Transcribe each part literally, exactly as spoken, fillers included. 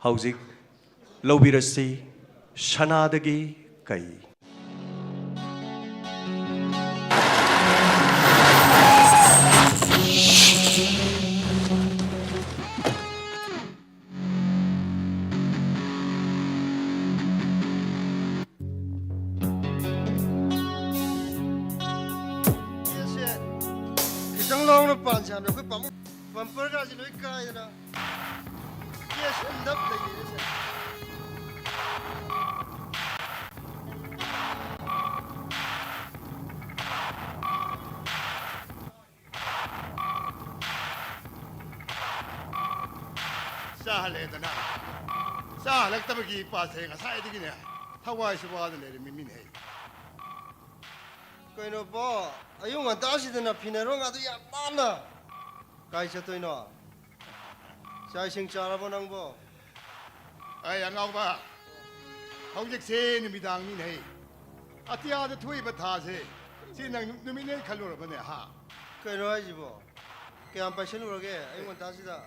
ꯍꯧꯖꯤꯛ ꯂꯧꯕꯤꯔꯁꯤ, ꯁꯅꯥꯗꯒꯤ ꯀꯩ꯫ ꯈꯤꯇꯪ ꯂꯥꯎꯅ ꯄꯥꯟꯁꯦ ꯍꯥꯏꯕꯗ ꯑꯩꯈꯣꯏ ꯄꯥꯃꯨꯡ ꯕꯝꯄꯔꯒꯥꯁꯦ ꯂꯣꯏ ꯀꯥꯏꯗꯅ ꯀꯦꯁ ꯑꯣꯟꯗꯞ ꯂꯩꯔꯦꯁꯦ꯫ ꯆꯥꯍꯜꯂꯦꯗꯅ꯫ ꯆꯥꯍꯜꯂꯛꯇꯕꯒꯤ ꯏꯄꯥꯁꯦ ꯉꯁꯥꯏꯗꯒꯤꯅꯦ ꯊꯋꯥꯏꯁꯨ ꯋꯥꯅ ꯂꯩꯔꯝꯃꯤ ꯃꯤꯅꯦ꯫ ꯀꯩꯅꯣ ꯄꯣ, ꯑꯌꯨꯛ ꯉꯟꯇꯥꯁꯤꯗꯅ ꯐꯤꯅꯔꯣꯡ ꯑꯗꯨ ꯌꯥꯝ ꯅꯥꯟꯅ ꯀꯥꯏ ꯆꯠꯇꯣꯏꯅꯣ? ꯆꯥꯛ ꯏꯁꯤꯡ ꯆꯥꯔꯕꯣ ꯅꯪꯕꯣ? ꯑꯩ ꯑꯉꯥꯎꯕ, ꯍꯧꯖꯤꯛꯁꯦ ꯅꯨꯃꯤꯗꯥꯡꯅꯤꯅꯦ꯫ ꯑꯇꯤꯌꯥꯗ ꯊꯣꯛꯏꯕ ꯊꯥꯁꯦ, ꯁꯤ ꯅꯪ ꯅꯨ-, ꯅꯨꯃꯤꯠꯅꯦ ꯈꯜꯂꯨꯔꯕꯅꯦ, ꯍꯥ? ꯀꯩꯅꯣ ꯍꯥꯏꯁꯤꯕꯣ? ꯀꯌꯥꯝ ꯄꯥꯏꯁꯜꯂꯨꯔꯒꯦ ꯑꯌꯨꯛ ꯉꯟꯇꯥꯁꯤꯗ?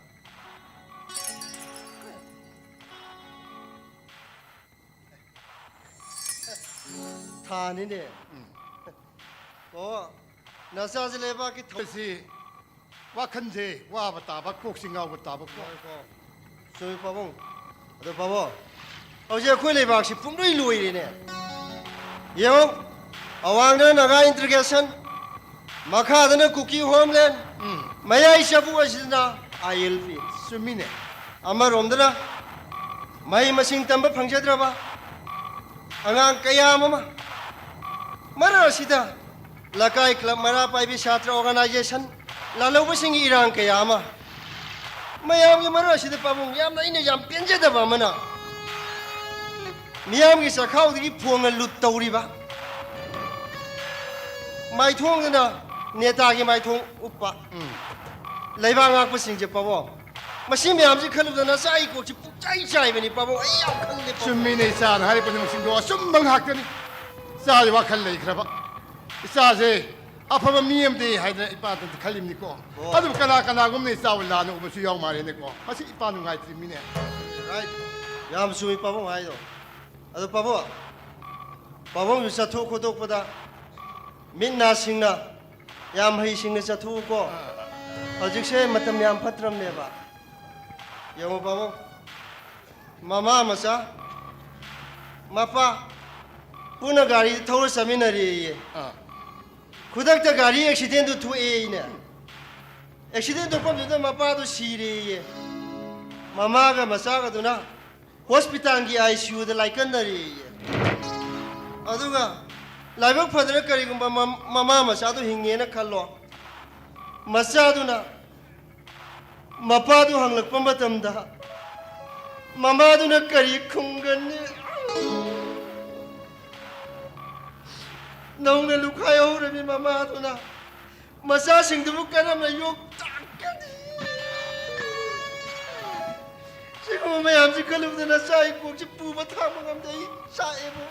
ꯊꯥꯅꯤꯅꯦ꯫ ꯎꯝ꯫ ꯑꯣ, ꯅꯆꯥꯁꯦ ꯂꯩꯕꯥꯛꯀꯤ ꯊꯧ- ꯁꯤ ꯋꯥꯈꯜꯁꯦ ꯋꯥꯕ ꯇꯥꯕ, ꯀꯣꯛꯁꯤ ꯉꯥꯎꯕ ꯇꯥꯕ ꯀꯣ꯫ ꯍꯣꯏ ꯀꯣ꯫ ꯆꯨꯝꯃꯤ ꯄꯥꯕꯨꯡ꯫ ꯑꯗꯣ ꯄꯥꯕꯨꯡ, ꯍꯧꯖꯤꯛ ꯑꯩꯈꯣꯏ ꯂꯩꯕꯥꯛꯁꯤ ꯄꯨꯡꯂꯣꯏ ꯂꯣꯏꯔꯦꯅꯦ꯫ ꯌꯦꯡꯉꯣ, ꯑꯋꯥꯡꯗꯅ ꯅꯥꯒꯥ integration, ꯃꯈꯥꯗꯅ ꯀꯨꯀꯤ homeland, ꯎꯝ꯫ ꯃꯌꯥꯏ ꯆꯕꯨꯛ ꯑꯁꯤꯗꯅ ILP꯫ ꯆꯨꯝꯃꯤꯅꯦ꯫ ꯑꯃꯔꯣꯝꯗꯅ ꯃꯍꯩ ꯃꯁꯤꯡ ꯇꯝꯕ ꯐꯪꯖꯗ꯭ꯔꯕ ꯑꯉꯥꯡ ꯀꯌꯥ ꯑꯃ, ꯃꯔꯛ ꯑꯁꯤꯗ ꯂꯩꯀꯥꯏ club, ꯃꯩꯔꯥ ꯄꯥꯏꯕꯤ ꯁꯥꯇ꯭ꯔ organization, ꯂꯥꯜꯍꯧꯕꯁꯤꯡꯒꯤ ꯏꯔꯥꯡ ꯀꯌꯥ ꯑꯃ, ꯃꯌꯥꯝꯒꯤ ꯃꯔꯛ ꯑꯁꯤꯗ ꯄꯥꯕꯨꯡ ꯌꯥꯝꯅ ꯑꯩꯅ ꯌꯥꯝ ꯄꯦꯟꯖꯗꯕ ꯑꯃꯅ, ꯃꯤꯌꯥꯝꯒꯤ ꯆꯈꯥꯎꯗꯒꯤ ꯐꯣꯡꯅ ꯂꯨꯠ ꯇꯧꯔꯤꯕ, ꯃꯥꯏꯊꯣꯡꯗꯅ ꯅꯦꯇꯥꯒꯤ ꯃꯥꯏꯊꯣꯡ ꯎꯞꯄ, ꯎꯝ꯫ ꯂꯩꯕꯥꯛ ꯉꯥꯛꯄꯁꯤꯡꯁꯦ ꯄꯥꯕꯨꯡ, ꯃꯁꯤ ꯃꯌꯥꯝꯁꯤ ꯈꯜꯂꯨꯕꯗ ꯅꯆꯥꯒꯤ ꯀꯣꯛꯁꯤ ꯄꯨꯡꯆꯥꯏ ꯆꯥꯏꯕꯅꯤ ꯄꯥꯕꯨꯡ, ꯑꯩ ꯌꯥꯝ ꯈꯜꯂꯦ ꯄꯥꯕꯨꯡ꯫ ꯆꯨꯝꯃꯤꯅꯦ, ꯏꯆꯥꯅ ꯍꯥꯏꯔꯤꯕꯁꯤꯡꯗꯣ ꯑꯆꯨꯝꯕ ꯉꯥꯛꯇꯅꯤ꯫ ꯏꯆꯥꯁꯦ ꯋꯥꯈꯜ ꯂꯩꯈ꯭ꯔꯕ, ꯏꯆꯥꯁꯦ ꯑꯐꯕ ꯃꯤ ꯑꯃꯗꯤ ꯍꯥꯏꯗꯅ ꯏꯄꯥꯗ ꯈꯜꯂꯤꯕꯅꯤꯀꯣ꯫ ꯑꯣ꯫ ꯑꯗꯨꯕꯨ ꯀꯅꯥ ꯀꯅꯥꯒꯨꯝꯅ ꯏꯆꯥꯕꯨ ꯂꯥꯟꯅ ꯎꯕꯁꯨ ꯌꯥꯎ ꯃꯥꯜꯂꯦꯅꯦꯀꯣ꯫ ꯃꯁꯤ ꯏꯄꯥ ꯅꯨꯡꯉꯥꯏꯇ꯭ꯔꯤꯕꯅꯤꯅꯦ꯫ ꯍꯥꯏ, ꯌꯥꯝ ꯆꯨꯝꯃꯤ ꯄꯥꯕꯨꯡ ꯍꯥꯏꯗꯣ꯫ ꯑꯗꯣ ꯄꯥꯕꯨꯡ, ꯄꯥꯕꯨꯡꯁꯨ ꯆꯠꯊꯣꯛ ꯈꯣꯠꯇꯣꯛꯄꯗ ꯃꯤꯠ ꯅꯥ ꯁꯤꯡꯅ, ꯌꯥꯝ ꯍꯩꯁꯤꯡꯅ ꯆꯠꯊꯣꯛꯎꯀꯣ꯫ ꯍꯧꯖꯤꯛꯁꯦ ꯃꯇꯝ ꯌꯥꯝ ꯐꯠꯇ꯭ꯔꯕꯅꯦꯕ꯫ ꯌꯦꯡꯉꯣ ꯄꯥꯕꯨꯡ, ꯃꯃꯥ ꯃꯆꯥ, ꯃꯄꯥ ꯄꯨꯟꯅ ꯒꯥꯔꯤ ꯊꯧꯔ ꯆꯠꯃꯤꯟꯅꯔꯦꯌꯦ꯫ ꯑꯥ꯫ ꯈꯨꯗꯛꯇ ꯒꯥꯔꯤ ꯑꯦꯛꯁꯤꯗꯦꯟꯗꯨ ꯊꯣꯛꯑꯦꯅꯦ꯫ ꯑꯦꯛꯁꯤꯗꯦꯟ ꯊꯣꯛꯐꯝꯗꯨꯗ ꯃꯄꯥꯗꯨ ꯁꯤꯔꯦꯌꯦ꯫ ꯃꯃꯥꯒ ꯃꯆꯥꯒꯗꯨꯅ ꯍꯣꯁꯄꯤꯇꯥꯜꯒꯤ ꯑꯥꯏ ꯁꯤ ꯌꯨꯗ ꯂꯥꯏꯀꯠꯅꯔꯦꯌꯦ꯫ ꯑꯗꯨꯒ ꯂꯥꯏꯕꯛ ꯐꯗꯅ ꯀꯔꯤꯒꯨꯝꯕ ꯃꯝ-, ꯃꯃꯥ ꯃꯆꯥꯗꯨ ꯍꯤꯡꯉꯦꯅ ꯈꯜꯂꯣ꯫ ꯃꯆꯥꯗꯨꯅ ꯃꯄꯥꯗꯨ ꯍꯪꯂꯛꯄ ꯃꯇꯝꯗ ꯃꯃꯥꯗꯨꯅ ꯀꯔꯤ ꯈꯨꯝꯒꯅꯤ? ꯅꯧꯅ ꯂꯨꯈꯥꯏ ꯍꯧꯔꯕꯤ ꯃꯃꯥꯗꯨꯅ ꯃꯆꯥꯁꯤꯡꯗꯨꯕꯨ ꯀꯔꯝꯅ ꯌꯣꯛꯇꯥꯛꯀꯅꯤ? ꯁꯤꯒꯨꯝꯕ ꯃꯌꯥꯝꯁꯤ ꯈꯜꯂꯨꯕꯗ ꯅꯆꯥꯒꯤ ꯀꯣꯛꯁꯤ ꯄꯨꯕ ꯊꯥꯡꯕ ꯉꯝꯗꯦ꯫ ꯑꯩ ꯆꯥꯛꯑꯦꯕꯨ꯫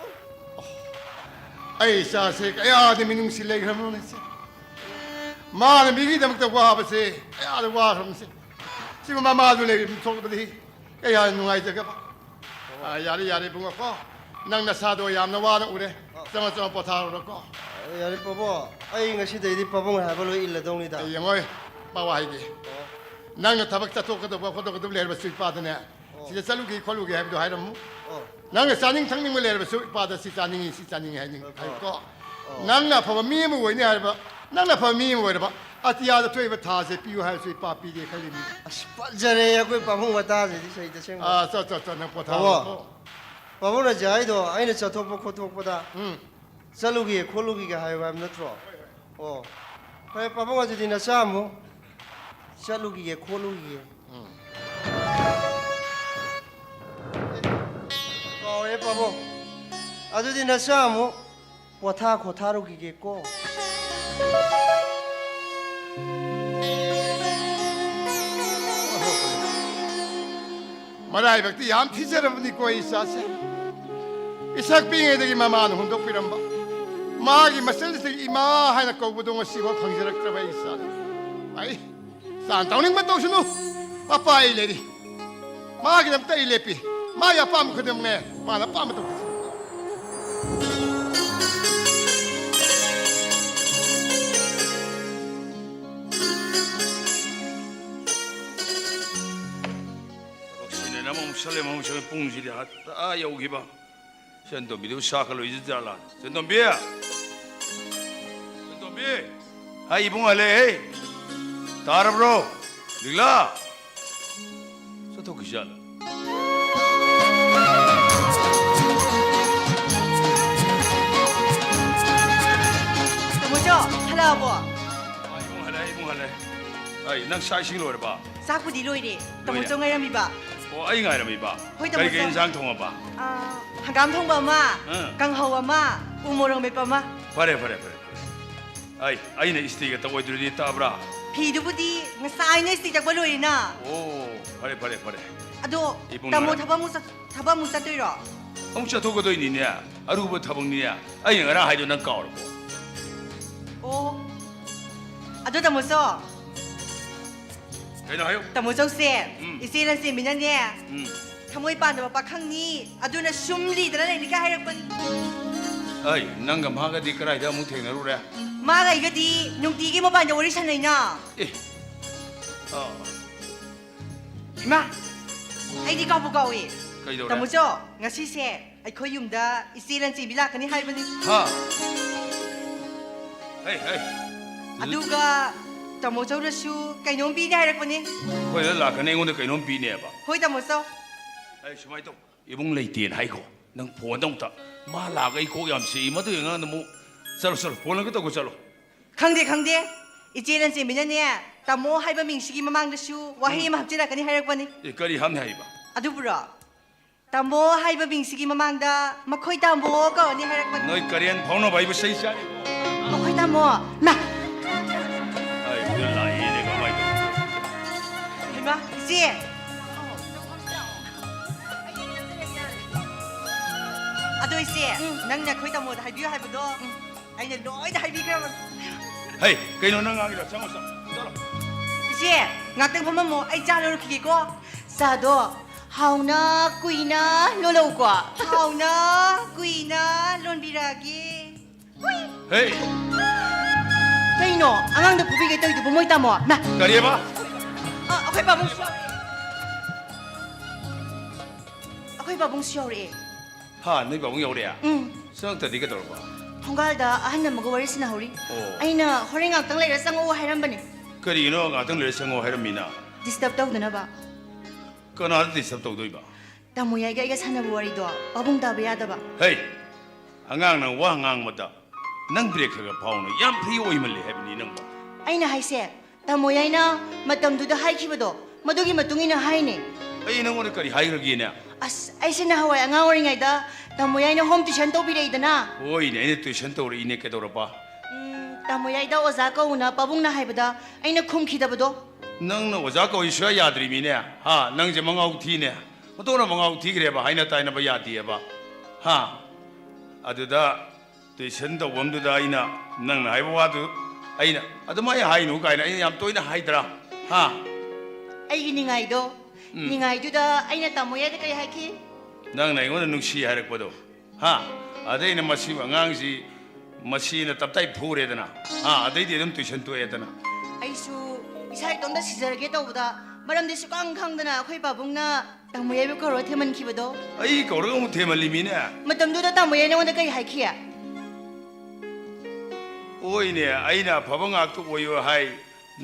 ꯑꯩ ꯏꯆꯥꯁꯦ ꯀꯌꯥꯗꯤ ꯃꯤꯅꯨꯡꯁꯤ ꯂꯩꯈ꯭ꯔꯕꯅꯣꯅꯦ ꯏꯆꯦ꯫ ꯃꯥꯅ ꯃꯤꯒꯤꯗꯃꯛꯇ ꯋꯥꯕꯁꯦ ꯀꯌꯥꯗ ꯋꯥꯈ꯭ꯔꯕꯅꯤ ꯏꯆꯦ꯫ ꯁꯤꯕꯨ ꯃꯃꯥꯗꯨ ꯂꯩꯔꯝ ꯊꯣꯛꯂꯕꯗꯤ ꯀꯌꯥ ꯅꯨꯡꯉꯥꯏꯖꯒꯕ꯫ ꯑꯥ, ꯌꯥꯔꯦ, ꯌꯥꯔꯦ, ꯏꯕꯨꯡꯉꯣꯀꯣ꯫ ꯅꯪ ꯅꯁꯥꯗꯣ ꯌꯥꯝꯅ ꯋꯥꯅ ꯎꯔꯦ꯫ ꯑꯣ꯫ ꯆꯪꯉꯣ, ꯆꯪꯉꯣ, ꯄꯣꯊꯥꯔꯨꯔꯣꯀꯣ꯫ ꯌꯥꯔꯦ, ꯄꯥꯕꯨꯡ꯫ ꯑꯩ ꯉꯁꯤꯗꯩꯗꯤ ꯄꯥꯕꯨꯡ ꯍꯥꯏꯕ ꯂꯣꯏ ꯏꯜꯂꯗꯧꯅꯤꯗ꯫ ꯑꯩ ꯌꯦꯡꯉꯣꯏ, ꯄꯥꯎ ꯍꯥꯏꯒꯦ꯫ ꯑꯣ꯫ ꯅꯪꯅ ꯊꯕꯛ ꯆꯠꯊꯣꯛꯀꯗꯧꯕ ꯈꯣꯠꯇꯣꯛꯀꯗꯧꯕ ꯂꯩꯔꯕꯁꯨ ꯏꯄꯥꯗꯅꯦ, ꯑꯣ꯫ ꯁꯤꯗ ꯆꯠꯂꯨꯒꯦ ꯈꯣꯠꯂꯨꯒꯦ ꯍꯥꯏꯕꯗꯣ ꯍꯥꯏꯔꯝꯃꯨ꯫ ꯑꯣ꯫ ꯅꯪꯅ ꯆꯥꯅꯤꯡ ꯊꯛꯅꯤꯡꯕ ꯂꯩꯔꯕꯁꯨ ꯏꯄꯥꯗ ꯁꯤ ꯆꯥꯅꯤꯡꯉꯤ, ꯁꯤ ꯆꯥꯅꯤꯡꯉꯤ ꯍꯥꯏꯅꯤꯡ-, ꯑꯣ꯫ ꯍꯥꯏꯌꯨꯀꯣ꯫ ꯑꯣ꯫ ꯅꯪꯅ ꯑꯐꯕ ꯃꯤ ꯑꯃ ꯑꯣꯏꯅꯤ ꯍꯥꯏꯔꯕ, ꯅꯪꯅ ꯑꯐꯕ ꯃꯤ ꯑꯃ ꯑꯣꯏꯔꯕ, ꯑꯇꯤꯌꯥꯗ ꯊꯣꯛꯏꯕ ꯊꯥꯁꯦ ꯄꯤꯌꯨ ꯍꯥꯏꯔꯁꯨ ꯏꯄꯥ ꯄꯤꯒꯦ ꯈꯜꯂꯤꯅꯤ꯫ ꯑꯁ, ꯐꯖꯔꯦ ꯑꯩꯈꯣꯏ ꯄꯥꯕꯨꯡ ꯋꯥꯇꯥꯁꯤꯗꯤ, ꯁꯩꯗ ꯑꯁꯦꯡꯕ꯫ ꯑꯥ, ꯆꯣ, ꯆꯣ, ꯆꯣ, ꯅꯪ ꯄꯣꯊꯥꯔꯣ꯫ ꯑꯣ꯫ ꯄꯥꯕꯨꯡꯅ ꯍꯧꯖꯤꯛ ꯍꯥꯏꯗꯣ, ꯑꯩꯅ ꯆꯠꯊꯣꯛꯄ ꯈꯣꯠꯇꯣꯛꯄꯗ ꯎꯝ꯫ ꯆꯠꯂꯨꯒꯦ ꯈꯣꯠꯂꯨꯒꯦꯒ ꯍꯥꯏꯌꯨ ꯍꯥꯏꯕ ꯅꯠꯇ꯭ꯔꯣ? ꯑꯣ꯫ ꯐꯔꯦ, ꯄꯥꯕꯨꯡ, ꯑꯗꯨꯗꯤ ꯅꯆꯥ ꯑꯃꯨꯛ ꯆꯠꯂꯨꯈꯤꯒꯦ ꯈꯣꯠꯂꯨꯈꯤꯒꯦ꯫ ꯎꯝ꯫ ꯀꯥꯎꯔꯦ, ꯄꯥꯕꯨꯡ꯫ ꯑꯗꯨꯗꯤ ꯅꯆꯥ ꯑꯃꯨꯛ ꯄꯣꯊꯥ ꯈꯣꯊꯥꯔꯨꯈꯤꯒꯦꯀꯣ꯫ ꯃꯔꯥꯏꯕꯛꯇꯤ ꯌꯥꯝ ꯊꯤꯖꯔꯕꯅꯤꯀꯣ ꯑꯩ ꯏꯆꯥꯁꯦ꯫ ꯏꯁꯛ ꯄꯤꯛꯏꯉꯩꯗꯒꯤ ꯃꯃꯥꯅ ꯍꯨꯟꯗꯣꯛꯄꯤꯔꯝꯕ ꯃꯥꯒꯤ ꯃꯆꯜꯁꯤꯡ ꯏꯃꯥ ꯍꯥꯏꯅ ꯀꯧꯕꯗꯣ ꯉꯁꯤꯐꯥꯎ ꯐꯪꯖꯔꯛꯇ꯭ꯔꯕ ꯑꯩ ꯏꯆꯥꯅꯤ꯫ ꯑꯩ ꯆꯥꯟ ꯇꯧꯅꯤꯡꯕ ꯇꯧꯁꯅꯨ, ꯃꯄꯥ ꯑꯩ ꯂꯩꯔꯤ꯫ ꯃꯥꯒꯤꯗꯃꯛꯇ ꯑꯩ ꯂꯦꯞꯄꯤ꯫ ꯃꯥꯒꯤ ꯑꯄꯥꯝꯕ ꯈꯨꯗꯤꯡꯃꯛꯅꯦ, ꯃꯥꯅ ꯑꯄꯥꯝꯕ ꯇꯧꯖꯁꯅꯨ꯫ ꯊꯕꯛꯁꯤꯅ ꯑꯃꯃꯨꯛ ꯁꯜꯂꯦ, ꯑꯃꯃꯨꯛ ꯁꯜꯂꯦ, ꯄꯨꯡꯁꯤꯗꯤ ꯑꯥ ꯌꯧꯈꯤꯕ꯫ ꯁꯦꯟꯗꯣꯝꯕꯤꯗꯨꯕꯨ ꯁꯥꯈ ꯂꯣꯏꯖꯠ ꯖꯥꯠꯂꯥ? ꯁꯦꯟꯗꯣꯝꯕꯤ! ꯁꯦꯟꯗꯣꯝꯕꯤ! ꯍꯥꯏ, ꯏꯕꯨꯡ ꯍꯜꯂꯛꯑꯦ꯫ ꯇꯥꯔꯕ꯭ꯔꯣ? ꯂꯤꯛꯂꯥ! ꯆꯠꯊꯣꯛꯈꯤꯖꯥꯠꯂꯥ? ꯇꯥꯃꯣꯆꯧ, ꯍꯜꯂꯛꯑꯕꯣ? ꯑꯥ, ꯏꯕꯨꯡ ꯍꯜꯂꯛꯑꯦ, ꯏꯕꯨꯡ ꯍꯜꯂꯛꯑꯦ꯫ ꯑꯩ, ꯅꯪ ꯆꯥꯛ ꯏꯁꯤꯡ ꯂꯣꯏꯔꯕ? ꯆꯥꯛꯄꯨꯗꯤ ꯂꯣꯏꯔꯦ꯫ ꯂꯣꯏꯔꯦ? ꯇꯥꯃꯣꯆꯧ ꯉꯥꯏꯔꯝꯃꯤꯕ꯫ ꯑꯣ, ꯑꯩ ꯉꯥꯏꯔꯝꯃꯤꯕ? ꯍꯣꯏ, ꯀꯔꯤ ꯀꯔꯤ ꯇꯥꯃꯣꯆꯧ꯫ ꯏꯟꯁꯥꯡ ꯊꯣꯡꯉꯕ? ꯑꯥ, ꯍꯪꯒꯥꯝ ꯊꯣꯡꯕ ꯑꯃ, ꯑꯥ꯫ ꯀꯥꯡꯍꯧ ꯑꯃ, ꯎ ꯃꯣꯔꯣꯛ ꯃꯦꯠꯄ ꯑꯃ꯫ ꯐꯔꯦ, ꯐꯔꯦ, ꯐꯔꯦ, ꯐꯔꯦ꯫ ꯑꯩ, ꯑꯩꯅ ꯏꯁꯇ꯭ꯔꯤ ꯇꯛꯑꯣꯏꯗ꯭ꯔꯗꯤ ꯇꯛꯑꯕ꯭ꯔꯥ? ꯐꯤꯗꯨꯕꯨꯗꯤ ꯉꯁꯥꯏꯅ ꯏꯁꯇ꯭ꯔꯤ ꯇꯛꯄ ꯂꯣꯏꯔꯦꯅ꯫ ꯑꯣ, ꯐꯔꯦ, ꯐꯔꯦ, ꯐꯔꯦ꯫ ꯑꯗꯣ, ꯏꯕꯨꯡ ꯇꯥꯃꯣ ꯅꯥꯔꯦ꯫ ꯊꯕꯛ ꯑꯃꯨꯛ ꯆꯠ-, ꯊꯕꯛ ꯑꯃꯨꯛ ꯆꯠꯇꯣꯏꯔꯣ? ꯑꯃꯨꯛ ꯆꯠꯊꯣꯛꯀꯗꯣꯏꯅꯤꯅꯦ꯫ ꯑꯔꯨꯕ ꯊꯕꯛꯅꯤꯅꯦ꯫ ꯑꯩꯅ ꯉꯔꯥꯡ ꯍꯥꯏꯗꯣ ꯅꯪ ꯀꯥꯎꯔꯕꯣ? ꯑꯣ꯫ ꯑꯗꯣ ꯇꯥꯃꯣꯆꯧ, ꯀꯩꯅꯣ ꯍꯥꯏꯌꯨ꯫ ꯇꯥꯃꯣꯆꯧꯁꯦ, ꯎꯝ꯫ ꯏꯆꯦ ꯂꯟꯆꯦꯟꯕꯤꯅꯅꯦ, ꯎꯝ꯫ ꯊꯃꯣꯏ ꯄꯥꯟꯗꯕ ꯄꯥꯈꯪꯅꯤ, ꯑꯗꯨꯅ ꯁꯨꯝ ꯂꯤꯗꯅ ꯂꯩꯅꯤꯒ ꯍꯥꯏꯔꯛꯄꯅꯤ꯫ ꯑꯩ, ꯅꯪꯒ ꯃꯥꯒꯗꯤ ꯀꯗꯥꯏꯗ ꯑꯃꯨꯛ ꯊꯦꯡꯅꯔꯨꯔꯦ? ꯃꯥꯒ ꯑꯩꯒꯗꯤ ꯅꯨꯡꯇꯤꯒꯤ ꯃꯣꯕꯥꯏꯜꯗ ꯋꯥꯔꯤ ꯁꯥꯟꯅꯩꯅ꯫ ꯑꯦ꯫ ꯑꯥ꯫ ꯏꯃꯥ, ꯑꯩꯗꯤ ꯀꯥꯎꯕꯨ ꯀꯥꯎꯏ꯫ ꯀꯩꯗꯧꯔꯦ? ꯇꯥꯃꯣꯆꯧ, ꯉꯁꯤꯁꯦ ꯑꯩꯈꯣꯏ ꯌꯨꯝꯗ ꯏꯆꯦ ꯂꯟꯆꯦꯟꯕꯤ ꯂꯥꯛꯀꯅꯤ ꯍꯥꯏꯕꯅꯤ꯫ ꯍꯥ? ꯍꯩ, ꯍꯩ꯫ ꯑꯗꯨꯒ ꯇꯥꯃꯣꯆꯧꯅꯁꯨ ꯀꯩꯅꯣꯝ ꯄꯤꯅꯤ ꯍꯥꯏꯔꯛꯄꯅꯤ꯫ ꯑꯩꯈꯣꯏꯗ ꯂꯥꯛꯀꯅꯤ, ꯑꯩꯉꯣꯟꯗ ꯀꯩꯅꯣꯝ ꯄꯤꯅꯦꯕ? ꯍꯣꯏ, ꯇꯥꯃꯣꯆꯧ꯫ ꯑꯩ ꯁꯨꯃꯥꯏꯅ ꯇꯧ, ꯏꯕꯨꯡ ꯂꯩꯇꯦꯅ ꯍꯥꯏꯈꯣ꯫ ꯅꯪ ꯐꯣꯟꯗ ꯑꯃꯨꯛꯇ, ꯃꯥ ꯂꯥꯛꯑꯒ ꯑꯩ ꯀꯣꯛ ꯌꯥꯝ ꯆꯤꯛꯏ, ꯃꯗꯨꯒꯤ ꯑꯉꯥꯡꯗꯨ ꯑꯃꯨꯛ ꯆꯠꯂꯣ, ꯆꯠꯂꯣ, ꯐꯣꯟ ꯑꯃꯨꯛꯇ ꯇꯧꯒꯣ, ꯆꯠꯂꯣ꯫ ꯈꯪꯗꯦ, ꯈꯪꯗꯦ꯫ ꯏꯆꯦ ꯂꯟꯆꯦꯟꯕꯤꯅꯅꯦ, ꯇꯥꯃꯣ ꯍꯥꯏꯕ ꯃꯤꯡꯁꯤꯒꯤ ꯃꯃꯥꯡꯗꯁꯨ ꯋꯥꯍꯩ ꯎꯝ꯫ ꯑꯃ ꯍꯥꯞꯆꯤꯜꯂꯛꯀꯅꯤ ꯍꯥꯏꯔꯛꯄꯅꯤ꯫ ꯑꯦ, ꯀꯔꯤ ꯍꯥꯞꯅꯤ ꯍꯥꯏꯕ? ꯑꯗꯨꯕꯨꯔꯣ? ꯇꯥꯃꯣ ꯍꯥꯏꯕ ꯃꯤꯡꯁꯤꯒꯤ ꯃꯃꯥꯡꯗ ꯃꯈꯣꯏ ꯇꯥꯃꯣ ꯀꯧꯔꯅꯤ ꯍꯥꯏꯔꯛꯄꯅꯤ꯫ ꯅꯣꯏ ꯀꯔꯦꯟ ꯐꯥꯎꯅꯕ ꯍꯥꯏꯕꯨ ꯆꯩ ꯆꯥꯅꯤ꯫ ꯃꯈꯣꯏ ꯇꯥꯃꯣ꯫ ꯃꯥ! ꯑꯩ ꯁꯤꯗ ꯂꯥꯛꯏꯅꯦ, ꯀꯃꯥꯏ ꯇꯧꯅꯤ? ꯍꯩꯃꯥ, ꯏꯆꯦ! ꯑꯗꯣ ꯏꯆꯦ, ꯎꯝ꯫ ꯅꯪꯅ ꯑꯩꯈꯣꯏ ꯇꯥꯃꯣꯗ ꯍꯥꯏꯕꯤꯌꯨ ꯍꯥꯏꯕꯗꯣ, ꯎꯝ꯫ ꯑꯩꯅ ꯂꯣꯏꯅ ꯍꯥꯏꯕꯤꯈ꯭ꯔꯕꯅꯤ꯫ ꯍꯩ, ꯀꯩꯅꯣ ꯅꯪ ꯉꯥꯡꯉꯤꯗꯣ? ꯆꯪꯉꯣ, ꯆꯪꯉꯣ, ꯆꯠꯂꯣ꯫ ꯏꯆꯦ, ꯉꯥꯛꯇꯪ ꯐꯝꯃꯝꯃꯣ, ꯑꯩ ꯆꯥ ꯂꯣꯜꯂꯨꯈꯤꯒꯦꯀꯣ꯫ ꯆꯥꯗꯣ ꯍꯥꯎꯅ ꯀꯨꯏꯅ ꯂꯣꯜꯂꯧꯀꯣ꯫ ꯍꯥꯎꯅ ꯀꯨꯏꯅ ꯂꯣꯟꯕꯤꯔꯒꯦ꯫ ꯍꯨꯏ! ꯍꯦ! ꯀꯩꯅꯣ? ꯑꯉꯥꯡꯗ ꯐꯨꯕꯤꯒꯦ ꯇꯧꯔꯤꯗꯨꯕꯨ ꯃꯣꯏ ꯇꯥꯃꯣ? ꯃꯥ! ꯀꯔꯤꯕ? ꯑ, ꯑꯩꯈꯣꯏ ꯄꯥꯕꯨꯡꯁꯨ ꯌꯥꯎꯔꯛꯑꯦ꯫ ꯑꯩꯈꯣꯏ ꯄꯥꯕꯨꯡꯁꯨ ꯌꯥꯎꯔꯛꯑꯦ꯫ ꯍꯥ, ꯅꯣꯏ ꯄꯥꯕꯨꯡ ꯌꯥꯎꯔꯛꯑꯦ? ꯎꯝ꯫ ꯆꯪꯉꯛꯇꯗꯤ ꯀꯩꯗꯧꯔꯕ? ꯊꯣꯡꯒꯥꯜꯗ ꯑꯍꯟ ꯑꯃꯒ ꯋꯥꯔꯤ ꯁꯥꯟꯅꯍꯧꯔꯤ꯫ ꯑꯣ꯫ ꯑꯩꯅ ꯍꯣꯔꯦꯟ ꯉꯥꯛꯇꯪ ꯂꯩꯔ ꯆꯪꯉꯛꯑꯣ ꯍꯥꯏꯔꯝꯕꯅꯦ꯫ ꯀꯔꯤꯒꯤꯅꯣ ꯉꯥꯛꯇꯪ ꯂꯩꯔ ꯆꯪꯉꯛꯑꯣ ꯍꯥꯏꯔꯝꯃꯤꯅ? Disturb ꯇꯧꯗꯅꯕ꯫ ꯀꯅꯥꯗ disturb ꯇꯧꯗꯣꯏꯕ? ꯇꯥꯃꯣ ꯌꯥꯏꯒ ꯑꯩꯒ ꯁꯥꯟꯅꯕ ꯋꯥꯔꯤꯗꯣ ꯄꯥꯕꯨꯡ ꯇꯥꯕ ꯌꯥꯗꯕ꯫ ꯍꯩ! ꯑꯉꯥꯡꯅ ꯋꯥ ꯉꯥꯡꯕꯗ ꯅꯪ break ꯈꯔ ꯈꯔ ꯐꯥꯎꯅ, ꯌꯥꯝ free ꯑꯣꯏꯃꯜꯂꯦ ꯍꯥꯏꯕꯅꯤ ꯅꯪꯕꯣ꯫ ꯑꯩꯅ ꯍꯥꯏꯁꯦ, ꯇꯥꯃꯣ ꯌꯥꯏꯅ ꯃꯇꯝꯗꯨꯗ ꯍꯥꯏꯈꯤꯕꯗꯣ, ꯃꯗꯨꯒꯤ ꯃꯇꯨꯡ ꯏꯟꯅ ꯍꯥꯏꯅꯦ꯫ ꯑꯩ ꯅꯪꯉꯣꯟꯗ ꯀꯔꯤ ꯍꯥꯏꯈ꯭ꯔꯒꯦꯅꯦ? ꯑꯁ, ꯑꯩꯁꯦ ꯅꯍꯥꯟꯋꯥꯏ ꯑꯉꯥꯡ ꯑꯣꯏꯔꯤꯉꯩꯗ ꯇꯥꯃꯣ ꯌꯥꯏꯅ home tuition ꯇꯧꯕꯤꯔꯛꯏꯗꯅ꯫ ꯍꯣꯏꯅꯦ, ꯑꯩꯅ tuition ꯇꯧꯔꯛꯏꯅꯦ, ꯀꯩꯗꯧꯔꯕ? ꯎꯝ, ꯇꯥꯃꯣ ꯌꯥꯏꯗ ꯑꯣꯖꯥ ꯀꯧꯅ ꯄꯥꯕꯨꯡꯅ ꯍꯥꯏꯕꯗ ꯑꯩꯅ ꯈꯨꯝꯈꯤꯗꯕꯗꯣ꯫ ꯅꯪꯅ ꯑꯣꯖꯥ ꯀꯧꯏ ꯁꯨꯡꯌꯥ ꯌꯥꯗ꯭ꯔꯤꯃꯤꯅꯦ꯫ ꯍꯥ, ꯅꯪꯁꯦ ꯃꯉꯥꯎ ꯊꯤꯅꯦ꯫ ꯃꯇꯧꯅ ꯃꯉꯥꯎ ꯊꯤꯈ꯭ꯔꯦꯕ, ꯍꯥꯏꯅ ꯇꯥꯏꯅꯕ ꯌꯥꯗꯦꯕ꯫ ꯍꯥ? ꯑꯗꯨꯗ tuition ꯇꯧꯐꯝꯗꯨꯗ ꯑꯩꯅ ꯅꯪꯅ ꯍꯥꯏꯕ ꯋꯥꯗꯨ ꯑꯩꯅ ꯑꯗꯨꯃꯥꯏꯅ ꯍꯥꯏꯅꯨ ꯀꯥꯏꯅ ꯑꯩꯅ ꯌꯥꯝ ꯇꯣꯏꯅ ꯍꯥꯏꯗ꯭ꯔꯥ? ꯍꯥ? ꯑꯩꯒꯤ ꯅꯤꯡꯉꯥꯏꯗꯣ, ꯎꯝ꯫ ꯅꯤꯡꯉꯥꯏꯗꯨꯗ ꯑꯩꯅ ꯇꯥꯃꯣ ꯌꯥꯏꯗ ꯀꯔꯤ ꯍꯥꯏꯈꯤ? ꯅꯪꯅ ꯑꯩꯉꯣꯟꯗ ꯅꯨꯡꯁꯤ ꯍꯥꯏꯔꯛꯄꯗꯣ, ꯍꯥ? ꯑꯗꯩ ꯑꯩꯅ ꯃꯁꯤꯕꯨ ꯑꯉꯥꯡꯁꯤ ꯃꯁꯤꯅ ꯇꯞꯇꯥꯏ ꯐꯨꯔꯦꯗꯅ, ꯍꯥ? ꯑꯗꯩꯗꯤ ꯑꯗꯨꯝ tuition ꯇꯣꯛꯑꯦꯗꯅ꯫ ꯑꯩꯁꯨ ꯏꯁꯥ ꯏꯇꯣꯝꯇ ꯁꯤꯖꯔꯒꯦ ꯇꯧꯕꯗ ꯃꯔꯝꯗꯤ ꯁꯨꯈꯪ ꯈꯪꯗꯅ ꯑꯩꯈꯣꯏ ꯄꯥꯕꯨꯡꯅ ꯇꯥꯃꯣ ꯌꯥꯏꯕꯨ ꯀꯧꯔ ꯊꯦꯝꯍꯟꯈꯤꯕꯗꯣ꯫ ꯑꯩ ꯀꯧꯔꯒ ꯑꯃꯨꯛ ꯊꯦꯝꯍꯜꯂꯤꯃꯤꯅꯦ꯫ ꯃꯇꯝꯗꯨꯗ ꯇꯥꯃꯣ ꯌꯥꯏ ꯅꯉꯣꯟꯗ ꯀꯔꯤ ꯍꯥꯏꯈꯤ? ꯍꯣꯏꯅꯦ, ꯑꯩꯅ ꯑꯐꯕ ꯉꯥꯛꯇ ꯑꯣꯏꯌꯣ ꯍꯥꯏ,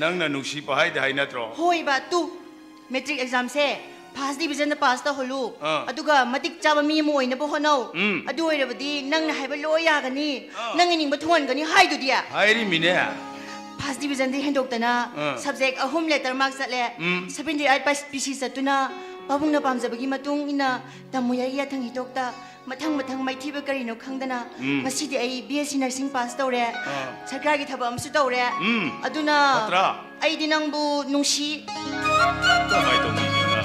ꯅꯪꯅ ꯅꯨꯡꯁꯤ ꯄꯍꯥꯏꯗ ꯍꯥꯏ ꯅꯠꯇ꯭ꯔꯣ? ꯍꯣꯏꯕ, ꯇꯨ꯫ Matric examꯁꯦ first divisionꯗ pass ꯇꯧꯍꯜꯂꯨ꯫ ꯑꯥ꯫ ꯑꯗꯨꯒ ꯃꯇꯤꯛ ꯆꯥꯕ ꯃꯤ ꯑꯃ ꯑꯣꯏꯅꯕ ꯍꯣꯠꯅꯧ꯫ ꯎꯝ꯫ ꯑꯗꯨ ꯑꯣꯏꯔꯕꯗꯤ ꯅꯪꯅ ꯍꯥꯏꯕ ꯂꯣꯏ ꯌꯥꯒꯅꯤ꯫ ꯑꯥ꯫ ꯅꯪꯒꯤ ꯅꯤꯡꯕ ꯊꯨꯡꯍꯟꯒꯅꯤ ꯍꯥꯏꯗꯨꯗꯤ꯫ ꯍꯥꯏꯔꯤꯃꯤꯅꯦ꯫ First divisionꯗꯤ ꯍꯦꯟꯗꯣꯛꯇꯅ ꯑꯥ꯫ Subject ꯑꯍꯨꯝ letter mark ꯆꯠꯂꯦ꯫ ꯎꯝ꯫ Seventy eight by P C ꯆꯠꯇꯨꯅ ꯄꯥꯕꯨꯡꯅ ꯄꯥꯝꯖꯕꯒꯤ ꯃꯇꯨꯡ ꯏꯟꯅ ꯇꯥꯃꯣ ꯌꯥꯏ ꯌꯥꯊꯪ ꯍꯤꯗꯣꯛꯇ ꯃꯊꯪ ꯃꯊꯪ ꯃꯥꯏꯊꯤꯕ ꯀꯔꯤꯅꯣ ꯈꯪꯗꯅ ꯎꯝ꯫ ꯉꯁꯤꯗꯤ ꯑꯩ B S C nursing pass ꯇꯧꯔꯦ꯫ ꯑꯥ꯫ ꯁꯔꯀꯥꯔꯒꯤ ꯊꯕꯛ ꯑꯃꯁꯨ ꯇꯧꯔꯦ꯫ ꯎꯝ꯫ ꯑꯗꯨꯅ ꯐꯠꯇ꯭ꯔꯥ? ꯑꯩꯗꯤ ꯅꯪꯕꯨ ꯅꯨꯡꯁꯤ꯫ ꯀꯃꯥꯏ ꯇꯧꯅꯤ ꯏꯕꯦꯝꯃ?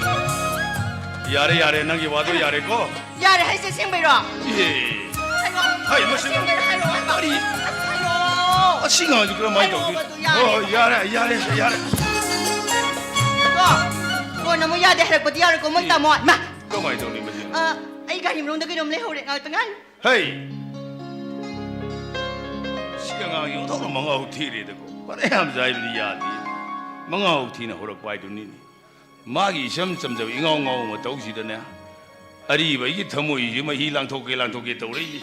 ꯌꯥꯔꯦ, ꯌꯥꯔꯦ, ꯅꯪꯒꯤ ꯋꯥꯗꯣ ꯌꯥꯔꯦꯀꯣ? ꯌꯥꯔꯦ ꯍꯥꯏꯁꯦ ꯑꯁꯦꯡꯕꯩꯔꯣ? ꯑꯦ꯫ ꯍꯥꯏꯔꯛꯑꯣ꯫ ꯍꯥꯏ, ꯃꯁꯤ ꯑꯁꯦꯡꯕꯩꯔꯣ? ꯍꯥꯏꯔꯛꯑꯣ ꯍꯥꯏꯕ꯫ ꯀꯔꯤ? ꯍꯥꯏꯔꯛꯑꯣ꯫ ꯑꯁꯤ ꯉꯥꯡꯁꯤ ꯀꯔꯝꯍꯥꯏ ꯍꯥꯏꯔꯛꯑꯣ ꯇꯧꯗꯣꯏꯅꯣ? ꯃꯗꯨ ꯌꯥꯔꯦ꯫ ꯍꯣꯏ, ꯍꯣꯏ, ꯌꯥꯔꯦ, ꯌꯥꯔꯦ, ꯌꯥꯔꯦ꯫ ꯀꯣ? ꯀꯣꯟꯅ ꯑꯃꯨꯛ ꯌꯥꯗꯦ ꯍꯥꯏꯔꯛꯄꯗꯤ ꯌꯥꯔꯣꯏꯀꯣ, ꯃꯣꯏ ꯇꯥꯃꯣ꯫ ꯏꯃꯥ! ꯀꯃꯥꯏꯅ ꯇꯧꯅꯤ ꯃꯁꯤ? ꯑ, ꯑꯩ ꯒꯥꯔꯤ ꯃꯅꯨꯡꯗ ꯀꯩꯅꯣꯝ ꯂꯩꯍꯧꯔꯦ, ꯉꯥꯏꯍꯥꯛꯇ ꯉꯥꯏꯌꯨ꯫ ꯍꯩ! ꯁꯤ ꯑꯉꯥꯡꯁꯤ ꯑꯣꯟꯊꯣꯛꯅ ꯃꯉꯥꯎ ꯊꯤꯔꯦꯗꯀꯣ꯫ ꯐꯅꯌꯥꯝ ꯆꯥꯏꯕꯗꯤ ꯌꯥꯗꯦ꯫ ꯃꯉꯥꯎ ꯊꯤꯅ ꯍꯧꯔꯛꯄ ꯍꯥꯏꯗꯨꯅꯤꯅꯦ꯫ ꯃꯥꯒꯤ ꯏꯆꯝ ꯆꯝꯖꯕ ꯏꯉꯥꯎ ꯉꯥꯎꯕ ꯃꯇꯧꯁꯤꯗꯅꯦ, ꯑꯔꯤꯕ ꯑꯩꯒꯤ ꯊꯃꯣꯏꯁꯤ ꯃꯍꯤ ꯂꯥꯡꯊꯣꯛꯀꯦ ꯂꯥꯡꯊꯣꯛꯀꯦ ꯇꯧꯔꯛꯏꯅꯤ꯫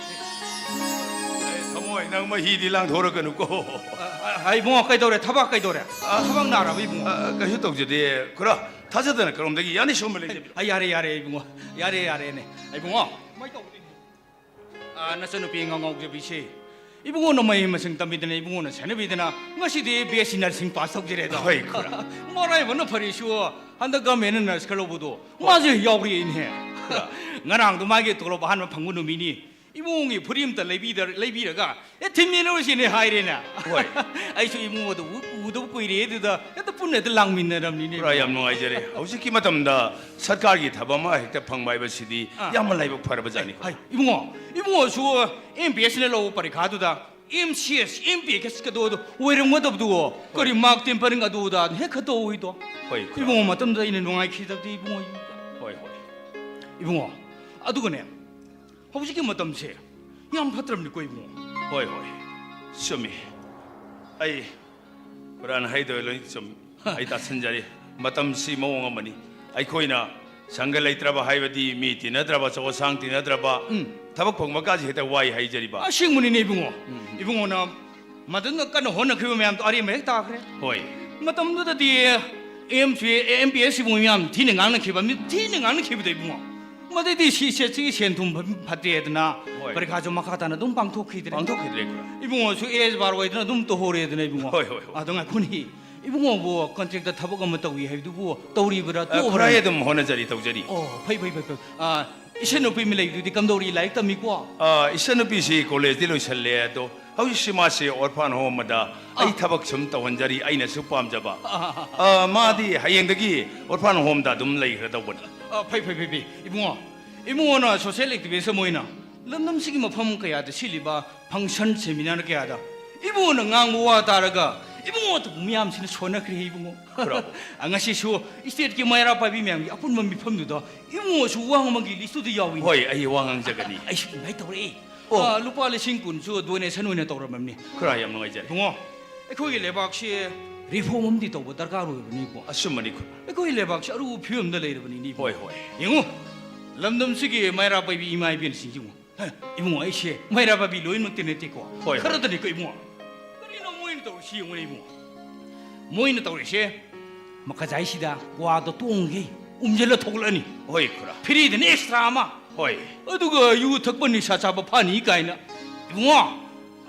ꯑꯦ, ꯊꯃꯣꯏ, ꯅꯪ ꯃꯍꯤꯗꯤ ꯂꯥꯡꯊꯣꯔꯛꯀꯅꯨꯀꯣ꯫ ꯑ, ꯑ, ꯏꯕꯨꯡꯉꯣ, ꯀꯩꯗꯧꯔꯦ? ꯊꯕꯛ ꯀꯩꯗꯧꯔꯦ? ꯑ, ꯊꯕꯛ ꯅꯥꯔꯕ, ꯏꯕꯨꯡꯉꯣ? ꯑ, ꯀꯩꯁꯨ ꯇꯧꯖꯗꯦ꯫ ꯈꯔ ꯊꯥꯖꯗꯅ ꯀꯔꯣꯝꯗꯒꯤ ꯌꯥꯅꯤ ꯁꯣꯝꯕ ꯂꯩꯖꯕꯤꯔꯣ꯫ ꯑ, ꯌꯥꯔꯦ, ꯌꯥꯔꯦ, ꯏꯕꯨꯡꯉꯣ꯫ ꯌꯥꯔꯦ, ꯌꯥꯔꯦꯅꯦ꯫ ꯏꯕꯨꯡꯉꯣ, ꯀꯃꯥꯏ ꯇꯧꯕꯅꯣ? ꯑ, ꯅꯆꯟꯅꯨꯄꯤ ꯉꯥꯎ ꯉꯥꯎꯖꯕꯤꯁꯦ ꯏꯕꯨꯡꯉꯣꯅ ꯃꯍꯩ ꯃꯁꯤꯡ ꯇꯝꯕꯤꯗꯅ, ꯏꯕꯨꯡꯉꯣꯅ ꯁꯦꯟꯅꯕꯤꯗꯅ ꯉꯁꯤꯗꯤ B S C nursing pass ꯇꯧꯖꯔꯦꯗꯣ꯫ ꯍꯣꯏ, ꯈꯨꯔꯥ꯫ ꯃꯔꯥꯏꯕꯛꯅ ꯐꯔꯤꯁꯨ ꯍꯟꯗꯛ government ꯅ nurse ꯈꯜꯍꯧꯕꯗꯣ, ꯍꯣꯏ꯫ ꯃꯥꯁꯦ ꯌꯥꯎꯔꯛꯑꯦꯅꯦ꯫ ꯈꯨꯔꯥ꯫ ꯉꯔꯥꯡꯗꯣ ꯃꯥꯒꯤ ꯇꯣꯂꯣꯞ ꯑꯍꯥꯟꯕ ꯐꯪꯕ ꯅꯨꯃꯤꯠꯅꯤ꯫ ꯏꯕꯨꯡꯉꯣꯒꯤ ꯐꯨꯔꯤꯠ ꯑꯝꯇ ꯂꯩꯕꯤꯗ-, ꯂꯩꯕꯤꯔꯒ, "ꯑꯦ, ꯊꯤꯟꯕꯤꯔꯨꯔꯁꯤꯅꯦ" ꯍꯥꯏꯔꯦꯅꯦ꯫ ꯍꯣꯏ꯫ ꯑꯩꯁꯨ ꯏꯕꯨꯡꯉꯣꯗꯣ ꯎ-, ꯎꯗꯕ ꯀꯨꯏꯔꯦ ꯑꯗꯨꯗ ꯍꯦꯛꯇ ꯄꯨꯟꯅ ꯍꯦꯛꯇ ꯂꯥꯡꯃꯤꯟꯅꯔꯕꯅꯤꯅꯦ꯫ ꯈꯨꯔꯥ, ꯌꯥꯝ ꯅꯨꯡꯉꯥꯏꯖꯔꯦ꯫ ꯍꯧꯖꯤꯛꯀꯤ ꯃꯇꯝꯗ ꯁꯔꯀꯥꯔꯒꯤ ꯊꯕꯛ ꯑꯃ ꯍꯦꯛꯇ ꯐꯪꯕ ꯍꯥꯏꯕꯁꯤꯗꯤ ꯑꯥ꯫ ꯌꯥꯝꯅ ꯂꯥꯏꯕꯛ ꯐꯔꯕ ꯖꯥꯠꯅꯤ꯫ ꯍꯥꯏ, ꯏꯕꯨꯡꯉꯣ, ꯏꯕꯨꯡꯉꯣꯁꯨ M P S ꯅ ꯂꯧꯕ ꯄꯔꯤꯈꯥꯗꯨꯗ M C S, M P S ꯀꯗꯣ ꯑꯗꯨ ꯑꯣꯏꯔꯝꯒꯗꯕꯗꯨ, ꯍꯣꯏ꯫ ꯀꯔꯤ mark tampering ꯑꯗꯨ ꯑꯗꯥ ꯍꯦꯛ ꯈꯠꯇꯣꯛꯏꯗꯣ꯫ ꯍꯣꯏ, ꯈꯨꯔꯥ꯫ ꯏꯕꯨꯡꯉꯣ, ꯃꯇꯝꯗꯨꯗ ꯑꯩꯅ ꯅꯨꯡꯉꯥꯏꯈꯤꯗꯕꯗꯤ ꯏꯕꯨꯡꯉꯣ꯫ ꯍꯣꯏ, ꯍꯣꯏ꯫ ꯏꯕꯨꯡꯉꯣ, ꯑꯗꯨꯒꯅꯦ, ꯍꯧꯖꯤꯛꯀꯤ ꯃꯇꯝꯁꯦ ꯌꯥꯝ ꯐꯠꯇ꯭ꯔꯕꯅꯤꯀꯣ, ꯏꯕꯨꯡꯉꯣ꯫ ꯍꯣꯏ, ꯍꯣꯏ꯫ ꯆꯨꯝꯃꯤ꯫ ꯑꯩ ꯈꯨꯔꯥꯅ ꯍꯥꯏꯗꯣꯏ ꯂꯣꯏ ꯆꯨꯝꯃꯤ꯫ ꯑꯩ ꯇꯥꯁꯤꯟꯖꯔꯤ꯫ ꯃꯇꯝꯁꯤ ꯃꯑꯣꯡ ꯑꯃꯅꯤ꯫ ꯑꯩꯈꯣꯏꯅ ꯁꯪꯒ ꯂꯩꯇ꯭ꯔꯕ ꯍꯥꯏꯕꯗꯤ ꯃꯤ ꯇꯤꯟꯅꯗ꯭ꯔꯕ, ꯑꯆꯧ ꯑꯁꯥꯡ ꯇꯤꯟꯅꯗ꯭ꯔꯕ, ꯎꯝ꯫ ꯊꯕꯛ ꯐꯪꯕ ꯀꯥꯁꯤ ꯍꯦꯛꯇ ꯋꯥꯏ ꯍꯥꯏꯖꯔꯤꯕ꯫ ꯑꯁꯦꯡꯕꯅꯤꯅꯦ, ꯏꯕꯨꯡꯉꯣ꯫ ꯎꯝ꯫ ꯏꯕꯨꯡꯉꯣꯅ ꯃꯗꯨꯅ ꯀꯟꯅ ꯍꯣꯠꯅꯈꯤꯕ ꯃꯌꯥꯝꯗꯣ ꯑꯔꯦꯝꯕ ꯍꯦꯛ ꯇꯥꯈ꯭ꯔꯦ꯫ ꯍꯣꯏ꯫ ꯃꯇꯝꯗꯨꯗꯗꯤ M P S ꯁꯤꯕꯨ ꯌꯥꯝ ꯊꯤꯅ ꯉꯥꯡꯅꯈꯤꯕ, ꯃꯤ ꯊꯤꯅ ꯉꯥꯡꯅꯈꯤꯕꯗꯣ, ꯏꯕꯨꯡꯉꯣ꯫ ꯃꯗꯩꯗꯤ ꯁꯤ ꯁꯦꯠꯁꯤꯒꯤ ꯁꯦꯟ ꯊꯨꯝ ꯐ-, ꯐꯠꯇꯦꯗꯅ ꯍꯣꯏ꯫ ꯄꯔꯤꯈꯥꯁꯨ ꯃꯈꯥ ꯇꯥꯅ ꯑꯗꯨꯝ ꯄꯥꯡꯊꯣꯛꯈꯤꯗ꯭ꯔꯦ꯫ ꯄꯥꯡꯊꯣꯛꯈꯤꯗ꯭ꯔꯦ, ꯈꯨꯔꯥ꯫ ꯏꯕꯨꯡꯉꯣꯁꯨ age bar ꯑꯣꯏꯗꯅ ꯑꯗꯨꯝ ꯇꯣꯍꯧꯔꯦꯗꯅ, ꯏꯕꯨꯡꯉꯣ꯫ ꯍꯣꯏ, ꯍꯣꯏ, ꯍꯣꯏ꯫ ꯑꯗꯣ ꯉꯥꯏꯈꯣꯅꯦ, ꯏꯕꯨꯡꯉꯣꯕꯨ contract ꯇ ꯊꯕꯛ ꯑꯃ ꯇꯧꯏ ꯍꯥꯏꯕꯗꯨꯕꯨ ꯇꯧꯔꯤꯕ꯭ꯔꯥ, ꯑ, ꯇꯣꯛꯑꯕ꯭ꯔꯥ? ꯈꯨꯔꯥ, ꯑꯗꯨꯝ ꯍꯣꯠꯅꯖꯔꯤ, ꯇꯧꯖꯔꯤ꯫ ꯑꯣ, ꯐꯩ, ꯐꯩ, ꯐꯩ, ꯐꯩ꯫ ꯑ, ꯏꯆꯟꯅꯨꯄꯤ ꯑꯃ ꯂꯩꯕꯗꯨꯗꯤ ꯀꯝꯗꯧꯔꯤ? ꯂꯥꯏꯔꯤꯛ ꯇꯝꯃꯤꯀꯣ? ꯑ, ꯏꯆꯟꯅꯨꯄꯤꯁꯤ college ꯇꯤ ꯂꯣꯏꯁꯜꯂꯦ, ꯑꯗꯣ ꯍꯧꯖꯤꯛꯁꯤ ꯃꯥꯁꯤ orphan home ꯑꯃꯗ ꯑꯩ ꯑꯥ꯫ ꯊꯕꯛ ꯁꯨꯝ ꯇꯧꯍꯟꯖꯔꯤ, ꯑꯩꯅꯁꯨ ꯄꯥꯝꯖꯕ꯫ ꯑꯥ, ꯑꯥ, ꯑꯥ꯫ ꯑ, ꯃꯥꯗꯤ ꯍꯌꯦꯡꯗꯒꯤ orphan home ꯗ ꯑꯗꯨꯝ ꯂꯩꯈ꯭ꯔꯗꯧꯕꯅꯤ꯫ ꯑ, ꯐꯩ, ꯐꯩ, ꯐꯩ, ꯐꯩ꯫ ꯏꯕꯨꯡꯉꯣ, ꯏꯕꯨꯡꯉꯣꯅ social activist ꯑꯃ ꯑꯣꯏꯅ ꯂꯝꯗꯝꯁꯤꯒꯤ ꯃꯐꯝ ꯀꯌꯥꯗ ꯁꯤꯜꯂꯤꯕ function seminar ꯀꯌꯥꯗ ꯏꯕꯨꯡꯉꯣꯅ ꯉꯥꯡꯕ ꯋꯥ ꯇꯥꯔꯒ ꯏꯕꯨꯡꯉꯣ, ꯑꯗꯨꯕꯨ ꯃꯤꯌꯥꯝꯁꯤꯅ ꯁꯣꯟꯅꯈ꯭ꯔꯦ ꯏꯕꯨꯡꯉꯣ꯫ ꯈꯨꯔꯥꯕꯨ꯫ ꯑ, ꯉꯁꯤꯁꯨ stateꯀꯤ ꯃꯩꯔꯥ ꯄꯥꯏꯕꯤ ꯃꯌꯥꯝꯒꯤ ꯑꯄꯨꯟꯕ ꯃꯤꯐꯝꯗꯨꯗ ꯏꯕꯨꯡꯉꯣꯁꯨ ꯋꯥ ꯉꯥꯡꯕꯒꯤ listꯇꯨꯗ ꯌꯥꯎꯏꯅꯦ꯫ ꯍꯣꯏ, ꯑꯩ ꯋꯥ ꯉꯥꯡꯖꯒꯅꯤ꯫ ꯑꯩꯁꯨ invite ꯇꯧꯔꯛꯑꯦ꯫ ꯑꯣ꯫ ꯑ, ꯂꯨꯄꯥ ꯂꯤꯁꯤꯡ ꯀꯨꯟꯁꯨ donation ꯑꯣꯏꯅ ꯇꯧꯔꯝꯃꯕꯅꯤ꯫ ꯈꯨꯔꯥ, ꯌꯥꯝ ꯅꯨꯡꯉꯥꯏꯖꯔꯦ꯫ ꯏꯕꯨꯡꯉꯣ, ꯑꯩꯈꯣꯏꯒꯤ ꯂꯩꯕꯥꯛꯁꯤ reform ꯑꯃꯗꯤ ꯇꯧꯕ ꯗꯔꯀꯥꯔ ꯑꯣꯏꯕꯅꯤꯀꯣ꯫ ꯑꯆꯨꯝꯕꯅꯤ ꯈꯨꯔꯥ꯫ ꯑꯩꯈꯣꯏ ꯂꯩꯕꯥꯛꯁꯤ ꯑꯔꯨꯕ ꯐꯤꯕꯝꯗ ꯂꯩꯔꯕꯅꯤꯅꯦ ꯏꯕꯨꯡꯉꯣ꯫ ꯍꯣꯏ, ꯍꯣꯏ꯫ ꯌꯦꯡꯉꯨ, ꯂꯝꯗꯝꯁꯤꯒꯤ ꯃꯩꯔꯥ ꯄꯥꯏꯕꯤ ꯏꯃꯥ ꯏꯕꯦꯜꯁꯤꯡꯁꯤ ꯌꯦꯡꯉꯨ꯫ ꯍꯦ, ꯏꯕꯨꯡꯉꯣ, ꯑꯩꯁꯦ ꯃꯩꯔꯥ ꯄꯥꯏꯕꯤ ꯂꯣꯏꯅꯃꯛꯇꯤ ꯅꯠꯇꯦꯀꯣ꯫ ꯍꯣꯏ, ꯍꯣꯏ꯫ ꯈꯔꯗꯅꯤꯀꯣ ꯏꯕꯨꯡꯉꯣ꯫ ꯀꯔꯤꯅꯣ ꯃꯣꯏꯅ ꯇꯧꯔꯤꯁꯤ ꯌꯦꯡꯉꯨꯅꯦ ꯏꯕꯨꯡꯉꯣ꯫ ꯃꯣꯏꯅ ꯇꯧꯔꯤꯁꯦ, ꯃꯈꯖꯥꯏꯁꯤꯗ ꯀ꯭ꯋꯥꯗꯣ ꯇꯣꯡꯒꯩ ꯎꯝꯖꯤꯜꯂ ꯊꯣꯛꯂꯛꯑꯅꯤ꯫ ꯍꯣꯏ, ꯈꯨꯔꯥ꯫ Freeꯗꯅ extra ꯑꯃ꯫ ꯍꯣꯏ꯫ ꯑꯗꯨꯒ ꯌꯨ ꯊꯛꯄ ꯅꯤꯁꯥ ꯆꯥꯕ ꯐꯥꯅꯤ ꯀꯥꯏꯅ꯫ ꯏꯕꯨꯡꯉꯣ,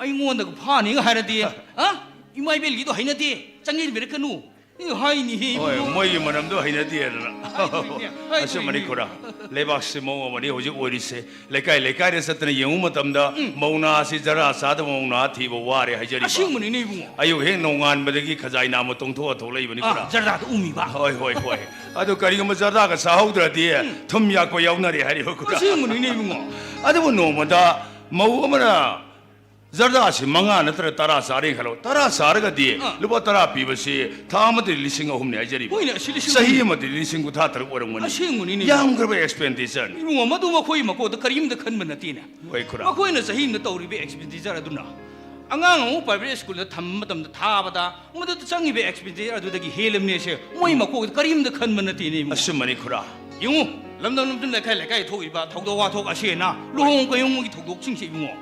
ꯑꯩꯉꯣꯟꯗꯒ ꯐꯥꯅꯤꯒ ꯍꯥꯏꯔꯗꯤ, ꯍꯥ? ꯏꯃꯥ ꯏꯕꯦꯜꯒꯤꯗꯣ ꯍꯩꯅꯗꯦ, ꯆꯪꯁꯤꯟꯕꯤꯔꯛꯀꯅꯨ꯫ ꯑꯦ, ꯍꯥꯏꯅꯤꯍꯦ ꯍꯣꯏ, ꯏꯕꯨꯡꯉꯣ꯫ ꯃꯣꯏꯒꯤ ꯃꯅꯝꯗꯣ ꯍꯩꯅꯗꯦꯗꯅ꯫ ꯍꯥꯏꯅꯤꯅꯦ, ꯍꯥꯏꯅꯤꯅꯦ꯫ ꯑꯆꯨꯝꯕꯅꯤ ꯈꯨꯔꯥ꯫ ꯂꯩꯕꯥꯛꯁꯤ ꯃꯑꯣꯡ ꯑꯃꯅꯤ ꯍꯧꯖꯤꯛ ꯑꯣꯏꯔꯤꯁꯦ꯫ ꯂꯩꯀꯥꯏ ꯂꯩꯀꯥꯏꯗ ꯆꯠꯇꯅ ꯌꯦꯡꯉꯨ ꯃꯇꯝꯗ, ꯎꯝ꯫ ꯃꯧ ꯅꯍꯥꯁꯤ ꯖꯔꯗꯥ ꯆꯥꯗꯕ ꯃꯧ ꯅꯍꯥ ꯊꯤꯕ ꯋꯥꯔꯦ ꯍꯥꯏꯖꯔꯤꯕ꯫ ꯑꯁꯦꯡꯕꯅꯤꯅꯦ ꯏꯕꯨꯡꯉꯣ꯫ ꯑꯌꯨꯛ ꯍꯦꯛ ꯅꯣꯡꯉꯥꯟꯕꯗꯒꯤ ꯈꯖꯥꯏ ꯅꯥꯝꯃ ꯇꯣꯡꯊꯣꯛꯑ ꯊꯣꯛꯂꯛꯏꯕꯅꯤ ꯑꯥ, ꯈꯨꯔꯥ꯫ ꯖꯔꯗꯥꯗ ꯎꯝꯃꯤꯕ꯫ ꯍꯣꯏ, ꯍꯣꯏ, ꯍꯣꯏ꯫ ꯑꯗꯨ ꯀꯔꯤꯒꯨꯝꯕ ꯖꯔꯗꯥꯒ ꯆꯥꯍꯧꯗ꯭ꯔꯗꯤ, ꯎꯝ꯫ ꯊꯨꯝ ꯌꯥꯛꯄ ꯌꯥꯎꯅꯔꯦ ꯍꯥꯏꯔꯤꯕ ꯈꯨꯔꯥ꯫ ꯑꯁꯦꯡꯕꯅꯤꯅꯦ ꯏꯕꯨꯡꯉꯣ꯫ ꯑꯗꯨꯕꯨ ꯅꯣꯡꯃꯗ ꯃꯧ ꯑꯃꯅ ꯖꯔꯗꯥꯁꯤ ꯃꯉꯥ ꯅꯠꯇ꯭ꯔ ꯇꯔꯥ ꯆꯥꯔꯦ ꯈꯜꯂꯣ꯫ ꯇꯔꯥ ꯆꯥꯔꯒꯗꯤ ꯑꯥ꯫ ꯂꯨꯄꯥ ꯇꯔꯥ ꯄꯤꯕꯁꯤ ꯊꯥ ꯑꯃꯗ ꯂꯤꯁꯤꯡ ꯑꯍꯨꯝꯅꯤ ꯍꯥꯏꯖꯔꯤꯕ꯫ ꯍꯣꯏꯅꯦ, ꯑꯁꯤ ꯂꯤꯁꯤꯡ ꯆꯍꯤ ꯑꯍꯨꯝ꯫ ꯑꯃꯗ ꯂꯤꯁꯤꯡ ꯀꯨꯟꯊ꯭ꯔꯥ ꯇꯔꯨꯛ ꯑꯣꯏꯔꯝꯒꯅꯤ꯫ ꯑꯁꯦꯡꯕꯅꯤꯅꯦ꯫ ꯌꯥꯝꯈ꯭ꯔꯕ expenditure꯫ ꯏꯕꯨꯡꯉꯣ, ꯃꯗꯨ ꯃꯈꯣꯏ ꯃꯀꯣꯛꯇ ꯀꯔꯤꯝꯇ ꯈꯟꯕ ꯅꯠꯇꯦꯅꯦ꯫ ꯍꯣꯏ, ꯈꯨꯔꯥ꯫ ꯃꯈꯣꯏꯅ ꯆꯍꯤ ꯑꯃꯗ ꯇꯧꯔꯤꯕ expenditure ꯑꯗꯨꯅ ꯑꯉꯥꯡ ꯑꯃ private schoolꯗ ꯊꯝꯕ ꯃꯇꯝꯗ ꯊꯥꯕꯗ ꯃꯗꯨꯗ ꯆꯪꯉꯤꯕ expenditure ꯑꯗꯨꯗꯒꯤ ꯍꯦꯜꯂꯝꯅꯦꯁꯦ ꯃꯣꯏ ꯎꯝ꯫ ꯃꯀꯣꯛꯇ ꯀꯔꯤꯝꯇ ꯈꯟꯕ ꯅꯠꯇꯦꯅꯦ ꯏꯕꯨꯡꯉꯣ꯫ ꯑꯆꯨꯝꯕꯅꯤ, ꯈꯨꯔꯥ꯫ ꯌꯦꯡꯉꯨ, ꯂꯝꯗꯝ ꯂꯝꯗꯝ, ꯂꯩꯀꯥꯏ ꯂꯩꯀꯥꯏ ꯊꯣꯛꯏꯕ ꯊꯧꯗꯣꯛ ꯋꯥꯊꯣꯛ ꯑꯁꯤ ꯑꯅꯥ, ꯂꯨꯍꯣꯡ ꯀꯩꯌꯣꯡꯒꯤ ꯊꯧꯗꯣꯛꯁꯤꯡꯁꯦ ꯏꯕꯨꯡꯉꯣ,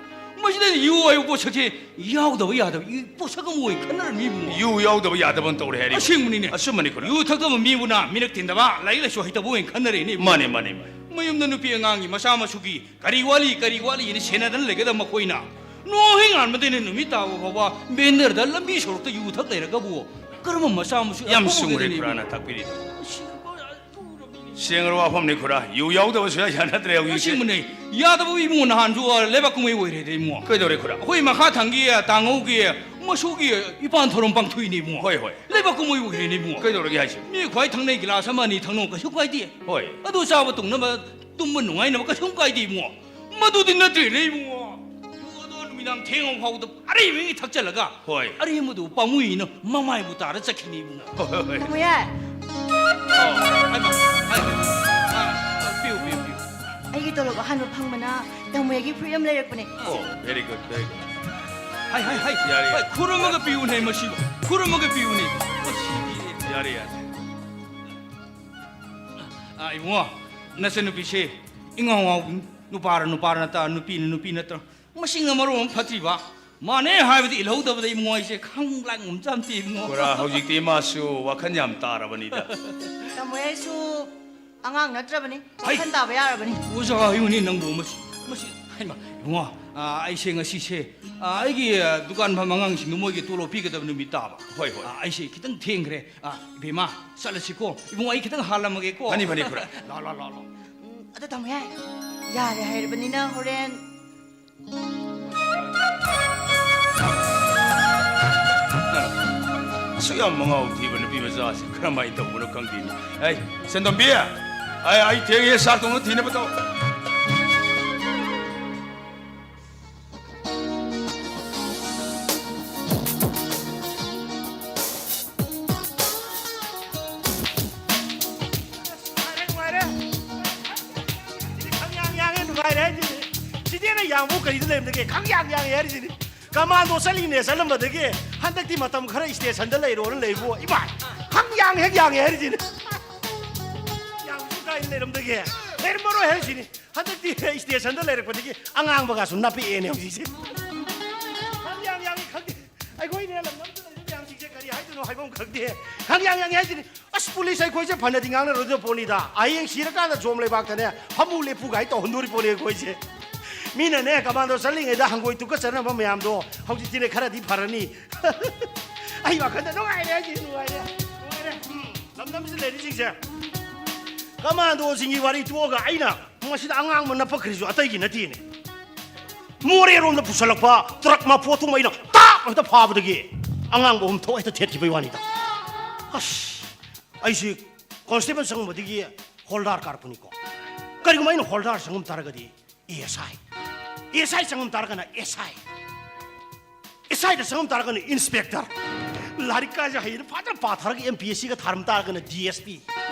ꯃꯁꯤꯗ ꯌꯨ ꯍꯥꯏꯕ ꯄꯣꯠꯁꯛꯁꯦ ꯌꯥꯎꯗꯕ ꯌꯥꯗꯕ ꯏ-, ꯄꯣꯠꯁꯛ ꯑꯃ ꯑꯣꯏꯅ ꯈꯟꯅꯔꯝꯃꯤ ꯏꯕꯨꯡꯉꯣ꯫ ꯌꯨ ꯌꯥꯎꯗꯕ ꯌꯥꯗꯕꯅ ꯇꯧꯔꯦ ꯍꯥꯏꯔꯤ꯫ ꯑꯁꯦꯡꯕꯅꯤꯅꯦ꯫ ꯑꯆꯨꯝꯕꯅꯤ ꯈꯨꯔꯥ꯫ ꯌꯨ ꯊꯛꯇꯕ ꯃꯤꯕꯨꯅ ꯃꯤꯔꯛ ꯇꯤꯟꯗꯕ, ꯂꯥꯏꯔꯤꯛ ꯂꯥꯏꯁꯨ ꯍꯩꯇꯕ ꯑꯣꯏꯅ ꯈꯟꯅꯔꯦꯅꯦ ꯏꯕꯨꯡꯉꯣ꯫ ꯃꯥꯅꯦ, ꯃꯥꯅꯦ, ꯃꯥꯅꯦ꯫ ꯃꯌꯨꯝꯗ ꯅꯨꯄꯤ ꯑꯉꯥꯡꯒꯤ ꯃꯆꯥ ꯃꯁꯨꯒꯤ ꯀꯔꯤ ꯋꯥꯠꯂꯤ, ꯀꯔꯤ ꯋꯥꯠꯂꯤꯅ ꯁꯦꯟꯅꯗꯅ ꯂꯩꯒꯗꯕ ꯃꯈꯣꯏꯅ ꯅꯣꯡ ꯍꯦꯛ ꯉꯥꯟꯕꯗꯩꯅ ꯅꯨꯃꯤꯠ ꯇꯥꯕ ꯐꯥꯎꯕ ꯕꯦꯟꯗꯔꯗ ꯂꯝꯕꯤ ꯁꯣꯔꯣꯛꯇ ꯌꯨ ꯊꯛ ꯂꯩꯔꯒꯕꯨ ꯀꯔꯝꯕ ꯃꯆꯥ ꯃꯁꯨ ꯌꯥꯝ ꯑꯐꯕ ꯆꯨꯝꯒ꯭ꯔꯦ ꯑꯣꯏꯒꯗꯣꯏꯅꯣ ꯈꯨꯔꯥꯅ ꯏꯕꯨꯡꯉꯣ? ꯇꯥꯛꯄꯤꯔꯤꯗꯣ꯫ ꯑꯁꯤ ꯆꯦꯡ ꯑꯔꯨ ꯋꯥꯐꯝꯅꯤ ꯈꯨꯔꯥ꯫ ꯌꯨ ꯌꯥꯎꯗꯕ ꯁꯨꯡꯌꯥ ꯌꯥꯅꯗ꯭ꯔꯦ ꯍꯧꯖꯤꯛꯁꯦ꯫ ꯑꯁꯦꯡꯕꯅꯦ꯫ ꯌꯥꯗꯕ ꯏꯕꯨꯡꯉꯣ, ꯅꯍꯥꯟꯁꯨ, ꯑ, ꯂꯩꯕꯥꯛ ꯀꯨꯝꯍꯩ ꯑꯣꯏꯔꯦꯗ ꯏꯕꯨꯡꯉꯣ꯫ ꯀꯩꯗꯧꯔꯦ ꯈꯨꯔꯥ? ꯑꯩꯈꯣꯏ ꯃꯈꯥ ꯊꯪꯒꯤ, ꯑ, ꯇꯥꯡꯉꯧꯒꯤ ꯃꯁꯨꯒꯤ ꯏꯄꯥꯟ ꯊꯧꯔꯝ ꯄꯥꯡꯊꯣꯛꯏꯅꯦ ꯏꯕꯨꯡꯉꯣ꯫ ꯍꯣꯏ, ꯍꯣꯏ꯫ ꯂꯩꯕꯥꯛ ꯀꯨꯝꯍꯩ ꯑꯣꯏꯔꯦꯅꯦ ꯏꯕꯨꯡꯉꯣ꯫ ꯀꯩꯗꯧꯔꯒꯦ ꯍꯥꯏꯁꯦ? ꯃꯤ ꯈ꯭ꯋꯥꯏ ꯊꯪꯅꯩ ꯒꯤꯂꯥꯁ ꯑꯃ ꯑꯅꯤ ꯊꯛꯅꯧ ꯀꯩꯁꯨ ꯀꯥꯏꯗꯦ꯫ ꯍꯣꯏ꯫ ꯑꯗꯨ ꯆꯥꯕ ꯇꯨꯝꯅꯕ, ꯇꯨꯝꯕ ꯅꯨꯡꯉꯥꯏꯅꯕ ꯀꯩꯁꯨꯝ ꯀꯥꯏꯗꯦ ꯏꯕꯨꯡꯉꯣ꯫ ꯃꯗꯨꯗꯤ ꯅꯠꯇ꯭ꯔꯦꯅꯦ ꯏꯕꯨꯡꯉꯣ꯫ ꯌꯨ ꯑꯗꯣ ꯅꯨꯃꯤꯠ ꯌꯥꯝ ꯊꯦꯡꯉ ꯐꯥꯎꯗ ꯑꯔꯩꯕꯒꯤ ꯊꯛꯆꯜꯂꯒ, ꯍꯣꯏ꯫ ꯑꯔꯦꯝꯕꯗꯨ ꯄꯥꯝꯃꯨꯏꯅ ꯃꯃꯥꯏꯕꯨ ꯇꯥꯔ ꯆꯠꯈꯤꯅꯤ, ꯏꯕꯨꯡꯉꯣ꯫ ꯍꯣꯏ, ꯍꯣꯏ, ꯍꯣꯏ꯫ ꯇꯥꯃꯣ ꯌꯥꯏ꯫ ꯑꯣ, ꯍꯥꯏꯃ, ꯍꯥꯏꯃ꯫ ꯑꯥ, ꯄꯤꯌꯨ, ꯄꯤꯌꯨ, ꯄꯤꯌꯨ꯫ ꯑꯩꯒꯤ ꯇꯣꯂꯣꯞ ꯑꯍꯥꯟꯕ ꯐꯪꯕꯅ ꯇꯥꯃꯣ ꯌꯥꯏꯒꯤ ꯐꯨꯔꯤꯠ ꯑꯃ ꯂꯩꯔꯛꯄꯅꯦ꯫ ꯑꯣ, very good, very good. ꯍꯥꯏ, ꯍꯥꯏ, ꯍꯥꯏ꯫ ꯌꯥꯔꯦ, ꯍꯥꯏ, ꯌꯥꯔꯦ꯫ ꯈꯨꯔꯨꯝꯃꯒ ꯄꯤꯌꯨꯅꯦ ꯃꯁꯤꯕꯨ꯫ ꯈꯨꯔꯨꯝꯃꯒ ꯄꯤꯌꯨꯅꯦ꯫ ꯃꯁꯤꯗꯤ꯫ ꯌꯥꯔꯦ, ꯌꯥꯔꯦ꯫ ꯑꯥ, ꯏꯕꯨꯡꯉꯣ, ꯅꯆꯟꯅꯨꯄꯤꯁꯦ ꯏꯉꯥꯎ ꯉꯥꯎꯕꯤ, ꯅꯨꯄꯥꯔ ꯅꯨꯄꯥꯔ ꯅꯠꯇ, ꯅꯨꯄꯤꯅ ꯅꯨꯄꯤ ꯅꯠꯇ꯭ꯔ, ꯃꯁꯤꯡꯅ ꯃꯔꯣꯟ ꯑꯃ ꯐꯠꯇ꯭ꯔꯤꯕ, ꯃꯥꯅꯦ ꯍꯥꯏꯕꯗꯤ ꯏꯜꯍꯧꯗꯕꯗ ꯏꯕꯨꯡꯉꯣ ꯑꯩꯁꯦ ꯈꯪ ꯂꯥꯡ ꯉꯝꯖꯝꯇꯦ ꯏꯕꯨꯡꯉꯣ꯫ ꯈꯨꯔꯥ, ꯍꯧꯖꯤꯛꯇꯤ ꯃꯥꯁꯨ ꯋꯥꯈꯜ ꯌꯥꯝ ꯇꯥꯔꯕꯅꯤꯗ꯫ ꯇꯥꯃꯣ ꯑꯩꯁꯨ ꯑꯉꯥꯡ ꯅꯠꯇ꯭ꯔꯕꯅꯤ, ꯍꯩ! ꯋꯥꯈꯜ ꯇꯥꯕ ꯌꯥꯔꯕꯅꯤ꯫ ꯑꯣꯖꯥ ꯍꯥꯏꯌꯨꯅꯦ ꯅꯪꯕꯨ ꯃꯁꯤ, ꯃꯁꯤ, ꯍꯩꯃ, ꯏꯕꯨꯡꯉꯣ, ꯑꯥ, ꯑꯩꯁꯦ ꯉꯁꯤꯁꯦ, ꯑꯥ, ꯑꯩꯒꯤ, ꯑꯥ, ꯗꯨꯀꯥꯟ ꯐꯝꯕ ꯑꯉꯥꯡꯁꯤꯡꯗꯣ ꯃꯣꯏꯒꯤ ꯇꯣꯂꯣꯞ ꯄꯤꯒꯗꯕ ꯅꯨꯃꯤꯠ ꯇꯥꯕ꯫ ꯍꯣꯏ, ꯍꯣꯏ꯫ ꯑꯥ, ꯑꯩꯁꯦ ꯈꯤꯇꯪ ꯊꯦꯡꯈ꯭ꯔꯦ꯫ ꯑꯥ, ꯏꯕꯦꯝꯃ, ꯆꯠꯂꯁꯤꯀꯣ꯫ ꯏꯕꯨꯡꯉꯣ, ꯑꯩ ꯈꯤꯇꯪ ꯍꯥꯜꯂꯝꯃꯒꯦꯀꯣ꯫ ꯐꯅꯤ, ꯐꯅꯤ, ꯈꯨꯔꯥ꯫ ꯂꯥ, ꯂꯥ, ꯂꯥ, ꯂꯥ꯫ ꯎꯝ, ꯑꯗꯣ ꯇꯥꯃꯣ ꯌꯥꯏ, ꯌꯥꯔꯦ ꯍꯥꯏꯔꯕꯅꯤꯅ ꯍꯣꯔꯦꯟ ꯑꯁꯨꯛ ꯌꯥꯝ ꯃꯉꯥꯎ ꯊꯤꯕ ꯅꯨꯄꯤ ꯃꯆꯥꯁꯤ ꯀꯔꯝꯍꯥꯏꯅ ꯇꯧꯕꯅꯣ ꯈꯪꯗꯦꯅꯦ꯫ ꯑꯩ, ꯁꯦꯟꯗꯣꯝꯕꯤ, ꯑꯩ, ꯑꯩ ꯊꯦꯡꯉꯦ, ꯆꯥꯛ ꯊꯣꯡꯅ ꯊꯤꯅꯕ ꯇꯧ꯫ ꯅꯨꯡꯉꯥꯏꯔꯦ, ꯅꯨꯡꯉꯥꯏꯔꯦ꯫ ꯁꯤꯗꯤ ꯈꯪꯌꯥꯡ ꯌꯥꯡꯉꯦ, ꯅꯨꯡꯉꯥꯏꯔꯦ ꯍꯥꯏꯁꯤꯅꯤ꯫ ꯁꯤꯗꯤ ꯑꯩꯅ ꯌꯥꯡꯕꯨ ꯀꯔꯤꯗ ꯂꯩꯔꯝꯗꯒꯦ? ꯈꯪꯌꯥꯡ ꯌꯥꯡꯉꯦ ꯍꯥꯏꯔꯤꯁꯤꯅꯤ꯫ ꯀꯃꯥꯟꯗꯣ ꯆꯠꯂꯤꯅꯦ ꯆꯠꯂꯝꯕꯗꯒꯤ ꯍꯟꯗꯛꯇꯤ ꯃꯇꯝ ꯈꯔ ꯏꯁꯇꯦꯁꯟꯗ ꯂꯩꯔꯣꯅ ꯂꯩꯕꯨ꯫ ꯏꯃꯥ! ꯈꯪꯌꯥꯡ ꯍꯦꯛ ꯌꯥꯡꯉꯦ ꯍꯥꯏꯔꯤꯁꯤꯅꯤ꯫ ꯌꯥꯡꯕꯨ ꯀꯥꯏꯗ ꯂꯩꯔꯝꯗꯒꯦ? ꯂꯩꯔꯝꯃꯔꯣꯏ ꯍꯥꯏꯔꯤꯁꯤꯅꯤ꯫ ꯍꯟꯗꯛꯇꯤ ꯏꯁꯇꯦꯁꯟꯗ ꯂꯩꯔꯛꯄꯗꯒꯤ ꯑꯉꯥꯡꯕꯒꯁꯨ ꯅꯞꯄꯛꯑꯦꯅꯦ ꯍꯧꯖꯤꯛꯁꯦ꯫ ꯈꯪꯌꯥꯡ ꯌꯥꯡꯉꯤ ꯈꯪꯗꯦ꯫ ꯑꯩꯈꯣꯏꯅꯦ ꯂꯝꯗꯝꯗ ꯂꯩꯕ ꯃꯌꯥꯝꯁꯤꯡꯁꯦ ꯀꯔꯤ ꯍꯥꯏꯗꯣꯏꯅꯣ ꯍꯥꯏꯐꯝ ꯈꯪꯗꯦ꯫ ꯈꯪꯌꯥꯡ ꯌꯥꯡꯉꯤ ꯍꯥꯏꯁꯤꯅꯤ꯫ ꯑꯁ, ꯄꯨꯂꯤꯁ ꯑꯩꯈꯣꯏꯁꯦ ꯐꯅꯗꯤ ꯉꯥꯡꯅꯔꯣꯏꯗꯕ ꯄꯣꯠꯅꯤꯗ꯫ ꯍꯌꯦꯡ ꯁꯤꯔꯀꯥꯟꯗ ꯖꯣꯝ ꯂꯩꯕꯥꯛꯇꯅꯦ ꯐꯝꯃꯨ ꯂꯦꯞꯄꯨ ꯀꯥꯏ ꯇꯧꯍꯟꯗꯣꯔꯤ ꯄꯣꯠꯅꯤ ꯑꯩꯈꯣꯏꯁꯦ꯫ ꯃꯤꯅꯅꯦ ꯀꯃꯥꯟꯗꯣ ꯆꯠꯂꯤꯉꯩꯗ ꯍꯪꯒꯣꯏ ꯇꯨꯀꯠꯆꯅꯕ ꯃꯌꯥꯝꯗꯣ ꯍꯧꯖꯤꯛꯇꯤꯅꯦ ꯈꯔꯗꯤ ꯐꯔꯅꯤ꯫ ꯑꯩ ꯋꯥꯈꯜꯗ ꯅꯨꯡꯉꯥꯏꯔꯦ ꯍꯥꯏꯁꯤ, ꯅꯨꯡꯉꯥꯏꯔꯦ, ꯅꯨꯡꯉꯥꯏꯔꯦ꯫ ꯎꯝ, ꯂꯝꯗꯝꯁꯤꯗ ꯂꯩꯔꯤꯁꯤꯡꯁꯦ꯫ ꯀꯃꯥꯟꯗꯣꯁꯤꯡꯒꯤ ꯋꯥꯔꯤ ꯇꯣꯛꯑꯒ ꯑꯩꯅ ꯃꯁꯤꯗ ꯑꯉꯥꯡꯕ ꯅꯞꯄꯛꯈ꯭ꯔꯤꯁꯨ ꯑꯇꯩꯒꯤ ꯅꯠꯇꯦꯅꯦ꯫ ꯃꯣꯔꯦꯔꯣꯝꯗ ꯄꯨꯁꯜꯂꯛꯄ ꯇ꯭ꯔꯛ ꯃꯄꯣꯠꯇꯨꯃ ꯑꯩꯅ ꯇꯥꯛ ꯍꯦꯛꯇ ꯐꯥꯕꯗꯒꯤ ꯑꯉꯥꯡꯕ ꯑꯍꯨꯝ ꯊꯣꯛ ꯍꯦꯛꯇ ꯊꯦꯠꯈꯤꯕꯩ ꯋꯥꯅꯤꯗ꯫ ꯑꯁ, ꯑꯩꯁꯤ ꯀꯣꯟꯁꯇꯦꯕꯜ ꯆꯪꯉꯝꯕꯗꯒꯤ ꯍꯣꯜꯗꯥꯔ ꯀꯥꯔꯛꯄꯅꯤꯀꯣ꯫ ꯀꯔꯤꯒꯨꯝꯕ ꯑꯩꯅ ꯍꯣꯜꯗꯥꯔ ꯆꯪꯉꯝ ꯇꯥꯔꯒꯗꯤ A S I, A S ꯑꯥꯏ ꯆꯪꯉꯝ ꯇꯥꯔꯒꯅ ꯑꯦꯁ ꯑꯥꯏ, ꯁ꯭ꯋꯥꯏꯗ ꯆꯪꯉꯝ ꯇꯥꯔꯒꯅ ꯏꯟꯁꯄꯦꯛꯇꯔ, ꯂꯥꯏꯔꯤꯛ ꯀꯥꯏꯁꯦ ꯍꯩꯅ ꯐꯖꯅ ꯄꯥꯊꯔꯒ ꯑꯦꯝ ꯄꯤ ꯑꯦꯁ ꯁꯤꯒ ꯊꯥꯔꯝ ꯇꯥꯔꯒꯅ D S P,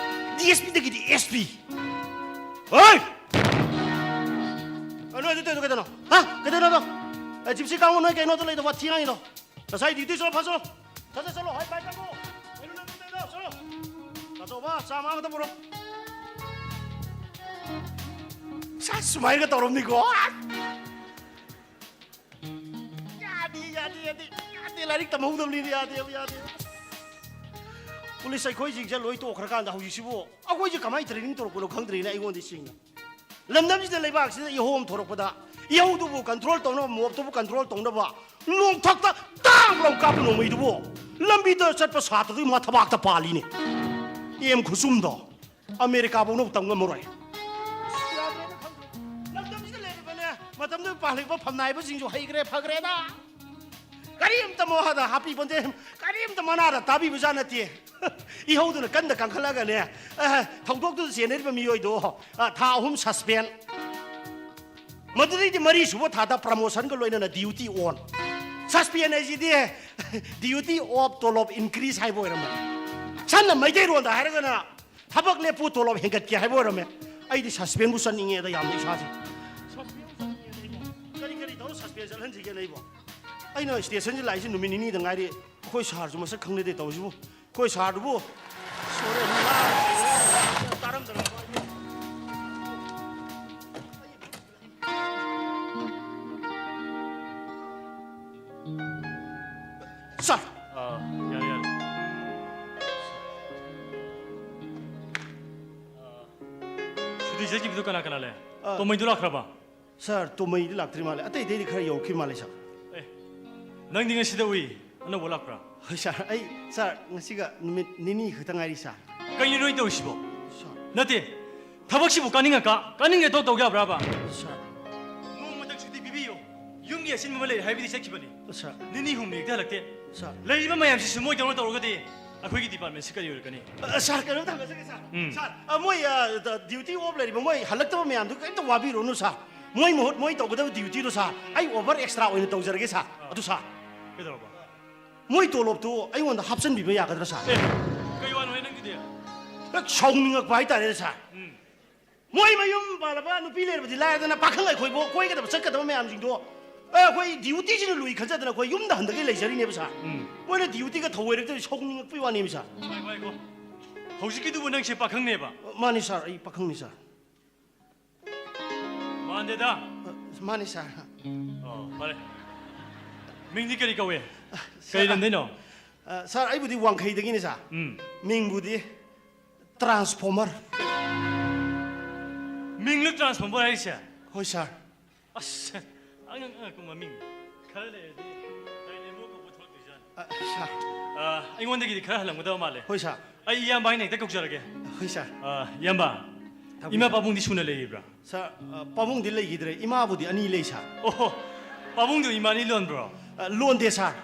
D S ꯄꯤꯗꯒꯤꯗꯤ S P. ꯍꯣꯏ! ꯑ, ꯅꯣꯏ ꯑꯗꯨ ꯇꯧꯔꯤꯗꯣ ꯀꯩꯗꯧꯅꯣ? ꯍꯥ? ꯀꯩꯗꯧꯅꯣ ꯑꯗꯣ? ꯑꯦ, ꯖꯤꯞꯁꯤ ꯀꯥꯡꯕꯨ, ꯅꯣꯏ ꯀꯩꯅꯣꯗ ꯂꯩꯗꯣ? ꯋꯥꯊꯤ ꯉꯥꯡꯉꯤꯗꯣ? ꯉꯁꯥꯏ ꯗ꯭ꯌꯨꯇꯤ ꯆꯠꯂꯣ, ꯐꯠ ꯆꯠꯂꯣ꯫ ꯐꯠ ꯆꯠ ꯆꯠꯂꯣ, ꯍꯥꯏ, ꯄꯥꯏ ꯆꯠꯂꯣ꯫ ꯀꯩꯅꯣ ꯅꯪ ꯇꯧꯔꯤꯗꯣ? ꯆꯠꯂꯣ꯫ ꯇꯥꯆꯧꯕ, ꯆꯥ ꯃꯉꯥ ꯈꯛꯇ ꯄꯨꯔꯛꯑꯣ꯫ ꯁꯥ, ꯁꯨꯃꯥꯏꯅꯒ ꯇꯧꯔꯝꯅꯤꯀꯣ꯫ ꯌꯥꯗꯦ, ꯌꯥꯗꯦ, ꯌꯥꯗꯦ, ꯌꯥꯗꯦ, ꯂꯥꯏꯔꯤꯛ ꯇꯝꯍꯧꯗꯕꯅꯤꯅ ꯌꯥꯗꯦꯕ, ꯌꯥꯗꯦꯕ꯫ ꯄꯨꯂꯤꯁ ꯑꯩꯈꯣꯏꯁꯤꯡꯁꯦ ꯂꯣꯏ ꯇꯣꯛꯈ꯭ꯔꯀꯥꯟꯗ ꯍꯧꯖꯤꯛꯁꯤꯕꯨ ꯑꯩꯈꯣꯏꯁꯦ ꯀꯃꯥꯏꯅ training ꯇꯧꯔꯛꯄꯅꯣ ꯈꯪꯗ꯭ꯔꯦꯅꯦ ꯑꯩꯉꯣꯟꯗ ꯁꯦꯡꯅ꯫ ꯂꯝꯗꯝꯁꯤꯗ, ꯂꯩꯕꯥꯛꯁꯤꯗ ꯏꯍꯧ ꯑꯃ ꯊꯣꯔꯛꯄꯗ, ꯏꯍꯧꯗꯨꯕꯨ control ꯇꯧꯅꯕ, ꯃꯣꯞꯇꯨꯕꯨ control ꯇꯧꯅꯕ, ꯅꯣꯡꯊꯛꯇ ꯇꯥꯡ ꯂꯥꯎ ꯀꯥꯞꯄ ꯅꯣꯡꯃꯩꯗꯨꯕꯨ ꯂꯝꯕꯤꯗ ꯆꯠꯄ ꯁꯥꯇ꯭ꯔꯗꯨꯒꯤ ꯃꯊꯕꯥꯛꯇ ꯄꯥꯜꯂꯤꯅꯦ꯫ ꯑꯦꯝ ꯈꯨꯆꯨꯝꯗꯣ꯫ ꯑꯃꯦꯔꯤꯀꯥꯐꯧꯅ ꯇꯝ ꯉꯝꯃꯔꯣꯏ꯫ ꯌꯥꯗ꯭ꯔꯦꯗ, ꯈꯪꯗ꯭ꯔꯦ꯫ ꯂꯝꯗꯝꯁꯤꯗ ꯂꯩꯔꯤꯕꯅꯦ, ꯃꯇꯝꯗꯨꯗ ꯄꯥꯜꯂꯤꯕ ꯐꯝꯅꯥꯏꯕꯁꯤꯡꯁꯨ ꯍꯩꯈ꯭ꯔꯦ, ꯐꯈ꯭ꯔꯦꯗ꯫ ꯀꯔꯤꯝꯇ ꯃꯋꯥꯗ ꯍꯥꯞꯄꯤꯄꯣꯟꯇꯦ, ꯀꯔꯤꯝꯇ ꯃꯅꯥꯗ ꯇꯥꯕꯤꯕꯖꯥꯠ ꯅꯠꯇꯦ꯫ ꯏꯍꯧꯗꯨꯅ ꯀꯟꯗ ꯀꯟꯈꯠꯂꯒꯅꯦ, ꯑ, ꯊꯧꯗꯣꯛꯇꯨꯗ ꯆꯦꯟꯅꯔꯤꯕ ꯃꯤꯑꯣꯏꯗꯣ, ꯑ, ꯊꯥ ꯑꯍꯨꯝ suspend꯫ ꯃꯗꯨꯗꯩꯗꯤ ꯃꯔꯤ ꯁꯨꯕ ꯊꯥꯗ promotionꯒ ꯂꯣꯏꯅꯅ duty on꯫ Suspend ꯍꯥꯏꯁꯤꯗꯤ duty off, ꯇꯣꯂꯣꯞ increase ꯍꯥꯏꯕ ꯑꯣꯏꯔꯝꯃꯦ꯫ ꯁꯝꯅ ꯃꯩꯇꯩꯔꯣꯟꯗ ꯍꯥꯏꯔꯒꯅ ꯊꯕꯛ ꯂꯦꯞꯄꯨ, ꯇꯣꯂꯣꯞ ꯍꯦꯟꯒꯠꯀꯦ ꯍꯥꯏꯕ ꯑꯣꯏꯔꯝꯃꯦ꯫ ꯑꯩꯗꯤ suspendꯕꯨ ꯆꯠꯅꯤꯡꯉꯦꯗ ꯌꯥꯝꯅ ꯏꯁꯥꯁꯦ꯫ Suspendꯕꯨ ꯆꯠꯅꯤꯡꯉꯦꯗ ꯑꯩꯕꯣ꯫ ꯀꯔꯤ ꯀꯔꯤ ꯇꯧꯔ suspend ꯆꯠꯍꯟꯁꯤꯒꯦꯅ ꯑꯩꯕꯣ? ꯑꯩꯅ stationꯁꯤ ꯂꯥꯛꯏꯁꯤ ꯅꯨꯃꯤꯠ ꯅꯤꯅꯤꯗ ꯉꯥꯏꯔꯤ꯫ ꯑꯩꯈꯣꯏ sirꯁꯨ ꯃꯁꯛ ꯈꯪꯅꯗꯦ ꯇꯧꯔꯤꯁꯤꯕꯨ꯫ ꯑꯩꯈꯣꯏ sirꯗꯨꯕꯨ꯫ Sorry, ꯇꯥꯔꯝꯗꯅ꯫ Sir! ꯑꯥ, ꯌꯥꯔꯦ, ꯌꯥꯔꯦ꯫ ꯑꯥ, ꯁꯨꯇꯤ ꯆꯠꯈꯤꯕꯗꯨ ꯀꯅꯥ ꯀꯅꯥ ꯂꯩ? ꯑꯥ꯫ ꯇꯣꯃꯩꯗꯨ ꯂꯥꯛꯈ꯭ꯔꯕ? Sir, ꯇꯣꯃꯩꯗꯤ ꯂꯥꯛꯇ꯭ꯔꯤ ꯃꯥꯜꯂꯦ꯫ ꯑꯇꯩ ꯑꯇꯩꯗꯤ ꯈꯔ ꯌꯧꯔꯛꯈꯤ ꯃꯥꯜꯂꯦ, sir꯫ ꯑꯦ, ꯅꯪꯗꯤ ꯉꯁꯤꯗ ꯎꯏ꯫ ꯑꯅꯧꯕ ꯂꯥꯛꯄ꯭ꯔꯥ? ꯍꯣꯏ, sir꯫ ꯑꯩ, sir, ꯉꯁꯤꯒ ꯅꯨꯃꯤꯠ ꯅꯤꯅꯤ ꯈꯛꯇ ꯉꯥꯏꯔꯤ, sir꯫ ꯀꯩꯅꯣ ꯅꯣꯏ ꯇꯧꯔꯤꯁꯤꯕꯣ? Sir꯫ ꯅꯠꯇꯦ, ꯊꯕꯛꯁꯤꯕꯨ ꯀꯥꯅꯤꯡꯉꯛꯀ, ꯀꯥꯅꯤꯡꯉꯦ ꯇꯧ ꯇꯧ ꯌꯥꯕ꯭ꯔꯥꯕ? Sir꯫ ꯅꯣꯡꯃꯇꯪ ꯁꯨꯇꯤ ꯄꯤꯕꯤꯌꯨ꯫ ꯌꯨꯝꯒꯤ ꯑꯁꯤꯟꯕ ꯑꯃ ꯂꯩꯔꯦ ꯍꯥꯏꯕꯗꯤ ꯆꯠꯈꯤꯕꯅꯤ꯫ Sir꯫ ꯅꯤꯅꯤ ꯍꯨꯝꯅꯤ ꯍꯦꯛꯇ ꯍꯜꯂꯛꯇꯦ꯫ Sir꯫ ꯂꯩꯔꯤꯕ ꯃꯌꯥꯝꯁꯤꯁꯨ ꯃꯣꯏꯗꯧꯅ ꯇꯧꯔꯒꯗꯤ ꯑꯩꯈꯣꯏꯒꯤ departmentꯁꯤ ꯀꯔꯤ ꯑꯣꯏꯔꯛꯀꯅꯤ? ꯑ, sir, ꯀꯩꯅꯣꯝꯇ ꯍꯪꯖꯒꯦ, sir꯫ ꯎꯝ꯫ Sir, ꯑ, ꯃꯣꯏ, ꯑ, ꯗ-, duty off ꯂꯩꯔꯤꯕ ꯃꯣꯏ ꯍꯜꯂꯛꯇꯕ ꯃꯌꯥꯝꯗꯨ ꯀꯔꯤꯝꯇ ꯋꯥꯕꯤꯔꯨꯔꯅꯨ, sir꯫ ꯃꯣꯏ ꯃꯍꯨꯠ ꯃꯣꯏ ꯇꯧꯒꯗꯕ dutyꯗꯣ, sir, ꯑꯩ over extra ꯑꯣꯏꯅ ꯇꯧꯖꯔꯒꯦ, sir꯫ ꯑꯗꯨ, sir꯫ ꯀꯩꯗꯧꯔꯕ? ꯃꯣꯏ ꯇꯣꯂꯣꯞꯇꯨ ꯑꯩꯉꯣꯟꯗ ꯍꯥꯞꯆꯤꯟꯕꯤꯕ ꯌꯥꯒꯗ꯭ꯔꯥ, ꯁꯥꯔ? ꯑꯦ, ꯀꯩ ꯋꯥꯅꯣ ꯍꯦ ꯅꯪꯒꯤꯗꯤ? ꯍꯦꯛ ꯁꯥꯎꯅꯤꯡꯉꯛꯄ ꯍꯥꯏꯇꯥꯔꯦꯅꯦ, ꯁꯥꯔ꯫ ꯎꯝ꯫ ꯃꯣꯏ ꯃꯌꯨꯝ ꯄꯥꯜꯂꯕ ꯅꯨꯄꯤ ꯂꯩꯔꯕꯗꯤ ꯂꯥꯏꯔꯗꯅ, ꯄꯥꯈꯪ ꯑꯩꯈꯣꯏꯕꯨ ꯀꯣꯏꯒꯗꯕ ꯆꯠꯀꯗꯕ ꯃꯌꯥꯝꯁꯤꯡꯗꯣ, ꯑꯦ, ꯑꯩꯈꯣꯏ ꯗ꯭ꯌꯨꯇꯤꯁꯤꯅ ꯂꯨꯏ ꯈꯟꯖꯗꯅ ꯑꯩꯈꯣꯏ ꯌꯨꯝꯗ ꯍꯟꯗꯒꯩ ꯂꯩꯖꯔꯤꯅꯦꯕ, ꯁꯥꯔ꯫ ꯎꯝ꯫ ꯃꯣꯏꯅ ꯗ꯭ꯌꯨꯇꯤꯒ ꯊꯧꯑꯣꯏꯔꯛꯇꯕꯁꯦ ꯁꯥꯎꯅꯤꯡꯉꯛꯄꯒꯤ ꯋꯥꯅꯦꯕ, ꯁꯥꯔ꯫ ꯉꯥꯏꯈꯣ, ꯉꯥꯏꯈꯣ꯫ ꯍꯧꯖꯤꯛꯀꯤꯗꯨꯕꯨ ꯅꯪꯁꯦ ꯄꯥꯈꯪꯅꯦꯕ? ꯃꯥꯅꯤ, ꯁꯥꯔ, ꯑꯩ ꯄꯥꯈꯪꯅꯤ, ꯁꯥꯔ꯫ ꯃꯥꯟꯗꯦꯗ꯫ ꯑ, ꯃꯥꯅꯤ, ꯁꯥꯔ꯫ ꯑꯣ, ꯐꯔꯦ꯫ ꯃꯤꯡꯗꯤ ꯀꯔꯤ ꯀꯧꯏ? ꯁꯥꯔ, ꯀꯔꯤ ꯂꯝꯗꯩꯅꯣ? ꯑ, ꯁꯥꯔ, ꯑꯩꯕꯨꯗꯤ ꯋꯥꯡꯈꯩꯗꯒꯤꯅꯤ, ꯁꯥꯔ꯫ ꯎꯝ꯫ ꯃꯤꯡꯕꯨꯗꯤ ꯇ꯭ꯔꯥꯟꯁꯐꯣꯔꯃꯔ꯫ ꯃꯤꯡꯂꯣ ꯇ꯭ꯔꯥꯟꯁꯐꯣꯔꯃꯔ ꯍꯥꯏꯔꯤꯁꯦ? ꯍꯣꯏ, ꯁꯥꯔ꯫ ꯑꯁ, ꯑꯉꯛ ꯑꯉꯛꯄ ꯃꯃꯤꯡ꯫ ꯈꯔ ꯂꯩꯔꯗꯤ ꯗꯥꯏꯅꯦꯃꯣ ꯀꯧꯕ ꯊꯣꯛꯂꯛꯇꯣꯏꯖꯥꯠꯅꯤ꯫ ꯑ, ꯁꯥꯔ꯫ ꯑ, ꯑꯩꯉꯣꯟꯗꯒꯤꯗꯤ ꯈꯔ ꯍꯜꯂꯝꯒꯗꯕ ꯃꯥꯜꯂꯦ꯫ ꯍꯣꯏ, ꯁꯥꯔ꯫ ꯑꯩ ꯏꯌꯥꯝꯕ ꯍꯥꯏꯅ ꯍꯦꯛꯇ ꯀꯧꯖꯔꯒꯦ꯫ ꯍꯣꯏ, ꯁꯥꯔ꯫ ꯑ, ꯏꯌꯥꯝꯕ, ꯊꯝꯕꯤꯌꯨ, ꯏꯃꯥ ꯁꯥꯔ꯫ ꯄꯥꯕꯨꯡꯗꯤ ꯁꯨꯅ ꯂꯩꯔꯤꯕ꯭ꯔꯥ? ꯁꯥꯔ, ꯑ, ꯄꯥꯕꯨꯡꯗꯤ ꯂꯩꯈꯤꯗ꯭ꯔꯦ꯫ ꯏꯃꯥꯕꯨꯗꯤ ꯑꯅꯤ ꯂꯩ, ꯁꯥꯔ꯫ ꯑꯣꯍꯣ, ꯄꯥꯕꯨꯡꯗꯨ ꯏꯃꯥꯅꯤ ꯂꯣꯟꯕ꯭ꯔꯣ? ꯑ, ꯂꯣꯟꯗꯦ, ꯁꯥꯔ꯫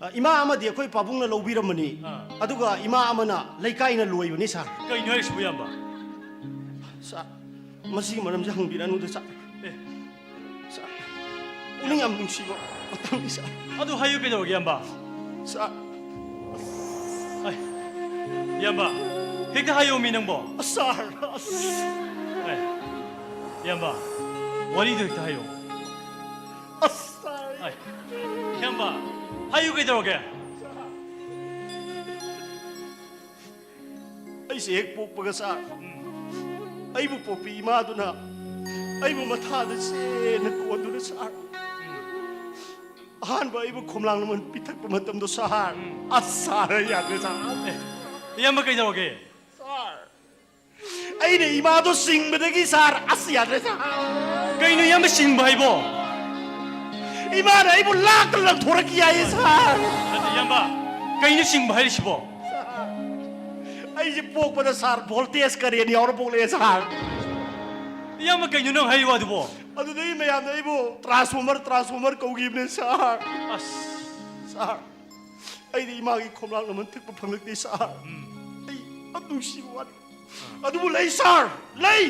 ꯑ, ꯏꯃꯥ ꯑꯃꯗꯤ ꯑꯩꯈꯣꯏ ꯄꯥꯕꯨꯡꯅ ꯂꯧꯕꯤꯔꯝꯕꯅꯤ꯫ ꯑꯥ꯫ ꯑꯗꯨꯒ ꯏꯃꯥ ꯑꯃꯅ ꯂꯩꯀꯥꯏꯅ ꯂꯣꯏꯕꯅꯤ, ꯁꯥꯔ꯫ ꯀꯩꯅꯣ ꯍꯥꯏꯔꯤꯁꯤꯕꯨ, ꯏꯌꯥꯝꯕ? ꯁꯥꯔ, ꯃꯁꯤꯒꯤ ꯃꯔꯝꯁꯦ ꯍꯪꯕꯤꯔꯛꯑꯅꯨꯗ, ꯁꯥꯔ꯫ ꯑꯦ꯫ ꯁꯥꯔ, ꯄꯨꯛꯅꯤꯡ ꯌꯥꯝ ꯅꯨꯡꯁꯤꯕ ꯃꯇꯥꯡꯅꯤ, ꯁꯥꯔ꯫ ꯑꯗꯨ ꯍꯥꯏꯌꯨ ꯀꯩꯗꯧꯔꯒꯦ, ꯏꯌꯥꯝꯕ? ꯁꯥꯔ꯫ ꯑꯩ, ꯏꯌꯥꯝꯕ, ꯍꯦꯛꯇ ꯍꯥꯏꯌꯣ ꯃꯤ ꯅꯪꯕꯣ꯫ ꯁꯥꯔ, ꯑꯁ꯫ ꯑꯩ, ꯏꯌꯥꯝꯕ, ꯋꯥꯔꯤꯗꯣ ꯍꯦꯛꯇ ꯍꯥꯏꯌꯣ꯫ ꯑꯁ, ꯁꯥꯔ꯫ ꯑꯩ, ꯏꯌꯥꯝꯕ, ꯍꯥꯏꯌꯨ ꯀꯩꯗꯧꯔꯒꯦ? ꯑꯩꯁꯦ ꯍꯦꯛ ꯄꯣꯛꯄꯒ, ꯁꯥꯔ, ꯎꯝ꯫ ꯑꯩꯕꯨ ꯄꯣꯛꯄꯤ ꯏꯃꯥꯗꯨꯅ ꯑꯩꯕꯨ ꯃꯊꯥꯗ ꯆꯦꯅ ꯀꯣꯟꯗꯨꯅ, ꯁꯥꯔ, ꯎꯝ꯫ ꯑꯍꯥꯟꯕ ꯑꯩꯕꯨ ꯈꯣꯝꯂꯥꯡ ꯂꯃꯟ ꯄꯤꯊꯛꯄ ꯃꯇꯝꯗꯣ, ꯁꯥꯔ꯫ ꯎꯝ꯫ ꯑꯁ, ꯁꯥꯔ, ꯌꯥꯗ꯭ꯔꯦ, ꯁꯥꯔ꯫ ꯑꯦ, ꯏꯌꯥꯝꯕ ꯀꯩꯗꯧꯔꯒꯦ? ꯁꯥꯔ, ꯑꯩꯅ ꯏꯃꯥꯗꯣ ꯆꯤꯡꯕꯗꯒꯤ, ꯁꯥꯔ, ꯑꯁ, ꯌꯥꯗ꯭ꯔꯦ, ꯁꯥꯔ꯫ ꯀꯩꯅꯣ ꯏꯌꯥꯝꯕ ꯆꯤꯡꯕ ꯍꯥꯏꯕꯣ? ꯏꯃꯥꯅ ꯑꯩꯕꯨ ꯂꯥꯛꯇ ꯂꯪꯊꯣꯔꯛꯈꯤ ꯍꯥꯏꯌꯦ, ꯁꯥꯔ꯫ ꯅꯠꯇꯦ, ꯏꯌꯥꯝꯕ, ꯀꯩꯅꯣ ꯆꯤꯡꯕ ꯍꯥꯏꯔꯤꯁꯤꯕꯣ? ꯁꯥꯔ, ꯑꯩꯁꯦ ꯄꯣꯛꯄꯗ, ꯁꯥꯔ, ꯚꯣꯜꯇꯦꯖ ꯀꯔꯦꯟ ꯌꯥꯎꯔ ꯄꯣꯛꯂꯛꯑꯦ, ꯁꯥꯔ꯫ ꯏꯌꯥꯝꯕ, ꯀꯩꯅꯣ ꯅꯪ ꯍꯥꯏꯔꯤ ꯋꯥꯗꯨꯕꯣ? ꯑꯗꯨꯗꯒꯤ ꯃꯌꯥꯝꯅ ꯑꯩꯕꯨ ꯇ꯭ꯔꯥꯟꯁꯐꯣꯔꯃꯔ, ꯇ꯭ꯔꯥꯟꯁꯐꯣꯔꯃꯔ ꯀꯧꯈꯤꯕꯅꯦ, ꯁꯥꯔ꯫ ꯑꯁ꯫ ꯁꯥꯔ, ꯑꯩꯗꯤ ꯏꯃꯥꯒꯤ ꯈꯣꯝꯂꯥꯡ ꯂꯃꯟ ꯊꯛꯄ ꯐꯪꯂꯛꯇꯦ, ꯁꯥꯔ꯫ ꯎꯝ꯫ ꯑꯩ ꯌꯥꯝ ꯅꯨꯡꯁꯤꯕ ꯋꯥꯅꯤ꯫ ꯑꯥ꯫ ꯑꯗꯨꯕꯨ ꯂꯩ, ꯁꯥꯔ, ꯂꯩ꯫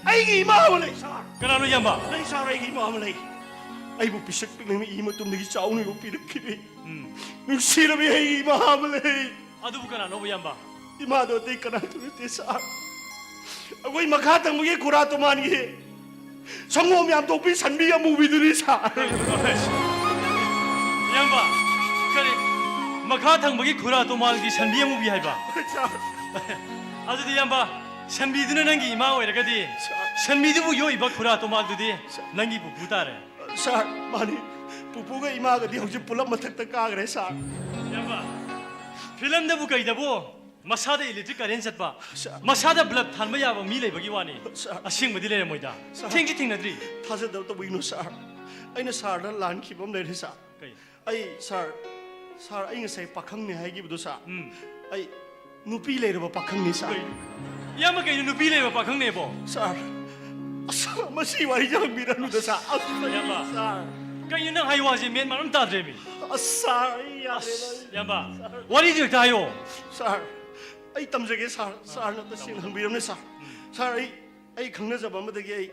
ꯑꯩꯒꯤ ꯏꯃꯥ ꯑꯃ ꯂꯩ, ꯁꯥꯔ꯫ ꯀꯅꯥꯅꯣ, ꯏꯌꯥꯝꯕ? ꯂꯩ, ꯁꯥꯔ, ꯑꯩꯒꯤ ꯏꯃꯥ ꯑꯃ ꯂꯩ꯫ ꯑꯩꯕꯨ ꯄꯤꯁꯛ ꯄꯤꯛꯅ ꯏ ꯃꯇꯨꯝꯗꯒꯤ ꯆꯥꯎꯅ ꯌꯣꯛꯄꯤꯔꯛꯈꯤꯕ ꯎꯝ꯫ ꯅꯨꯡꯁꯤꯔꯕꯤ ꯑꯩꯒꯤ ꯏꯃꯥ ꯑꯃ ꯂꯩ꯫ ꯑꯗꯨꯕꯨ ꯀꯅꯥꯅꯣꯕ, ꯏꯌꯥꯝꯕ? ꯏꯃꯥꯗꯣ ꯑꯇꯩ ꯀꯅꯥꯁꯨ ꯅꯠꯇꯦ, ꯁꯥꯔ꯫ ꯑꯩꯈꯣꯏ ꯃꯈꯥ ꯊꯪꯕꯒꯤ ꯈꯨꯔꯥ ꯇꯣꯃꯥꯟꯒꯤ ꯁꯪꯒꯣꯝ ꯌꯥꯝ ꯊꯣꯛꯄꯤ ꯁꯟꯕꯤ ꯑꯃꯨꯕꯤꯗꯨꯅꯤ, ꯁꯥꯔ꯫ ꯀꯩꯅꯣ ꯍꯥꯏꯁꯦ? ꯏꯌꯥꯝꯕ, ꯀꯔꯤ? ꯃꯈꯥ ꯊꯪꯕꯒꯤ ꯈꯨꯔꯥ ꯇꯣꯃꯥꯟꯒꯤ ꯁꯟꯕꯤ ꯑꯃꯨꯕꯤ ꯍꯥꯏꯕ? ꯁꯥꯔ꯫ ꯑꯗꯨꯗꯤ, ꯏꯌꯥꯝꯕ, ꯁꯟꯕꯤꯗꯨꯅ ꯅꯪꯒꯤ ꯏꯃꯥ ꯑꯣꯏꯔꯒꯗꯤ, ꯁꯥꯔ꯫ ꯁꯟꯕꯤꯗꯨꯕꯨ ꯌꯣꯛꯏꯕ ꯈꯨꯔꯥ ꯇꯣꯃꯥꯟꯗꯨꯗꯤ ꯁꯥꯔ꯫ ꯅꯪꯒꯤ ꯄꯨꯄꯨ ꯇꯥꯔꯦ꯫ ꯁꯥꯔ, ꯃꯥꯅꯤ꯫ ꯄꯨꯄꯨꯒ ꯏꯃꯥꯒꯗꯤ ꯍꯧꯖꯤꯛ ꯄꯨꯂꯞ ꯃꯊꯛꯇ ꯀꯥꯈ꯭ꯔꯦ, ꯁꯥꯔ꯫ ꯏꯌꯥꯝꯕ, ꯐꯤꯂꯝꯗꯕꯨ ꯀꯩꯗꯕꯨ ꯃꯁꯥꯗ ꯏꯂꯦꯛꯇ꯭ꯔꯤꯛ ꯀꯔꯦꯟ ꯆꯠꯄ, ꯁꯥꯔ꯫ ꯃꯁꯥꯗ ꯕ꯭ꯂꯕ ꯊꯥꯟꯕ ꯌꯥꯕ ꯃꯤ ꯂꯩꯕꯒꯤ ꯋꯥꯅꯤ꯫ ꯁꯥꯔ꯫ ꯑꯁꯦꯡꯕꯗꯤ ꯂꯩꯔꯝꯃꯣꯏꯗ꯫ ꯁꯥꯔ꯫ ꯊꯦꯡꯁꯤ ꯊꯦꯡꯅꯗ꯭ꯔꯤ꯫ ꯊꯥꯖꯗꯕ ꯇꯧꯕꯤꯒꯅꯨ, ꯁꯥꯔ꯫ ꯑꯩꯅ ꯁꯥꯔꯗ ꯂꯥꯟꯈꯤꯕ ꯑꯃ ꯂꯩꯔꯦ, ꯁꯥꯔ꯫ ꯀꯩ? ꯑꯩ, ꯁꯥꯔ, ꯁꯥꯔ, ꯑꯩ ꯉꯁꯥꯏ ꯄꯥꯈꯪꯅꯦ ꯍꯥꯏꯈꯤꯕꯗꯣ, ꯁꯥꯔ꯫ ꯎꯝ꯫ ꯑꯩ ꯅꯨꯄꯤ ꯂꯩꯔꯕ ꯄꯥꯈꯪꯅꯤ, ꯁꯥꯔ꯫ ꯀꯩ? ꯏꯌꯥꯝꯕ, ꯀꯩꯅꯣ ꯅꯨꯄꯤ ꯂꯩꯔꯕ ꯄꯥꯈꯪꯅꯦꯕꯣ? ꯁꯥꯔ, ꯑꯁ, ꯃꯁꯤ ꯋꯥꯔꯤꯁꯦ ꯍꯪꯕꯤꯔꯅꯨꯗ, ꯁꯥꯔ꯫ ꯑꯁ, ꯏꯌꯥꯝꯕ, ꯁꯥꯔ꯫ ꯀꯩꯅꯣ ꯅꯪ ꯍꯥꯏ ꯋꯥꯁꯦ ꯃꯦꯟ ꯃꯥꯟ ꯑꯝ ꯇꯥꯗ꯭ꯔꯦꯃꯤ꯫ ꯑꯁ, ꯁꯥꯔ, ꯑꯩ ꯌꯥꯗ꯭ꯔꯦꯗ, ꯑꯁ, ꯑꯩ ꯏꯌꯥꯝꯕ, ꯁꯥꯔ꯫ ꯋꯥꯔꯤꯗꯨ ꯍꯦꯛꯇ ꯍꯥꯏꯌꯣ꯫ ꯁꯥꯔ, ꯑꯩ ꯇꯝꯖꯒꯦ, ꯁꯥꯔ꯫ ꯁꯥꯔꯅ ꯇꯁꯦꯡꯅ ꯍꯪꯕꯤꯔꯝꯅꯦ, ꯁꯥꯔ꯫ ꯁꯥꯔ, ꯑꯩ ꯑꯩ ꯈꯪꯅꯖꯕ ꯑꯃꯗꯒꯤ ꯑꯩ,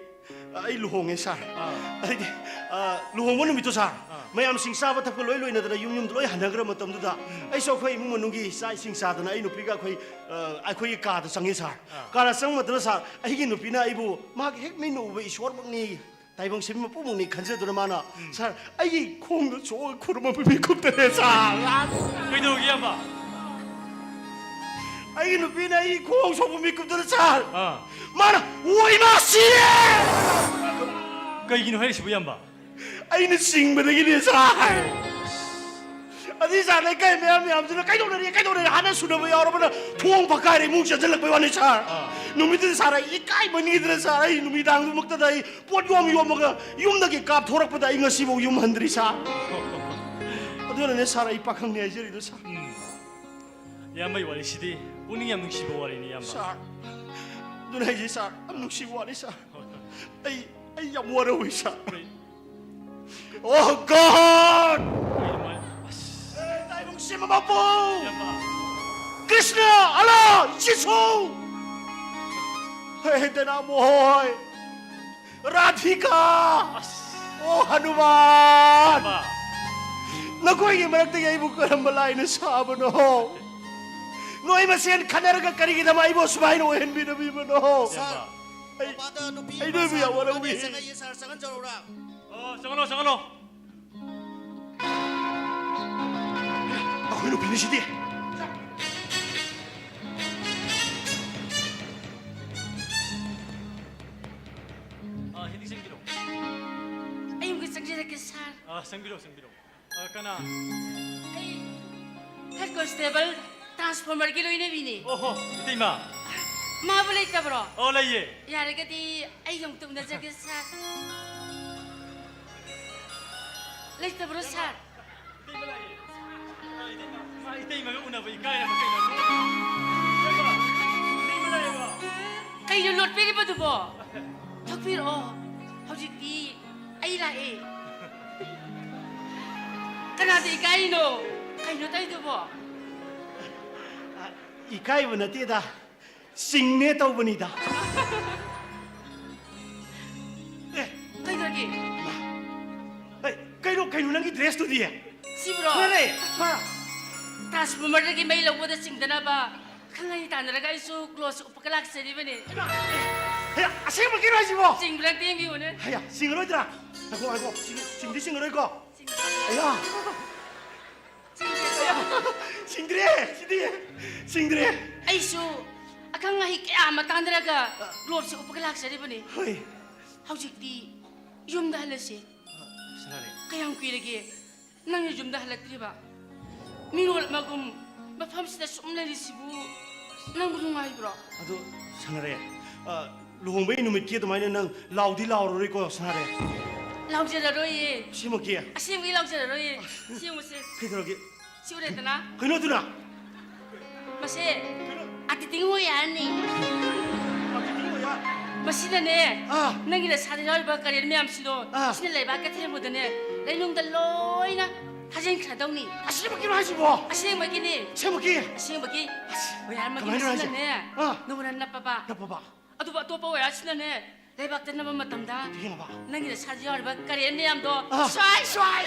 ꯑꯩ ꯂꯨꯍꯣꯡꯉꯦ, ꯁꯥꯔ꯫ ꯑꯥ꯫ ꯍꯥꯏꯗꯤ, ꯑ, ꯂꯨꯍꯣꯡꯕ ꯅꯨꯃꯤꯠꯇꯣ, ꯁꯥꯔ, ꯑꯥ꯫ ꯃꯌꯥꯝꯁꯤꯡ ꯆꯥꯕ ꯊꯛꯄ ꯂꯣꯏ ꯂꯣꯏꯅꯗꯅ ꯌꯨꯝ ꯌꯨꯝꯗ ꯂꯣꯏ ꯍꯟꯅꯈ꯭ꯔ ꯃꯇꯝꯗꯨꯗ, ꯎꯝ꯫ ꯑꯩꯁꯨ ꯑꯩꯈꯣꯏ ꯏꯃꯨꯡ ꯃꯅꯨꯡꯒꯤ ꯆꯥꯛ ꯏꯁꯤꯡ ꯆꯥꯗꯅ ꯑꯩ ꯅꯨꯄꯤꯒ ꯑꯩꯈꯣꯏ, ꯑ, ꯑꯩꯈꯣꯏꯒꯤ ꯀꯥꯗ ꯆꯪꯉꯦ, ꯁꯥꯔ꯫ ꯑꯥ꯫ ꯀꯥꯗ ꯆꯪꯕ ꯃꯇꯝꯗ, ꯁꯥꯔ, ꯑꯩꯒꯤ ꯅꯨꯄꯤꯅ ꯑꯩꯕꯨ ꯃꯥꯒꯤ ꯍꯦꯛ ꯃꯤꯠꯅ ꯎꯕ ꯏꯁꯣꯔꯃꯛꯅꯤ, ꯇꯥꯏꯕꯪ ꯁꯦꯝꯕꯤ ꯃꯄꯨꯃꯛꯅꯤ ꯈꯟꯖꯗꯨꯅ ꯃꯥꯅ, ꯎꯝ꯫ ꯁꯥꯔ, ꯑꯩꯒꯤ ꯈꯣꯡꯗ ꯁꯣꯛꯑꯒ ꯈꯨꯔꯨꯝꯃꯕ ꯃꯤꯀꯨꯞꯇꯅꯦ, ꯁꯥꯔ꯫ ꯀꯩꯗꯧꯔꯒꯦ, ꯏꯌꯥꯝꯕ? ꯑꯩꯒꯤ ꯅꯨꯄꯤꯅ ꯑꯩꯒꯤ ꯈꯣꯡ ꯁꯣꯛꯄ ꯃꯤꯀꯨꯞꯇꯅ, ꯁꯥꯔ꯫ ꯑꯥ꯫ ꯃꯥꯅ, "ꯑꯣ, ꯏꯃꯥ, ꯁꯤꯔꯦ!" ꯀꯩꯒꯤꯅꯣ ꯍꯥꯏꯔꯤꯁꯤꯕꯨ, ꯏꯌꯥꯝꯕ? ꯑꯩꯅ ꯆꯤꯡꯕꯗꯒꯤꯅꯦ, ꯁꯥꯔ꯫ ꯑꯗꯨꯏ, ꯁꯥꯔ, ꯂꯩꯀꯥꯏ ꯃꯌꯥꯝ ꯃꯌꯥꯝꯁꯤꯅ, "ꯀꯩꯗꯧꯅꯔꯤ, ꯀꯩꯗꯧꯅꯔꯤ?" ꯍꯥꯟꯅ ꯁꯨꯅꯕ ꯌꯥꯎꯔꯕꯅ ꯊꯣꯡ ꯐꯛꯀꯥꯏꯔ ꯏꯃꯨꯡ ꯆꯪꯁꯤꯜꯂꯛꯄꯩ ꯋꯥꯅꯤ, ꯁꯥꯔ꯫ ꯑꯥ꯫ ꯅꯨꯃꯤꯠꯇꯨꯗ, ꯁꯥꯔ, ꯑꯩ ꯏꯀꯥꯏ ꯃꯟꯈꯤꯗꯅ, ꯁꯥꯔ, ꯑꯩ ꯅꯨꯃꯤꯗꯥꯡꯗꯨꯃꯛꯇꯗ ꯑꯩ ꯄꯣꯠ ꯌꯣꯝ ꯌꯣꯝꯃꯒ ꯌꯨꯝꯗꯒꯤ ꯀꯥꯞꯊꯣꯔꯛꯄꯗ ꯑꯩ ꯉꯁꯤꯐꯥꯎ ꯌꯨꯝ ꯍꯟꯗ꯭ꯔꯤ, ꯁꯥꯔ꯫ ꯑꯗꯨꯅꯅꯦ, ꯁꯥꯔ, ꯑꯩ ꯄꯥꯈꯪꯅꯤ ꯍꯥꯏꯖꯔꯤꯗꯣ, ꯁꯥꯔ꯫ ꯎꯝ꯫ ꯏꯌꯥꯝꯕꯒꯤ ꯋꯥꯔꯤꯁꯤꯗꯤ ꯄꯨꯛꯅꯤꯡ ꯌꯥꯝ ꯅꯨꯡꯁꯤꯕ ꯋꯥꯔꯤꯅꯤ, ꯏꯌꯥꯝꯕ꯫ ꯁꯥꯔ, ꯑꯗꯨꯅ ꯍꯥꯏꯁꯦ, ꯁꯥꯔ, ꯌꯥꯝ ꯅꯨꯡꯁꯤꯕ ꯋꯥꯔꯤ, ꯁꯥꯔ꯫ ꯑꯩ, ꯑꯩ ꯌꯥꯝ ꯋꯥꯔꯧꯏ, ꯁꯥꯔ꯫ ꯀꯩ-, ꯑꯣ ꯒꯣꯗ! ꯀꯩꯅꯣ ꯃꯥ-, ꯑꯁ꯫ ꯍꯦ, ꯇꯥꯏꯕꯪ ꯁꯦꯝꯕ ꯃꯄꯨ! ꯏꯌꯥꯝꯕ꯫ ꯀ꯭ꯔꯤꯁꯅ, ꯑꯂꯥ, ꯖꯤꯁꯨ! ꯍꯦ, ꯗꯥꯏꯅꯥꯃꯣ ꯍꯣꯏ! ꯔꯥꯙꯤꯀꯥ! ꯑꯁ꯫ ꯑꯣ ꯍꯅꯨꯃꯥꯟ! ꯅꯈꯣꯏꯒꯤ ꯃꯔꯛꯇꯒꯤ ꯑꯩꯕꯨ ꯀꯔꯝꯕ ꯂꯥꯏꯅ ꯁꯥꯕꯅꯣ? ꯅꯣꯏ ꯃꯁꯦꯟ ꯈꯠꯅꯔꯒ ꯀꯔꯤꯒꯤꯗꯃꯛ ꯑꯩꯕꯨ ꯑꯁꯨꯃꯥꯏꯅ ꯑꯣꯏꯍꯟꯕꯤꯔꯝꯃꯤꯕꯅꯣ? ꯁꯥꯔ, ꯑꯩ, ꯃꯄꯥꯟꯗ ꯅꯨꯄꯤ ꯑꯩ ꯅꯣꯏꯕꯨ ꯌꯥꯝ ꯃꯆꯥ ꯋꯥꯔꯧꯏ꯫ ꯆꯪꯉꯛꯏꯌꯦ, ꯁꯥꯔ, ꯆꯪꯍꯟꯖꯔꯛꯎꯔꯥ? ꯑꯣ, ꯆꯪꯍꯜꯂꯣ, ꯆꯪꯍꯜꯂꯣ꯫ ꯑꯩꯈꯣꯏ ꯅꯨꯄꯤꯅꯤ ꯁꯤꯗꯤ꯫ ꯑꯥ, ꯍꯤꯟꯗꯤ ꯆꯪꯕꯤꯔꯣ꯫ ꯑꯩ ꯑꯃꯨꯛꯀ ꯆꯪꯖꯔꯛꯀꯦ, ꯁꯥꯔ꯫ ꯑꯥ, ꯆꯪꯕꯤꯔꯣ, ꯆꯪꯕꯤꯔꯣ꯫ ꯑꯥ, ꯀꯅꯥ? ꯑꯩ ꯍꯦꯗ ꯀꯣꯟꯁꯇꯦꯕꯜ ꯇ꯭ꯔꯥꯟꯁꯐꯣꯔꯃꯔꯒꯤ ꯂꯣꯏꯅꯕꯤꯅꯤ꯫ ꯑꯣꯍꯣ, ꯏꯇꯩꯃ꯫ ꯃꯥꯕꯨ ꯂꯩꯇꯕ꯭ꯔꯣ? ꯑꯣ, ꯂꯩꯌꯦ꯫ ꯌꯥꯔꯒꯗꯤ ꯑꯩꯒ ꯑꯃꯨꯛꯇ ꯎꯅꯖꯒꯦ, ꯁꯥꯔ꯫ ꯂꯩꯇꯕ꯭ꯔꯣ, ꯁꯥꯔ? ꯏꯇꯩꯃ ꯂꯥꯛꯑꯦ꯫ ꯑꯥ, ꯏꯇꯩꯃ꯫ ꯃꯥ ꯏꯇꯩꯃꯒ ꯎꯅꯕ ꯏꯀꯥꯏꯔꯕ ꯀꯩꯅꯣ? ꯏꯇꯩꯃ, ꯏꯇꯩꯃ ꯂꯥꯛꯑꯦꯕ꯫ ꯀꯩꯅꯣ ꯂꯣꯠꯄꯤꯔꯤꯕꯗꯨꯕꯣ? ꯊꯣꯛꯄꯤꯔꯛꯑꯣ꯫ ꯍꯧꯖꯤꯛꯇꯤ ꯑꯩ ꯂꯥꯛꯑꯦ꯫ ꯀꯅꯥꯗ ꯏꯀꯥꯏꯔꯤꯅꯣ? ꯀꯩꯅꯣ ꯇꯧꯔꯤꯗꯨꯕꯣ? ꯏꯀꯥꯏꯕ ꯅꯠꯇꯦꯗ, ꯆꯤꯡꯅꯦ ꯇꯧꯕꯅꯤꯗ꯫ ꯑꯦ, ꯀꯩꯗꯧꯔꯒꯦ? ꯃꯥ, ꯑꯦ, ꯀꯩꯅꯣ, ꯀꯩꯅꯣ ꯅꯪꯒꯤ ꯗ꯭ꯔꯦꯁꯇꯨꯗꯤ? ꯁꯤꯕꯨꯔꯣ? ꯐꯔꯦ, ꯃꯥ꯫ ꯇ꯭ꯔꯥꯟꯁꯐꯣꯔꯃꯔꯗꯒꯤ ꯃꯩ ꯂꯧꯕꯗ ꯆꯤꯡꯗꯅꯕ ꯈꯪꯍꯩ ꯇꯥꯟꯅꯔꯒ ꯑꯩꯁꯨ ꯒ꯭ꯂꯣꯞꯁ ꯎꯞꯄꯒ ꯂꯥꯛꯆꯔꯤꯕꯅꯦ꯫ ꯍꯩꯃꯥ! ꯑꯦ, ꯑꯁꯦꯡꯕꯒꯤꯔꯣ ꯍꯥꯏꯁꯤꯕꯣ? ꯆꯤꯡꯕ꯭ꯔꯥ ꯌꯦꯡꯕꯤꯌꯨꯅꯦ꯫ ꯍꯩꯌꯥ, ꯆꯤꯡꯉꯔꯣꯏꯗ꯭ꯔꯥ? ꯉꯥꯏꯈꯣ, ꯉꯥꯏꯈꯣ, ꯆꯤꯡ-, ꯆꯤꯡꯗꯤ ꯆꯤꯡꯉꯔꯣꯏꯀꯣ? ꯆꯤꯡꯗꯦ꯫ ꯑꯌꯥ! ꯆꯤꯡꯗꯦ꯫ ꯑꯌꯥ! ꯆꯤꯡꯗ꯭ꯔꯦ! ꯁꯤꯗꯤ ꯆꯤꯡꯗ꯭ꯔꯦ! ꯑꯩꯁꯨ ꯑꯈꯪ ꯑꯍꯩ ꯀꯌꯥ ꯑꯃ ꯇꯥꯟꯅꯔꯒ ꯒ꯭ꯂꯣꯞꯁꯦ ꯎꯞꯄꯒ ꯂꯥꯛꯆꯔꯤꯕꯅꯤ꯫ ꯍꯣꯏ꯫ ꯍꯧꯖꯤꯛꯇꯤ ꯌꯨꯝꯗ ꯍꯜꯂꯁꯤ꯫ ꯁꯅꯥꯔꯩ꯫ ꯀꯌꯥꯝ ꯀꯨꯏꯔꯒꯦ ꯅꯪꯅ ꯌꯨꯝꯗ ꯍꯜꯂꯛꯇ꯭ꯔꯤꯕ? ꯃꯤꯔꯣꯜ ꯑꯃꯒꯨꯝ ꯃꯐꯝꯁꯤꯗ ꯁꯨꯝ ꯂꯩꯔꯤꯁꯤꯕꯨ ꯅꯪꯕꯨ ꯅꯨꯡꯉꯥꯏꯕ꯭ꯔꯣ? ꯑꯗꯣ ꯁꯅꯥꯔꯩ, ꯑ, ꯂꯨꯍꯣꯡꯕꯒꯤ ꯅꯨꯃꯤꯠꯀꯤ ꯑꯗꯨꯃꯥꯏꯅ ꯅꯪ ꯂꯥꯎꯗꯤ ꯂꯥꯎꯔꯔꯣꯏꯀꯣ, ꯁꯅꯥꯔꯩ? ꯂꯥꯎꯖꯔꯔꯣꯏꯌꯦ꯫ ꯑꯁꯦꯡꯃꯛꯀꯤ? ꯑꯁꯦꯡꯕꯒꯤ ꯂꯥꯎꯖꯔꯔꯣꯏꯌꯦ꯫ ꯁꯤ ꯌꯦꯡꯉꯨꯁꯦ꯫ ꯀꯩꯗꯧꯔꯒꯦ? ꯁꯤ ꯎꯔꯦꯗꯅ? ꯀꯩꯅꯣ ꯑꯗꯨꯅ? ꯃꯁꯦ ꯑꯇꯤꯇꯤꯡ ꯑꯣꯏ ꯍꯥꯏꯔꯅꯤ꯫ ꯑꯇꯤꯇꯤꯡ ꯑꯣꯏ ꯍꯥꯏ? ꯃꯁꯤꯅꯅꯦ, ꯑꯥ꯫ ꯅꯪꯒꯤ ꯅꯁꯥꯗ ꯌꯥꯎꯔꯤꯕ ꯀꯔꯦꯟ ꯃꯌꯥꯝꯁꯤꯗꯣ, ꯑꯥ꯫ ꯁꯤꯅ ꯂꯩꯕꯥꯛꯀ ꯊꯦꯡꯕꯗꯅꯦ, ꯂꯩꯅꯨꯡꯗ ꯂꯣꯏꯅ ꯊꯥꯖꯤꯟꯈ꯭ꯔꯗꯧꯅꯤ꯫ ꯑꯁꯦꯡꯕꯒꯤꯔꯣ ꯍꯥꯏꯁꯤꯕꯣ? ꯑꯁꯦꯡꯕꯒꯤꯅꯤ꯫ ꯑꯁꯦꯡꯕꯒꯤ? ꯑꯁꯦꯡꯕꯒꯤ꯫ ꯑꯁ, ꯋꯥꯌꯥꯔ ꯃꯒꯤ ꯀꯃꯥꯏꯅ ꯍꯥꯏꯁꯦ? ꯃꯁꯤꯅꯅꯦ, ꯑꯥ꯫ ꯅꯉꯣꯟꯗ ꯅꯞꯄꯕ꯫ ꯅꯞꯄꯕ? ꯑꯗꯨꯕꯨ ꯑꯇꯣꯞꯄ ꯋꯥꯌꯥꯔꯁꯤꯅꯅꯦ, ꯂꯩꯕꯥꯛꯇ ꯅꯝꯕ ꯃꯇꯝꯗ ꯊꯦꯡꯉꯕ? ꯅꯪꯒꯤ ꯅꯁꯥꯗ ꯌꯥꯎꯔꯤꯕ ꯀꯔꯦꯟ ꯃꯌꯥꯝꯗꯣ ꯑꯥ꯫ ꯁ꯭ꯋꯥꯏ ꯁ꯭ꯋꯥꯏ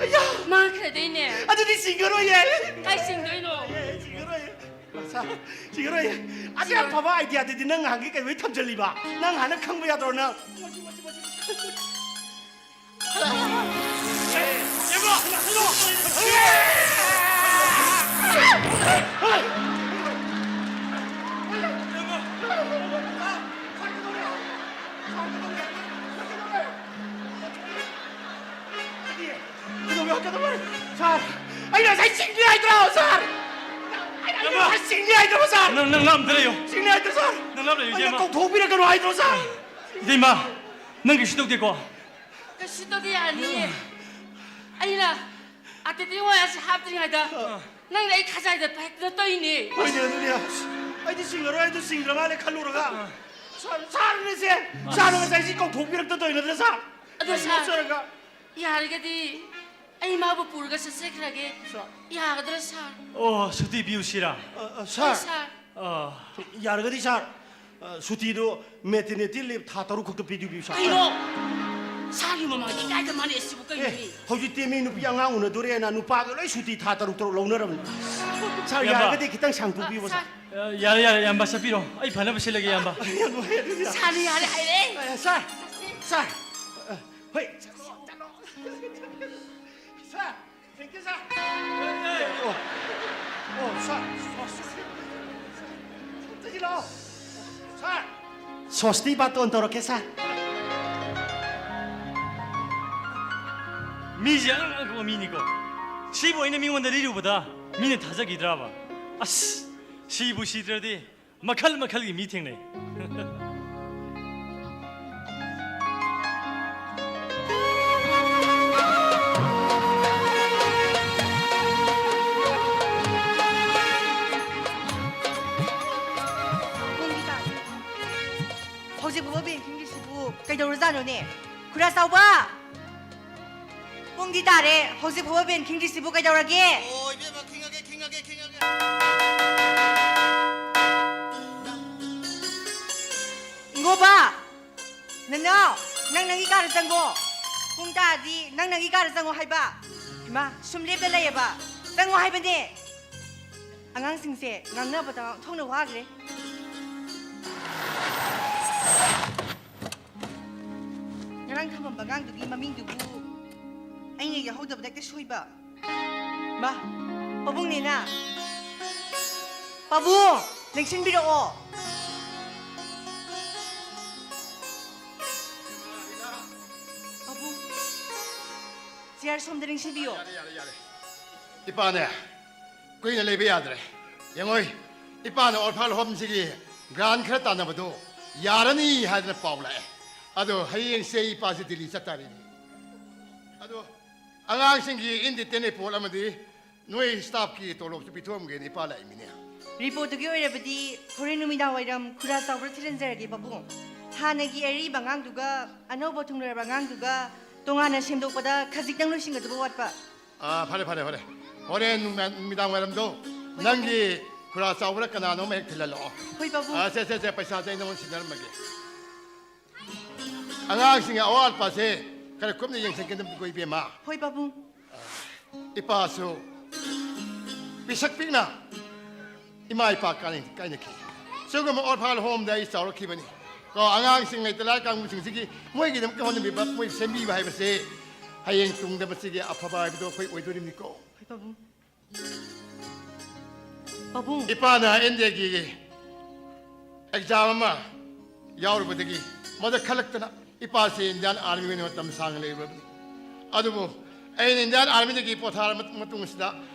ꯑꯌꯥ! ꯃꯥꯡꯈ꯭ꯔꯗꯣꯏꯅꯦ꯫ ꯑꯗꯨꯗꯤ ꯁꯤꯡꯉꯔꯣꯏꯌꯦ꯫ ꯀꯥꯏ ꯁꯤꯡꯗꯣꯏꯅꯣ? ꯑꯦ, ꯁꯤꯡꯉꯔꯣꯏꯌꯦ꯫ ꯁꯥꯔ, ꯁꯤꯡꯉꯔꯣꯏꯌꯦ꯫ ꯑꯗꯨ ꯌꯥꯝ ꯐꯕ ꯑꯥꯏꯗꯤꯌꯥꯗꯨꯗꯤ ꯅꯪ ꯉꯍꯥꯟꯒꯤ ꯀꯩꯗꯧꯕꯩ ꯊꯝꯖꯜꯂꯤꯕ? ꯅꯪ ꯍꯥꯟꯅ ꯈꯪꯕ ꯌꯥꯗ꯭ꯔꯣ ꯅꯪ? ꯀꯩꯗꯧꯕ, ꯀꯩꯗꯧꯕ? ꯁꯥꯔ, ꯑꯩꯅ ꯉꯁꯥꯏ ꯁꯤꯡꯗꯦ ꯍꯥꯏꯗ꯭ꯔꯣ, ꯁꯥꯔ? ꯑꯩꯅ ꯉꯁꯥꯏ ꯁꯤꯡꯗꯦ ꯍꯥꯏꯗ꯭ꯔꯣ, ꯁꯥꯔ? ꯅꯪ, ꯅꯪ ꯂꯥꯞꯅ ꯂꯩꯌꯣ꯫ ꯁꯤꯡꯗꯦ ꯍꯥꯏꯗ꯭ꯔꯣ, ꯁꯥꯔ? ꯅꯪ ꯂꯥꯞꯅ ꯂꯩꯌꯨ, ꯑꯩꯅ ꯏꯕꯦꯝꯃ꯫ ꯀꯧꯊꯣꯛꯄꯤꯔꯛꯀꯅꯣ ꯍꯥꯏꯗ꯭ꯔꯣ, ꯁꯥꯔ? ꯏꯕꯦꯝꯃ, ꯅꯪ ꯀꯩꯁꯨ ꯇꯧꯗꯦꯀꯣ? ꯀꯩꯁꯨ ꯇꯧꯗꯦ, ꯌꯥꯅꯤꯌꯦ꯫ ꯑꯩꯅ ꯑꯇꯩꯇꯩ ꯋꯥꯁꯦ ꯍꯥꯞꯇ꯭ꯔꯤꯉꯩꯗ ꯅꯪꯅ ꯑꯩ ꯈꯖꯥꯏꯗ ꯄꯥꯏꯗꯅ ꯇꯧꯔꯤꯅꯦ꯫ ꯍꯣꯏꯅꯦ, ꯑꯗꯨꯅꯦ꯫ ꯑꯁ, ꯑꯩꯗꯤ ꯁꯤꯡꯉꯔꯣꯏ, ꯑꯩꯗꯣ ꯁꯤꯡꯗ꯭ꯔ ꯃꯥꯜꯂꯦ ꯈꯜꯂꯨꯔꯒ꯫ ꯁꯥꯔ, ꯁꯥꯔꯅꯦꯁꯦ, ꯁꯥꯔꯅ ꯉꯁꯥꯏ ꯁꯤ ꯀꯧꯊꯣꯛꯄꯤꯔꯛꯇ ꯇꯧꯔꯤ ꯅꯠꯇ꯭ꯔ, ꯁꯥꯔ? ꯑꯗꯣ, ꯁꯥꯔ, ꯅꯣꯛꯆꯔꯒ꯫ ꯌꯥꯔꯒꯗꯤ ꯑꯩ ꯃꯥꯕꯨ ꯄꯨꯔꯒ ꯆꯠꯆꯈ꯭ꯔꯒꯦ꯫ ꯁꯥꯔ꯫ ꯌꯥꯒꯗ꯭ꯔꯥ, ꯁꯥꯔ? ꯑꯣ, ꯁꯨꯇꯤ ꯄꯤꯌꯨ ꯁꯤꯔꯥ? ꯑ, ꯑ, ꯍꯣꯏ, ꯁꯥꯔ꯫ ꯁꯥꯔ꯫ ꯑ, ꯌꯥꯔꯒꯗꯤ, ꯁꯥꯔ, ꯑ, ꯁꯨꯇꯤꯗꯣ maternity leave ꯊꯥ ꯇꯔꯨꯛ ꯈꯛꯇ ꯄꯤꯕꯤꯌꯨ, ꯁꯥꯔ꯫ ꯀꯩꯅꯣ? ꯁꯥꯔꯒꯤ ꯃꯃꯥꯡꯗ ꯏꯀꯥꯏꯗ ꯃꯥꯟꯅꯩ ꯁꯤꯕꯨ ꯀꯩꯅꯣ? ꯑꯦ, ꯍꯧꯖꯤꯛꯇꯤ ꯃꯤ ꯅꯨꯄꯤ ꯑꯉꯥꯡ ꯎꯅꯗꯣꯔꯦꯅ ꯅꯨꯄꯥꯒ ꯂꯣꯏ ꯁꯨꯇꯤ ꯊꯥ ꯇꯔꯨꯛ ꯇꯔꯨꯛ ꯂꯧꯅꯔꯕꯅꯤ꯫ ꯁꯥꯔ, ꯏꯌꯥꯝꯕ꯫ ꯌꯥꯔꯒꯗꯤ ꯈꯤꯇꯪ ꯁꯥꯡꯗꯣꯛꯄꯤꯌꯨ, ꯁꯥꯔ꯫ ꯁꯥꯔ꯫ ꯑ, ꯌꯥꯔꯦ, ꯌꯥꯔꯦ, ꯏꯌꯥꯝꯕ, ꯆꯠꯄꯤꯔꯣ꯫ ꯑꯩ ꯐꯅꯕ ꯁꯤꯜꯂꯒꯦ, ꯏꯌꯥꯝꯕ꯫ ꯌꯥꯝ ꯅꯨꯡꯉꯥꯏꯔꯦ, ꯑꯗꯨꯗꯤ꯫ ꯁꯥꯔꯅ ꯌꯥꯔꯦ ꯍꯥꯏꯔꯦ꯫ ꯑ, ꯁꯥꯔ, ꯁꯥꯔ, ꯑ, ꯍꯣꯏ, ꯆꯠꯂꯣ, ꯆꯠꯂꯣ꯫ ꯁꯥꯔ, thank you, ꯁꯥꯔ꯫ ꯑꯣ, ꯑꯣ, ꯁꯥꯔ, ꯁꯥꯔ, ꯁꯥꯔ, ꯁꯥꯔ, ꯁꯥꯔ, ꯁꯥꯔ꯫ ꯁ꯭ꯋꯥꯁꯇꯤ ꯕꯥꯇꯣꯟ ꯇꯧꯔꯛꯀꯦ, ꯁꯥꯔ꯫ ꯃꯤꯁꯦ ꯑꯉꯛ ꯑꯉꯛꯄ ꯃꯤꯅꯤꯀꯣ꯫ ꯁꯤꯕꯨ ꯑꯩꯅ ꯃꯤꯉꯣꯟꯗ ꯂꯤꯔꯨꯕꯗ ꯃꯤꯅ ꯊꯥꯖꯈꯤꯗ꯭ꯔꯕ? ꯑꯁ, ꯁꯤꯕꯨ ꯁꯤꯗ꯭ꯔꯗꯤ ꯃꯈꯜ ꯃꯈꯜꯒꯤ ꯃꯤ ꯊꯦꯡꯅꯩ꯫ ꯄꯨꯡꯗꯤ ꯇꯥꯔꯦ꯫ ꯍꯧꯖꯤꯛ ꯐꯥꯎꯕ ꯕꯦꯟ ꯈꯤꯡꯗ꯭ꯔꯤꯁꯤꯕꯨ ꯀꯩꯗꯧꯔꯖꯥꯠꯅꯣꯅꯦ? ꯈꯨꯔꯥ ꯆꯥꯎꯕ! ꯄꯨꯡꯗꯤ ꯇꯥꯔꯦ꯫ ꯍꯧꯖꯤꯛ ꯐꯥꯎꯕ ꯕꯦꯟ ꯈꯤꯡꯗ꯭ꯔꯤꯁꯤꯕꯨ ꯀꯩꯗꯧꯔꯒꯦ? ꯑꯣ, ꯏꯕꯦꯝꯃ, ꯈꯤꯡꯉꯒꯦ, ꯈꯤꯡꯉꯒꯦ, ꯈꯤꯡꯉꯒꯦ꯫ ꯏꯉꯣ, ꯄꯥ! ꯅꯅꯥꯎ, ꯅꯪ ꯅꯪꯒꯤ ꯀꯥꯗ ꯆꯪꯉꯣ꯫ ꯄꯨꯡ ꯇꯥꯔꯗꯤ ꯅꯪ ꯅꯪꯒꯤ ꯀꯥꯗ ꯆꯪꯉꯣ ꯍꯥꯏꯕ꯫ ꯏꯃꯥ, ꯁꯨꯝ ꯂꯦꯞꯇ ꯂꯩꯌꯦꯕ꯫ ꯆꯪꯉꯣ ꯍꯥꯏꯕꯅꯦ꯫ ꯑꯉꯥꯡꯁꯤꯡꯁꯦ ꯉꯥꯡꯅꯕꯗ ꯑꯣꯟꯊꯣꯛꯅ ꯋꯥꯈ꯭ꯔꯦ꯫ ꯉꯔꯥꯡ ꯊꯝꯃꯝꯕ ꯑꯉꯥꯡꯗꯨꯒꯤ ꯃꯃꯤꯡꯗꯨꯕꯨ ꯑꯩꯅ ꯌꯥꯎꯍꯧꯗꯕꯗ ꯍꯦꯛꯇ ꯁꯣꯏꯕ꯫ ꯃꯥ, ꯄꯥꯕꯨꯡꯅꯦꯅ꯫ ꯄꯥꯕꯨꯡ, ꯂꯦꯡꯁꯤꯟꯕꯤꯔꯛꯑꯣ꯫ ꯄꯥꯕꯨꯡ, ꯆꯤꯌꯔ ꯁꯣꯝꯗ ꯂꯦꯡꯁꯤꯟꯕꯤꯌꯣ꯫ ꯌꯥꯔꯦ, ꯌꯥꯔꯦ, ꯌꯥꯔꯦ꯫ ꯏꯄꯥꯅꯦ, ꯀꯨꯏꯅ ꯂꯩꯕ ꯌꯥꯗ꯭ꯔꯦ꯫ ꯌꯦꯡꯉꯣꯏ, ꯏꯄꯥꯅ ꯑꯣꯔꯐꯥꯟ ꯍꯣꯝꯁꯤꯒꯤ ꯒ꯭ꯔꯥꯟ ꯈꯔ ꯇꯥꯟꯅꯕꯗꯣ ꯌꯥꯔꯅꯤ ꯍꯥꯏꯗꯅ ꯄꯥꯎ ꯂꯥꯛꯑꯦ꯫ ꯑꯗꯣ ꯍꯌꯦꯡꯁꯦ ꯏꯄꯥꯁꯤ ꯗꯤꯜꯂꯤ ꯆꯠꯇꯥꯔꯤꯅꯤ꯫ ꯑꯗꯣ ꯑꯉꯥꯡꯁꯤꯡꯒꯤ ꯏꯟꯗꯤꯇꯦꯟ ꯔꯤꯄꯣꯔꯠ ꯑꯃꯗꯤ ꯅꯣꯏ ꯁ꯭ꯇꯥꯐꯀꯤ ꯇꯣꯂꯣꯞꯁꯨ ꯄꯤꯊꯣꯛꯑꯝꯒꯦꯅ ꯏꯄꯥ ꯂꯥꯛꯏꯃꯤꯅꯦ꯫ ꯔꯤꯄꯣꯔꯠꯇꯨꯒꯤ ꯑꯣꯏꯔꯕꯗꯤ ꯍꯣꯔꯦꯟ ꯅꯨꯃꯤꯗꯥꯡ ꯋꯥꯏꯔꯝ ꯈꯨꯔꯥ ꯆꯥꯎꯕꯗ ꯊꯤꯜꯍꯟꯖꯔꯒꯦ, ꯄꯥꯕꯨꯡ꯫ ꯍꯥꯟꯅꯒꯤ ꯑꯔꯤꯕ ꯑꯉꯥꯡꯗꯨꯒ ꯑꯅꯧꯕ ꯊꯨꯡꯂꯔꯕ ꯑꯉꯥꯡꯗꯨꯒ ꯇꯣꯉꯥꯟꯅ ꯁꯦꯝꯗꯣꯛꯄꯗ ꯈꯖꯤꯛꯇꯪ ꯂꯣꯏꯁꯤꯟꯒꯗꯕ ꯋꯥꯠꯄ꯫ ꯑꯥ, ꯐꯔꯦ, ꯐꯔꯦ, ꯐꯔꯦ꯫ ꯍꯣꯔꯦꯟ ꯅꯨꯡꯗꯥꯡ, ꯅꯨꯃꯤꯗꯥꯡ ꯋꯥꯏꯔꯝꯗꯣ ꯍꯣꯏ, ꯅꯪꯒꯤ ꯈꯨꯔꯥ ꯆꯥꯎꯕꯗ ꯀꯅꯥꯅꯣꯝ ꯍꯦꯛ ꯊꯤꯜꯍꯜꯂꯛꯑꯣ꯫ ꯍꯣꯏ, ꯄꯥꯕꯨꯡ꯫ ꯑꯥ, ꯁꯦ, ꯁꯦ, ꯁꯦ, ꯄꯩꯁꯥꯁꯦ ꯑꯩ ꯅꯉꯣꯟꯗ ꯁꯤꯟꯅꯔꯝꯃꯒꯦ꯫ ꯑꯉꯥꯡꯁꯤꯡꯒꯤ ꯑꯋꯥꯠ ꯑꯄꯥꯁꯦ ꯈꯔ ꯀꯨꯞꯅ ꯌꯦꯡꯁꯤꯟꯒꯗꯕꯅꯤꯀꯣ, ꯏꯕꯦꯝꯃ꯫ ꯍꯣꯏ, ꯄꯥꯕꯨꯡ꯫ ꯏꯄꯥꯁꯨ ꯄꯤꯁꯛ ꯄꯤꯛꯅ ꯏꯃꯥ ꯏꯄꯥ ꯀꯥꯏꯅ-, ꯀꯥꯏꯅꯈꯤ꯫ ꯁꯤꯒꯨꯝꯕ ꯑꯣꯔꯐꯥꯟ ꯍꯣꯝꯗ ꯑꯩ ꯆꯥꯎꯔꯛꯈꯤꯕꯅꯤ꯫ ꯀꯣ, ꯑꯉꯥꯡꯁꯤꯡ ꯂꯩꯇ ꯂꯥꯏꯔ ꯀꯥꯡꯕꯨꯁꯤꯡꯁꯤꯒꯤ ꯃꯣꯏꯒꯤꯗꯃꯛꯇ ꯍꯣꯠꯅꯕꯤꯕ, ꯃꯣꯏ ꯁꯦꯝꯕꯤꯕ ꯍꯥꯏꯕꯁꯦ ꯍꯌꯦꯡ ꯇꯨꯡꯗ ꯃꯁꯤꯒꯤ ꯑꯐꯕ ꯍꯥꯏꯕꯗꯣ ꯑꯩꯈꯣꯏ ꯑꯣꯏꯗꯣꯔꯤꯕꯅꯤꯀꯣ꯫ ꯍꯣꯏ, ꯄꯥꯕꯨꯡ꯫ ꯄꯥꯕꯨꯡ꯫ ꯏꯄꯥꯅ ꯏꯟꯗꯤꯌꯥꯒꯤ ꯑꯦꯛꯖꯥꯝ ꯑꯃ ꯌꯥꯎꯔꯨꯕꯗꯒꯤ ꯃꯗꯨ ꯈꯜꯂꯛꯇꯅ ꯏꯄꯥꯁꯦ ꯏꯟꯗꯤꯌꯥꯟ ꯑꯥꯔꯃꯤ ꯑꯣꯏꯅ ꯃꯇꯝ ꯁꯥꯡꯅ ꯂꯩꯔꯨꯔꯕꯅꯤ꯫ ꯑꯗꯨꯕꯨ ꯑꯩꯅ ꯏꯟꯗꯤꯌꯥꯟ ꯑꯥꯔꯃꯤꯗꯒꯤ ꯄꯣꯊꯥꯔ ꯃꯇꯨꯡ ꯑꯁꯤꯗ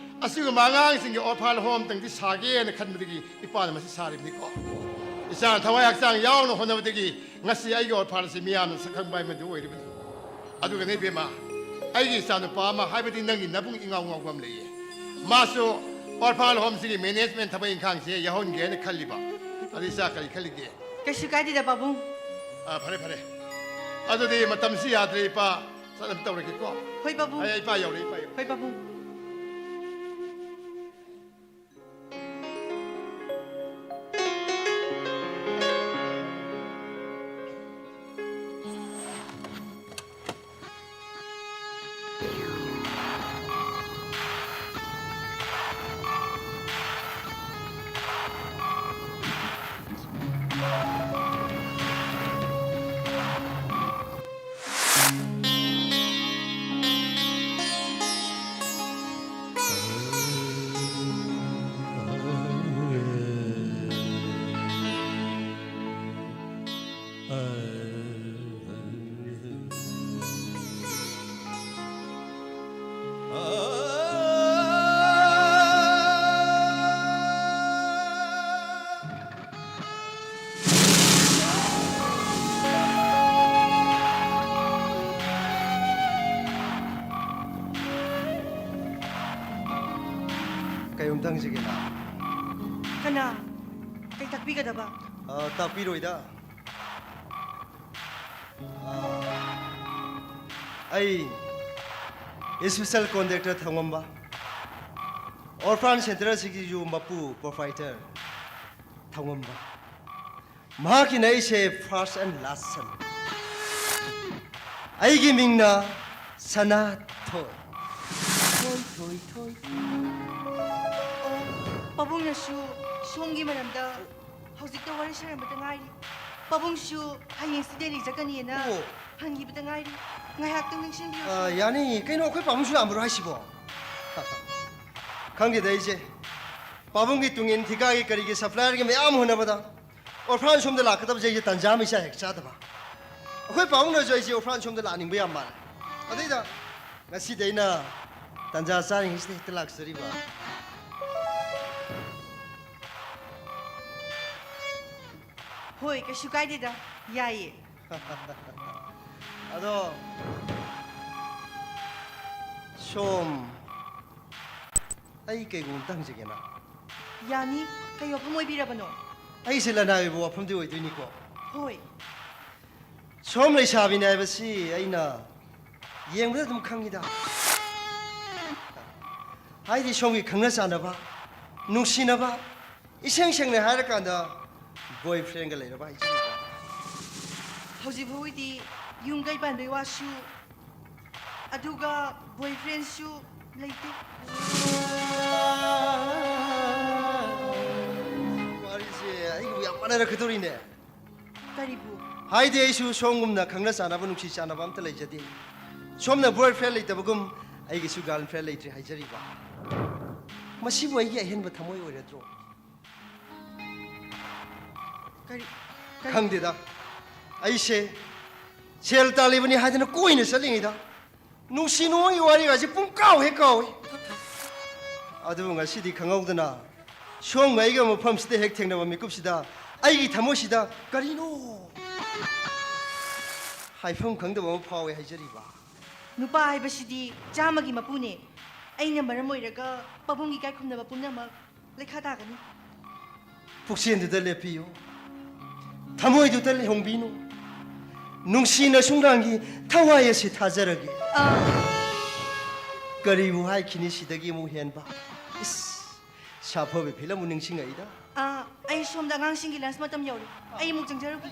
ꯑꯁꯤꯒꯨꯝꯕ ꯑꯉꯥꯡꯁꯤꯡꯒꯤ ꯑꯣꯔꯐꯥꯟ ꯍꯣꯝ ꯑꯃꯇꯪꯗꯤ ꯁꯥꯒꯦꯅ ꯈꯟꯕꯗꯒꯤ ꯏꯄꯥꯅ ꯃꯁꯤ ꯁꯥꯔꯤꯕꯅꯤꯀꯣ꯫ ꯏꯆꯥꯅ ꯊꯋꯥꯏ ꯍꯛꯆꯥꯡ ꯌꯥꯎꯅ ꯍꯣꯠꯅꯕꯗꯒꯤ ꯉꯁꯤ ꯑꯩꯒꯤ ꯑꯣꯔꯐꯥꯟ ꯑꯁꯤ ꯃꯤꯌꯥꯝꯅ ꯁꯛꯈꯪꯕ ꯍꯥꯏꯕꯗꯨ ꯑꯣꯏꯔꯤꯕꯅꯤ꯫ ꯑꯗꯨꯒꯅꯦ ꯏꯕꯦꯝꯃ, ꯑꯩꯒꯤ ꯏꯆꯥꯅꯨꯄꯥ ꯑꯃ, ꯍꯥꯏꯕꯗꯤ ꯅꯪꯒꯤ ꯅꯕꯨꯡ ꯏꯉꯥꯎ ꯉꯥꯎꯕ ꯑꯃ ꯂꯩꯌꯦ꯫ ꯃꯥꯁꯨ ꯑꯣꯔꯐꯥꯟ ꯍꯣꯝꯁꯤꯒꯤ ꯃꯦꯅꯦꯖꯃꯦꯟ ꯊꯕꯛ ꯏꯪꯈꯥꯡꯁꯦ ꯌꯥꯎꯍꯟꯒꯦ ꯍꯥꯏꯅ ꯈꯜꯂꯤꯕ꯫ ꯑꯗꯨ ꯏꯆꯥ ꯀꯔꯤ ꯈꯜꯂꯤꯒꯦ? ꯀꯩꯁꯨ ꯀꯥꯏꯗꯦꯗ, ꯄꯥꯕꯨꯡ꯫ ꯑꯥ, ꯐꯔꯦ, ꯐꯔꯦ꯫ ꯑꯗꯨꯗꯤ ꯃꯇꯝꯁꯤ ꯌꯥꯗ꯭ꯔꯦ, ꯏꯄꯥ꯫ ꯆꯠꯅꯕ ꯇꯧꯔꯒꯦꯀꯣ꯫ ꯍꯣꯏ, ꯄꯥꯕꯨꯡ꯫ ꯑꯩ, ꯏꯄꯥ ꯌꯧꯔꯦ, ꯏꯄꯥ ꯌꯧꯔꯦ꯫ ꯍꯣꯏ, ꯄꯥꯕꯨꯡ꯫ ꯀꯩꯒꯨꯝꯇ ꯍꯪꯖꯒꯦꯅ꯫ ꯀꯅꯥ? ꯀꯩ ꯇꯥꯛꯄꯤꯒꯗꯕ? ꯑ, ꯇꯥꯛꯄꯤꯔꯣꯏꯗ꯫ ꯑ, ꯑꯩ special contractor ꯊꯧꯉꯝꯕ, orphan center ꯑꯁꯤꯒꯤꯁꯨ ꯃꯄꯨ proprietor ꯊꯧꯉꯝꯕ꯫ ꯃꯍꯥꯛꯀꯤꯅ ꯑꯩꯁꯦ first and last son꯫ ꯑꯩꯒꯤ ꯃꯤꯡꯅ ꯁꯅꯥꯊꯣꯏ꯫ ꯊꯣꯏ, ꯊꯣꯏ, ꯊꯣꯏ꯫ ꯑꯣ, ꯄꯥꯕꯨꯡꯅꯁꯨ ꯁꯣꯝꯒꯤ ꯃꯔꯝꯗ ꯍꯧꯖꯤꯛꯇ ꯋꯥꯔꯤ ꯁꯥꯔꯝꯕꯇ ꯉꯥꯏꯔꯤ꯫ ꯄꯥꯕꯨꯡꯁꯨ ꯍꯌꯦꯡꯁꯤ ꯗꯦꯜꯂꯤ ꯆꯠꯀꯅꯤꯅ ꯑꯣ꯫ ꯍꯟꯈꯤꯕꯇ ꯉꯥꯏꯔꯤ꯫ ꯉꯥꯏꯍꯥꯛꯇꯪ ꯅꯤꯡꯁꯤꯡꯕꯤꯌꯨ꯫ ꯑ, ꯌꯥꯅꯤ꯫ ꯀꯩꯅꯣ, ꯑꯩꯈꯣꯏ ꯄꯥꯕꯨꯡꯁꯨ ꯂꯥꯛꯑꯝꯕ꯭ꯔꯣ ꯍꯥꯏꯁꯤꯕꯣ? ꯈꯪꯗꯦꯗ ꯑꯩꯁꯦ꯫ ꯄꯥꯕꯨꯡꯒꯤ ꯇꯨꯡ ꯏꯟ ꯊꯤꯀꯥꯒꯤ ꯀꯔꯤꯒꯤ supplierꯒꯤ ꯃꯌꯥꯝ ꯍꯣꯠꯅꯕꯗ orphan ꯁꯣꯝꯗ ꯂꯥꯛꯀꯗꯕꯁꯦ ꯑꯩꯁꯦ ꯇꯟꯖꯥ ꯑꯃ ꯏꯆꯥ ꯍꯦꯛ ꯆꯥꯗꯕ꯫ ꯑꯩꯈꯣꯏ ꯄꯥꯕꯨꯡꯅꯁꯨ ꯑꯩꯁꯦ orphan ꯁꯣꯝꯗ ꯂꯥꯛꯅꯤꯡꯕ ꯌꯥꯝ ꯃꯥꯜꯂꯦ꯫ ꯑꯗꯩꯗ ꯉꯁꯤꯗꯤ ꯑꯩꯅ ꯇꯟꯖꯥ ꯆꯥꯔꯤꯉꯩꯁꯤꯗ ꯍꯦꯛꯇ ꯂꯥꯛꯆꯔꯤꯕ꯫ ꯍꯣꯏ, ꯀꯩꯁꯨ ꯀꯥꯏꯗꯦꯗ, ꯌꯥꯏꯌꯦ꯫ ꯑꯗꯣ ꯁꯣꯝ, ꯑꯩ ꯀꯩꯒꯨꯝꯕ ꯑꯝꯇ ꯍꯪꯖꯒꯦꯅ꯫ ꯌꯥꯅꯤ, ꯀꯩ ꯋꯥꯐꯝ ꯑꯣꯏꯕꯤꯔꯕꯅꯣ? ꯑꯩꯁꯦ ꯂꯅꯥꯏ ꯑꯣꯏꯕ ꯋꯥꯐꯝꯗꯤ ꯑꯣꯏꯗꯣꯏꯅꯤꯀꯣ꯫ ꯍꯣꯏ꯫ ꯁꯣꯝ ꯂꯩꯁꯥꯕꯤꯅꯦ ꯍꯥꯏꯕꯁꯤ ꯑꯩꯅ ꯌꯦꯡꯕꯗ ꯑꯗꯨꯝ ꯈꯪꯉꯤꯗ꯫ ꯍꯥꯏꯗꯤ ꯁꯣꯝꯒꯤ ꯈꯪꯅ ꯆꯥꯟꯅꯕ, ꯅꯨꯡꯁꯤꯅꯕ, ꯏꯁꯦꯡ ꯁꯦꯡꯅ ꯍꯥꯏꯔꯀꯥꯟꯗ boyfriendꯒ ꯂꯩꯔꯕ ꯍꯥꯏꯖꯔꯤꯕ꯫ ꯍꯧꯖꯤꯛ ꯐꯥꯎꯒꯤꯗꯤ ꯌꯨꯝ ꯀꯩ ꯄꯥꯟꯕꯩ ꯋꯥꯁꯨ, ꯑꯗꯨꯒ boyfriendꯁꯨ ꯂꯩꯇꯦ꯫ ꯋꯥꯔꯤꯁꯦ ꯑꯩꯒꯕꯨ ꯌꯥꯝ ꯃꯥꯟꯅꯔꯛꯀꯗꯧꯔꯤꯅꯦ꯫ ꯀꯔꯤꯕꯨ? ꯍꯥꯏꯗꯤ ꯑꯩꯁꯨ ꯁꯣꯝꯒꯨꯝꯅ ꯈꯪꯅ ꯆꯥꯟꯅꯕ, ꯅꯨꯡꯁꯤ ꯆꯥꯟꯅꯕ ꯑꯝꯇ ꯂꯩꯖꯗꯦ꯫ ꯁꯣꯝꯅ boyfriend ꯂꯩꯇꯕꯒꯨꯝ ꯑꯩꯒꯤꯁꯨ girlfriend ꯂꯩꯇ꯭ꯔꯦ ꯍꯥꯏꯖꯔꯤꯕ꯫ ꯃꯁꯤꯕꯨ ꯑꯩꯒꯤ ꯑꯍꯦꯟꯕ ꯊꯃꯣꯏ ꯑꯣꯏꯔꯗ꯭ꯔꯣ? ꯀꯔꯤ? ꯀꯔꯤ? ꯈꯪꯗꯦꯗ꯫ ꯑꯩꯁꯦ ꯁꯦꯜ ꯇꯥꯜꯂꯤꯕꯅꯤ ꯍꯥꯏꯗꯅ ꯀꯣꯏꯅ ꯆꯠꯂꯤꯉꯩꯗ ꯅꯨꯡꯁꯤ ꯅꯨꯡꯉꯣꯟꯒꯤ ꯋꯥꯔꯤꯒꯁꯦ ꯄꯨꯡ ꯀꯥꯎ ꯍꯦꯛ ꯀꯥꯎꯏ꯫ ꯑꯗꯨꯕꯨ ꯉꯁꯤꯗꯤ ꯈꯪꯍꯧꯗꯅ ꯁꯣꯝꯒ ꯑꯩꯒ ꯃꯐꯝꯁꯤꯗ ꯍꯦꯛ ꯊꯦꯡꯅꯕ ꯃꯤꯀꯨꯞꯁꯤꯗ ꯑꯩꯒꯤ ꯊꯃꯣꯏꯁꯤꯗ ꯀꯔꯤꯅꯣ ꯍꯥꯏꯐꯝ ꯈꯪꯗꯕ ꯑꯃ ꯐꯥꯎꯋꯦ ꯍꯥꯏꯖꯔꯤꯕ꯫ ꯅꯨꯄꯥ ꯍꯥꯏꯕꯁꯤꯗꯤ ꯆꯥꯝꯃꯒꯤ ꯃꯄꯨꯅꯦ꯫ ꯑꯩꯅ ꯃꯔꯝ ꯑꯣꯏꯔꯒ ꯄꯥꯕꯨꯡꯒꯤ ꯏꯀꯥꯏ ꯈꯨꯝꯅꯕ ꯄꯨꯝꯅꯃꯛ ꯂꯩꯈꯥ ꯇꯥꯒꯅꯤ꯫ ꯄꯨꯛꯆꯦꯜꯗꯨꯗ ꯂꯦꯞꯄꯤꯌꯨ, ꯊꯃꯣꯏꯗꯨꯗ ꯂꯩꯍꯣꯡꯕꯤꯅꯨ꯫ ꯅꯨꯡꯁꯤꯅ ꯁꯨꯡꯒꯥꯡꯒꯤ ꯊꯋꯥꯏ ꯑꯁꯤ ꯊꯥꯖꯔꯒꯦ꯫ ꯑꯥ꯫ ꯀꯔꯤꯕꯨ ꯍꯥꯏꯈꯤꯅꯤ ꯁꯤꯗꯒꯤ ꯑꯃꯨꯛ ꯍꯦꯟꯕ? ꯏꯁ, ꯁꯥꯐꯕꯤ ꯐꯤꯂꯝꯕꯨ ꯅꯤꯡꯁꯤꯡꯉꯛꯏꯗ꯫ ꯑꯥ, ꯑꯩ ꯁꯣꯝꯗ ꯑꯉꯥꯡꯁꯤꯡꯒꯤ ꯂꯟꯁ ꯃꯇꯝ ꯌꯧꯔꯦ꯫ ꯑꯩ ꯑꯃꯨꯛ ꯆꯪꯖꯔꯨꯒꯦ꯫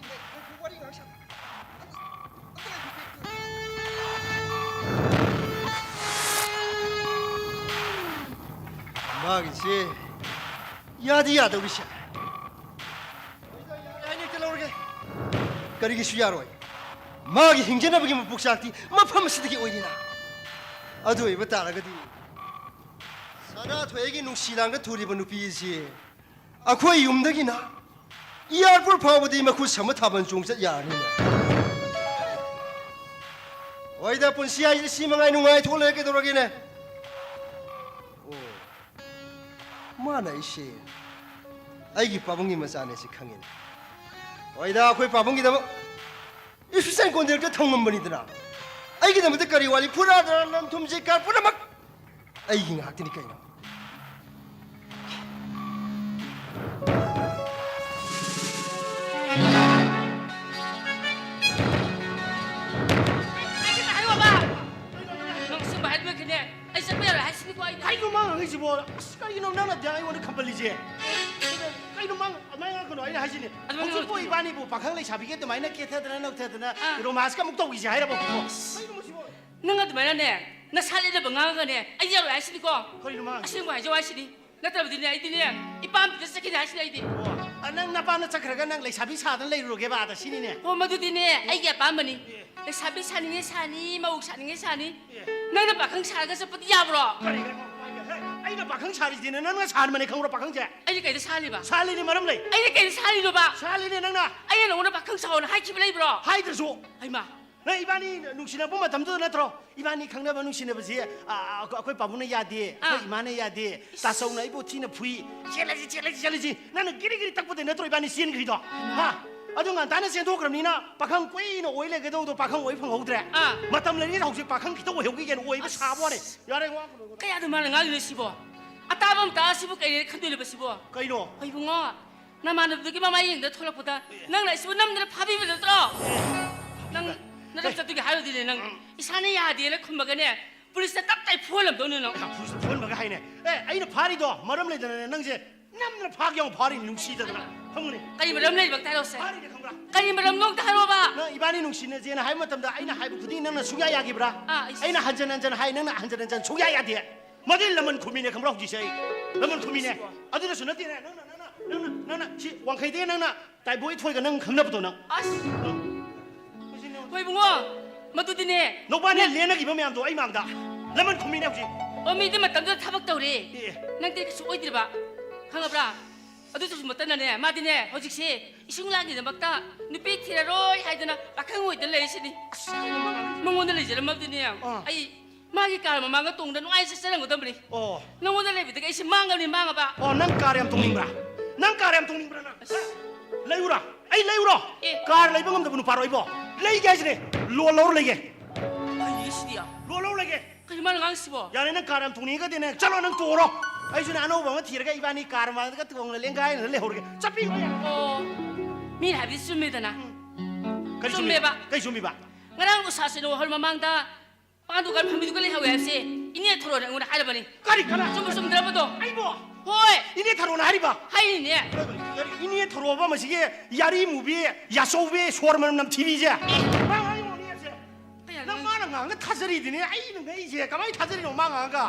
ꯃꯥꯒꯤꯁꯦ ꯌꯥꯗꯤ ꯌꯥꯗꯧꯔꯤꯁꯦ꯫ ꯍꯣꯏꯗ, ꯌꯥꯔꯦ ꯍꯥꯏꯅ ꯍꯦꯛꯇ ꯂꯧꯔꯒꯦ꯫ ꯀꯔꯤꯒꯤꯁꯨ ꯌꯥꯔꯣꯏ? ꯃꯥꯒꯤ ꯍꯤꯡꯖꯅꯕꯒꯤ ꯃꯄꯣꯛꯆꯥꯛꯇꯤ ꯃꯐꯝ ꯑꯁꯤꯗꯒꯤ ꯑꯣꯏꯔꯤꯅ꯫ ꯑꯗꯨ ꯑꯣꯏꯕ ꯇꯥꯔꯒꯗꯤ ꯁꯅꯥꯊꯣꯏꯒꯤ ꯅꯨꯡꯁꯤ ꯂꯥꯡꯗ ꯊꯨꯔꯤꯕ ꯅꯨꯄꯤ ꯑꯁꯤ ꯑꯩꯈꯣꯏ ꯌꯨꯝꯗꯒꯤꯅ ꯏꯌꯥꯔꯄꯣꯔꯠ ꯐꯥꯎꯕꯗꯤ ꯃꯈꯨꯠ ꯁꯝꯕ ꯊꯥꯕꯜ ꯆꯣꯡ ꯆꯠ ꯌꯥꯔꯅꯤꯅꯦ꯫ ꯍꯣꯏꯗ, ꯄꯨꯟꯁꯤ ꯍꯥꯏꯁꯤꯗꯤ ꯁꯤ ꯃꯉꯥꯏ, ꯅꯨꯡꯉꯥꯏꯊꯣꯛꯑ ꯂꯣꯏꯔꯦ ꯀꯩꯗꯧꯔꯒꯦꯅꯦ? ꯑꯣ, ꯃꯥꯅ ꯑꯩꯁꯦ ꯑꯩꯒꯤ ꯄꯥꯕꯨꯡꯒꯤ ꯃꯆꯥꯅꯦ ꯁꯤ ꯈꯪꯉꯤꯅꯦ꯫ ꯍꯣꯏꯗ, ꯑꯩꯈꯣꯏ ꯄꯥꯕꯨꯡꯒꯤꯗꯃꯛ ꯏꯁꯨꯁꯟ ꯀꯣꯟꯗꯦꯛꯇ ꯊꯝꯃꯝꯕꯅꯤꯗꯅ꯫ ꯑꯩꯒꯤꯗꯃꯛꯇ ꯀꯔꯤ ꯋꯥꯠꯂꯤ? ꯐꯨꯔꯥ ꯗꯔꯥ, ꯂꯟ ꯊꯨꯝ ꯖꯤꯀꯥ ꯄꯨꯝꯅꯃꯛ ꯑꯩꯒꯤ ꯉꯥꯛꯇꯅꯤ ꯀꯩꯅꯣ꯫ ꯅꯪ ꯑꯁꯦꯡꯕ ꯍꯥꯏꯕꯤꯔꯛꯀꯦꯅꯦ, ꯑꯩ ꯆꯠꯄ ꯌꯥꯔꯣꯏ ꯍꯥꯏꯁꯤꯅꯤꯀꯣ ꯑꯩꯗꯤ꯫ ꯀꯩꯅꯣ ꯃꯥ ꯉꯥꯡꯉꯤꯁꯤꯕꯣ? ꯑꯁ, ꯀꯩꯅꯣ ꯅꯪꯅ ꯑꯩꯉꯣꯟꯗ ꯈꯝꯕꯜꯂꯤꯁꯦ? ꯀꯩꯅꯣ ꯃꯥ ꯑꯗꯨꯃꯥꯏꯅ ꯉꯥꯡꯒꯅꯣ, ꯑꯩꯅ ꯍꯥꯏꯁꯤꯅꯤ꯫ ꯑꯗꯨꯃꯥꯏꯅ ꯍꯧꯖꯤꯛꯄꯨ ꯉꯥꯡꯒꯅꯣ꯫ ꯏꯕꯥꯅꯤꯕꯨ ꯄꯥꯈꯪ ꯂꯩꯁꯥꯕꯤꯒꯤ ꯑꯗꯨꯃꯥꯏꯅ ꯀꯦꯊꯗꯅ ꯅꯧꯊꯗꯅ ꯑꯥ꯫ ꯔꯣꯃꯥꯟꯁꯀ ꯑꯃꯨꯛ ꯇꯧꯈꯤꯁꯦ ꯍꯥꯏꯔꯕ ꯍꯧꯖꯤꯛꯄꯣ? ꯀꯩꯅꯣ ꯃꯁꯤꯕꯣ? ꯅꯪ ꯑꯗꯨꯃꯥꯏꯅꯅꯦ, ꯅꯁꯥ ꯂꯦꯟꯗꯕ ꯉꯥꯡꯉꯒꯅꯦ, ꯑꯩ ꯌꯥꯔꯣꯏ ꯍꯥꯏꯁꯤꯅꯤꯀꯣ꯫ ꯀꯩꯅꯣ ꯃꯥ ꯍꯥꯏꯁꯦ? ꯑꯁꯦꯡꯕ ꯍꯥꯏꯖꯧ ꯍꯥꯏꯁꯤꯅꯤ꯫ ꯅꯠꯇ꯭ꯔꯕꯗꯤꯅꯦ, ꯑꯩꯗꯤꯅꯦ, ꯏꯄꯥꯝꯗꯨꯗ ꯆꯠꯈꯤꯅꯤ ꯍꯥꯏꯁꯤꯅꯤ ꯑꯩꯗꯤ꯫ ꯑꯣ, ꯑ, ꯅꯪ ꯅꯄꯥꯝꯗ ꯆꯠꯈ꯭ꯔꯒ ꯅꯪ ꯂꯩꯁꯥꯕꯤ ꯁꯥꯗꯅ ꯂꯩꯔꯨꯔꯒꯦꯕ ꯑꯥꯗ ꯁꯤꯅꯤꯅꯦ? ꯑꯣ, ꯃꯗꯨꯗꯤꯅꯦ, ꯑꯩꯒꯤ ꯑꯄꯥꯝꯕꯅꯤ꯫ ꯑꯦ꯫ ꯂꯩꯁꯥꯕꯤ ꯁꯥꯅꯤꯡꯉꯦ ꯁꯥꯅꯤ, ꯃꯧ ꯁꯥꯅꯤꯡꯉꯦ ꯁꯥꯅꯤ꯫ ꯑꯦ꯫ ꯅꯪꯅ ꯄꯥꯈꯪ ꯁꯥꯔꯒ ꯆꯠꯄꯗꯤ ꯌꯥꯕ꯭ꯔꯣ? ꯀꯔꯤ, ꯀꯔꯤ, ꯀꯔꯤ, ꯀꯔꯤ, ꯑꯩꯅ ꯄꯥꯈꯪ ꯁꯥꯔꯤꯁꯤꯅ ꯅꯪꯅ ꯁꯥꯍꯟꯕꯅꯦ ꯈꯪꯕ꯭ꯔꯣ ꯄꯥꯈꯪꯁꯦ? ꯑꯩꯅ ꯀꯩꯗ ꯁꯥꯍꯜꯂꯤꯕ? ꯁꯥꯍꯜꯂꯤꯅꯦ, ꯃꯔꯝ ꯂꯩ꯫ ꯑꯩꯅ ꯀꯩꯗ ꯁꯥꯍꯜꯂꯤꯅꯣꯕ? ꯁꯥꯍꯜꯂꯤꯅꯦ ꯅꯪꯅ꯫ ꯑꯩꯅ ꯅꯉꯣꯟꯗ ꯄꯥꯈꯪ ꯁꯥꯎꯑꯣꯅ ꯍꯥꯏꯈꯤꯕ ꯂꯩꯕ꯭ꯔꯣ? ꯍꯥꯏꯗ꯭ꯔꯁꯨ꯫ ꯍꯩꯃꯥ꯫ ꯅꯪ ꯏꯕꯥꯅꯤ ꯅꯨꯡꯁꯤꯅꯔꯛꯄ ꯃꯇꯝꯗꯨꯗ ꯅꯠꯇ꯭ꯔꯣ? ꯏꯕꯥꯅꯤ ꯈꯪꯅꯕ ꯅꯨꯡꯁꯤꯅꯕꯁꯤ, ꯑ, ꯑ, ꯑꯩꯈꯣꯏ ꯄꯥꯕꯨꯡꯅ ꯌꯥꯗꯦ, ꯑꯩꯈꯣꯏ ꯑꯥ꯫ ꯏꯃꯥꯅ ꯌꯥꯗꯦ, ꯏꯁ꯫ ꯇꯥꯆꯧꯅ ꯑꯩꯕꯨ ꯊꯤꯅ ꯐꯨꯏ, ꯆꯦꯜꯂꯁꯤ, ꯆꯦꯜꯂꯁꯤ, ꯆꯦꯜꯂꯁꯤ꯫ ꯅꯪꯅ ꯒꯤꯔꯤ ꯒꯤꯔꯤ ꯇꯛꯄꯗꯩ ꯅꯠꯇ꯭ꯔꯣ ꯏꯕꯥꯅꯤ ꯆꯦꯟꯈ꯭ꯔꯤꯗꯣ? ꯍꯥ? ꯑꯗꯨ ꯉꯟꯇꯥꯅ ꯆꯦꯟꯊꯣꯛꯈ꯭ꯔꯕꯅꯤꯅ ꯄꯥꯈꯪ ꯀꯨꯏꯅ ꯑꯣꯏ ꯂꯩꯒꯗꯧꯗꯣ ꯄꯥꯈꯪ ꯑꯣꯏ ꯐꯪꯍꯧꯗ꯭ꯔꯦ꯫ ꯑꯥ꯫ ꯃꯇꯝ ꯂꯩꯔꯤꯉꯩꯗ ꯍꯧꯖꯤꯛ ꯄꯥꯈꯪ ꯈꯤꯇꯪ ꯑꯣꯏꯍꯧꯈꯤꯒꯦꯅ ꯑꯣꯏꯕ ꯁꯥꯕ ꯋꯥꯅꯦ꯫ ꯌꯥꯔꯦ, ꯋꯥ ꯀꯩꯅꯣ꯫ ꯀꯌꯥꯗ ꯃꯥꯅ ꯉꯥꯡꯉꯤꯅꯣ ꯁꯤꯕꯣ? ꯑꯇꯥꯕ ꯑꯃ ꯇꯥꯛꯑ ꯁꯤꯕꯨ ꯀꯩꯅ ꯈꯟꯗꯣꯏꯅꯣꯕ ꯁꯤꯕꯣ? ꯀꯩꯅꯣ? ꯏꯕꯨꯡꯉꯣ, ꯅꯃꯥꯟꯅꯕꯗꯨꯒꯤ ꯃꯃꯥꯏ ꯌꯦꯡꯗ ꯊꯣꯛꯂꯛꯄꯗ ꯅꯪꯅ ꯑꯩꯁꯤꯕꯨ ꯅꯝꯗꯅ ꯐꯥꯕꯤꯕ ꯅꯠꯇ꯭ꯔꯣ? ꯅꯪ ꯅꯔꯝ ꯆꯠꯇꯨꯒꯤ ꯍꯥꯏꯔꯨꯗꯤꯅꯦ ꯅꯪ꯫ ꯏꯁꯥꯅ ꯌꯥꯗꯦꯅ ꯈꯨꯝꯃꯒꯅꯦ, ꯄꯨꯂꯤꯁꯇ ꯇꯞ ꯇꯥꯏ ꯐꯨꯍꯜꯂꯝꯗꯧꯅꯤ ꯅꯪ꯫ ꯄꯨꯂꯤꯁꯇ ꯐꯨꯍꯟꯕꯒ ꯍꯥꯏꯅꯦ꯫ ꯑꯦ, ꯑꯩꯅ ꯐꯥꯔꯤꯗꯣ ꯃꯔꯝ ꯂꯩꯗꯅꯅꯦ ꯅꯪꯁꯦ ꯅꯝꯗꯅ ꯐꯥꯒꯦ ꯌꯥꯎꯅ ꯐꯥꯔꯤꯅꯤ, ꯅꯨꯡꯁꯤꯗꯗꯅ꯫ ꯐꯝꯒꯅꯤ꯫ ꯀꯔꯤ ꯃꯔꯝ ꯂꯩꯕ ꯍꯥꯏꯔꯣꯁꯦ? ꯐꯥꯔꯤꯅꯤ ꯈꯪꯕ꯭ꯔꯥ? ꯀꯔꯤ ꯃꯔꯝꯅꯣ ꯑꯝꯇ ꯍꯥꯏꯔꯣꯕ? ꯅꯪ ꯏꯕꯥꯅꯤ ꯅꯨꯡꯁꯤꯅꯁꯦꯅ ꯍꯥꯏꯕ ꯃꯇꯝꯗ ꯑꯩꯅ ꯍꯥꯏꯕ ꯈꯨꯗꯤꯡ ꯅꯪꯅ ꯁꯨꯡꯌꯥ ꯌꯥꯈꯤꯕ꯭ꯔꯥ? ꯑꯥ, ꯏꯁ꯫ ꯑꯩꯅ ꯍꯟꯖꯟ ꯍꯟꯖꯟ ꯍꯥꯏ, ꯅꯪꯅ ꯍꯟꯖꯟ ꯍꯟꯖꯟ ꯁꯨꯡꯌꯥ ꯌꯥꯗꯦ꯫ ꯃꯗꯨꯗꯤ ꯂꯃꯟ ꯈꯨꯝꯃꯤꯅꯦ ꯈꯪꯕ꯭ꯔꯥ ꯍꯧꯖꯤꯛꯁꯦ ꯑꯩ? ꯂꯃꯟ ꯈꯨꯝꯃꯤꯅꯦ꯫ ꯑꯗꯨꯗꯁꯨ ꯅꯠꯇꯦꯅꯦ, ꯅꯪꯅ, ꯅꯪꯅ, ꯅꯪꯅ, ꯅꯪꯅ ꯁꯤ ꯋꯥꯡꯈꯩꯗꯒꯤ ꯅꯪꯅ ꯇꯥꯏꯕꯣꯏ ꯊꯣꯏꯒ ꯅꯪ ꯈꯪꯅꯕꯗꯣ ꯅꯪ꯫ ꯑꯁ꯫ ꯅꯪ꯫ ꯍꯣꯏ ꯏꯕꯨꯡꯉꯣ, ꯃꯗꯨꯗꯤꯅꯦ꯫ ꯅꯧꯕꯥꯅꯤ ꯅꯪ ꯂꯦꯟꯅꯈꯤꯕ ꯃꯌꯥꯝꯗꯣ ꯑꯩ ꯃꯥꯡꯗ꯫ ꯂꯃꯟ ꯈꯨꯝꯃꯤꯅꯦ ꯍꯧꯖꯤꯛ꯫ ꯑꯣ, ꯃꯤꯗꯤ ꯃꯇꯝꯗꯨꯗ ꯊꯕꯛ ꯇꯧꯔꯦ꯫ ꯑꯦ꯫ ꯅꯪꯗꯤ ꯀꯩꯁꯨ ꯑꯣꯏꯗ꯭ꯔꯤꯕ꯫ ꯈꯪꯉꯕ꯭ꯔꯥ? ꯑꯗꯨꯗꯁꯨ ꯃꯇꯝꯅꯅꯦ, ꯃꯥꯗꯤꯅꯦ, ꯍꯧꯖꯤꯛꯁꯦ ꯏꯁꯨꯡ ꯂꯥꯡꯒꯤꯗꯃꯛꯇ ꯅꯨꯄꯤ ꯊꯤꯔꯔꯣꯏ ꯍꯥꯏꯗꯅ ꯄꯥꯈꯪ ꯑꯣꯏꯗꯅ ꯂꯩꯔꯤꯁꯤꯅꯤ꯫ ꯑꯁ, ꯃꯉꯣꯟꯗ ꯂꯩꯖꯔꯝꯃꯕꯗꯤꯅꯦ, ꯑꯥ꯫ ꯑꯩ ꯃꯥꯒꯤ ꯀꯥꯔ ꯃꯃꯥꯡꯗ ꯇꯣꯡꯗ ꯅꯨꯡꯉꯥꯏꯅ ꯆꯠꯆꯔꯝꯒꯗꯕꯅꯤ꯫ ꯑꯣ꯫ ꯅꯉꯣꯟꯗ ꯂꯩꯕꯗꯒꯤ ꯑꯩꯁꯦ ꯃꯥꯡꯉꯕꯅꯤ, ꯃꯥꯡꯉꯕ꯫ ꯑꯣ, ꯅꯪ ꯀꯥꯔ ꯌꯥꯝ ꯇꯣꯡꯅꯤꯡꯕ꯭ꯔꯥ? ꯅꯪ ꯀꯥꯔ ꯌꯥꯝ ꯇꯣꯡꯅꯤꯡꯕ꯭ꯔꯥ ꯅꯪ? ꯑꯁ꯫ ꯂꯩꯌꯨꯔꯥ? ꯑꯩ ꯂꯩꯌꯨꯔꯣ? ꯑꯦ꯫ ꯀꯥꯔ ꯂꯩꯕ ꯉꯝꯗꯕ ꯅꯨꯄꯥꯔꯣ ꯑꯩꯕꯣ? ꯂꯩꯒꯦ ꯍꯥꯏꯁꯤꯅꯦ꯫ ꯂꯣꯟ ꯂꯧꯔ ꯂꯩꯒꯦ꯫ ꯀꯔꯤꯅꯣ ꯁꯤꯗꯤ? ꯂꯣꯟ ꯂꯧꯔ ꯂꯩꯒꯦ꯫ ꯀꯔꯤ ꯃꯥꯅ ꯉꯥꯡꯉꯤꯁꯤꯕꯣ? ꯌꯥꯔꯦ, ꯅꯪ ꯀꯥꯔ ꯌꯥꯝ ꯇꯣꯡꯅꯤꯡꯉꯒꯗꯤꯅꯦ, ꯆꯠꯂꯣ, ꯅꯪ ꯇꯣꯡꯉꯨꯔꯣ꯫ ꯑꯩꯁꯨꯅꯦ ꯑꯅꯧꯕ ꯑꯃ ꯊꯤꯔꯒ ꯏꯕꯥꯅꯤ ꯀꯥꯔ ꯃꯥꯡꯗꯒ ꯇꯣꯡꯅ ꯂꯦꯡꯒꯥꯏꯅ ꯂꯩꯍꯧꯔꯒꯦ꯫ ꯆꯠꯄꯤꯈ꯭ꯔꯣ ꯌꯥꯔꯦ꯫ ꯑꯣ, ꯃꯤꯅ ꯍꯥꯏꯕꯗꯤ ꯆꯨꯝꯃꯦꯗꯅ꯫ ꯎꯝ꯫ ꯀꯔꯤ ꯆꯨꯝꯃꯤ? ꯆꯨꯝꯃꯦꯕ꯫ ꯀꯔꯤ ꯆꯨꯝꯃꯤꯕ? ꯉꯔꯥꯡ ꯎꯁꯥꯁꯤꯅ ꯍꯣꯜ ꯃꯃꯥꯡꯗ ꯄꯥꯟ ꯗꯨꯀꯥꯟ ꯐꯝꯕꯤꯗꯨꯒ ꯂꯩꯍꯧꯋꯦ ꯍꯥꯏꯕꯁꯦ ꯏꯅꯦ ꯊꯣꯔꯣꯅ ꯑꯩꯉꯣꯟꯗ ꯍꯥꯏꯔꯕꯅꯤ꯫ ꯀꯔꯤ, ꯀꯅꯥ? ꯆꯨꯝꯕ ꯆꯨꯝꯗ꯭ꯔꯕꯗꯣ? ꯑꯩꯕꯣ? ꯍꯣꯏ꯫ ꯏꯅꯦ ꯊꯣꯔꯣꯅ ꯍꯥꯏꯔꯤꯕ? ꯍꯥꯏꯔꯤꯅꯦ꯫ ꯀꯔꯤ, ꯏꯅꯦ ꯊꯣꯔꯣꯕ ꯃꯁꯤꯒꯤ ꯌꯥꯔꯤ ꯃꯨꯕꯤ, ꯌꯥꯆꯧꯕꯤ, ꯁꯣꯔ ꯃꯅꯝ ꯅꯝꯊꯤꯕꯤꯁꯦ? ꯃꯥ ꯍꯥꯏꯔꯤꯕꯅꯤ ꯍꯥꯏꯕꯁꯦ? ꯀꯌꯥ ꯅꯪ ꯅꯪ ꯃꯥꯅ ꯉꯥꯡꯉ ꯊꯥꯖꯔꯤꯗꯨꯅꯦ, ꯑꯩꯅ ꯉꯛꯏꯁꯦ꯫ ꯀꯃꯥꯏꯅ ꯊꯥꯖꯔꯤꯅꯣ ꯃꯥ ꯉꯥꯡꯉꯒ?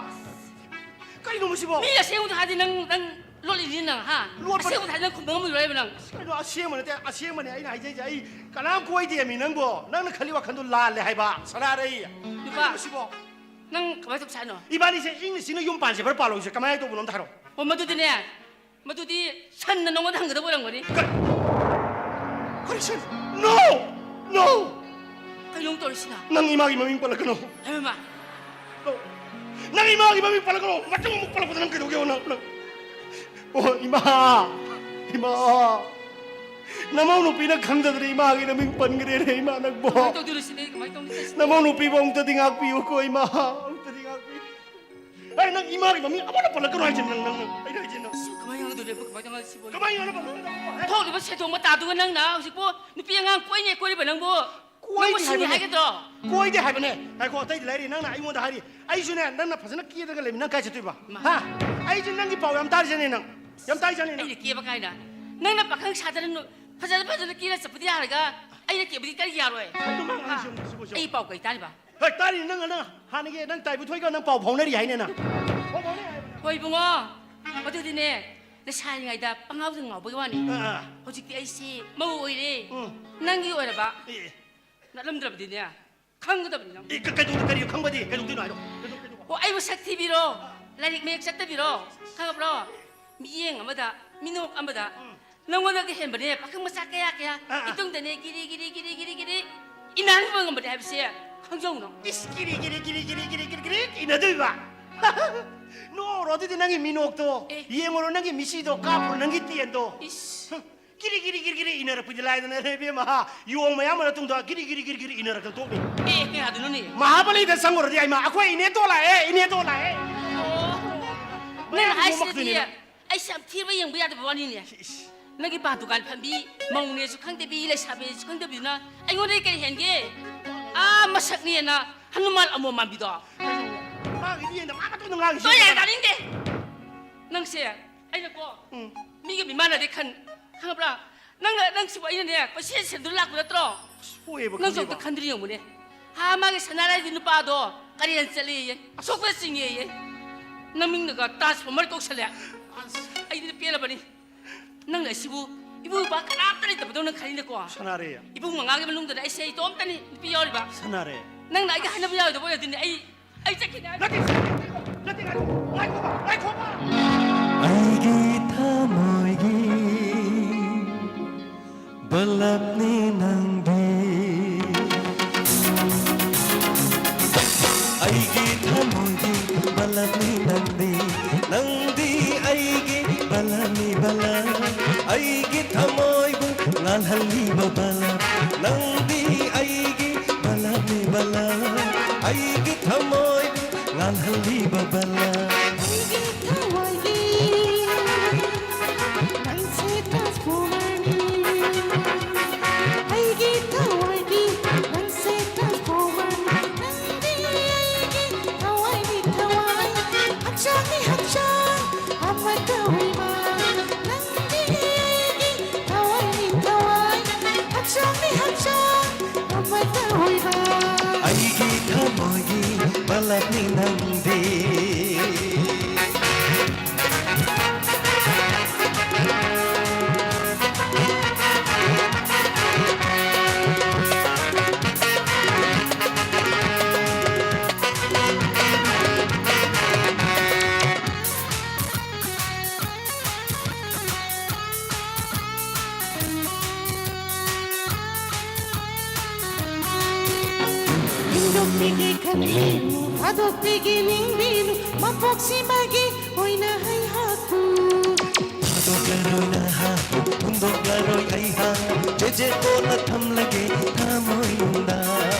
ꯀꯩꯅꯣ ꯃꯁꯤꯕꯣ? ꯃꯤ ꯑꯁꯦꯡꯕꯗ ꯍꯥꯏꯗꯤ ꯅꯪ, ꯅꯪ ꯂꯣꯠꯂꯤꯅꯤ ꯅꯪ, ꯍꯥ? ꯂꯣꯠꯄ ꯑꯁꯦꯡꯕꯗ ꯍꯥꯏꯗꯤ ꯅꯪ ꯈꯨꯝꯕ ꯉꯝꯃꯣꯏꯗ꯭ꯔꯣ ꯍꯥꯏꯕ ꯅꯪ? ꯀꯩꯅꯣ ꯑꯁꯦꯡꯕ ꯅꯠꯇꯦ, ꯑꯁꯦꯡꯕꯅꯦ ꯑꯩꯅ ꯍꯥꯏꯖꯩꯁꯦ꯫ ꯑꯩ ꯀꯅꯥꯝ ꯀꯣꯏꯗꯦꯃꯤ ꯅꯪꯕꯣ꯫ ꯅꯪꯅ ꯈꯜꯂꯤ ꯋꯥꯈꯜꯗꯣ ꯂꯥꯜꯂꯦ ꯍꯥꯏꯕ, ꯁꯅꯥꯔꯩ꯫ ꯅꯨꯄꯥ, ꯀꯩꯅꯣ ꯃꯁꯤꯕꯣ? ꯅꯪ ꯀꯃꯥꯏꯅ ꯇꯧꯁꯦ ꯍꯥꯏꯅꯣ? ꯏꯕꯥꯅꯤꯁꯦ ꯏꯪꯅ ꯆꯤꯛꯅ ꯌꯨꯝ ꯄꯥꯟꯁꯦ ꯈꯔ ꯄꯥꯜꯂꯣꯏꯁꯦ꯫ ꯀꯃꯥꯏꯅ ꯇꯧꯕꯅꯣ ꯑꯝꯇ ꯍꯥꯏꯔꯣ꯫ ꯑꯣ, ꯃꯗꯨꯗꯤꯅꯦ, ꯃꯗꯨꯗꯤ ꯁꯟꯅ ꯅꯉꯣꯟꯗ ꯍꯪꯒꯗꯕ ꯑꯣꯏꯔꯝꯒꯅꯤ꯫ ꯀꯔꯤ? ꯀꯔꯤ ꯁꯟ? No! No! ꯀꯩꯅꯣ ꯇꯧꯔꯤꯁꯤꯅ? ꯅꯪ ꯏꯃꯥꯒꯤ ꯃꯃꯤꯡ ꯄꯜꯂꯛꯀꯅꯨ꯫ ꯍꯩꯃꯥ! No! ꯅꯪ ꯏꯃꯥꯒꯤ ꯃꯃꯤꯡ ꯄꯜꯂꯛꯀꯅꯨ꯫ ꯃꯊꯪ ꯑꯃꯨꯛ ꯄꯜꯂꯛꯄꯗ ꯅꯪ ꯀꯩꯗꯧꯒꯦ ꯌꯦꯡꯉꯣ ꯅꯪ, ꯅꯪ꯫ ꯑꯣ, ꯏꯃꯥ! ꯏꯃꯥ! ꯅꯃꯧ ꯅꯨꯄꯤꯅ ꯈꯪꯗꯗꯅ ꯏꯃꯥꯒꯤ ꯅꯃꯤꯡ ꯄꯟꯈ꯭ꯔꯦꯅꯦ, ꯏꯃꯥ, ꯅꯪꯕꯣ꯫ ꯀꯃꯥꯏꯅ ꯇꯧꯗꯣꯏꯅꯣ ꯁꯤꯗꯤ? ꯑꯩ ꯀꯃꯥꯏꯅ ꯇꯧꯅꯤ? ꯅꯃꯧ ꯅꯨꯄꯤꯕꯨ ꯑꯃꯨꯛꯇꯗꯤ ꯉꯥꯛꯄꯤꯌꯨꯀꯣ, ꯏꯃꯥ, ꯑꯃꯨꯛꯇꯗꯤ ꯉꯥꯛꯄꯤꯌꯨ꯫ ꯑꯩ ꯅꯪ ꯏꯃꯥꯒꯤ ꯃꯃꯤꯡ ꯑꯃꯨꯛ ꯄꯜꯂꯛꯀꯅꯨ ꯍꯥꯏꯁꯦ, ꯅꯪ, ꯅꯪ, ꯅꯪ, ꯑꯩꯅ ꯍꯥꯏꯁꯦ, ꯅꯪ꯫ ꯑꯁ, ꯀꯃꯥꯏꯅ ꯉꯥꯡꯗꯣꯏꯅꯣ? ꯀꯃꯥꯏꯅ ꯉꯥꯡꯁꯤꯕꯣ? ꯀꯃꯥꯏꯅ ꯉꯥꯡꯅꯕ? ꯊꯣꯛꯂꯤꯕ ꯁꯦꯟꯗꯣꯡ ꯃꯇꯥꯗꯨꯒ ꯅꯪꯅ ꯍꯧꯖꯤꯛꯄꯨ ꯅꯨꯄꯤ ꯑꯉꯥꯡ ꯀꯣꯏꯅꯦ ꯀꯣꯏꯔꯤꯕ ꯅꯪꯕꯨ? ꯀꯣꯏꯗꯦ ꯅꯪꯕꯨ ꯁꯤꯡꯉꯤ ꯍꯥꯏꯕꯅꯦ꯫ ꯍꯥꯏꯒꯗ꯭ꯔꯣ? ꯀꯣꯏꯗꯦ ꯍꯥꯏꯕꯅꯦ꯫ ꯉꯥꯏꯈꯣ, ꯑꯇꯩꯗꯤ ꯂꯩꯔꯤ, ꯅꯪꯅ ꯑꯩꯉꯣꯟꯗ ꯍꯥꯏꯔꯤ꯫ ꯑꯩꯁꯨꯅꯦ, ꯅꯪꯅ ꯐꯖꯅ ꯀꯦꯗ꯭ꯔꯒ ꯂꯩꯕ, ꯅꯪ ꯀꯥꯏ ꯆꯠꯇꯣꯏꯕ? ꯃꯥ꯫ ꯍꯥ? ꯑꯩꯁꯨ ꯅꯪꯒꯤ ꯄꯥꯎ ꯌꯥꯝ ꯇꯥꯔꯤꯖꯥꯠꯅꯤ ꯅꯪ꯫ ꯌꯥꯝ ꯇꯥꯔꯤꯖꯥꯠꯅꯤ ꯅꯪ꯫ ꯑꯩꯅ ꯀꯦꯕ ꯀꯥꯏꯅ? ꯅꯪꯅ ꯄꯥꯈꯪ ꯁꯥꯗꯅ ꯅꯨ-, ꯐꯖꯅ ꯐꯖꯅ ꯀꯦꯔ ꯆꯠꯄꯗꯤ ꯌꯥꯔꯒ, ꯑꯩꯅ ꯀꯦꯕꯗꯤ ꯀꯔꯤ ꯌꯥꯔꯣꯏ? ꯑꯗꯨ ꯃꯥ ꯍꯥ? ꯉꯥꯡꯉꯤꯁꯤ ꯌꯦꯡꯉꯨ, ꯁꯤꯕꯨ ꯌꯦꯡꯉꯨ꯫ ꯑꯩ ꯄꯥꯎ ꯀꯩ ꯇꯥꯔꯤꯕ? ꯍꯣꯏ, ꯇꯥꯔꯤꯅꯤ ꯅꯪ, ꯅꯪ ꯍꯥꯟꯅꯒꯤ ꯅꯪ ꯇꯥꯏꯕ ꯊꯣꯏꯒ ꯅꯪ ꯄꯥꯎ ꯐꯥꯎꯅꯔꯤ ꯍꯥꯏꯅꯦ ꯅꯪ꯫ ꯄꯥꯎ ꯐꯥꯎꯅꯔꯤ ꯍꯥꯏꯕ ꯅꯪ꯫ ꯍꯣꯏ ꯏꯕꯨꯡꯉꯣ, ꯑꯗꯨꯗꯤꯅꯦ, ꯂꯩꯁꯥꯔꯤꯉꯩꯗ ꯄꯉꯥꯎꯗ ꯉꯥꯎꯕꯒꯤ ꯋꯥꯅꯤ꯫ ꯑꯥ, ꯑꯥ꯫ ꯍꯧꯖꯤꯛꯇꯤ ꯑꯩꯁꯤ ꯃꯧ ꯑꯣꯏꯔꯦ꯫ ꯎꯝ꯫ ꯅꯪꯒꯤ ꯑꯣꯏꯔꯕ꯫ ꯑꯦ, ꯑꯦ꯫ ꯅꯠꯂꯝꯗ꯭ꯔꯕꯗꯤꯅꯦ, ꯈꯪꯒꯗꯕꯅꯤ ꯅꯪ꯫ ꯑꯦ, ꯀ-, ꯀꯩꯗꯧ-, ꯀꯔꯤ ꯈꯪꯕꯗꯤ? ꯀꯩꯗꯧꯗꯣꯏꯅꯣ ꯍꯥꯏꯔꯣ? ꯀꯩꯗꯧ-, ꯀꯩꯗꯧ-, ꯑꯣ, ꯑꯩꯕꯨ ꯁꯛ ꯊꯤꯕꯤꯔꯣ? ꯂꯥꯏꯔꯤꯛ ꯃꯌꯦꯛ ꯆꯠꯇꯕꯤꯔꯣ? ꯈꯪꯉꯕ꯭ꯔꯣ? ꯃꯤꯠꯌꯦꯡ ꯑꯃꯗ, ꯃꯤꯅꯣꯛ ꯑꯃꯗ, ꯎꯝ꯫ ꯅꯪꯉꯣꯟꯗꯒꯤ ꯍꯦꯟꯕꯅꯦ ꯄꯥꯈꯪ ꯃꯆꯥ ꯀꯌꯥ ꯀꯌꯥ꯫ ꯑꯥ, ꯑꯥ꯫ ꯏꯇꯨꯡꯗꯅꯦ ꯒꯤꯔꯤ ꯒꯤꯔꯤ ꯒꯤꯔꯤ ꯒꯤꯔꯤ ꯒꯤꯔꯤ ꯏꯅꯥꯟꯕ ꯉꯝꯕꯅꯦ ꯍꯥꯏꯕꯁꯦ ꯈꯪꯖꯧꯅꯣ꯫ ꯏꯁ, ꯒꯤꯔꯤ ꯒꯤꯔꯤ ꯒꯤꯔꯤ ꯒꯤꯔꯤ ꯒꯤꯔꯤ ꯒꯤꯔꯤ ꯒꯤꯔꯤ ꯏꯟꯅꯗꯣꯏꯕ? ꯅꯣꯛꯑꯣꯔꯣ ꯑꯗꯨꯗꯤ ꯅꯪꯒꯤ ꯃꯤꯅꯣꯛꯇꯣ꯫ ꯑꯦ꯫ ꯌꯦꯡꯉꯨꯔꯣ ꯅꯪꯒꯤ ꯃꯤꯁꯤꯗꯣ, ꯀꯥꯞꯄꯨꯔꯣ ꯅꯪꯒꯤ ꯇꯦꯟꯗꯣ꯫ ꯏꯁ꯫ ꯍꯨꯝ, ꯒꯤꯔꯤ ꯒꯤꯔꯤ ꯒꯤꯔꯤ ꯒꯤꯔꯤ ꯏꯟꯅꯔꯛꯄꯗꯤ ꯂꯥꯏꯗꯅ, ꯏꯕꯦꯝꯃ, ꯍꯥ? ꯌꯣꯡ ꯃꯌꯥꯝ ꯑꯃꯅ ꯇꯨꯡꯗ ꯒꯤꯔꯤ ꯒꯤꯔꯤ ꯒꯤꯔꯤ ꯒꯤꯔꯤ ꯏꯟꯅꯔꯛꯇꯅ ꯇꯣꯛꯅꯤ꯫ ꯑꯦ, ꯀꯌꯥꯗꯨꯅꯣꯅꯦ? ꯃꯍꯥꯕꯂꯤꯗ ꯆꯪꯉꯨꯔꯗꯤ ꯍꯥꯏꯃ, ꯑꯩꯈꯣꯏ ꯏꯅꯦꯇꯣꯟ ꯂꯥꯛꯑꯦ, ꯏꯅꯦꯇꯣꯟ ꯂꯥꯛꯑꯦ꯫ ꯑꯣ, ꯃꯌꯥꯝ ꯅꯪ ꯍꯥꯏꯁꯤꯗꯤ ꯌꯣꯝꯃꯛꯇꯣꯏꯅꯦ ꯅꯪ꯫ ꯑꯩꯁꯦ ꯌꯥꯝ ꯊꯤꯕ ꯌꯦꯡꯕ ꯌꯥꯗꯕ ꯋꯥꯅꯤꯅꯦ꯫ ꯏꯁ, ꯏꯁ꯫ ꯅꯪꯒꯤ ꯄꯥ ꯗꯨꯀꯥꯟ ꯐꯝꯕꯤ ꯃꯧꯅꯦꯁꯨ ꯈꯪꯗꯕꯤ, ꯂꯩꯁꯥꯕꯤꯅꯦꯁꯨ ꯈꯪꯗꯕꯤꯅ ꯑꯩꯉꯣꯟꯗꯒꯤ ꯀꯔꯤ ꯍꯦꯟꯒꯦ? ꯑꯥ, ꯃꯁꯛꯅꯦꯅ ꯍꯅꯨꯃꯥꯟ ꯑꯃꯣꯝ ꯃꯥꯟꯕꯤꯗꯣ꯫ ꯃꯥꯒꯤꯗꯤ ꯌꯦꯟꯗ ꯃꯥ ꯃꯇꯨꯡꯗ ꯉꯥꯡꯉꯤꯁꯤ ꯇꯣ ꯌꯥꯔꯦ, ꯀꯅꯥ? ꯇꯥꯅꯤꯡꯗꯦ꯫ ꯅꯪꯁꯦ ꯑꯩꯅꯀꯣ ꯎꯝ꯫ ꯃꯤꯒ ꯃꯤꯃꯥꯟꯅꯗꯦ ꯈꯟ-, ꯈꯪꯉꯕ꯭ꯔꯥ? ꯅꯪꯅ, ꯅꯪꯁꯤꯕꯨ ꯑꯩꯅꯅꯦ ꯀꯣꯏꯁꯦꯟ ꯁꯦꯟꯗꯨꯅ ꯂꯥꯛꯄ ꯅꯠꯇ꯭ꯔꯣ? ꯁꯣꯏꯑꯦꯕ ꯅꯪꯁꯨ ꯈꯪꯉꯦꯕ꯫ ꯑꯝꯇ ꯈꯟꯗ꯭ꯔꯤ ꯌꯦꯡꯉꯨꯅꯦ꯫ ꯍꯥ, ꯃꯥꯒꯤ ꯁꯅꯥꯔꯩꯗꯤ ꯅꯨꯄꯥꯗꯣ ꯀꯔꯦꯟ ꯆꯠꯂꯦꯌꯦ, ꯑꯁꯣꯛꯄ ꯆꯤꯡꯉꯦꯌꯦ꯫ ꯅꯃꯤꯡꯅꯒ ꯇ꯭ꯔꯥꯟꯁꯐꯣꯔꯃꯔ ꯀꯧꯁꯜꯂꯦ꯫ ꯑꯁ, ꯑꯩꯗꯤ ꯄꯦꯜꯂꯕꯅꯤ꯫ ꯅꯪꯅ ꯑꯁꯤꯕꯨ ꯏꯕꯨꯡ ꯏꯄ꯭ꯋꯥ ꯀꯅꯥꯝꯇ ꯂꯩꯇꯕꯗꯧꯅ ꯈꯜꯂꯤꯅꯦꯀꯣ? ꯁꯅꯥꯔꯩ꯫ ꯏꯕꯨꯡ ꯃꯉꯥꯒꯤ ꯃꯅꯨꯡꯗꯅ ꯑꯩꯁꯦ ꯏꯇꯣꯝꯇꯅꯤ ꯅꯨꯄꯤ ꯌꯥꯎꯔꯤꯕ꯫ ꯁꯅꯥꯔꯩ꯫ ꯅꯪꯅ ꯑꯩꯒ ꯍꯥꯏꯅꯕ ꯌꯥꯔꯣꯏꯗꯕ ꯑꯣꯏꯔꯗꯤꯅꯦ ꯑꯩ, ꯑꯩ ꯆꯠꯈꯤꯅꯦ ꯍꯥꯏꯕ꯫ ꯅꯠꯇꯦ, ꯅꯠꯇꯦ, ꯉꯥꯏꯈꯣ, ꯉꯥꯏꯈꯣꯕ, ꯉꯥꯏꯈꯣꯕ꯫ ꯑꯩꯒꯤ ꯊꯃꯣꯏꯒꯤ ꯕꯂꯞꯅꯤ ꯅꯪꯗꯤ꯫ ꯑꯩꯒꯤ ꯊꯃꯣꯏꯒꯤ ꯕꯂꯞꯅꯤ ꯅꯪꯗꯤ, ꯅꯪꯗꯤ ꯑꯩꯒꯤ ꯕꯂꯞꯅꯤ ꯕꯂꯞ꯫ ꯑꯩꯒꯤ ꯊꯃꯣꯏꯕꯨ ꯊꯥꯗꯣꯛꯄꯤꯒꯦ ꯅꯤꯡꯕꯤꯅꯨ ꯃꯄꯣꯛꯁꯤꯃꯒꯤ ꯑꯣꯏꯅ ꯑꯩꯍꯥꯛꯄꯨ꯫ ꯊꯥꯗꯣꯛꯂꯔꯣꯏ ꯅꯍꯥꯛꯄꯨ, ꯍꯨꯟꯗꯣꯛꯂꯔꯣꯏ ꯑꯩꯍꯥꯛ, ꯆꯦꯆꯦ ꯀꯣꯟꯅ ꯊꯝꯂꯒꯦ ꯊꯃꯣꯏꯅꯨꯡꯗ꯫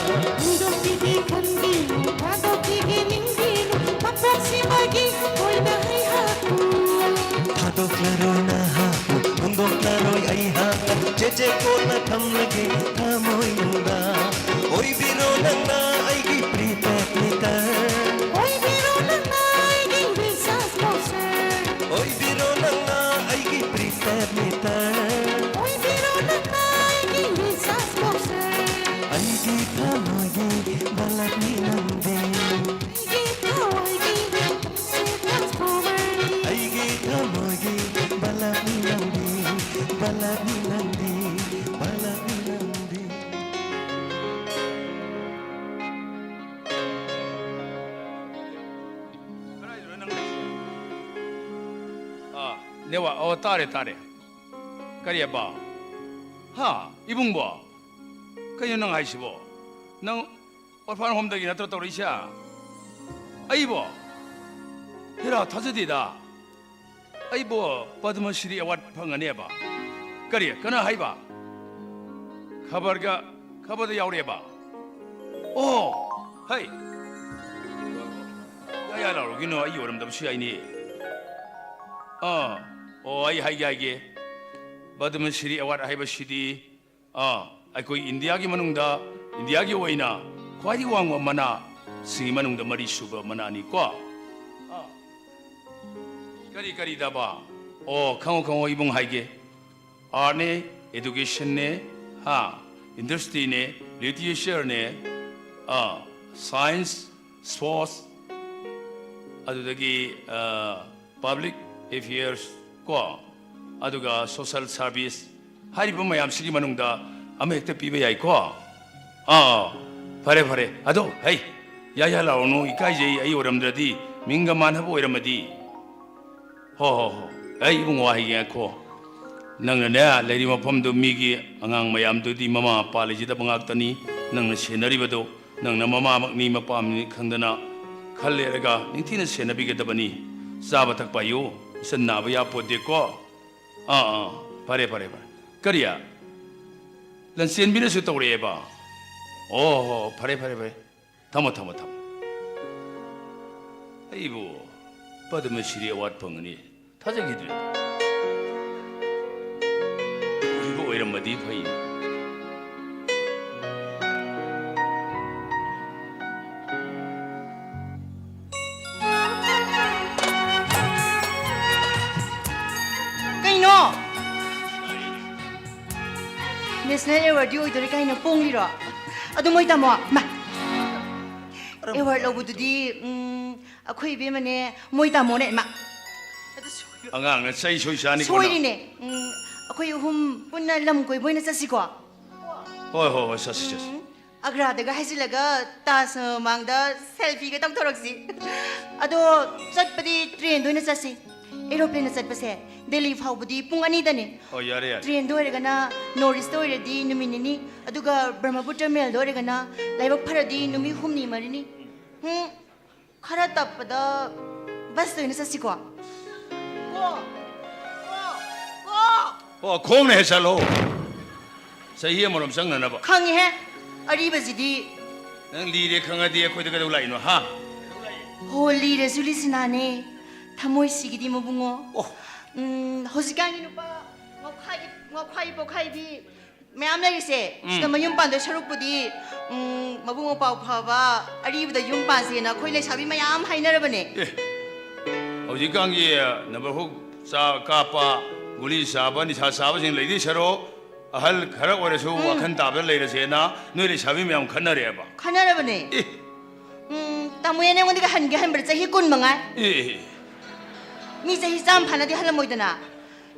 ꯍꯨꯟꯗꯣꯛꯄꯤꯒꯦ ꯈꯟꯕꯤꯅꯨ, ꯊꯥꯗꯣꯛꯄꯤꯒꯦ ꯅꯤꯡꯕꯤꯅꯨ ꯃꯄꯣꯛꯁꯤꯃꯒꯤ ꯑꯣꯏꯅ ꯑꯩꯍꯥꯛꯄꯨ꯫ ꯊꯥꯗꯣꯛꯂꯔꯣꯏ ꯅꯍꯥꯛꯄꯨ, ꯍꯨꯟꯗꯣꯛꯂꯔꯣꯏ ꯑꯩꯍꯥꯛ, ꯆꯦꯆꯦ ꯀꯣꯟꯅ ꯊꯝꯂꯒꯦ ꯊꯃꯣꯏꯅꯨꯡꯗ꯫ ꯑꯣꯏꯕꯤꯔꯣ ꯅꯪꯅ ꯑꯩꯒꯤ prepaid meter꯫ ꯑꯣꯏꯕꯤꯔꯣ ꯅꯪꯅ ꯑꯩꯒꯤ recharge voucher꯫ ꯑꯣꯏꯕꯤꯔꯣ ꯅꯪꯅ ꯑꯩꯒꯤ prepaid meter꯫ ꯑꯣꯏꯕꯤꯔꯣ ꯅꯪꯅ ꯑꯩꯒꯤ recharge voucher꯫ ꯑꯩꯒꯤ ꯊꯃꯣꯏꯒꯤ ꯕꯂꯞꯅꯤ ꯅꯪꯗꯤ꯫ ꯑꯩꯒꯤ ꯊꯋꯥꯏꯒꯤ transformer꯫ ꯑꯩꯒꯤ ꯊꯃꯣꯏꯒꯤ ꯕꯂꯞꯅꯤ ꯅꯪꯗꯤ, ꯕꯂꯞꯅꯤ ꯅꯪꯗꯤ, ꯕꯂꯞꯅꯤ ꯅꯪꯗꯤ꯫ ꯀꯗꯥꯏꯗꯅꯣ ꯅꯪ ꯂꯩꯁꯦ? ꯑꯥ, ꯅꯦꯋꯥ, ꯑꯣ, ꯇꯥꯔꯦ, ꯇꯥꯔꯦ꯫ ꯀꯔꯤꯑꯕ? ꯍꯥ, ꯏꯕꯨꯡꯕꯣ? ꯀꯩꯅꯣ ꯅꯪ ꯍꯥꯏꯁꯤꯕꯣ? ꯅꯪ orphan homeꯗꯒꯤ ꯅꯠꯇ꯭ꯔꯣ ꯇꯧꯔꯛꯏꯁꯦ? ꯑꯩꯕꯣ? ꯍꯦꯔꯥ, ꯊꯥꯖꯗꯦꯗ꯫ ꯑꯩꯕꯨ ꯄꯗꯃ ꯁ꯭ꯔꯤ award ꯐꯪꯒꯅꯦꯕ? ꯀꯔꯤ? ꯀꯅꯥ ꯍꯥꯏꯕ? ꯈꯕꯔꯒ, ꯈꯕꯔꯗ ꯌꯥꯎꯔꯦꯕ? ꯑꯣ, ꯍꯩ! ꯌꯥ, ꯌꯥ ꯂꯥꯎꯔꯒꯤꯅꯣ, ꯑꯩ ꯑꯣꯏꯔꯝꯗꯕꯁꯨ ꯌꯥꯏꯅꯦ꯫ ꯑꯥ, ꯑꯣ, ꯑꯩ ꯍꯥꯏꯒꯦ, ꯍꯥꯏꯒꯦ꯫ ꯄꯗꯃ ꯁ꯭ꯔꯤ award ꯍꯥꯏꯕꯁꯤꯗꯤ ꯑꯥ, ꯑꯩꯈꯣꯏ ꯏꯟꯗꯤꯌꯥꯒꯤ ꯃꯅꯨꯡꯗ, ꯏꯟꯗꯤꯌꯥꯒꯤ ꯑꯣꯏꯅ ꯈ꯭ꯋꯥꯏꯗꯒꯤ ꯋꯥꯡꯕ ꯃꯅꯥꯁꯤꯡꯒꯤ ꯃꯅꯨꯡꯗ ꯃꯔꯤ ꯁꯨꯕ ꯃꯅꯥꯅꯤ ꯀꯣ꯫ ꯑꯥ, ꯀꯔꯤ ꯀꯔꯤꯗꯕ? ꯑꯣ, ꯈꯪꯉꯣ, ꯈꯪꯉꯣ, ꯏꯕꯨꯡ ꯍꯥꯏꯒꯦ꯫ Artꯅꯦ, educationꯅꯦ, ꯍꯥ, industryꯅꯦ, literature ꯅꯦ, ꯑꯥ, science, sports, ꯑꯗꯨꯗꯒꯤ, ꯑꯥ, public affairs ꯀꯣ, ꯑꯗꯨꯒ social service ꯍꯥꯏꯔꯤꯕ ꯃꯌꯥꯝꯁꯤꯒꯤ ꯃꯅꯨꯡꯗ ꯑꯃ ꯍꯦꯛꯇ ꯄꯤꯕ ꯌꯥꯏꯀꯣ? ꯑꯥ, ꯐꯔꯦ, ꯐꯔꯦ꯫ ꯑꯗꯣ, ꯍꯩ, ꯌꯥ ꯌꯥ ꯂꯥꯎꯔꯅꯨ, ꯏꯀꯥꯏꯖꯩ, ꯑꯩ ꯑꯣꯏꯔꯝꯗ꯭ꯔꯗꯤ, ꯃꯤꯡꯒ ꯃꯥꯟꯅꯕ ꯑꯣꯏꯔꯝꯃꯗꯤ꯫ ꯍꯣ, ꯍꯣ, ꯍꯣ꯫ ꯑꯩ ꯏꯕꯨꯡꯉꯣ ꯍꯥꯏꯒꯦ, ꯉꯥꯏꯈꯣ꯫ ꯅꯪꯅꯅꯦ, ꯂꯩꯔꯤꯕ ꯃꯐꯝꯗꯨ ꯃꯤꯒꯤ ꯑꯉꯥꯡ ꯃꯌꯥꯝꯗꯨꯗꯤ ꯃꯃꯥ ꯃꯄꯥ ꯂꯩꯖꯗꯕ ꯉꯥꯛꯇꯅꯤ꯫ ꯅꯪꯅ ꯁꯦꯟꯅꯔꯤꯕꯗꯣ ꯅꯪꯅ ꯃꯃꯥꯃꯛꯅꯤ ꯃꯄꯥꯃꯛꯅꯤ ꯈꯪꯗꯅ ꯈꯔ ꯂꯩꯔꯒ ꯅꯤꯡꯊꯤꯅ ꯁꯦꯟꯅꯕꯤꯒꯗꯕꯅꯤ꯫ ꯆꯥꯕ ꯊꯛꯄ ꯍꯥꯏꯌꯨ, ꯏꯆꯟ ꯅꯥꯕ ꯌꯥꯄꯣꯠꯇꯦꯀꯣ꯫ ꯑꯥ, ꯑꯥ, ꯐꯔꯦ, ꯐꯔꯦ, ꯐꯔꯦ꯫ ꯀꯔꯤ? ꯂꯟꯆꯦꯟꯕꯤꯅꯁꯨ ꯇꯧꯔꯛꯑꯦꯕ? ꯑꯣ, ꯍꯣ, ꯐꯔꯦ, ꯐꯔꯦ, ꯐꯔꯦ꯫ ꯊꯝꯃꯣ, ꯊꯝꯃꯣ, ꯊꯝꯃꯣ꯫ ꯑꯩꯕꯨ ꯄꯗꯃ ꯁ꯭ꯔꯤ ꯑꯦꯋꯥꯔꯗ ꯐꯪꯒꯅꯤ ꯊꯥꯖꯈꯤꯗ꯭ꯔꯦ꯫ ꯑꯣꯏꯕ ꯑꯣꯏꯔꯝꯃꯗꯤ ꯐꯩ꯫ ꯀꯩꯅꯣ? ꯅꯦꯁꯅꯦꯜ ꯑꯦꯋꯥꯔꯗꯤ ꯑꯣꯏꯗꯣꯔꯦ ꯀꯥꯏꯅ ꯄꯣꯡꯂꯤꯔꯣ? ꯑꯗꯨ ꯃꯣꯏ ꯇꯥꯃꯣ, ꯃꯥ, ꯑꯦꯋꯥꯔꯗ ꯂꯧꯕꯗꯨꯗꯤ, ꯎꯝ, ꯑꯩꯈꯣꯏ ꯏꯕꯦꯝꯃꯅꯦ, ꯃꯣꯏ ꯇꯥꯃꯣꯅꯦ, ꯃꯥ꯫ ꯑꯗꯨ ꯁꯣꯏꯔꯣ? ꯑꯉꯥꯡꯅ ꯆꯩ ꯁꯣꯏ ꯆꯥꯅꯤꯀꯣ ꯅꯪ꯫ ꯁꯣꯏꯔꯤꯅꯦ꯫ ꯎꯝ, ꯑꯩꯈꯣꯏ ꯑꯍꯨꯝ ꯄꯨꯟꯅ ꯂꯝ ꯀꯣꯏꯕ ꯑꯣꯏꯅ ꯆꯠꯁꯤꯀꯣ꯫ ꯍꯣꯏ, ꯍꯣꯏ, ꯍꯣꯏ, ꯆꯠꯁꯤ, ꯆꯠꯁꯤ꯫ ꯎꯝ, ꯑꯒ꯭ꯔꯥꯗꯒ ꯍꯥꯏꯖꯤꯜꯂꯒ ꯇꯥꯖ ꯃꯃꯥꯡꯗ ꯁꯦꯜꯐꯤꯒ ꯇꯧꯊꯣꯔꯛꯁꯤ꯫ ꯑꯗꯣ ꯆꯠꯄꯗꯤ ꯇ꯭ꯔꯦꯟꯗ ꯑꯣꯏꯅ ꯆꯠꯁꯤ꯫ ꯑꯦꯔꯣꯄ꯭ꯂꯦꯟꯗ ꯆꯠꯄꯁꯦ ꯗꯦꯜꯂꯤ ꯐꯥꯎꯕꯗꯤ ꯄꯨꯡ ꯑꯅꯤꯗꯅꯦ꯫ ꯑꯣ, ꯌꯥꯔꯦ, ꯌꯥꯔꯦ꯫ ꯇ꯭ꯔꯦꯟꯗ ꯑꯣꯏꯔꯒꯅ ꯅꯣꯔꯠ ꯏꯁꯇ ꯑꯣꯏꯔꯗꯤ ꯅꯨꯃꯤꯠ ꯅꯤꯅꯤ, ꯑꯗꯨꯒ ꯕ꯭ꯔꯍꯃꯄꯨꯇ꯭ꯔ ꯃꯦꯜꯗ ꯑꯣꯏꯔꯒꯅ ꯂꯥꯏꯕꯛ ꯐꯔꯗꯤ ꯅꯨꯃꯤꯠ ꯍꯨꯝꯅꯤ ꯃꯔꯤꯅꯤ꯫ ꯎꯝ, ꯈꯔ ꯇꯞꯄꯗ ꯕꯁꯇ ꯑꯣꯏꯅ ꯆꯠꯁꯤꯀꯣ꯫ ꯀꯣ, ꯀꯣ, ꯀꯣ꯫ ꯑꯣ, ꯈꯣꯡꯅ ꯍꯦꯛ ꯆꯠꯂꯣ꯫ ꯆꯍꯤ ꯑꯃꯔꯣꯝ ꯆꯪꯅꯅꯕ꯫ ꯈꯪꯉꯤꯍꯦ, ꯑꯔꯤꯕꯁꯤꯗꯤ꯫ ꯅꯪ ꯂꯤꯔꯦ ꯈꯪꯉꯗꯤ ꯑꯩꯈꯣꯏꯗ ꯀꯩꯗꯧ ꯂꯥꯛꯏꯅꯣ, ꯍꯥ? ꯍꯣ, ꯂꯤꯔꯁꯨ ꯂꯤꯁꯤꯅꯥꯅꯦ, ꯊꯃꯣꯏꯁꯤꯒꯤꯗꯤ ꯃꯕꯨꯡꯉꯣ꯫ ꯑꯣ꯫ ꯎꯝ, ꯍꯧꯖꯤꯛꯀꯥꯟꯒꯤ ꯅꯨꯄꯥ ꯉꯥꯎꯈꯥꯏꯒꯤ, ꯉꯥꯎꯈꯥꯏ ꯄꯣꯛꯈꯥꯏꯕꯤ ꯃꯌꯥꯝ ꯂꯩꯔꯤꯁꯦ, ꯎꯝ꯫ ꯁꯤꯗ ꯃꯌꯨꯝ ꯄꯥꯟꯗꯣꯏ ꯁꯔꯨꯛꯄꯨꯗꯤ, ꯎꯝ, ꯃꯕꯨꯡ ꯃꯧꯄ꯭ꯋꯥ ꯐꯕ ꯑꯔꯤꯕꯗ ꯌꯨꯝ ꯄꯥꯟꯁꯦꯅ ꯑꯩꯈꯣꯏ ꯂꯩꯁꯥꯕꯤ ꯃꯌꯥꯝ ꯍꯥꯏꯅꯔꯕꯅꯦ꯫ ꯑꯦ, ꯍꯧꯖꯤꯛꯀꯥꯟꯒꯤ ꯅꯝꯕꯔ ꯍꯨꯛ ꯆꯥ-, ꯀꯥꯞꯄ, ꯒꯨꯂꯤ ꯆꯥꯕ, ꯅꯤꯁꯥ ꯆꯥꯕꯁꯤꯡ ꯂꯩꯗꯣꯏ ꯁꯔꯨꯛ, ꯑꯍꯜ ꯈꯔ ꯑꯣꯏꯔꯁꯨ ꯎꯝ꯫ ꯋꯥꯈꯜ ꯇꯥꯕꯗ ꯂꯩꯔꯁꯦꯅ ꯅꯣꯏ ꯂꯩꯁꯥꯕꯤ ꯃꯌꯥꯝ ꯈꯟꯅꯔꯦꯕ꯫ ꯈꯟꯅꯔꯕꯅꯦ꯫ ꯑꯦ꯫ ꯎꯝ, ꯇꯥꯃꯣ, ꯅꯉꯣꯟꯗꯒꯤ ꯍꯟꯒꯦ ꯍꯟꯕꯗ ꯆꯍꯤ ꯀꯨꯟ ꯃꯉꯥ꯫ ꯑꯦ꯫ ꯃꯤ ꯆꯍꯤ ꯆꯥꯝꯃ ꯐꯥꯅꯗꯤ ꯍꯜꯂꯝꯃꯣꯏꯗꯅ꯫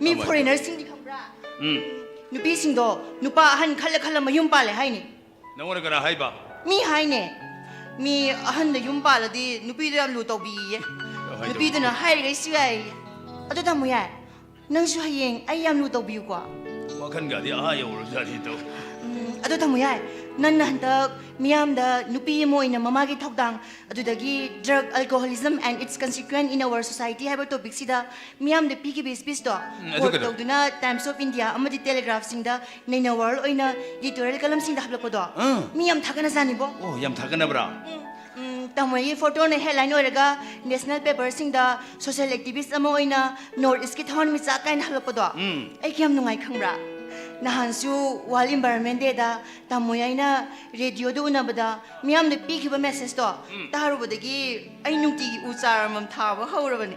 ꯃꯤ ꯀꯃꯥꯏ? ꯐꯣꯔꯦꯅꯔꯁꯤꯡꯗꯤ ꯈꯪꯕ꯭ꯔꯥ? ꯎꯝ꯫ ꯅꯨꯄꯤꯁꯤꯡꯗꯣ ꯅꯨꯄꯥ ꯑꯍꯟ ꯈꯜꯂ ꯈꯜꯂ ꯃꯌꯨꯝ ꯄꯥꯜꯂꯦ ꯍꯥꯏꯅꯤ꯫ ꯅꯉꯣꯟꯗ ꯀꯅꯥ ꯍꯥꯏꯕ? ꯃꯤ ꯍꯥꯏꯅꯦ꯫ ꯃꯤ ꯑꯍꯟꯗ ꯌꯨꯝ ꯄꯥꯜꯂꯗꯤ ꯅꯨꯄꯤꯗꯣ ꯌꯥꯝ ꯂꯨ ꯇꯧꯕꯤꯌꯦ꯫ ꯀꯃꯥꯏ ꯇꯧꯕ? ꯅꯨꯄꯤꯗꯨꯅ ꯍꯥꯏꯔꯤꯈꯩꯁꯨ ꯌꯥꯏꯌꯦ꯫ ꯑꯗꯨ ꯇꯥꯃꯣ ꯌꯥꯏ, ꯅꯪꯁꯨ ꯍꯌꯦꯡ ꯑꯩ ꯌꯥꯝ ꯂꯨ ꯇꯧꯕꯤꯌꯨꯀꯣ꯫ ꯋꯥꯈꯜꯒꯗꯤ ꯑꯥ ꯌꯧꯔꯕꯖꯥꯠꯅꯤ ꯇꯧ꯫ ꯎꯝ, ꯑꯗꯣ ꯇꯥꯃꯣ ꯌꯥꯏ, ꯅꯪꯅ ꯍꯟꯗꯛ ꯃꯤꯌꯥꯝꯗ ꯅꯨꯄꯤ ꯑꯃ ꯑꯣꯏꯅ ꯃꯃꯥꯒꯤ ꯊꯧꯗꯥꯡ, ꯑꯗꯨꯗꯒꯤ drug, alcoholism and its consequence in our society ꯍꯥꯏꯕ ꯇꯣꯄꯤꯛꯁꯤꯗ ꯃꯤꯌꯥꯝꯗ ꯄꯤꯈꯤꯕ ꯁ꯭ꯄꯤꯆꯇꯣ ꯎꯝ, ꯑꯗꯨ ꯀꯣꯠ ꯀꯩꯗꯧ- ꯇꯧꯗꯨꯅ ꯇꯥꯏꯝꯁ ꯑꯣꯐ ꯏꯟꯗꯤꯌꯥ ꯑꯃꯗꯤ ꯇꯦꯂꯤꯒ꯭ꯔꯥꯐꯁꯤꯡꯗ ꯅꯩꯅ ꯋꯥꯔꯜ ꯑꯣꯏꯅ ꯏꯗꯤꯇꯣꯔꯤꯌꯦꯜ ꯀꯂꯝꯁꯤꯡꯗ ꯍꯥꯞꯂꯛꯄꯗꯣ ꯑꯥ꯫ ꯃꯤ ꯌꯥꯝ ꯊꯥꯒꯠꯅꯖꯥꯅꯤꯕꯣ꯫ ꯑꯣ, ꯌꯥꯝ ꯊꯥꯒꯠꯅꯕ꯭ꯔꯥ? ꯎꯝ, ꯎꯝ, ꯇꯥꯃꯣꯒꯤ ꯐꯣꯇꯣꯅ ꯍꯦꯗꯂꯥꯏꯟ ꯑꯣꯏꯔꯒ ꯅꯦꯁꯅꯦꯜ ꯄꯦꯄꯔꯁꯤꯡꯗ ꯁꯣꯁꯤꯌꯦꯜ ꯑꯦꯛꯇꯤꯚꯤꯁ ꯑꯃ ꯑꯣꯏꯅ ꯅꯣꯔꯠ ꯏꯁꯀꯤ ꯊꯋꯥꯟꯃꯤꯆꯥꯛ ꯀꯥꯏꯅ ꯍꯥꯞꯂꯛꯄꯗꯣ ꯎꯝ꯫ ꯑꯩ ꯀꯌꯥꯝ ꯅꯨꯡꯉꯥꯏ ꯈꯪꯕ꯭ꯔꯥ? ꯅꯍꯥꯟꯁꯨ ꯋꯥꯔꯜ ꯏꯟꯚꯥꯏꯔꯣꯟꯃꯦꯟ ꯗꯦꯗ ꯇꯥꯃꯣ ꯌꯥꯏꯅ ꯔꯦꯗꯤꯑꯣꯗ ꯎꯅꯕꯗ ꯃꯤꯌꯥꯝꯗ ꯄꯤꯈꯤꯕ ꯃꯦꯁꯦꯖꯇꯣ ꯇꯥꯔꯨꯕꯗꯒꯤ ꯑꯩ ꯅꯨꯡꯇꯤꯒꯤ ꯎ ꯆꯥꯔ ꯑꯃꯃꯝ ꯊꯥꯕ ꯍꯧꯔꯕꯅꯦ꯫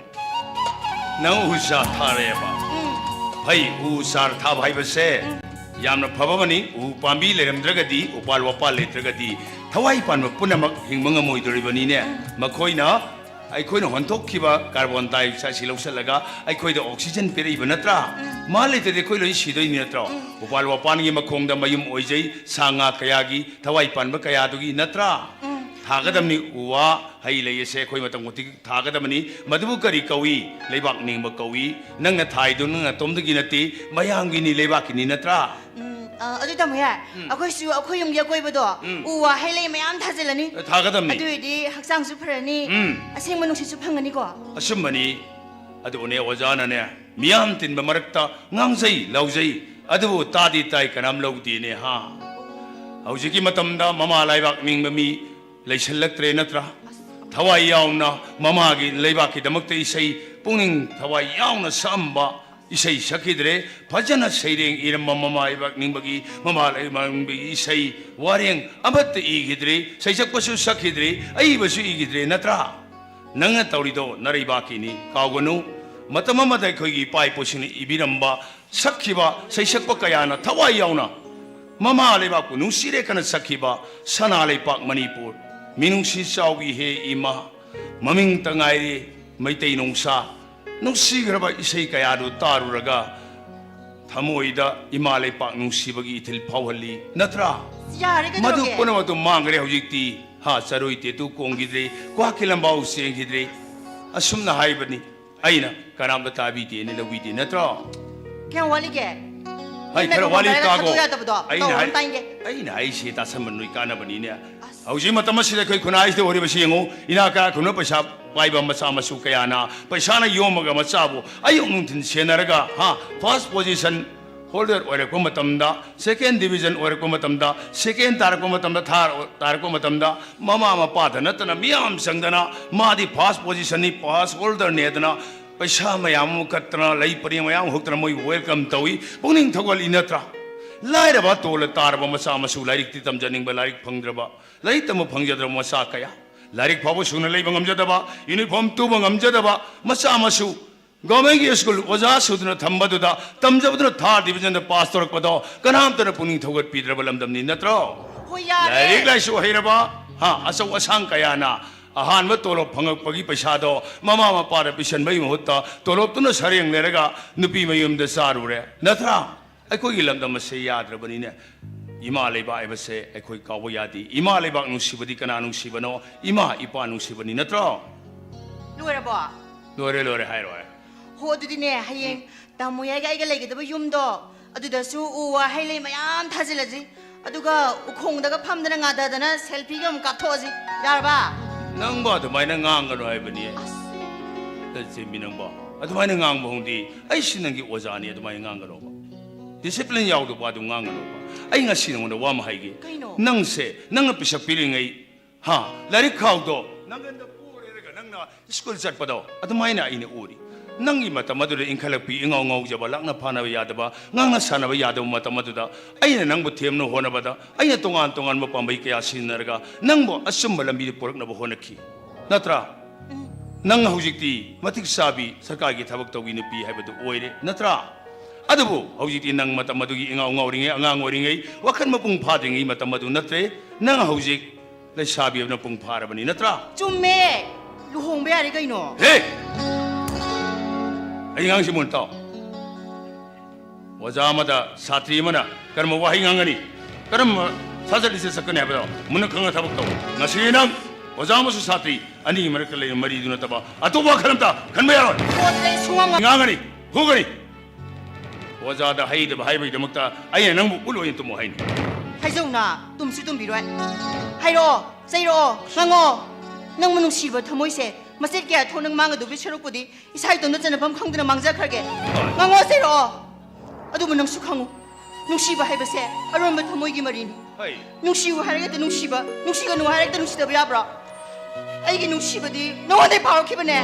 ꯅꯪ ꯎ ꯆꯥꯔ ꯊꯥꯔꯦꯕ? ꯎꯝ꯫ ꯐꯩ, ꯎ ꯆꯥꯔ ꯊꯥꯕ ꯍꯥꯏꯕꯁꯦ ꯌꯥꯝꯅ ꯐꯕ ꯑꯃꯅꯤ꯫ ꯎ ꯄꯥꯝꯕꯤ ꯂꯩꯔꯝꯗ꯭ꯔꯒꯗꯤ, ꯎꯄꯥꯜ ꯋꯥꯄꯥꯜ ꯂꯩꯇ꯭ꯔꯒꯗꯤ ꯊꯋꯥꯏ ꯄꯥꯟꯕ ꯄꯨꯝꯅꯃꯛ ꯍꯤꯡꯕ ꯉꯝꯃꯣꯏꯗꯣꯔꯤꯕꯅꯤꯅꯦ꯫ ꯃꯈꯣꯏꯅ ꯑꯩꯈꯣꯏꯅ ꯍꯣꯟꯊꯣꯛꯈꯤꯕ ꯀꯥꯔꯕꯣꯟ ꯗꯥꯏꯑꯣꯛꯁꯥꯏꯗꯁꯤ ꯂꯧꯁꯤꯜꯂꯒ ꯑꯩꯈꯣꯏꯗ ꯑꯣꯛꯁꯤꯖꯟ ꯄꯤꯔꯛꯏꯕ ꯅꯠꯇ꯭ꯔꯥ? ꯃꯥ ꯂꯩꯇ꯭ꯔꯗꯤ ꯑꯩꯈꯣꯏ ꯂꯣꯏ ꯁꯤꯗꯣꯏꯅꯤ ꯅꯠꯇ꯭ꯔꯣ? ꯎꯄꯥꯜ ꯋꯥꯄꯥꯜꯒꯤ ꯃꯈꯣꯡꯗ ꯃꯌꯨꯝ ꯑꯣꯏꯖꯩ ꯁꯥ ꯉꯥ ꯀꯌꯥꯒꯤ, ꯊꯋꯥꯏ ꯄꯥꯟꯕ ꯀꯌꯥꯗꯨꯒꯤ ꯅꯠꯇ꯭ꯔꯥ? ꯊꯥꯒꯗꯕꯅꯤ꯫ ꯎ ꯋꯥ ꯍꯩ ꯂꯩ ꯑꯁꯦ ꯑꯩꯈꯣꯏ ꯃꯇꯝ ꯈꯨꯗꯤꯡ ꯊꯥꯒꯗꯕꯅꯤ꯫ ꯃꯗꯨꯕꯨ ꯀꯔꯤ ꯀꯧꯏ? ꯂꯩꯕꯥꯛ ꯅꯤꯡꯕ ꯀꯧꯏ꯫ ꯅꯪꯅ ꯊꯥꯏꯗꯨ ꯅꯪ ꯅꯇꯣꯝꯗꯒꯤ ꯅꯠꯇꯦ, ꯃꯌꯥꯝꯒꯤꯅꯤ, ꯂꯩꯕꯥꯛꯀꯤꯅꯤ ꯅꯠꯇ꯭ꯔꯥ? ꯎꯝ, ꯑ, ꯑꯗꯨ ꯇꯥꯃꯣ ꯌꯥꯏ, ꯑꯩꯈꯣꯏꯁꯨ ꯑꯩꯈꯣꯏ ꯌꯨꯝꯒꯤ ꯑꯀꯣꯏꯕꯗꯣ ꯎꯝ꯫ ꯎ ꯋꯥ ꯍꯩ ꯂꯩ ꯃꯌꯥꯝ ꯊꯥꯖꯤꯜꯂꯅꯤ꯫ ꯊꯥꯒꯗꯕꯅꯤ꯫ ꯑꯗꯨ ꯑꯣꯏꯔꯗꯤ ꯍꯛꯆꯥꯡꯁꯨ ꯐꯔꯅꯤ, ꯎꯝ꯫ ꯑꯁꯦꯡꯕ ꯅꯨꯡꯁꯤꯠꯁꯨ ꯐꯪꯒꯅꯤꯀꯣ꯫ ꯑꯆꯨꯝꯕꯅꯤ꯫ ꯑꯗꯨꯕꯨꯅꯦ ꯑꯣꯖꯥꯅꯅꯦ ꯃꯤꯌꯥꯝ ꯇꯤꯟꯕ ꯃꯔꯛꯇ ꯉꯥꯡꯖꯩ ꯂꯥꯎꯖꯩ, ꯑꯗꯨꯕꯨ ꯇꯥꯗꯤ ꯇꯥꯏ ꯀꯅꯥꯝ ꯂꯧꯗꯦꯅꯦ ꯍꯥ꯫ ꯍꯧꯖꯤꯛꯀꯤ ꯃꯇꯝꯗ ꯃꯃꯥ ꯂꯩꯕꯥꯛ ꯅꯤꯡꯕ ꯃꯤ ꯂꯩꯁꯜꯂꯛꯇ꯭ꯔꯦ ꯅꯠꯇ꯭ꯔꯥ? ꯊꯋꯥꯏ ꯌꯥꯎꯅ ꯃꯃꯥꯒꯤ ꯂꯩꯕꯥꯛꯀꯤꯗꯃꯛꯇ ꯏꯁꯩ ꯄꯨꯛꯅꯤꯡ ꯊꯋꯥꯏ ꯌꯥꯎꯅ ꯁꯛꯑꯝꯕ ꯏꯁꯩ ꯁꯛꯈꯤꯗ꯭ꯔꯦ꯫ ꯐꯖꯅ ꯁꯩꯔꯦꯡ ꯏꯔꯝꯕ ꯃꯃꯥ ꯂꯩꯕꯥꯛ ꯅꯤꯡꯕꯒꯤ, ꯃꯃꯥ ꯂꯩꯕꯥꯛ ꯅꯤꯡꯕꯒꯤ ꯏꯁꯩ ꯋꯥꯔꯦꯡ ꯑꯃꯠꯇ ꯏꯈꯤꯗ꯭ꯔꯦ꯫ ꯁꯩꯁꯛꯄꯁꯨ ꯁꯛꯈꯤꯗ꯭ꯔꯦ, ꯑꯏꯕꯁꯨ ꯏꯈꯤꯗ꯭ꯔꯦ ꯅꯠꯇ꯭ꯔꯥ? ꯅꯪꯅ ꯇꯧꯔꯤꯗꯣ ꯅꯔꯩꯕꯥꯛꯀꯤꯅꯤ, ꯀꯥꯎꯒꯅꯨ꯫ ꯃꯇꯝ ꯑꯃꯗ ꯑꯩꯈꯣꯏꯒꯤ ꯏꯄꯥ ꯏꯄꯨꯁꯤꯡꯅ ꯏꯕꯤꯔꯝꯕ, ꯁꯛꯈꯤꯕ ꯁꯩꯁꯛꯄ ꯀꯌꯥꯅ ꯊꯋꯥꯏ ꯌꯥꯎꯅ ꯃꯃꯥ ꯂꯩꯕꯥꯛꯄꯨ ꯅꯨꯡꯁꯤꯔꯦ ꯈꯅ ꯁꯛꯈꯤꯕ ꯁꯅꯥ ꯂꯩꯄꯥꯛ ꯃꯅꯤꯄꯨꯔ, ꯃꯤꯅꯨꯡꯁꯤ ꯆꯥꯎꯕꯤ ꯍꯦ ꯏꯃꯥ, ꯃꯃꯤꯡꯇ ꯉꯥꯏꯔꯦ ꯃꯩꯇꯩ ꯅꯨꯡꯁꯥ, ꯅꯨꯡꯁꯤꯈ꯭ꯔꯕ ꯏꯁꯩ ꯀꯌꯥꯗꯨ ꯇꯥꯔꯨꯔꯒ ꯊꯃꯣꯏꯗ ꯏꯃꯥ ꯂꯩꯄꯥꯛ ꯅꯨꯡꯁꯤꯕꯒꯤ ꯏꯊꯤꯜ ꯐꯥꯎꯍꯜꯂꯤ ꯅꯠꯇ꯭ꯔꯥ? ꯌꯥꯔꯦ ꯃꯗꯨ ꯀꯩꯗꯧꯔꯒꯦ? ꯄꯨꯝꯅꯃꯛꯇꯨ ꯃꯥꯡꯈ꯭ꯔꯦ ꯍꯧꯖꯤꯛꯇꯤ꯫ ꯍꯥ, ꯆꯔꯣꯏ ꯇꯦꯇꯨ ꯀꯣꯡꯈꯤꯗ꯭ꯔꯦ, ꯀ꯭ꯋꯥꯛꯀꯤ ꯂꯝꯕꯥꯎ ꯆꯦꯟꯈꯤꯗ꯭ꯔꯦ꯫ ꯑꯁꯨꯝꯅ ꯍꯥꯏꯕꯅꯤ꯫ ꯑꯩꯅ ꯀꯅꯥꯝꯇ ꯇꯥꯕꯤꯗꯦꯅ ꯂꯧꯕꯤꯗꯦ ꯅꯠꯇ꯭ꯔꯣ? ꯀꯌꯥꯝ ꯋꯥꯠꯂꯤꯒꯦ? ꯍꯩ, ꯅꯪ ꯈꯔ ꯃꯥꯏꯀ꯭ꯔꯣꯐꯣꯟ ꯋꯥꯠꯂꯤ ꯄꯥꯏꯔꯒ ꯇꯥꯒꯣ꯫ ꯊꯥꯗꯣꯛ ꯌꯥꯗꯕꯗꯣ ꯑꯩꯅ ꯇꯧꯔꯣ, ꯍꯥꯏ-, ꯑꯝꯇ ꯌꯦꯡꯒꯦ꯫ ꯑꯩꯅ ꯍꯥꯏꯁꯤ ꯇꯥꯁꯟꯕ ꯅꯣꯏ ꯀꯥꯟꯅꯕꯅꯤꯅꯦ꯫ ꯍꯧꯖꯤꯛ ꯃꯇꯝ ꯑꯁꯤꯗ ꯑꯩꯈꯣꯏ ꯈꯨꯟꯅꯥꯏꯁꯤꯗ ꯑꯣꯏꯔꯤꯕꯁꯤ ꯌꯦꯡꯉꯨ, ꯏꯅꯥꯛ ꯀꯥ ꯈꯨꯟꯅ ꯄꯩꯁꯥ ꯄꯥꯏꯕ ꯃꯆꯥ ꯃꯁꯨ ꯀꯌꯥꯅ ꯄꯩꯁꯥꯅ ꯌꯣꯝꯃꯒ ꯃꯆꯥꯕꯨ ꯑꯌꯨꯛ ꯅꯨꯡꯊꯤꯟ ꯁꯦꯟꯅꯔꯒ, ꯍꯥ, first position holder ꯑꯣꯏꯔꯛꯄ ꯃꯇꯝꯗ, second division ꯑꯣꯏꯔꯛꯄ ꯃꯇꯝꯗ, second ꯇꯥꯔꯛꯄ ꯃꯇꯝꯗ, third ꯇꯥꯔꯛꯄ ꯃꯇꯝꯗ, ꯃꯃꯥ ꯃꯄꯥꯗ ꯅꯠꯇꯅ ꯃꯤꯌꯥꯝ ꯆꯪꯗꯅ, "ꯃꯥꯗꯤ first positionꯅꯤ, first holderꯅꯦꯗꯅ" ꯄꯩꯁꯥ ꯃꯌꯥꯝ ꯑꯃ ꯀꯠꯇꯅ, ꯂꯩ ꯄꯔꯦꯡ ꯃꯌꯥꯝ ꯑꯃ ꯍꯨꯛꯇꯅ ꯃꯣꯏꯕꯨ welcome ꯇꯧꯏ, ꯄꯨꯛꯅꯤꯡ ꯊꯧꯒꯠꯂꯤ ꯅꯠꯇ꯭ꯔꯥ? ꯂꯥꯏꯔꯕ ꯇꯣꯜꯂ ꯇꯥꯔꯕ ꯃꯆꯥ ꯃꯁꯨ, ꯂꯥꯏꯔꯤꯛꯇꯤ ꯇꯝꯖꯅꯤꯡꯕ, ꯂꯥꯏꯔꯤꯛ ꯐꯪꯗ꯭ꯔꯕ, ꯂꯥꯏꯔꯤꯛ ꯇꯝꯕ ꯐꯪꯖꯗ꯭ꯔꯕ ꯃꯆꯥ ꯀꯌꯥ, ꯂꯥꯏꯔꯤꯛ ꯐꯥꯎꯕ ꯁꯨꯅ ꯂꯩꯕ ꯉꯝꯖꯗꯕ, uniform ꯇꯨꯕ ꯉꯝꯖꯗꯕ ꯃꯆꯥ ꯃꯁꯨ, governmentꯀꯤ school ꯑꯣꯖꯥ ꯁꯨꯗꯅ ꯊꯝꯕꯗꯨꯗ, ꯇꯝꯖꯕꯗꯨꯅ third divisionꯗ pass ꯇꯧꯔꯛꯄꯗꯣ ꯀꯅꯥꯝꯇꯅ ꯄꯨꯛꯅꯤꯡ ꯊꯧꯒꯠꯄꯤꯗ꯭ꯔꯕ ꯂꯝꯗꯝꯅꯤ ꯅꯠꯇ꯭ꯔꯣ? ꯍꯣꯏ, ꯌꯥꯔꯦ꯫ ꯂꯥꯏꯔꯤꯛ ꯂꯥꯏꯁꯨ ꯍꯩꯔꯕ, ꯍꯥ, ꯑꯆꯧ ꯑꯁꯥꯡ ꯀꯌꯥꯅ ꯑꯍꯥꯟꯕ ꯇꯣꯂꯣꯞ ꯐꯪꯉꯛꯄꯒꯤ ꯄꯩꯁꯥꯗꯣ ꯃꯃꯥ ꯃꯄꯥꯗ ꯄꯤꯁꯟꯕꯒꯤ ꯃꯍꯨꯠꯇ ꯇꯣꯂꯣꯞꯇꯨꯅ ꯁꯔꯦꯡ ꯂꯩꯔꯒ ꯅꯨꯄꯤ ꯃꯌꯨꯝꯗ ꯆꯥꯔꯨꯔꯦ ꯅꯠꯇ꯭ꯔꯥ? ꯑꯩꯈꯣꯏꯒꯤ ꯂꯝꯗꯝ ꯑꯁꯦ ꯌꯥꯗ꯭ꯔꯕꯅꯤꯅꯦ꯫ ꯏꯃꯥ ꯂꯩꯕꯥꯛ ꯍꯥꯏꯕꯁꯦ ꯑꯩꯈꯣꯏ ꯀꯥꯎꯕ ꯌꯥꯗꯦ꯫ ꯏꯃꯥ ꯂꯩꯕꯥꯛ ꯅꯨꯡꯁꯤꯕꯗꯤ ꯀꯅꯥ ꯅꯨꯡꯁꯤꯕꯅꯣ? ꯏꯃꯥ ꯏꯄꯥ ꯅꯨꯡꯁꯤꯕꯅꯤ ꯅꯠꯇ꯭ꯔꯣ? ꯂꯣꯏꯔꯕꯣ? ꯂꯣꯏꯔꯦ, ꯂꯣꯏꯔꯦ, ꯍꯥꯏꯔꯣ, ꯍꯥꯏꯔꯣ꯫ ꯍꯣ, ꯑꯗꯨꯗꯤꯅꯦ, ꯍꯌꯦꯡ ꯇꯥꯃꯣ ꯌꯥꯏꯒ ꯑꯩꯒ ꯂꯩꯒꯗꯕ ꯌꯨꯝꯗꯣ, ꯑꯗꯨꯗꯁꯨ ꯎ ꯋꯥ ꯍꯩ ꯂꯩ ꯃꯌꯥꯝ ꯊꯥꯖꯤꯜꯂꯁꯤ꯫ ꯑꯗꯨꯒ ꯎꯈꯣꯡꯗꯒ ꯐꯝꯗꯅ ꯉꯥꯗꯗꯅ selfieꯒ ꯑꯃꯨꯛ ꯀꯥꯞꯊꯣꯛꯑꯁꯤ꯫ ꯌꯥꯔꯕ? ꯅꯪꯕꯨ ꯑꯗꯨꯃꯥꯏꯅ ꯉꯥꯡꯒꯅꯨ ꯍꯥꯏꯕꯅꯤ꯫ ꯑꯁ꯫ ꯆꯦꯟꯕꯤ, ꯅꯪꯕꯨ ꯑꯗꯨꯃꯥꯏꯅ ꯉꯥꯡꯕ ꯍꯧꯅꯗꯤ, ꯑꯩꯁꯤ ꯅꯪꯒꯤ ꯑꯣꯖꯥꯅꯤ, ꯑꯗꯨꯃꯥꯏꯅ ꯉꯥꯡꯒꯅꯣꯕ꯫ Discipline ꯌꯥꯎꯗꯕ ꯑꯗꯨꯝ ꯉꯥꯡꯒꯅꯣꯕ꯫ ꯑꯩ ꯉꯁꯤ ꯅꯉꯣꯟꯗ ꯋꯥ ꯑꯃ ꯍꯥꯏꯒꯦ꯫ ꯀꯩꯅꯣ? ꯅꯪꯁꯦ, ꯅꯪꯅ ꯄꯤꯁꯛ ꯄꯤꯔꯤꯉꯩ, ꯍꯥ, ꯂꯥꯏꯔꯤꯛ ꯈꯥꯎꯗꯣ ꯅꯪꯒꯟꯗ ꯄꯨꯔꯦꯔꯒ ꯅꯪꯅ school ꯆꯠꯄꯗꯣ ꯑꯗꯨꯃꯥꯏꯅ ꯑꯩꯅ ꯎꯔꯤ꯫ ꯅꯪꯒꯤ ꯃꯇꯝ ꯑꯗꯨꯗ ꯏꯟꯈꯠꯂꯛꯄꯤ, ꯏꯉꯥꯎ ꯉꯥꯎꯖꯕ, ꯂꯥꯛꯅ ꯐꯥꯅꯕ ꯌꯥꯗꯕ, ꯉꯥꯡꯅ ꯁꯥꯟꯅꯕ ꯌꯥꯗꯕ ꯃꯇꯝ ꯑꯗꯨꯗ ꯑꯩꯅ ꯅꯪꯕꯨ ꯊꯦꯝꯅꯕ ꯍꯣꯠꯅꯕꯗ ꯑꯩꯅ ꯇꯣꯉꯥꯟ ꯇꯣꯉꯥꯟꯕ ꯄꯥꯝꯕꯩ ꯀꯌꯥ ꯁꯤꯖꯤꯟꯅꯔꯒ ꯅꯪꯕꯨ ꯑꯆꯨꯝꯕ ꯂꯝꯕꯤꯗ ꯄꯨꯔꯛꯅꯕ ꯍꯣꯠꯅꯈꯤ꯫ ꯅꯠꯇ꯭ꯔꯥ? ꯎꯝ꯫ ꯅꯪ ꯍꯧꯖꯤꯛꯇꯤ ꯃꯇꯤꯛ ꯆꯥꯕꯤ ꯁꯔꯀꯥꯔꯒꯤ ꯊꯕꯛ ꯇꯧꯕꯤ ꯅꯨꯄꯤ ꯍꯥꯏꯕꯗꯨ ꯑꯣꯏꯔꯦ, ꯅꯠꯇ꯭ꯔꯥ? ꯑꯗꯨꯕꯨ ꯍꯧꯖꯤꯛꯇꯤ ꯅꯪ ꯃꯇꯝ ꯑꯗꯨꯒꯤ ꯏꯉꯥꯎ ꯉꯥꯎꯔꯤꯉꯩ, ꯑꯉꯥꯡ ꯑꯣꯏꯔꯤꯉꯩ, ꯋꯥꯈꯜ ꯃꯄꯨꯡ ꯐꯥꯗ꯭ꯔꯤꯉꯩ ꯃꯇꯝ ꯑꯗꯨ ꯅꯠꯇ꯭ꯔꯦ꯫ ꯅꯪ ꯍꯧꯖꯤꯛ ꯂꯩꯁꯥꯕꯤ ꯑꯃꯅ ꯄꯨꯡ ꯐꯥꯔꯕꯅꯤ, ꯅꯠꯇ꯭ꯔꯥ? ꯆꯨꯝꯃꯦ꯫ ꯂꯨꯍꯣꯡꯕ ꯌꯥꯔꯦ ꯀꯩꯅꯣ꯫ ꯍꯦ! ꯑꯩ ꯑꯉꯥꯡꯁꯤ ꯃꯨꯟ ꯇꯥꯎ꯫ ꯑꯣꯖꯥ ꯑꯃꯗ ꯁꯥꯇ꯭ꯔꯤ ꯑꯃꯅ ꯀꯔꯝꯕ ꯋꯥꯍꯩ ꯉꯥꯡꯒꯅꯤ, ꯀꯔꯝꯕ ꯁꯥꯖꯠ ꯂꯤꯆꯠ ꯆꯠꯀꯅꯤ ꯍꯥꯏꯕꯗꯣ ꯃꯨꯟꯅ ꯈꯪꯅ ꯊꯕꯛ ꯇꯧ꯫ ꯉꯁꯤ ꯅꯪ ꯑꯣꯖꯥ ꯑꯃꯁꯨꯡ ꯁꯥꯇ꯭ꯔꯤ ꯑꯅꯤꯒꯤ ꯃꯔꯛꯇ ꯂꯩꯔꯤꯕ ꯃꯔꯤꯗꯨ ꯅꯠꯇꯕ ꯑꯇꯣꯞꯄ ꯋꯥꯈꯜ ꯑꯝꯇ ꯈꯟꯕ ꯌꯥꯔꯣꯏ꯫ ꯀꯣꯟꯅ ꯑꯩ ꯁꯨꯡꯉꯥꯡ ꯉꯥꯡ- ꯉꯥꯡꯒꯅꯤ, ꯐꯨꯒꯅꯤ꯫ ꯑꯣꯖꯥꯗ ꯍꯩꯗꯕ ꯍꯥꯏꯕꯒꯤꯗꯃꯛꯇ ꯑꯩꯅ ꯅꯪꯕꯨ ꯎꯠ ꯑꯣꯏꯅ ꯇꯨꯝꯃꯣ ꯍꯥꯏꯅꯤ꯫ ꯍꯥꯏꯖꯧꯅ, ꯇꯨꯝꯁꯨ ꯇꯨꯝꯕꯤꯔꯣꯏ꯫ ꯍꯥꯏꯔꯛꯑꯣ, ꯆꯩꯔꯛꯑꯣ, ꯉꯥꯡꯉꯣ꯫ ꯅꯪꯕꯨ ꯅꯨꯡꯁꯤꯕ ꯊꯃꯣꯏꯁꯦ ꯃꯆꯦꯠ ꯀꯌꯥ ꯊꯣꯛꯅ ꯃꯥꯡꯒꯗꯧꯕꯒꯤ ꯁꯔꯨꯛꯄꯨꯗꯤ ꯏꯁꯥ ꯏꯇꯣꯝꯇ ꯆꯟꯅꯐꯝ ꯈꯪꯗꯅ ꯃꯥꯡꯖꯈ꯭ꯔꯒꯦ꯫ ꯉꯥꯡꯉꯣ, ꯆꯩꯔꯛꯑꯣ꯫ ꯑꯗꯨꯕꯨ ꯅꯪꯁꯨ ꯈꯪꯉꯨ, ꯅꯨꯡꯁꯤꯕ ꯍꯥꯏꯕꯁꯦ ꯑꯔꯣꯟꯕ ꯊꯃꯣꯏꯒꯤ ꯃꯔꯤꯅꯤ꯫ ꯍꯩ꯫ ꯅꯨꯡꯁꯤꯌꯨ ꯍꯥꯏꯔꯒꯗꯤ ꯅꯨꯡꯁꯤꯕ, ꯅꯨꯡꯁꯤꯒꯅꯨ ꯍꯥꯏꯔꯒꯗꯤ ꯅꯨꯡꯁꯤꯗꯕ ꯌꯥꯕ꯭ꯔꯣ? ꯑꯩꯒꯤ ꯅꯨꯡꯁꯤꯕꯗꯤ ꯅꯉꯣꯟꯗꯩ ꯐꯥꯎꯔꯛꯈꯤꯕꯅꯦ꯫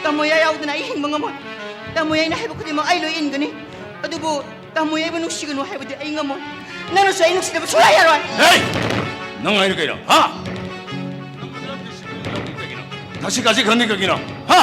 ꯇꯥꯃꯣ ꯌꯥꯏ ꯌꯥꯎꯗꯅ ꯑꯩ ꯍꯤꯡꯕ ꯉꯝꯃꯣꯏ꯫ ꯇꯥꯃꯣ ꯌꯥꯏꯅ ꯍꯥꯏꯕ ꯈꯨꯗꯤꯡꯃꯛ ꯑꯩ ꯂꯣꯏ ꯏꯟꯒꯅꯤ꯫ ꯑꯗꯨꯕꯨ ꯇꯥꯃꯣ ꯌꯥꯏꯕꯨ ꯅꯨꯡꯁꯤꯒꯅꯨ ꯍꯥꯏꯕꯗꯤ ꯑꯩ ꯉꯝꯃꯣꯏ꯫ ꯅꯪꯅꯁꯨ ꯑꯩ ꯅꯨꯡꯁꯤꯗꯕ ꯁꯨꯡꯌꯥ ꯌꯥꯔꯣꯏ꯫ ꯍꯦ! ꯅꯪ ꯍꯥꯏꯅ ꯀꯩꯅꯣ? ꯍꯥ? ꯊꯛꯁꯤ ꯈꯥꯁꯤ ꯈꯪꯗꯦ ꯀꯩꯒꯤꯅꯣ? ꯍꯥ?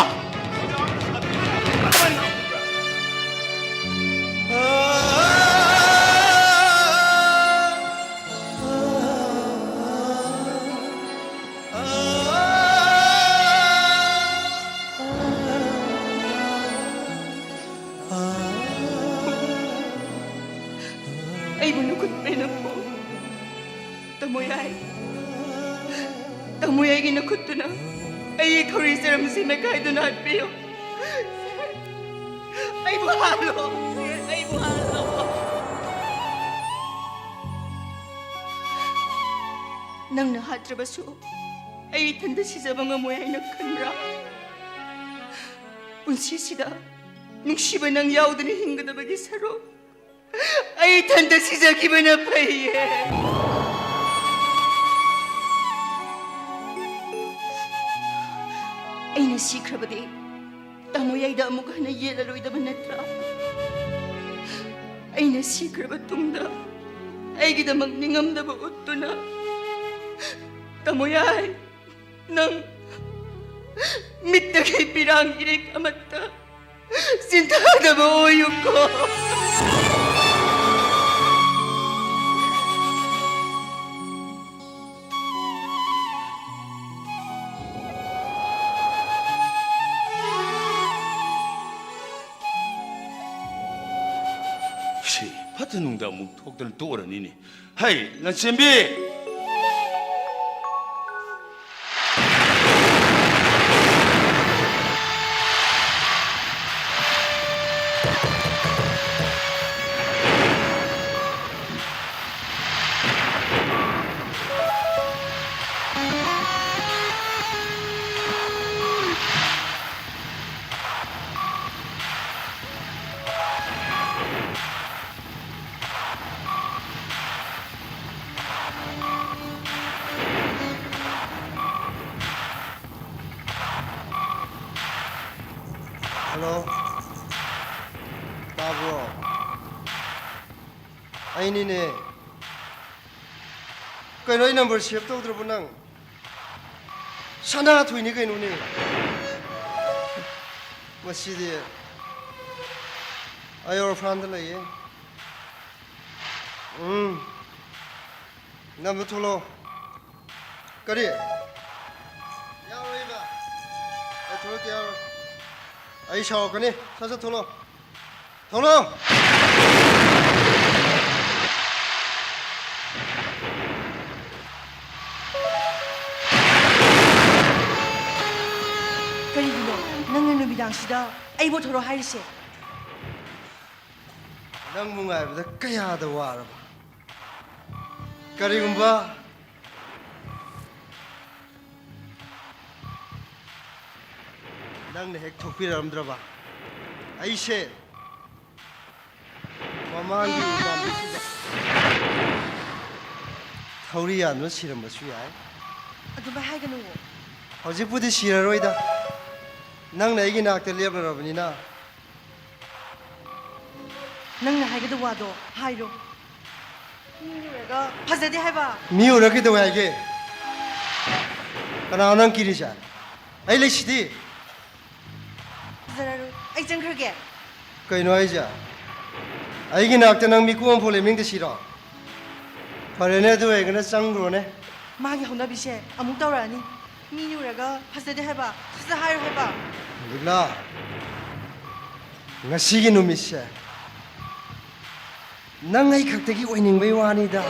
ꯑꯩꯕꯨ ꯅꯈꯨꯠ ꯄꯦꯟꯅ ꯄꯨ꯫ ꯇꯥꯃꯣ ꯌꯥꯏ, ꯇꯥꯃꯣ ꯌꯥꯏꯒꯤ ꯅꯈꯨꯠꯇꯨꯅ ꯑꯩꯒꯤ ꯈꯧꯔꯤ ꯆꯔꯝꯁꯤ ꯃꯦꯠꯈꯥꯏꯗꯨꯅ ꯍꯥꯠꯄꯤꯌꯨ꯫ ꯑꯩꯕꯨ ꯍꯥꯠꯂꯣ, ꯑꯩꯕꯨ ꯍꯥꯠꯂꯣ꯫ ꯅꯪꯅ ꯍꯥꯠꯇ꯭ꯔꯕꯁꯨ ꯑꯩ ꯏꯊꯟꯇ ꯁꯤꯖꯕ ꯉꯝꯃꯣꯏ ꯍꯥꯏꯅ ꯈꯟꯕ꯭ꯔꯥ? ꯄꯨꯟꯁꯤꯁꯤꯗ ꯅꯨꯡꯁꯤꯕ ꯅꯪ ꯌꯥꯎꯗꯅ ꯍꯤꯡꯒꯗꯕꯒꯤ ꯁꯔꯨꯛ ꯑꯩ ꯏꯊꯟꯇ ꯁꯤꯖꯈꯤꯕꯅ ꯐꯩꯌꯦ꯫ ꯑꯩꯅ ꯁꯤꯈ꯭ꯔꯕꯗꯤ ꯇꯥꯃꯣ ꯌꯥꯏꯗ ꯑꯃꯨꯛ ꯍꯟꯅ ꯌꯦꯠꯂꯔꯣꯏꯗꯕ ꯅꯠꯇ꯭ꯔꯥ? ꯑꯩꯅ ꯁꯤꯈ꯭ꯔꯕ ꯇꯨꯡꯗ ꯑꯩꯒꯤꯗꯃꯛ ꯅꯤꯡꯉꯝꯗꯕ ꯎꯠꯇꯨꯅ, ꯇꯥꯃꯣ ꯌꯥꯏ, ꯅꯪ ꯃꯤꯠꯇꯒꯤ ꯄꯤꯔꯥꯡ ꯏꯔꯤꯛ ꯑꯃꯠꯇ ꯆꯤꯟꯊꯗꯕ ꯑꯣꯏꯌꯨꯀꯣ꯫ ꯁꯤ ꯐꯠꯇ ꯅꯨꯡꯗ ꯑꯃꯨꯛ ꯊꯣꯛꯇꯅ ꯇꯣꯛꯑꯔꯅꯤꯅꯦ꯫ ꯍꯩ, ꯂꯟꯆꯦꯟꯕꯤ! ꯍꯜꯂꯣ, ꯇꯥꯕ꯭ꯔꯣ? ꯑꯩꯅꯤꯅꯦ꯫ ꯀꯩꯅꯣ, ꯑꯩ ꯅꯝꯕꯔ ꯁꯦꯚ ꯇꯧꯗ꯭ꯔꯕꯣ ꯅꯪ? ꯁꯅꯥꯊꯣꯏꯅꯤ ꯀꯩꯅꯣꯅꯦ꯫ ꯃꯁꯤꯗꯤ ꯑꯩ ꯑꯣꯔꯐꯥꯟꯗ ꯂꯩꯌꯦ꯫ ꯎꯝ, ꯅꯝꯕ ꯊꯣꯛꯂꯛꯑꯣ꯫ ꯀꯔꯤ? ꯌꯥꯔꯣꯏꯕ꯫ ꯑꯩ ꯊꯣꯛꯂꯛꯇꯦ, ꯌꯥꯔꯣꯏ꯫ ꯑꯩ ꯁꯥꯎꯔꯛꯀꯅꯤ꯫ ꯁꯠ ꯁꯠ ꯊꯣꯛꯂꯛꯑꯣ꯫ ꯊꯣꯛꯂꯛꯑꯣ꯫ ꯀꯔꯤꯒꯤꯅꯣ ꯅꯪꯅ ꯅꯨꯃꯤꯗꯥꯡꯁꯤꯗ ꯑꯩꯕꯨ ꯊꯣꯔꯛꯑꯣ ꯍꯥꯏꯔꯤꯁꯦ? ꯅꯪꯕꯨ ꯉꯥꯏꯕꯗ ꯀꯌꯥꯗ ꯋꯥꯔꯕ꯫ ꯀꯔꯤꯒꯨꯝꯕ ꯅꯪꯅ ꯍꯦꯛ ꯊꯣꯛꯄꯤꯔꯛꯑꯝꯗ꯭ꯔꯕ, ꯑꯩꯁꯦ ꯃꯃꯥꯡꯒꯤ ꯎꯄꯥꯝꯕꯤꯁꯤꯗ ꯊꯧꯔꯤ ꯌꯥꯟꯗꯨꯅ ꯁꯤꯔꯝꯕꯁꯨ ꯌꯥꯏ꯫ ꯑꯗꯨꯃꯥꯏ ꯍꯥꯏꯒꯅꯨ꯫ ꯍꯧꯖꯤꯛꯄꯨꯗꯤ ꯁꯤꯔꯔꯣꯏꯗ꯫ ꯅꯪꯅ ꯑꯩꯒꯤ ꯅꯥꯛꯇ ꯂꯦꯞꯂꯔꯕꯅꯤꯅ꯫ ꯅꯪꯅ ꯍꯥꯏꯒꯗꯕ ꯋꯥꯗꯣ ꯍꯥꯏꯔꯣ꯫ ꯃꯤ ꯎꯔꯒ ꯐꯖꯗꯦ ꯍꯥꯏꯕ꯫ ꯃꯤ ꯎꯔꯒ ꯀꯩꯗꯧꯋꯦ ꯍꯥꯏꯒꯦ? ꯀꯅꯥꯅꯣ ꯅꯪ ꯀꯤꯔꯤꯁꯦ? ꯑꯩ ꯂꯩꯁꯤꯗꯤ꯫ ꯐꯖꯔꯔꯣꯏ꯫ ꯑꯩ ꯆꯪꯈ꯭ꯔꯒꯦ꯫ ꯀꯩꯅꯣ ꯍꯥꯏꯁꯦ? ꯑꯩꯒꯤ ꯅꯥꯛꯇ ꯅꯪ ꯃꯤꯀꯨꯞ ꯑꯃꯐꯥꯎ ꯂꯦꯞꯅꯤꯡꯗꯦ ꯁꯤꯔꯣ? ꯐꯔꯦꯅꯦ, ꯑꯗꯨ ꯑꯣꯏꯔꯒꯅ ꯆꯪꯈ꯭ꯔꯣꯅꯦ꯫ ꯃꯥꯒꯤ ꯍꯧꯅꯕꯤꯁꯦ ꯑꯃꯨꯛ ꯇꯧꯔꯛꯑꯅꯤ꯫ ꯃꯤ ꯎꯔꯒ ꯐꯖꯗꯦ ꯍꯥꯏꯕ, ꯐꯖ ꯍꯥꯏꯔꯣ ꯍꯥꯏꯕ꯫ ꯂꯤꯛꯂꯥ, ꯉꯁꯤꯒꯤ ꯅꯨꯃꯤꯠꯁꯦ ꯅꯪ ꯑꯩ ꯈꯛꯇꯒꯤ ꯑꯣꯏꯅꯤꯡꯕꯩ ꯋꯥꯅꯤꯗ꯫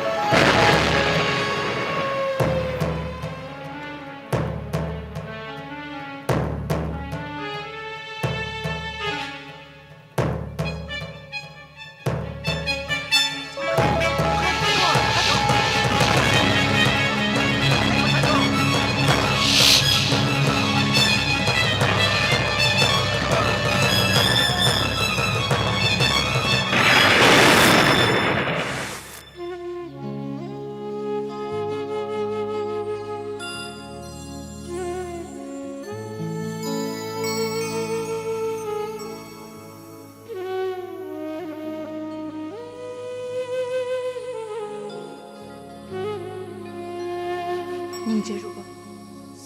ꯈꯟꯖꯔꯨꯕ,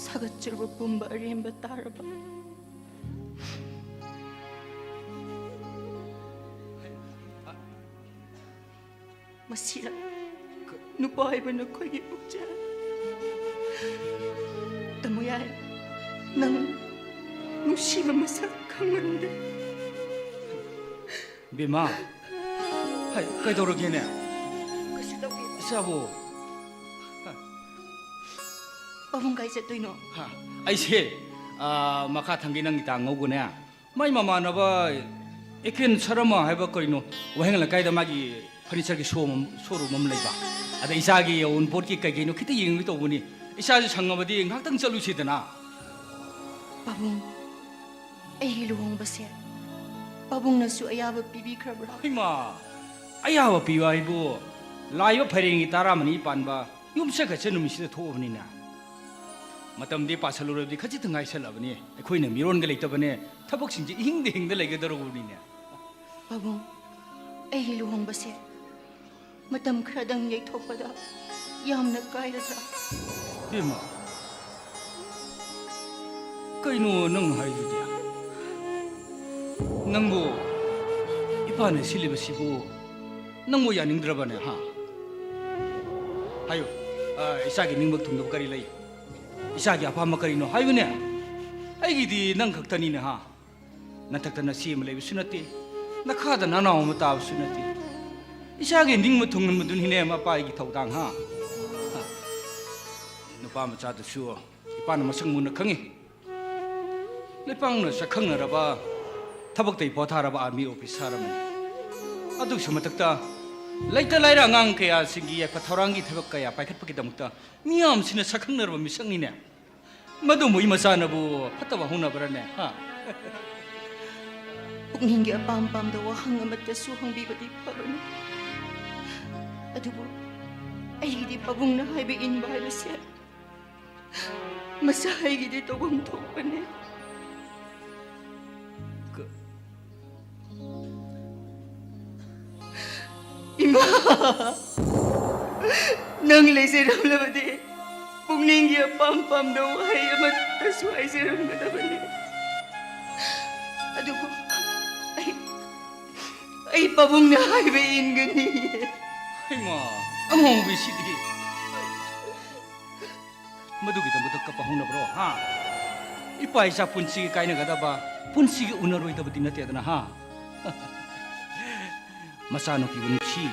ꯁꯥꯒꯠꯆꯔꯨꯕ ꯄꯨꯝꯕ ꯑꯔꯦꯝꯕ ꯇꯥꯔꯕ꯫ ꯃꯁꯤꯔ ꯅꯨꯄꯥ ꯍꯥꯏꯕ ꯅꯈꯣꯏꯒꯤ ꯄꯨꯛꯆꯦꯜ? ꯇꯥꯃꯣ ꯌꯥꯏ, ꯅꯪ ꯅꯨꯡꯁꯤꯕ ꯃꯁꯛ ꯈꯪꯍꯟꯗꯦ꯫ ꯕꯦꯝꯃ, ꯍꯥꯏ, ꯀꯩꯗꯧꯔꯒꯦꯅꯦ? ꯀꯩꯁꯨ ꯇꯧꯗꯦ꯫ ꯏꯆꯥꯕꯨ? ꯄꯥꯕꯨꯡ ꯀꯥꯏ ꯆꯠꯇꯣꯏꯅꯣ? ꯍꯥ, ꯑꯩꯁꯦ, ꯑꯥ, ꯃꯈꯥ ꯊꯪꯒꯤ ꯅꯪꯒꯤ ꯇꯥ ꯉꯧꯒꯅꯦ꯫ ꯃꯥꯏ ꯃꯃꯥꯟꯅꯕ ꯑꯦꯀꯦꯟ ꯁꯔꯃ ꯍꯥꯏꯕ ꯀꯩꯅꯣ, ꯋꯥꯍꯦꯡ ꯂꯩꯀꯥꯏꯗ ꯃꯥꯒꯤ ꯐꯔꯅꯤꯆꯔꯒꯤ ꯁꯣ ꯑꯃ, ꯁꯣꯔꯨꯝ ꯑꯃ ꯂꯩꯕ꯫ ꯑꯗ ꯏꯆꯥꯒꯤ ꯑꯎꯟꯄꯣꯠꯀꯤ ꯀꯩ ꯀꯩꯅꯣ ꯈꯤꯇ ꯌꯦꯡꯕ ꯇꯧꯕꯅꯤ꯫ ꯏꯆꯥꯁꯨ ꯁꯪꯉꯕꯗꯤ ꯉꯥꯏꯍꯥꯛꯇꯪ ꯆꯠꯂꯨꯁꯤꯗꯅ꯫ ꯄꯥꯕꯨꯡ, ꯑꯩꯒꯤ ꯂꯨꯍꯣꯡꯕꯁꯦ ꯄꯥꯕꯨꯡꯅꯁꯨ ꯑꯌꯥꯕ ꯄꯤꯕꯤꯈ꯭ꯔꯕ꯭ꯔꯥ? ꯏꯃꯥ, ꯑꯌꯥꯕ ꯄꯤꯕ ꯍꯥꯏꯕꯨ ꯂꯥꯛꯏꯕ ꯐꯩꯔꯦꯡꯒꯤ ꯇꯔꯥꯃꯔꯤ ꯄꯥꯟꯕ ꯌꯨꯝꯁꯀꯩꯁ ꯅꯨꯃꯤꯠꯁꯤꯗ ꯊꯣꯛꯑꯕꯅꯤꯅ꯫ ꯃꯇꯝꯗꯤ ꯄꯥꯁꯜꯂꯨꯔꯕꯗꯤ ꯈꯖꯤꯛꯇ ꯉꯥꯏꯁꯜꯂꯕꯅꯤ꯫ ꯑꯩꯈꯣꯏꯅ ꯃꯤꯔꯣꯟꯒ ꯂꯩꯇꯕꯅꯦ꯫ ꯊꯕꯛꯁꯤꯡꯁꯦ ꯏꯍꯤꯡꯗ ꯍꯤꯡꯗ ꯂꯩꯒꯗꯧꯔꯕꯅꯤꯅꯦ꯫ ꯄꯥꯕꯨꯡ, ꯑꯩꯒꯤ ꯂꯨꯍꯣꯡꯕꯁꯦ ꯃꯇꯝ ꯈꯔꯗꯪ ꯌꯩꯊꯣꯛꯄꯗ ꯌꯥꯝꯅ ꯀꯥꯏꯔꯗ꯭ꯔꯥ? ꯏꯃꯥ, ꯀꯩꯅꯣ ꯅꯪ ꯍꯥꯏꯗꯨꯗꯤ? ꯅꯪꯕꯨ ꯏꯄꯥꯅ ꯁꯤꯜꯂꯤꯕꯁꯤꯕꯨ ꯅꯪꯕꯨ ꯌꯥꯅꯤꯡꯗ꯭ꯔꯕꯅꯦ, ꯍꯥ? ꯍꯥꯏꯌꯨ, ꯑ, ꯏꯆꯥꯒꯤ ꯅꯤꯡꯕ ꯊꯨꯡꯗꯕ ꯀꯔꯤ ꯂꯩ? ꯏꯆꯥꯒꯤ ꯑꯄꯥꯝꯕ ꯀꯔꯤꯅꯣ ꯍꯥꯏꯌꯨꯅꯦ? ꯑꯩꯒꯤꯗꯤ ꯅꯪ ꯈꯛꯇꯅꯤꯅꯦ, ꯍꯥ? ꯅꯊꯛꯇ ꯅꯆꯦ ꯑꯃ ꯂꯩꯕꯁꯨ ꯅꯠꯇꯦ, ꯅꯈꯥꯗ ꯅꯅꯥꯎ ꯑꯃ ꯇꯥꯕꯁꯨ ꯅꯠꯇꯦ꯫ ꯏꯆꯥꯒꯤ ꯅꯤꯡꯕ ꯊꯨꯡꯍꯟꯕꯗꯨꯅꯤꯅꯦ ꯃꯄꯥꯒꯤ ꯊꯧꯗꯥꯡ, ꯍꯥ? ꯍꯥ? ꯅꯨꯄꯥ ꯃꯆꯥꯗꯨꯁꯨ ꯏꯄꯥꯅ ꯃꯁꯛ ꯃꯨꯟꯅ ꯈꯪꯉꯤ꯫ ꯂꯩꯄꯥꯛꯅ ꯁꯛꯈꯪꯅꯔꯕ, ꯊꯕꯛꯇꯒꯤ ꯄꯣꯊꯥꯔꯕ ꯑꯥꯔꯃꯤ ꯑꯣꯐꯤꯁꯥꯔ ꯑꯃꯅꯤ꯫ ꯑꯗꯨꯒꯤꯁꯨ ꯃꯊꯛꯇ ꯂꯩꯇ ꯂꯥꯏꯔ ꯑꯉꯥꯡ ꯀꯌꯥꯁꯤꯡꯒꯤ ꯌꯥꯏꯐ ꯊꯧꯔꯥꯡꯒꯤ ꯊꯕꯛ ꯀꯌꯥ ꯄꯥꯏꯈꯠꯄꯒꯤꯗꯃꯛꯇ ꯃꯤꯌꯥꯝꯁꯤꯅ ꯁꯛꯈꯪꯅꯔꯕ ꯃꯤꯁꯛꯅꯤꯅꯦ꯫ ꯃꯗꯨ ꯃꯣꯏ ꯃꯆꯥꯅꯕꯨ ꯐꯠꯇꯕ ꯍꯧꯅꯕ꯭ꯔꯅꯦ, ꯍꯥ? ꯄꯨꯛꯅꯤꯡꯒꯤ ꯑꯄꯥꯝ ꯄꯥꯝꯗ ꯋꯥꯍꯪ ꯑꯃꯠꯇꯁꯨ ꯍꯪꯕꯤꯕꯗꯤ ꯐꯕꯅꯤ꯫ ꯑꯗꯨꯕꯨ ꯑꯩꯒꯤꯗꯤ ꯄꯥꯕꯨꯡꯅ ꯍꯥꯏꯕ ꯏꯟꯕ ꯍꯥꯏꯕꯁꯦ ꯃꯁꯥ ꯑꯩꯒꯤꯗꯤ ꯇꯧꯐꯝ ꯊꯣꯛꯄꯅꯦ꯫ ꯏꯃꯥ, ꯅꯪ ꯂꯩꯖꯔꯝꯂꯕꯗꯤ ꯄꯨꯛꯅꯤꯡꯒꯤ ꯑꯄꯥꯝ ꯄꯥꯝꯗ ꯋꯥꯍꯩ ꯑꯃꯠꯇꯁꯨ ꯍꯥꯏꯖꯔꯝꯒꯗꯕꯅꯤ꯫ ꯑꯗꯨꯕꯨ ꯑꯩ, ꯑꯩ ꯄꯥꯕꯨꯡꯅ ꯍꯥꯏꯕ ꯏꯟꯒꯅꯤ꯫ ꯍꯩꯃꯥ, ꯑꯉꯥꯎꯕꯤꯁꯤꯗꯤ꯫ ꯃꯗꯨꯒꯤꯗꯃꯛꯇ ꯀꯞꯄ ꯍꯧꯅꯕ꯭ꯔꯣ, ꯍꯥ? ꯏꯄꯥ ꯏꯆꯥ ꯄꯨꯟꯁꯤꯒꯤ ꯀꯥꯏꯅꯒꯗꯕ, ꯄꯨꯟꯁꯤꯒꯤ ꯎꯅꯔꯣꯏꯗꯕꯗꯤ ꯅꯠꯇꯦꯗꯅ, ꯍꯥ? ꯃꯆꯥꯅꯨꯄꯤꯕꯨ ꯅꯨꯡꯁꯤ,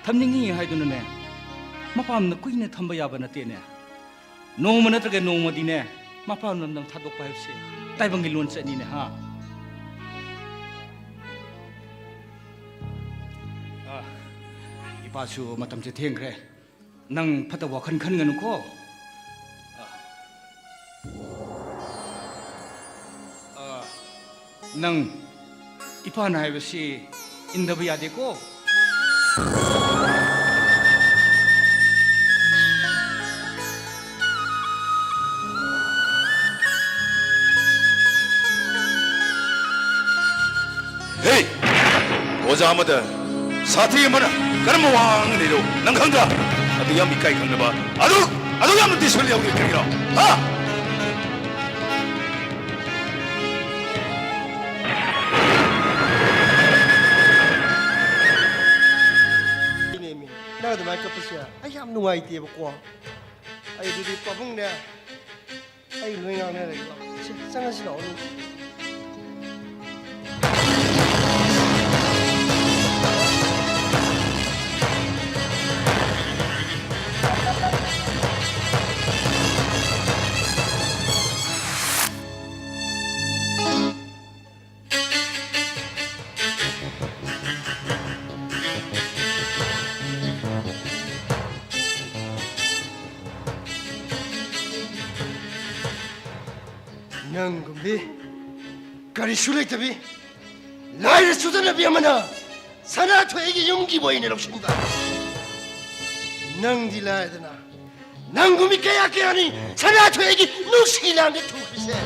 ꯊꯝꯅꯤꯡꯉꯤ ꯍꯥꯏꯗꯨꯅꯅꯦ, ꯃꯄꯥꯝꯅ ꯀꯨꯏꯅ ꯊꯝꯕ ꯌꯥꯕ ꯅꯠꯇꯦꯅꯦ꯫ ꯅꯣꯡꯃ ꯅꯠꯇ꯭ꯔꯒ ꯅꯣꯡꯃꯗꯤꯅꯦ, ꯃꯄꯥꯝ ꯂꯝꯗꯝ ꯊꯥꯗꯣꯛꯄ ꯍꯥꯏꯕꯁꯦ ꯇꯥꯏꯕꯪꯒꯤ ꯂꯣꯟꯆꯠꯅꯤꯅꯦ, ꯍꯥ? ꯑꯥ, ꯏꯄꯥꯁꯨ ꯃꯇꯝꯁꯦ ꯊꯦꯡꯈ꯭ꯔꯦ꯫ ꯅꯪ ꯐꯠꯇꯕ ꯋꯥꯈꯜ ꯈꯟꯒꯅꯨꯀꯣ꯫ ꯑꯥ, ꯑꯥ, ꯅꯪ ꯏꯄꯥꯅ ꯍꯥꯏꯕꯁꯤ ꯏꯟꯗꯕ ꯌꯥꯗꯦꯀꯣ꯫ ꯍꯦ! ꯑꯣꯖꯥ ꯑꯃꯗ ꯁꯥꯊꯤ ꯑꯃꯅ ꯀꯔꯝꯕ ꯋꯥ ꯉꯥꯡꯂꯤꯅꯣ ꯅꯪ ꯈꯪꯗ꯭ꯔꯥ? ꯑꯗꯨ ꯌꯥꯝ ꯏꯀꯥꯏ ꯈꯪꯗꯕ, ꯑꯗꯨ, ꯑꯗꯨ ꯌꯥꯝꯅ ꯗꯤꯁꯤꯄ꯭ꯂꯤꯟ ꯌꯥꯎꯗꯦ ꯀꯔꯤꯒꯤꯅꯣ? ꯍꯥ? ꯏꯅꯦꯃꯤ, ꯅꯪ ꯑꯗꯨꯃꯥꯏꯅ ꯀꯞꯄꯁꯦ ꯑꯩ ꯌꯥꯝ ꯅꯨꯡꯉꯥꯏꯇꯦꯕꯀꯣ꯫ ꯑꯩ ꯑꯗꯨꯗꯤ ꯄꯥꯕꯨꯡꯅꯦ, ꯑꯩ ꯂꯣꯏ ꯉꯥꯡꯅꯔꯒꯦ꯫ ꯁꯦ, ꯆꯪꯉꯁꯤ ꯂꯥꯛꯑꯣ, ꯅꯪ꯫ ꯅꯪꯒꯨꯝꯕꯤ ꯀꯔꯤꯁꯨ ꯂꯩꯇꯕꯤ, ꯂꯥꯏꯔ ꯆꯨꯗꯅꯕꯤ ꯑꯃꯅ ꯁꯅꯥꯊꯣꯏꯒꯤ ꯌꯨꯝꯒꯤ ꯃꯣꯏꯅ ꯂꯧꯁꯤꯟꯕ꯫ ꯅꯪꯗꯤ ꯂꯥꯏꯗꯅ, ꯅꯪꯒꯨꯝꯕꯤ ꯀꯌꯥ ꯀꯌꯥꯅꯤ ꯁꯅꯥꯊꯣꯏꯒꯤ ꯅꯨꯡꯁꯤ ꯂꯥꯟꯗ ꯊꯨꯈ꯭ꯔꯤꯁꯦ꯫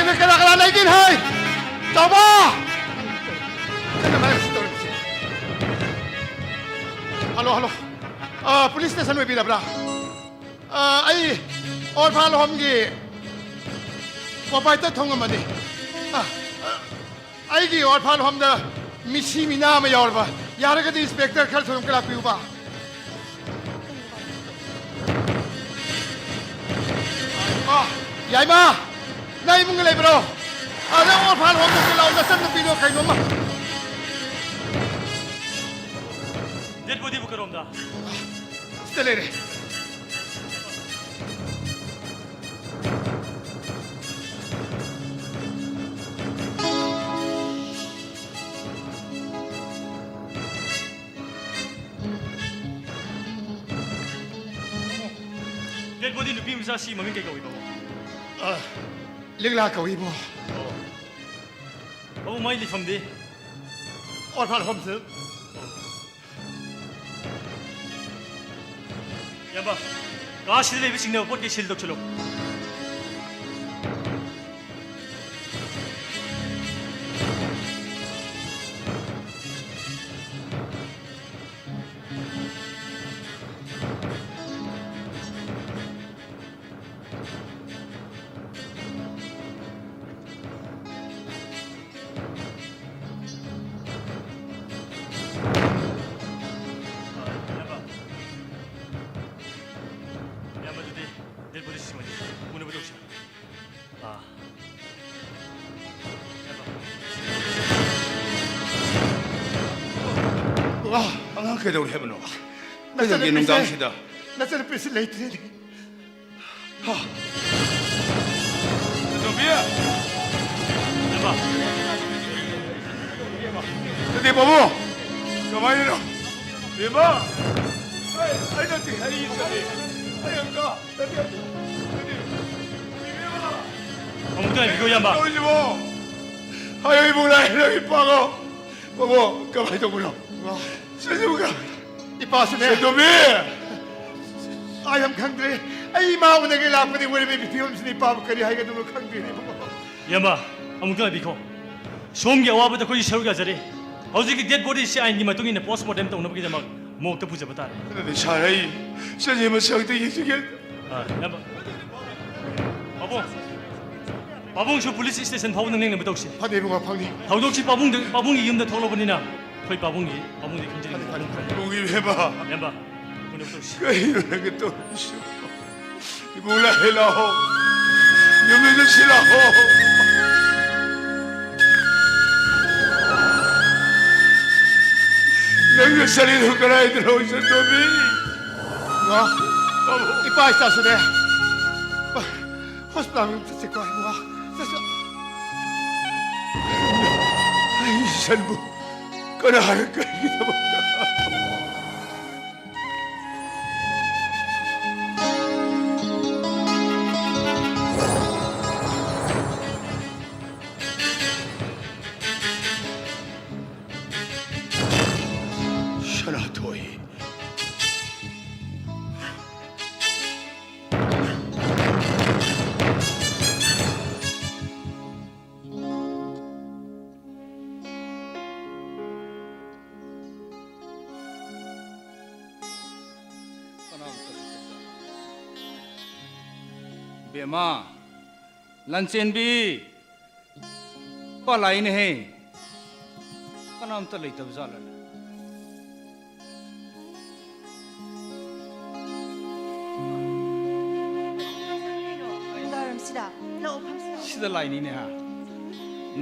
ꯀꯅꯥ ꯀꯅꯥ ꯂꯩꯒꯦ ꯍꯥꯏ? ꯆꯥꯎꯕ! Hello, hello. ꯑ, ꯄꯨꯂꯤꯁ ꯁ꯭ꯇꯦꯁꯟ ꯑꯣꯏꯕꯤꯔꯕ꯭ꯔꯥ? ꯑ, ꯑꯩ ꯑꯣꯔꯐꯥꯟ ꯍꯣꯝꯒꯤ ꯄ꯭ꯔꯣꯄꯥꯏꯇꯔ ꯊꯣꯡꯉꯝꯕꯅꯤ꯫ ꯑ, ꯑ, ꯑꯩꯒꯤ ꯑꯣꯔꯐꯥꯟ ꯍꯣꯝꯗ ꯃꯤꯁꯤ ꯃꯤꯅꯥ ꯑꯃ ꯌꯥꯎꯔꯕ꯫ ꯌꯥꯔꯒꯗꯤ ꯏꯟꯁꯄꯦꯛꯇꯔ ꯈꯔ ꯊꯨꯅ ꯑꯃꯨꯛꯇ ꯂꯥꯛꯄꯤꯌꯨꯕ꯫ ꯑ, ꯌꯥꯏꯃ! ꯅꯪ ꯏꯃꯨꯡꯗ ꯂꯩꯕ꯭ꯔꯣ? ꯑ, ꯅꯪ ꯑꯣꯔꯐꯥꯟ ꯍꯣꯝꯗ ꯂꯥꯛꯑꯣ, ꯅꯆꯟꯅꯨꯄꯤꯗꯣ ꯀꯩꯅꯣꯝꯃ꯫ ꯗꯦꯗ ꯕꯣꯗꯤꯕꯨ ꯀꯔꯣꯝꯗ? ꯁꯤꯗ ꯂꯩꯔꯦ꯫ ꯗꯦꯗ ꯕꯣꯗꯤ ꯅꯨꯄꯤ ꯃꯆꯥꯁꯤ ꯃꯃꯤꯡ ꯀꯩ ꯀꯧꯏ, ꯕꯥꯕꯨ? ꯑ, ꯂꯤꯛꯂꯥ ꯀꯧꯏ, ꯏꯕꯨꯡꯉꯣ꯫ ꯑꯣ꯫ ꯕꯥꯕꯨ, ꯃꯥꯏ ꯂꯩꯐꯝꯗꯤ? ꯑꯣꯔꯐꯥꯟ ꯍꯣꯝꯁꯦ꯫ ꯏꯌꯥꯝꯕ, ꯀꯥꯁꯤꯗ ꯂꯩꯕ ꯆꯤꯡꯅꯕ ꯄꯣꯠ ꯀꯩ ꯁꯤꯜ ꯇꯧꯁꯤꯜꯂꯨ꯫ ꯏꯌꯥꯝꯕ, ꯑꯗꯨꯗꯤ ꯗꯦꯗ ꯕꯣꯗꯤ ꯁꯤꯃꯗꯤ ꯄꯨꯅꯕ ꯇꯧꯁꯤ꯫ ꯑꯥ꯫ ꯋꯥ, ꯑꯉꯥꯡ ꯀꯩꯗꯧꯔꯦ ꯍꯥꯏꯕꯅꯣ? ꯀꯩꯗꯧꯒꯦ ꯅꯆꯟꯅꯨꯄꯤꯁꯦ, ꯅꯨꯡꯗꯥꯡꯁꯤꯗ? ꯅꯆꯟꯅꯨꯄꯤꯁꯦ ꯂꯩꯇ꯭ꯔꯦꯅꯦ꯫ ꯍꯥ? ꯇꯣꯝꯕꯤ! ꯏꯌꯥꯝꯕ꯫ ꯅꯠꯇꯦ, ꯄꯥꯕꯨꯡ! ꯀꯃꯥꯏꯅꯅꯣ? ꯕꯦꯝꯃ! ꯑꯩ, ꯑꯩ ꯅꯠꯇꯦ, ꯑꯩ ꯅꯠꯇꯦ꯫ ꯑꯩ ꯑꯪꯀ ꯅꯠꯇꯦ꯫ ꯅꯠꯇꯦ꯫ ꯏꯕꯦꯝꯃ! ꯑꯃꯨꯛꯇ ꯉꯥꯏꯕꯤꯈꯣ, ꯏꯌꯥꯝꯕ꯫ ꯇꯧꯔꯤꯁꯤꯕꯣ? ꯍꯥꯏꯌꯣ, ꯏꯕꯨꯡ ꯂꯥꯏ, ꯅꯪ ꯏꯄꯥꯒꯣ꯫ ꯄꯥꯕꯨꯡ, ꯀꯃꯥꯏꯅ ꯇꯧꯕꯅꯣ? ꯁꯤꯁꯤꯕꯨ ꯀ-, ꯏꯄꯥꯁꯨꯅꯦ꯫ ꯁꯦꯟꯗꯣꯝꯕꯤ! ꯑꯩ ꯌꯥꯝ ꯈꯪꯗ꯭ꯔꯦ꯫ ꯑꯩ ꯏꯃꯥ ꯎꯅꯒꯦ ꯂꯥꯛꯄꯅꯤ, ꯋꯥꯔꯤꯕꯒꯤ ꯐꯤꯕꯝꯁꯤꯅ ꯏꯄꯥꯕꯨ ꯀꯔꯤ ꯍꯥꯏꯒꯗꯕꯅꯣ ꯈꯪꯗ꯭ꯔꯦꯅꯦ, ꯏꯕꯨꯡꯉꯣ꯫ ꯏꯌꯥꯝꯕ, ꯑꯃꯨꯛꯇ ꯉꯥꯏꯕꯤꯈꯣ꯫ ꯁꯣꯝꯒꯤ ꯑꯋꯥꯕꯗ ꯑꯩꯈꯣꯏꯁꯨ ꯁꯔꯨꯛ ꯌꯥꯖꯔꯤ꯫ ꯍꯧꯖꯤꯛꯀꯤ dead body ꯁꯤ ꯑꯥꯏꯟꯒꯤ ꯃꯇꯨꯡ ꯏꯟꯅ post mortem ꯇꯧꯅꯕꯒꯤꯗꯃꯛ morgue ꯇ ꯄꯨꯖꯕ ꯇꯥꯔꯦ꯫ ꯑꯗꯨꯗꯤ ꯁꯥꯔ, ꯑꯩ ꯆꯦꯟꯖꯩ ꯃꯁꯛꯇ ꯌꯦꯡꯖꯒꯦ꯫ ꯑꯥ, ꯏꯌꯥꯝꯕ꯫ ꯄꯥꯕꯨꯡ, ꯄꯥꯕꯨꯡꯁꯨ police station ꯐꯥꯎꯕ ꯅꯪ ꯂꯦꯡꯅꯕ ꯇꯧꯁꯤ꯫ ꯐꯅꯤ ꯏꯕꯨꯡꯉꯣ, ꯐꯅꯤ꯫ ꯊꯧꯗꯣꯛꯁꯤ ꯄꯥꯕꯨꯡꯗ, ꯄꯥꯕꯨꯡꯒꯤ ꯌꯨꯝꯗ ꯊꯣꯛꯂꯕꯅꯤꯅ ꯑꯩꯈꯣꯏ ꯄꯥꯕꯨꯡꯒꯤ, ꯄꯥꯕꯨꯡꯗꯤ ꯈꯟꯖꯔꯤ꯫ ꯐꯅꯤ, ꯐꯅꯤ, ꯐꯅꯤ꯫ ꯏꯕꯨꯡꯉꯣ ꯏꯕꯦꯝꯃ꯫ ꯏꯌꯥꯝꯕ, ꯎꯅꯕ ꯇꯧꯁꯤ꯫ ꯀꯔꯤꯅꯣ ꯅꯪꯒꯤ ꯇꯧꯔꯤꯁꯤꯕꯣ? ꯏꯕꯨꯡ ꯂꯥꯛꯑꯦ, ꯂꯥꯛꯑꯣ꯫ ꯌꯨꯝꯗ ꯆꯠꯁꯤ ꯂꯥꯛꯑꯣ꯫ ꯅꯪꯒ ꯆꯠꯂꯤꯗꯨ ꯀꯗꯥꯏꯗꯅꯣ, ꯏꯆꯟꯇꯣꯝꯕꯤ? ꯉꯥ, ꯏꯄꯥ ꯏꯆꯥꯁꯨꯅꯦ꯫ ꯍꯣꯁꯄꯤꯇꯥꯜ ꯆꯠꯁꯤꯀꯣ, ꯏꯕꯨꯡꯉꯣ꯫ ꯆꯠꯁꯤ꯫ ꯑꯩ ꯏꯆꯟꯕꯨ ꯀꯅꯥꯅ ꯀꯔꯤꯒꯤꯗꯃꯛꯇ? ꯁꯅꯥꯊꯣꯏ꯫ ꯀꯅꯥꯝꯇ ꯂꯩꯇꯕ꯫ ꯕꯦꯝꯃ, ꯂꯟꯆꯦꯟꯕꯤ, ꯄꯥ ꯂꯥꯛꯏꯅꯦꯍꯦ꯫ ꯀꯅꯥꯝꯇ ꯂꯩꯇꯕ ꯖꯥꯠꯂꯅꯦ? ꯅꯨꯡꯗꯥꯡꯋꯥꯏꯔꯝꯁꯤꯗ ꯂꯧ ꯐꯝꯁꯤꯗ꯫ ꯁꯤꯗ ꯂꯥꯛꯏꯅꯤꯅꯦ ꯍꯥ꯫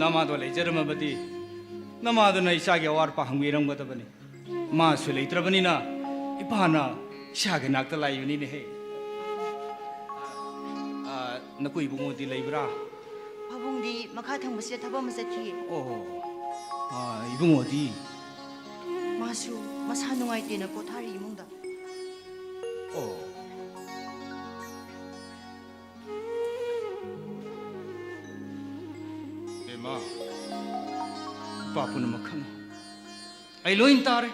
ꯅꯃꯥꯗꯣ ꯂꯩꯖꯔꯝꯃꯕꯗꯤ ꯅꯃꯥꯗꯨꯅ ꯏꯆꯥꯒꯤ ꯑꯋꯥꯠ ꯑꯄꯥ ꯍꯪꯕꯤꯔꯝꯒꯗꯕꯅꯤ꯫ ꯃꯥꯁꯨ ꯂꯩꯇ꯭ꯔꯕꯅꯤꯅ ꯏꯄꯥꯅ ꯏꯆꯥꯒꯤ ꯅꯥꯛꯇ ꯂꯥꯛꯏꯕꯅꯤꯅꯦꯍꯦ꯫ ꯑꯥ, ꯅꯀꯨ ꯏꯕꯨꯡꯉꯣꯗꯤ ꯂꯩꯕ꯭ꯔꯥ? ꯄꯥꯕꯨꯡꯗꯤ ꯃꯈꯥ ꯊꯪꯕꯁꯤꯗ ꯊꯕꯛ ꯑꯃ ꯆꯠꯈꯤꯌꯦ꯫ ꯑꯣ, ꯑꯥ, ꯏꯕꯨꯡꯉꯣꯗꯤ? ꯃꯥꯁꯨ ꯃꯁꯥ ꯅꯨꯡꯉꯥꯏꯇꯦꯅ ꯄꯣꯊꯥꯔꯤ ꯏꯃꯨꯡꯗ꯫ ꯑꯣ꯫ ꯕꯦꯝꯃ, ꯏꯄꯥ ꯄꯨꯝꯅꯃꯛ ꯈꯪꯉꯤ꯫ ꯑꯩ ꯂꯣꯏ ꯇꯥꯔꯦ꯫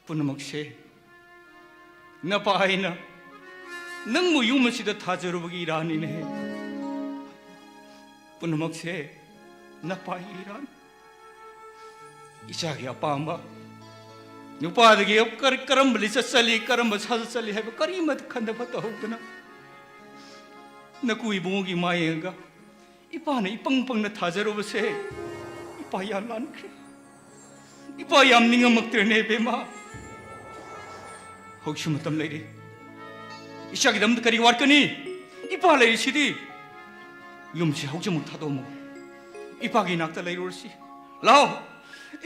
ꯄꯨꯝꯅꯃꯛꯁꯦ ꯅꯄꯥ ꯑꯩꯅ ꯅꯪꯕꯨ ꯌꯨꯝ ꯑꯁꯤꯗ ꯊꯥꯖꯔꯨꯕꯒꯤ ꯏꯔꯥꯅꯤꯅꯦ꯫ ꯄꯨꯝꯅꯃꯛꯁꯦ ꯅꯄꯥꯒꯤ ꯏꯔꯥꯟ꯫ ꯏꯆꯥꯒꯤ ꯑꯄꯥꯝꯕ, ꯅꯨꯄꯥꯗꯒꯤ ꯀꯔ-, ꯀꯔꯝꯕ ꯂꯤꯆꯠ ꯆꯠꯂꯤ, ꯀꯔꯝꯕ ꯁꯥꯖꯠ ꯆꯠꯂꯤ ꯍꯥꯏꯕ ꯀꯔꯤꯃꯠꯇ ꯈꯟꯊꯕ ꯇꯧꯍꯧꯗꯅ, ꯅꯀꯨ ꯏꯕꯨꯡꯉꯣꯒꯤ ꯃꯥ ꯌꯦꯡꯉꯒ ꯏꯄꯥꯅ ꯏꯄꯪ ꯄꯪꯅ ꯊꯥꯖꯔꯨꯕꯁꯦ ꯏꯄꯥ ꯌꯥꯝ ꯂꯥꯟꯈ꯭ꯔꯦ꯫ ꯏꯄꯥ ꯌꯥꯝ ꯅꯤꯡꯉꯝꯃꯛꯇ꯭ꯔꯦꯅꯦ ꯏꯕꯦꯝꯃ꯫ ꯍꯧꯖꯤꯛꯁꯨ ꯃꯇꯝ ꯂꯩꯔꯤ꯫ ꯏꯆꯥꯒꯤꯗꯃꯛꯇ ꯀꯔꯤ ꯋꯥꯠꯀꯅꯤ? ꯏꯄꯥ ꯂꯩꯔꯤꯁꯤꯗꯤ꯫ ꯌꯨꯝꯁꯤ ꯍꯧꯖꯤꯛꯃꯛ ꯊꯥꯗꯣꯛꯑꯝꯃꯨ꯫ ꯏꯄꯥꯒꯤ ꯅꯥꯛꯇ ꯂꯩꯔꯨꯔꯁꯤ꯫ ꯂꯥꯛꯑꯣ,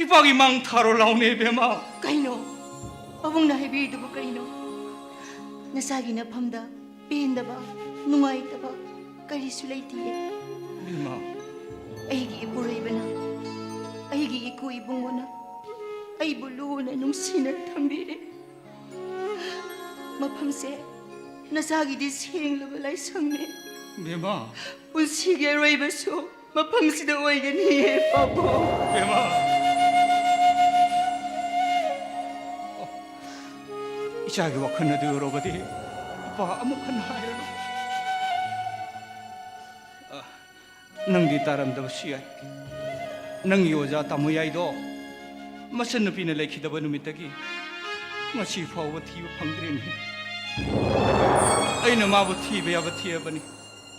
ꯏꯄꯥꯒꯤ ꯃꯥꯡ ꯊꯥꯔꯣ ꯂꯥꯛꯑꯣꯅꯦ ꯏꯕꯦꯝꯃ꯫ ꯀꯩꯅꯣ? ꯄꯥꯕꯨꯡꯅ ꯍꯥꯏꯕꯤꯔꯤꯗꯨꯕꯨ ꯀꯔꯤꯅꯣ? ꯅꯆꯥꯒꯤ ꯅꯐꯝꯗ ꯄꯦꯟꯗꯕ, ꯅꯨꯡꯉꯥꯏꯇꯕ ꯀꯔꯤꯁꯨ ꯂꯩꯇꯤꯌꯦ꯫ ꯏꯃꯥ꯫ ꯑꯩꯒꯤ ꯏꯄꯨꯔꯣꯏꯕꯅ, ꯑꯩꯒꯤ ꯏꯀꯨ ꯏꯕꯨꯡꯉꯣꯅ ꯑꯩꯕꯨ ꯂꯨꯅ ꯅꯨꯡꯁꯤꯅ ꯊꯝꯕꯤꯔꯦ꯫ ꯃꯐꯝꯁꯦ ꯅꯆꯥꯒꯤꯗꯤ ꯁꯦꯡꯂꯕ ꯂꯥꯏꯁꯪꯅꯦ꯫ ꯏꯕꯦꯝꯃ꯫ ꯄꯨꯟꯁꯤꯒꯤ ꯑꯔꯣꯏꯕꯁꯨ ꯃꯐꯝꯁꯤꯗ ꯑꯣꯏꯒꯅꯤꯌꯦ, ꯄꯥꯕꯨꯡ꯫ ꯏꯕꯦꯝꯃ꯫ ꯏꯆꯥꯒꯤ ꯋꯥꯈꯜ ꯑꯗꯨ ꯌꯧꯔꯕꯗꯤ ꯏꯄꯥ ꯑꯃꯨꯛ ꯍꯟꯅ ꯍꯥꯏꯔꯅꯨ꯫ ꯑ, ꯅꯪꯗꯤ ꯇꯥꯔꯝꯗꯕꯁꯨ ꯌꯥꯏ꯫ ꯅꯪꯒꯤ ꯑꯣꯖꯥ ꯇꯥꯃꯣ ꯌꯥꯏꯗꯣ ꯃꯆꯟꯅꯨꯄꯤꯅ ꯂꯩꯈꯤꯗꯕ ꯅꯨꯃꯤꯠꯇꯒꯤ ꯉꯁꯤ ꯐꯥꯎꯕ ꯊꯤꯕ ꯐꯪꯗ꯭ꯔꯤꯅꯤ꯫ ꯑꯩꯅ ꯃꯥꯕꯨ ꯊꯤꯕ ꯌꯥꯕ ꯊꯤꯔꯕꯅꯤ,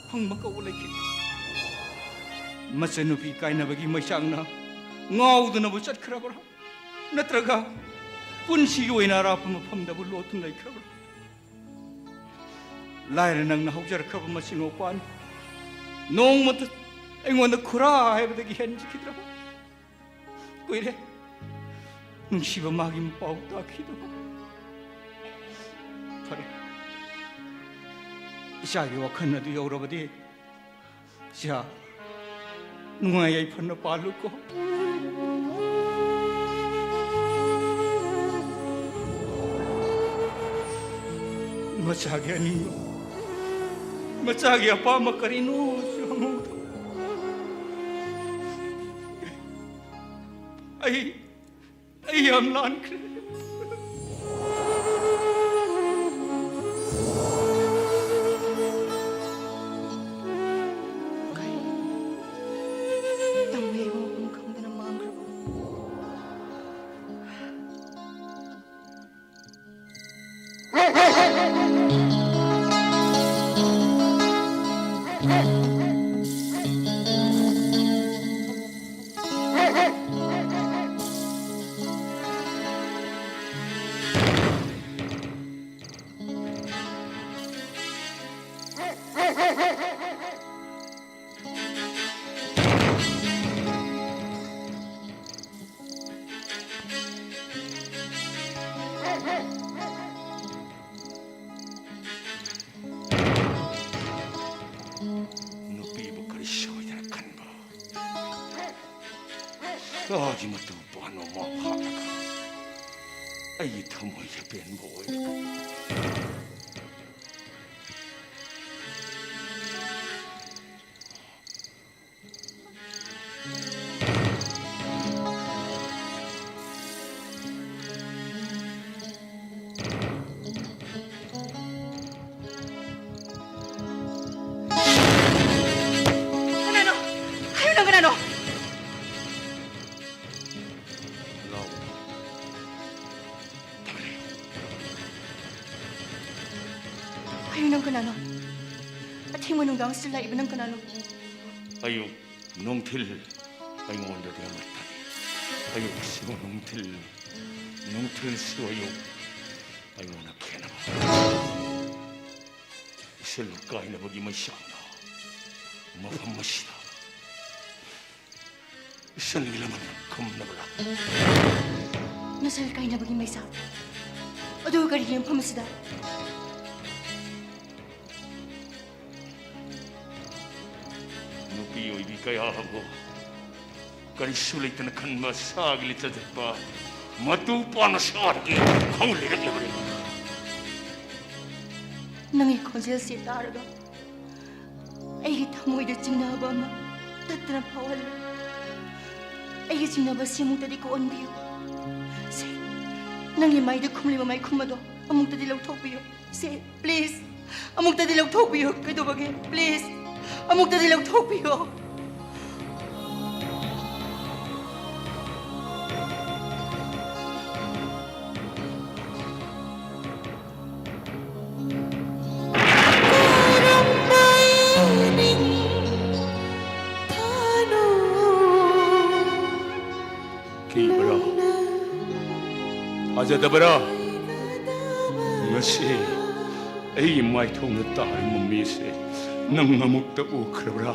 ꯐꯪꯕ ꯀꯧꯕ ꯂꯩꯈꯤꯗꯦ꯫ ꯃꯆꯟꯅꯨꯄꯤ ꯀꯥꯏꯅꯕꯒꯤ ꯃꯩꯆꯥꯛꯅ ꯉꯥꯎꯗꯨꯅꯕꯨ ꯆꯠꯈ꯭ꯔꯕ꯭ꯔꯥ? ꯅꯠꯇ꯭ꯔꯒ ꯄꯨꯟꯁꯤꯒꯤ ꯑꯣꯏꯅ ꯑꯔꯥꯞꯄ ꯃꯐꯝꯗꯕꯨ ꯂꯣꯠꯇꯨꯅ ꯂꯩꯈ꯭ꯔꯕ꯭ꯔꯥ? ꯂꯥꯏꯔ ꯅꯪꯅ ꯍꯧꯖꯔꯛꯈ꯭ꯔꯕ ꯃꯆꯤꯟ ꯃꯧꯄꯥꯅꯤ꯫ ꯅꯣꯡꯃꯇ ꯑꯩꯉꯣꯟꯗ ꯈꯨꯔꯥ ꯍꯥꯏꯕꯗꯒꯤ ꯍꯦꯟꯖꯈꯤꯗ꯭ꯔꯕ꯫ ꯀꯨꯏꯔꯦ ꯅꯨꯡꯁꯤꯕ ꯃꯥꯒꯤ ꯃꯄꯥꯎ ꯇꯥꯈꯤꯗꯕ꯫ ꯐꯔꯦ, ꯏꯆꯥꯒꯤ ꯋꯥꯈꯜ ꯑꯗꯨ ꯌꯧꯔꯕꯗꯤ ꯏꯆꯥ, ꯅꯨꯡꯉꯥꯏ ꯌꯥꯏꯐꯅ ꯄꯥꯜꯂꯨꯀꯣ꯫ ꯃꯆꯥꯒꯤ ꯑꯅꯤꯡꯕ, ꯃꯆꯥꯒꯤ ꯑꯄꯥꯝꯕ ꯀꯔꯤꯅꯣꯁꯨ ꯍꯪꯍꯧꯗꯕ꯫ ꯑꯩ ꯑꯩ ꯌꯥꯝ ꯂꯥꯟꯈ꯭ꯔꯦ꯫ ꯅꯨꯄꯤꯕꯨ ꯀꯔꯤ ꯁꯣꯏꯗꯅ ꯈꯟꯕ꯫ ꯁꯥꯒꯤ ꯃꯇꯨ ꯄꯥꯟꯕ ꯑꯃ ꯍꯥꯠꯂꯒ ꯑꯩꯒꯤ ꯊꯃꯣꯏ ꯑꯄꯦꯟꯕ ꯑꯣꯏꯔꯒ꯫ ꯀꯅꯥꯅꯣ? ꯍꯥꯏꯌꯨ, ꯅꯪ ꯀꯅꯥꯅꯣ? ꯂꯥꯎ꯫ ꯍꯥꯏꯌꯨ, ꯅꯪ ꯀꯅꯥꯅꯣ? ꯑꯊꯦꯡꯕ ꯅꯨꯡꯗꯥꯡꯁꯤꯗ ꯂꯥꯛꯏꯕ ꯅꯪ ꯀꯅꯥꯅꯣ? ꯑꯌꯨꯛ, ꯅꯨꯡꯊꯤꯜ, ꯑꯩꯉꯣꯟꯗꯗꯤ ꯑꯃꯠꯇꯅꯤ꯫ ꯑꯌꯨꯛꯁꯨ ꯅꯨꯡꯊꯤꯜ, ꯅꯨꯡꯊꯤꯜꯁꯨ ꯑꯌꯨꯛ, ꯑꯩꯉꯣꯟꯗ ꯈꯦꯠꯅꯕ꯫ ꯏꯁꯜ ꯀꯥꯏꯅꯕꯒꯤ ꯃꯩꯁꯥꯅ ꯃꯐꯝ ꯑꯁꯤꯗ ꯏꯁꯜꯒꯤ ꯂꯃꯟ ꯈꯨꯝꯅꯕ ꯂꯥꯛꯄ꯫ ꯅꯁꯜ ꯀꯥꯏꯅꯕꯒꯤ ꯃꯩꯁꯥ? ꯑꯗꯨꯒ ꯀꯔꯤꯒꯤ ꯃꯐꯝ ꯑꯁꯤꯗ? ꯅꯨꯄꯤ ꯑꯣꯏꯕꯤ ꯀꯌꯥꯕꯨ ꯀꯔꯤꯁꯨ ꯂꯩꯇꯅ ꯈꯟꯕ ꯁꯥꯒꯤ ꯂꯤꯆꯠ ꯆꯠꯄ ꯃꯇꯨ ꯄꯥꯟꯕ ꯁꯥꯗꯒꯤ ꯍꯧ ꯂꯩꯔꯛꯂꯤꯕꯅꯤ꯫ ꯅꯪꯒꯤ ꯈꯣꯟꯖꯦꯜꯁꯤ ꯇꯥꯔꯒ ꯑꯩꯒꯤ ꯊꯃꯣꯏꯗ ꯆꯤꯡꯅꯕ ꯑꯃ ꯇꯠꯇꯅ ꯐꯥꯎꯍꯜꯂꯤ꯫ ꯑꯩꯒꯤ ꯆꯤꯡꯅꯕꯁꯤ ꯑꯃꯨꯛꯇꯗꯤ ꯀꯣꯛꯍꯟꯕꯤꯌꯨ꯫ ꯁꯦ, ꯅꯪꯒꯤ ꯃꯥꯏꯗ ꯈꯨꯝꯂꯤꯕ ꯃꯥꯏꯈꯨꯝ ꯑꯗꯣ ꯑꯃꯨꯛꯇꯗꯤ ꯂꯧꯊꯣꯛꯄꯤꯌꯨ꯫ ꯁꯦ, please, ꯑꯃꯨꯛꯇꯗꯤ ꯂꯧꯊꯣꯛꯄꯤꯌꯨ꯫ ꯀꯩꯗꯧꯕꯒꯦ? Please, ꯑꯃꯨꯛꯇꯗꯤ ꯂꯧꯊꯣꯛꯄꯤꯌꯨ꯫ ꯀꯤꯕ꯭ꯔꯥ? ꯊꯥꯖꯗꯕ꯭ꯔꯥ? ꯉꯁꯤ ꯑꯩꯒꯤ ꯃꯥꯏꯊꯣꯡꯗ ꯇꯥꯔꯤꯕ ꯃꯃꯤꯁꯦ ꯅꯪ ꯑꯃꯨꯛꯇ ꯎꯈ꯭ꯔꯕ꯭ꯔꯥ?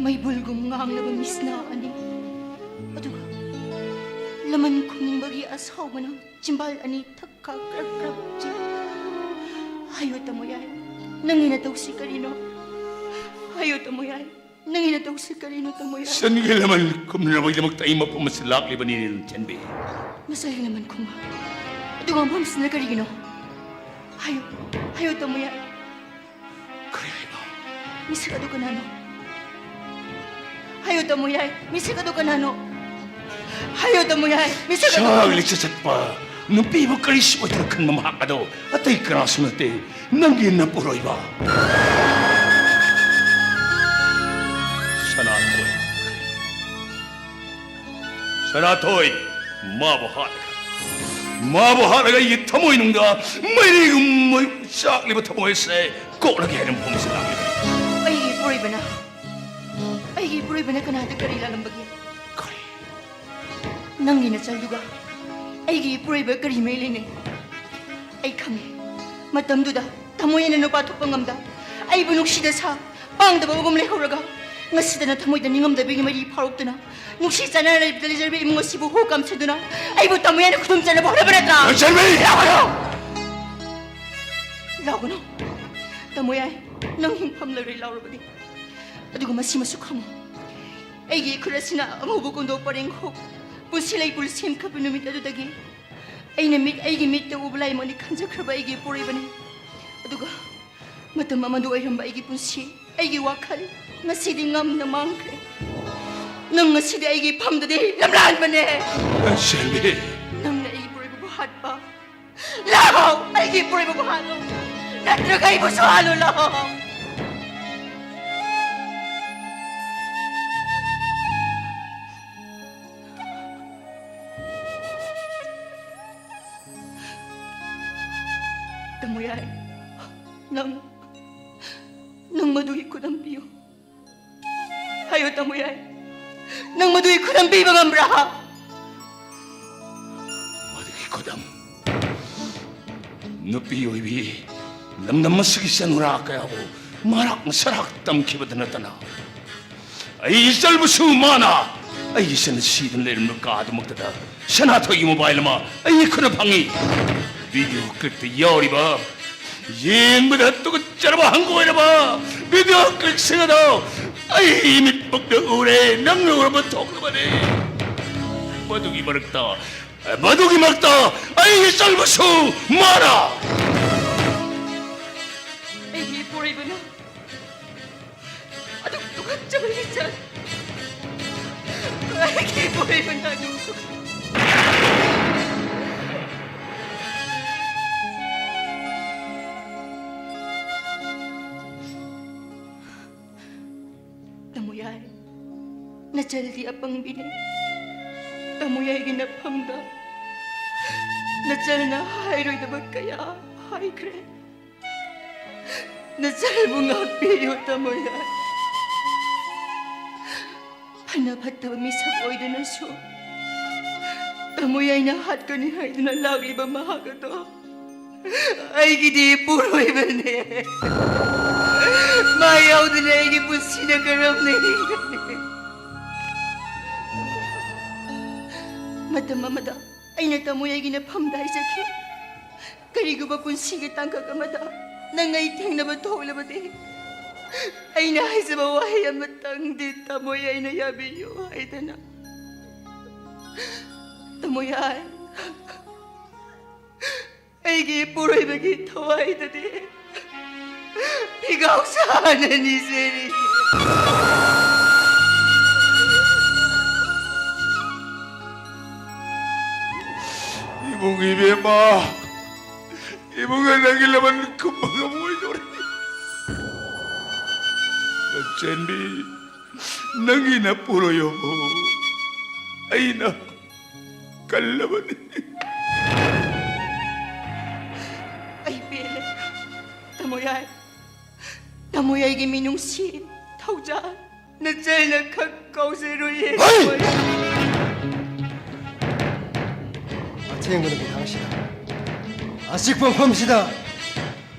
ꯃꯩꯕꯨꯜꯒꯨꯝ ꯉꯥꯡꯂꯕ ꯃꯤꯠꯁꯅꯥ ꯑꯅꯤ, ꯑꯗꯨꯒ ꯂꯃꯟ ꯈꯨꯝꯅꯤꯡꯕꯒꯤ ꯑꯁꯥꯎꯕꯅ ꯆꯤꯝꯕꯥꯜ ꯑꯅꯤ ꯊꯛ ꯈꯛ ꯈ꯭ꯔꯛ ꯈ꯭ꯔꯛ ꯆꯤꯛ꯫ ꯍꯥꯏꯌꯣ ꯇꯥꯃꯣ ꯌꯥꯏ, ꯅꯪꯒꯤ ꯅꯇꯧꯁꯤ ꯀꯔꯤꯅꯣ? ꯍꯥꯏꯌꯣ ꯇꯥꯃꯣ ꯌꯥꯏ, ꯅꯪꯒꯤ ꯅꯇꯧꯁꯤ ꯀꯔꯤꯅꯣ ꯇꯥꯃꯣ ꯌꯥꯏ? ꯁꯟꯒꯤ ꯂꯃꯟ ꯈꯨꯝꯅꯕꯒꯤꯗꯃꯛꯇ ꯑꯩ ꯃꯐꯝ ꯑꯁꯤꯗ ꯂꯥꯛꯂꯤꯕꯅꯤ ꯂꯟꯆꯦꯟꯕꯤ꯫ ꯃꯁꯜꯒꯤ ꯂꯃꯟ ꯈꯨꯝꯕ? ꯑꯗꯨꯒ ꯃꯐꯝꯁꯤꯅ ꯀꯔꯤꯒꯤꯅꯣ? ꯍꯥꯏꯌꯨ, ꯍꯥꯏꯌꯨ ꯇꯥꯃꯣ ꯌꯥꯏ꯫ ꯀꯔꯤ ꯍꯥꯏꯕ? ꯃꯤꯁꯛ ꯑꯗꯨ ꯀꯅꯥꯅꯣ? ꯍꯥꯏꯌꯨ ꯇꯥꯃꯣ ꯌꯥꯏ, ꯃꯤꯁꯛ ꯑꯗꯨ ꯀꯅꯥꯅꯣ? ꯍꯥꯏꯌꯨ ꯇꯥꯃꯣ ꯌꯥꯏ, ꯃꯤꯁꯛ ꯑꯗꯨ ꯁꯛ ꯂꯤꯆꯠ ꯆꯠꯄ ꯅꯨꯄꯤꯕꯨ ꯀꯔꯤꯁꯨ ꯑꯣꯏꯗꯅ ꯈꯟꯕ ꯃꯍꯥꯛ ꯑꯗꯣ ꯑꯇꯩ ꯀꯅꯥꯁꯨ ꯅꯠꯇꯦ, ꯅꯪꯒꯤ ꯅꯄꯨꯔꯣꯏꯕ ꯁꯅꯥꯊꯣꯏ꯫ ꯁꯅꯥꯊꯣꯏ, ꯃꯥꯕꯨ ꯍꯥꯠꯂꯒ, ꯃꯥꯕꯨ ꯍꯥꯠꯂꯒ ꯑꯩꯒꯤ ꯊꯃꯣꯏꯅꯨꯡꯗ ꯃꯩꯔꯤꯒꯨꯝꯕ ꯆꯥꯛꯂꯤꯕ ꯊꯃꯣꯏ ꯑꯁꯦ ꯀꯣꯛꯂꯒꯦ ꯍꯥꯏꯅ ꯃꯐꯝꯁꯤꯗ ꯂꯥꯛꯂꯤꯕꯅꯤ꯫ ꯑꯩꯒꯤ ꯏꯄꯨꯔꯣꯏꯕꯅ, ꯑꯩꯒꯤ ꯏꯄꯨꯔꯣꯏꯕꯅ ꯀꯅꯥꯗ ꯀꯔꯤ ꯂꯥꯜꯂꯝꯕꯒꯦ? ꯀꯔꯤ? ꯅꯪꯒꯤ ꯅꯆꯜꯗꯨꯒ ꯑꯩꯒꯤ ꯏꯄꯨꯔꯣꯏꯕ ꯀꯔꯤ ꯃꯔꯤ ꯂꯩꯅꯩ? ꯑꯩ ꯈꯪꯉꯦ꯫ ꯃꯇꯝꯗꯨꯗ ꯊꯃꯣꯏ ꯑꯅ ꯅꯨꯄꯥ ꯊꯣꯛꯄ ꯉꯝꯗ, ꯑꯩꯕꯨ ꯅꯨꯡꯁꯤꯗ ꯁꯥ ꯄꯥꯡꯗꯕꯒꯨꯝ ꯂꯩꯍꯧꯔꯒ, ꯉꯁꯤꯗꯅ ꯊꯃꯣꯏꯗ ꯅꯤꯡꯉꯝꯗꯕꯒꯤ ꯃꯔꯤ ꯐꯥꯎꯔꯛꯇꯨꯅ, ꯅꯨꯡꯁꯤ ꯆꯥꯟꯅꯅ ꯂꯩꯕꯗ ꯂꯩꯖꯔꯕ ꯏꯃꯨꯡ ꯑꯁꯤꯕꯨ ꯍꯨ ꯀꯥꯝꯁꯤꯟꯗꯨꯅ, ꯑꯩꯕꯨ ꯇꯥꯃꯣ ꯌꯥꯏꯅ ꯈꯨꯗꯨꯝ ꯆꯟꯅꯕ ꯍꯣꯠꯅꯕ ꯅꯠꯇ꯭ꯔꯥ? ꯂꯟꯆꯦꯟꯕꯤ! ꯂꯥꯎꯒꯅꯨ! ꯂꯥꯎꯒꯅꯨ! ꯇꯥꯃꯣ ꯌꯥꯏ, ꯅꯪ ꯍꯤꯡꯐꯝ ꯂꯩꯔꯣꯏ ꯂꯥꯎꯔꯕꯗꯤ꯫ ꯑꯗꯨꯒ ꯃꯁꯤꯃꯁꯨ ꯈꯪꯉꯨ, ꯑꯩꯒꯤ ꯏꯈꯨꯠ ꯑꯁꯤꯅ ꯑꯃꯨꯕ ꯀꯣꯟꯗꯣ ꯄꯔꯦꯡ ꯍꯨꯛ ꯄꯨꯟꯁꯤ ꯂꯩꯄꯨꯜ ꯁꯦꯝꯈꯠꯄ ꯅꯨꯃꯤꯠ ꯑꯗꯨꯗꯒꯤ ꯑꯩꯅ ꯃꯤꯠ, ꯑꯩꯒꯤ ꯃꯤꯠꯇ ꯎꯕ ꯂꯥꯏꯃꯛꯅꯤ ꯈꯟꯖꯈ꯭ꯔꯕ ꯑꯩꯒꯤ ꯏꯄꯨꯔꯣꯏꯕꯅꯤ꯫ ꯑꯗꯨꯒ ꯃꯇꯝ ꯑꯃꯗ ꯑꯣꯏꯔꯝꯕ ꯑꯩꯒꯤ ꯄꯨꯟꯁꯤ, ꯑꯩꯒꯤ ꯋꯥꯈꯜ ꯉꯁꯤꯗꯤ ꯉꯝꯅ ꯃꯥꯡꯈ꯭ꯔꯦ꯫ ꯅꯪ ꯉꯁꯤꯗꯤ ꯑꯩꯒꯤ ꯐꯝꯗꯗꯤ ꯂꯝꯂꯥꯟꯕꯅꯦ꯫ ꯂꯟꯆꯦꯟꯕꯤ! ꯅꯪꯅ ꯑꯩꯒꯤ ꯏꯄꯨꯔꯣꯏꯕꯕꯨ ꯍꯥꯠꯄ꯫ ꯂꯥꯛꯑꯣ, ꯑꯩꯒꯤ ꯏꯄꯨꯔꯣꯏꯕꯕꯨ ꯍꯥꯠꯂꯣ, ꯅꯠꯇ꯭ꯔꯒ ꯑꯩꯕꯨꯁꯨ ꯍꯥꯠꯂꯣ, ꯂꯥꯛꯑꯣ꯫ ꯇꯥꯃꯣ ꯌꯥꯏ, ꯅꯪ, ꯅꯪ ꯃꯗꯨꯒꯤ ꯈꯨꯗꯝ ꯄꯤꯌꯨ꯫ ꯍꯥꯏꯌꯨ, ꯇꯥꯃꯣ ꯌꯥꯏ, ꯅꯪ ꯃꯗꯨꯒꯤ ꯈꯨꯗꯝ ꯄꯤꯕ ꯉꯝꯕ꯭ꯔꯥ? ꯃꯗꯨꯒꯤ ꯈꯨꯗꯝ? ꯅꯨꯄꯤ ꯑꯣꯏꯕꯤ ꯂꯝꯗꯝ ꯑꯁꯤꯒꯤ ꯆꯅꯨꯔꯥ ꯀꯌꯥꯕꯨ ꯃꯔꯥꯛꯅ ꯁꯔꯥꯛ ꯇꯝꯈꯤꯕꯗ ꯅꯠꯇꯅ, ꯑꯩ ꯏꯆꯜꯕꯨꯁꯨ ꯃꯥꯅ ꯑꯩꯒꯤ ꯏꯆꯟ ꯁꯤꯗꯨꯅ ꯂꯩꯔꯝꯕ ꯀꯥꯗꯨꯃꯛꯇꯗ ꯁꯅꯥꯊꯣꯏꯒꯤ ꯃꯣꯕꯥꯏꯜ ꯑꯃ ꯑꯩꯒꯤ ꯈꯨꯠꯅ ꯐꯪꯉꯤ꯫ ꯚꯤꯗꯤꯑꯣ ꯀ꯭ꯂꯤꯞꯇ ꯌꯥꯎꯔꯤꯕ ꯌꯦꯡꯕꯗ ꯇꯨꯀꯠꯆꯔꯕ ꯍꯪꯒꯣꯏꯔꯕ ꯚꯤꯗꯤꯑꯣ ꯀ꯭ꯂꯤꯞꯁꯤꯡ ꯑꯗꯣ ꯑꯩ ꯃꯤꯠꯃꯛꯅ ꯎꯔꯦ, ꯅꯪꯅ ꯎꯔꯕ ꯊꯣꯛꯂꯕꯅꯤ꯫ ꯃꯗꯨꯒꯤ ꯃꯔꯛꯇ, ꯃꯗꯨꯒꯤ ꯃꯔꯛꯇ ꯑꯩꯒꯤ ꯆꯜꯕꯁꯨ ꯃꯥꯅ꯫ ꯑꯩꯒꯤ ꯏꯄꯨꯔꯣꯏꯕꯅ ꯑꯗꯨꯛ ꯇꯨꯀꯠꯆꯕ ꯂꯤꯆꯠ꯫ ꯑꯩꯒꯤ ꯏꯄꯨꯔꯣꯏꯕꯅ ꯑꯗꯨꯛ ꯇꯥꯃꯣ ꯌꯥꯏ, ꯅꯆꯜꯗꯤ ꯑꯄꯪꯕꯤꯅꯤ꯫ ꯇꯥꯃꯣ ꯌꯥꯏꯒꯤ ꯅꯐꯝꯗ ꯅꯆꯜꯅ ꯍꯥꯏꯔꯣꯏꯗꯕ ꯀꯌꯥ ꯍꯥꯏꯈ꯭ꯔꯦ꯫ ꯅꯆꯜꯕꯨ ꯉꯥꯛꯄꯤꯌꯨ, ꯇꯥꯃꯣ ꯌꯥꯏ꯫ ꯐꯅ ꯐꯠꯇꯕ ꯃꯤꯁꯛ ꯑꯣꯏꯗꯨꯅꯁꯨ ꯇꯥꯃꯣ ꯌꯥꯏꯅ ꯍꯥꯠꯀꯅꯤ ꯍꯥꯏꯗꯨꯅ ꯂꯥꯛꯂꯤꯕ ꯃꯍꯥꯛ ꯑꯗꯣ ꯑꯩꯒꯤꯗꯤ ꯏꯄꯨꯔꯣꯏꯕꯅꯦ꯫ ꯃꯥ ꯌꯥꯎꯗꯅ ꯑꯩꯒꯤ ꯄꯨꯟꯁꯤꯅ ꯀꯔꯝꯅ ꯍꯤꯡꯒꯅꯤ? ꯃꯇꯝ ꯑꯃꯗ ꯑꯩꯅ ꯇꯥꯃꯣ ꯌꯥꯏꯒꯤ ꯅꯐꯝꯗ ꯍꯥꯏꯖꯈꯤ, "ꯀꯔꯤꯒꯨꯝꯕ ꯄꯨꯟꯁꯤꯒꯤ ꯇꯥꯡꯀꯛ ꯑꯃꯗ ꯅꯪ ꯑꯩ ꯊꯦꯡꯅꯕ ꯊꯣꯛꯂꯕꯗꯤ, ꯑꯩꯅ ꯍꯥꯏꯖꯕ ꯋꯥꯍꯩ ꯑꯃꯇꯪꯗꯤ ꯇꯥꯃꯣ ꯌꯥꯏꯅ ꯌꯥꯕꯤꯌꯨ" ꯍꯥꯏꯗꯅ꯫ ꯇꯥꯃꯣ ꯌꯥꯏ, ꯑꯩꯒꯤ ꯏꯄꯨꯔꯣꯏꯕꯒꯤ ꯊꯋꯥꯏꯗꯗꯤ ꯐꯤꯒꯥꯎ ꯁꯥꯅ ꯅꯤꯖꯔꯤ꯫ ꯏꯕꯨꯡ ꯏꯕꯦꯝꯃ, ꯏꯕꯨꯡꯉꯣ, ꯅꯪꯒꯤ ꯂꯃꯟ ꯈꯨꯝꯕ ꯉꯝꯃꯣꯏꯗꯧꯔꯤ꯫ ꯂꯟꯆꯦꯟꯕꯤ, ꯅꯪꯒꯤ ꯅꯄꯨꯔꯣꯏꯕꯕꯨ ꯑꯩꯅ ꯀꯜꯂꯕꯅꯤ꯫ ꯑꯩ ꯄꯦꯜꯂꯦ꯫ ꯇꯥꯃꯣ ꯌꯥꯏ, ꯇꯥꯃꯣ ꯌꯥꯏꯒꯤ ꯃꯤꯅꯨꯡꯁꯤ, ꯊꯧꯖꯥꯜ ꯅꯆꯜꯅ ꯈꯛ ꯀꯥꯎꯖꯔꯣꯏꯌꯦ꯫ ꯍꯩ! ꯑꯊꯦꯡꯕ ꯅꯨꯃꯤꯗꯥꯡꯁꯤꯗ, ꯑꯆꯤꯛꯄ ꯃꯐꯝꯁꯤꯗ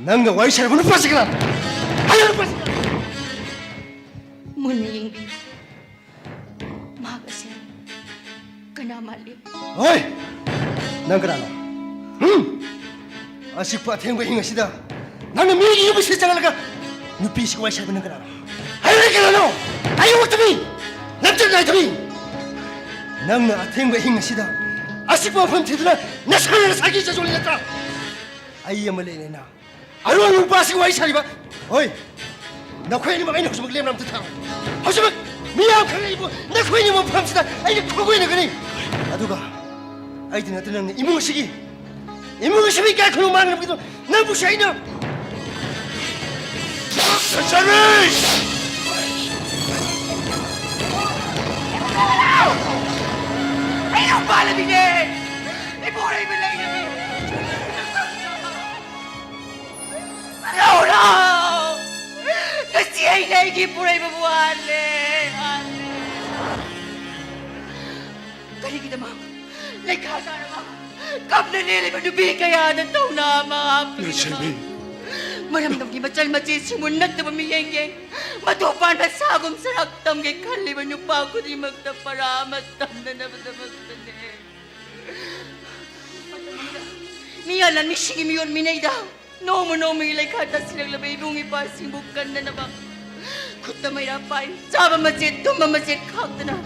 ꯅꯪꯒ ꯋꯥꯔꯤ ꯁꯥꯟꯅꯕ ꯅꯨꯄꯥꯁꯤ ꯀꯅꯥꯅꯣ? ꯍꯥꯏꯌꯨ, ꯅꯨꯄꯥꯁꯤ ꯀꯅꯥꯅꯣ? ꯃꯨꯟꯅ ꯌꯦꯡꯕꯤꯌꯨ꯫ ꯃꯍꯥꯛ ꯑꯁꯦ ꯀꯅꯥ ꯃꯥꯜꯂꯤ? ꯍꯣꯏ! ꯅꯪ ꯀꯅꯥꯅꯣ? ꯍꯨꯝ? ꯑꯆꯤꯛꯄ ꯑꯊꯦꯡꯕ ꯑꯍꯤꯡ ꯑꯁꯤꯗ ꯅꯪꯅ ꯃꯤꯒꯤ ꯌꯨꯝ ꯑꯁꯤꯗ ꯆꯪꯂꯒ ꯅꯨꯄꯤꯁꯤꯒ ꯋꯥꯔꯤ ꯁꯥꯕ ꯅꯪ ꯀꯅꯥꯅꯣ? ꯍꯥꯏꯔꯛꯑꯣ ꯀꯅꯥꯅꯣ? ꯑꯩ ꯑꯣꯛꯇꯕꯤ! ꯂꯝꯆꯠ ꯅꯥꯏꯗꯕꯤ! ꯅꯪꯅ ꯑꯊꯦꯡꯕ ꯑꯍꯤꯡ ꯑꯁꯤꯗ ꯑꯆꯤꯛꯄ ꯃꯐꯝ ꯊꯤꯗꯨꯅ ꯅꯁꯥꯅ ꯅꯁꯥꯒꯤ ꯆꯥꯖꯣꯜꯂꯤ ꯅꯠꯇ꯭ꯔꯥ? ꯑꯩ ꯑꯃ ꯂꯩꯔꯦꯅ ꯑꯔꯣꯟꯕ ꯅꯨꯄꯥꯁꯤꯒ ꯋꯥꯔꯤ ꯁꯥꯔꯤꯕ꯫ ꯍꯣꯏ, ꯅꯈꯣꯏ ꯑꯅꯤꯃꯛ ꯑꯩꯅ ꯍꯧꯖꯤꯛꯃꯛ ꯂꯦꯝꯅ ꯑꯝꯇ ꯊꯥꯔꯣ꯫ ꯍꯧꯖꯤꯛꯃꯛ ꯃꯤꯌꯥꯝ ꯈꯪꯂꯛꯏꯕ ꯅꯈꯣꯏ ꯑꯅꯤꯃꯛ ꯃꯐꯝꯁꯤꯗ ꯑꯩꯅ ꯈꯨꯒꯣꯏꯅꯒꯅꯤ꯫ ꯑꯗꯨꯒ ꯑꯩꯗ ꯅꯠꯇꯅ ꯅꯪꯅ ꯏꯃꯨꯡ ꯑꯁꯤꯒꯤ ꯏꯃꯨꯡꯒꯤ ꯁꯤꯃꯤ ꯀꯌꯥ ꯈꯨꯂꯨ ꯃꯥꯡꯅꯕꯒꯤꯗꯣ ꯅꯪꯕꯨꯁꯨ ꯑꯩꯅ ꯁꯔꯤ! ꯑꯩ ꯅꯨꯄꯥꯅꯕꯤꯅꯦ! ꯏꯄꯨꯔꯣꯏꯕ ꯂꯩꯔꯕꯤ! ꯂꯧꯔꯣ! ꯉꯁꯤ ꯑꯩꯅ ꯑꯩꯒꯤ ꯏꯄꯨꯔꯣꯏꯕꯕꯨ ꯍꯥꯠꯂꯦ! ꯍꯥꯠꯂꯦ! ꯀꯔꯤꯒꯤꯗꯃꯛ? ꯂꯩꯈꯥ ꯇꯥꯔꯕ, ꯀꯞꯅ ꯂꯦꯜꯂꯤꯕ ꯅꯨꯄꯤ ꯀꯌꯥꯗ ꯊꯧꯅꯥ ꯑꯃ ꯍꯥꯞꯄꯒꯤꯗꯃꯛ꯫ ꯂꯟꯆꯦꯟꯕꯤ꯫ ꯃꯔꯝꯗꯝꯒꯤ ꯃꯆꯜ ꯃꯆꯦꯁꯤꯡꯕꯨ ꯅꯠꯇꯕ ꯃꯤꯠꯌꯦꯡ ꯌꯦꯡ, ꯃꯇꯨ ꯄꯥꯟꯕ ꯁꯥꯒꯨꯝ ꯁꯔꯥꯛ ꯇꯝꯒꯦ ꯈꯜꯂꯤꯕ ꯅꯨꯄꯥ ꯈꯨꯗꯤꯡꯃꯛꯇ ꯄꯔꯥ ꯑꯃ ꯇꯝꯅꯅꯕꯗꯃꯛꯇꯅꯦ꯫ ꯃꯤꯌꯥ ꯂꯥꯟꯃꯤꯁꯤꯡꯒꯤ ꯃꯤꯑꯣꯠ ꯃꯤꯅꯩꯗ ꯅꯣꯡꯃ ꯅꯣꯡꯃꯒꯤ ꯂꯩꯈꯥ ꯇꯥꯁꯤꯜꯂꯛꯂꯕ ꯏꯕꯨꯡ ꯏꯄꯥꯁꯤꯡꯕꯨ ꯀꯟꯅꯅꯕ ꯈꯨꯠꯇ ꯃꯩꯔꯥ ꯄꯥꯏ, ꯆꯥꯕ ꯃꯆꯦꯠ, ꯇꯨꯝꯕ ꯃꯆꯦꯠ ꯈꯥꯛꯇꯅ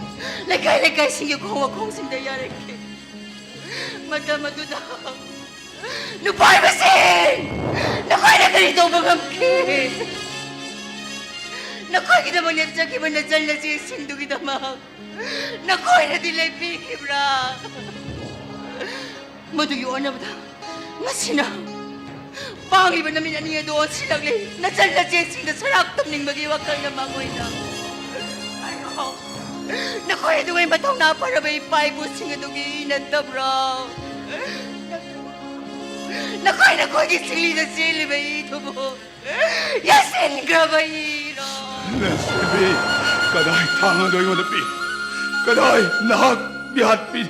ꯂꯩꯀꯥꯏ ꯂꯩꯀꯥꯏꯁꯤꯡꯒꯤ ꯈꯣꯡ ꯋꯥꯈꯣꯡꯁꯤꯡꯗ ꯌꯥꯔꯛꯈꯤ꯫ ꯃꯇꯝ ꯑꯗꯨꯗ ꯅꯨꯄꯥ ꯑꯣꯏꯕꯁꯤꯡ, ꯅꯈꯣꯏꯅ ꯀꯔꯤ ꯇꯧꯕ ꯉꯝꯈꯤ? ꯅꯈꯣꯏꯒꯤꯗꯃꯛ ꯂꯦꯞꯆꯈꯤꯕ ꯅꯆꯟ ꯅꯆꯦꯁꯤꯡꯗꯨꯒꯤꯗꯃꯛ ꯅꯈꯣꯏꯅꯗꯤ ꯂꯦꯞꯄꯤꯈꯤꯕ꯭ꯔꯥ? ꯃꯗꯨꯒꯤ ꯑꯣꯟꯅꯕꯗ ꯉꯁꯤꯅ ꯄꯥꯡꯂꯤꯕ ꯅꯃꯤꯠ ꯑꯅꯤ ꯑꯗꯨ ꯑꯣꯟꯁꯤꯜꯂꯛꯂꯤ꯫ ꯅꯆꯟ ꯅꯆꯦꯁꯤꯡꯗ ꯁꯔꯥꯛ ꯇꯝꯅꯤꯡꯕꯒꯤ ꯋꯥꯈꯜꯅ ꯃꯥꯡꯑꯣꯏꯅ꯫ ꯑꯩꯍꯣ, ꯅꯈꯣꯏ ꯑꯗꯨꯒꯤ ꯃꯊꯧꯅꯥ ꯐꯔꯕ ꯏꯄꯥ ꯏꯄꯨꯁꯤꯡ ꯑꯗꯨꯒꯤ ꯏ ꯅꯠꯇꯕ꯭ꯔꯣ? ꯅꯈꯣꯏ ꯅꯈꯣꯏꯒꯤ ꯁꯤꯡꯂꯤꯗ ꯆꯦꯜꯂꯤꯕ ꯏꯗꯨꯕꯨ ꯌꯥꯁꯤꯟꯈ꯭ꯔꯕ ꯏꯔꯣ꯫ ꯂꯟꯆꯦꯟꯕꯤ, ꯀꯗꯥꯏ ꯊꯥꯡ ꯑꯗꯨ ꯑꯩꯉꯣꯟꯗ ꯄꯤ? ꯀꯗꯥꯏ ꯅꯍꯥꯛ ꯃꯤꯍꯥꯠꯄꯤ?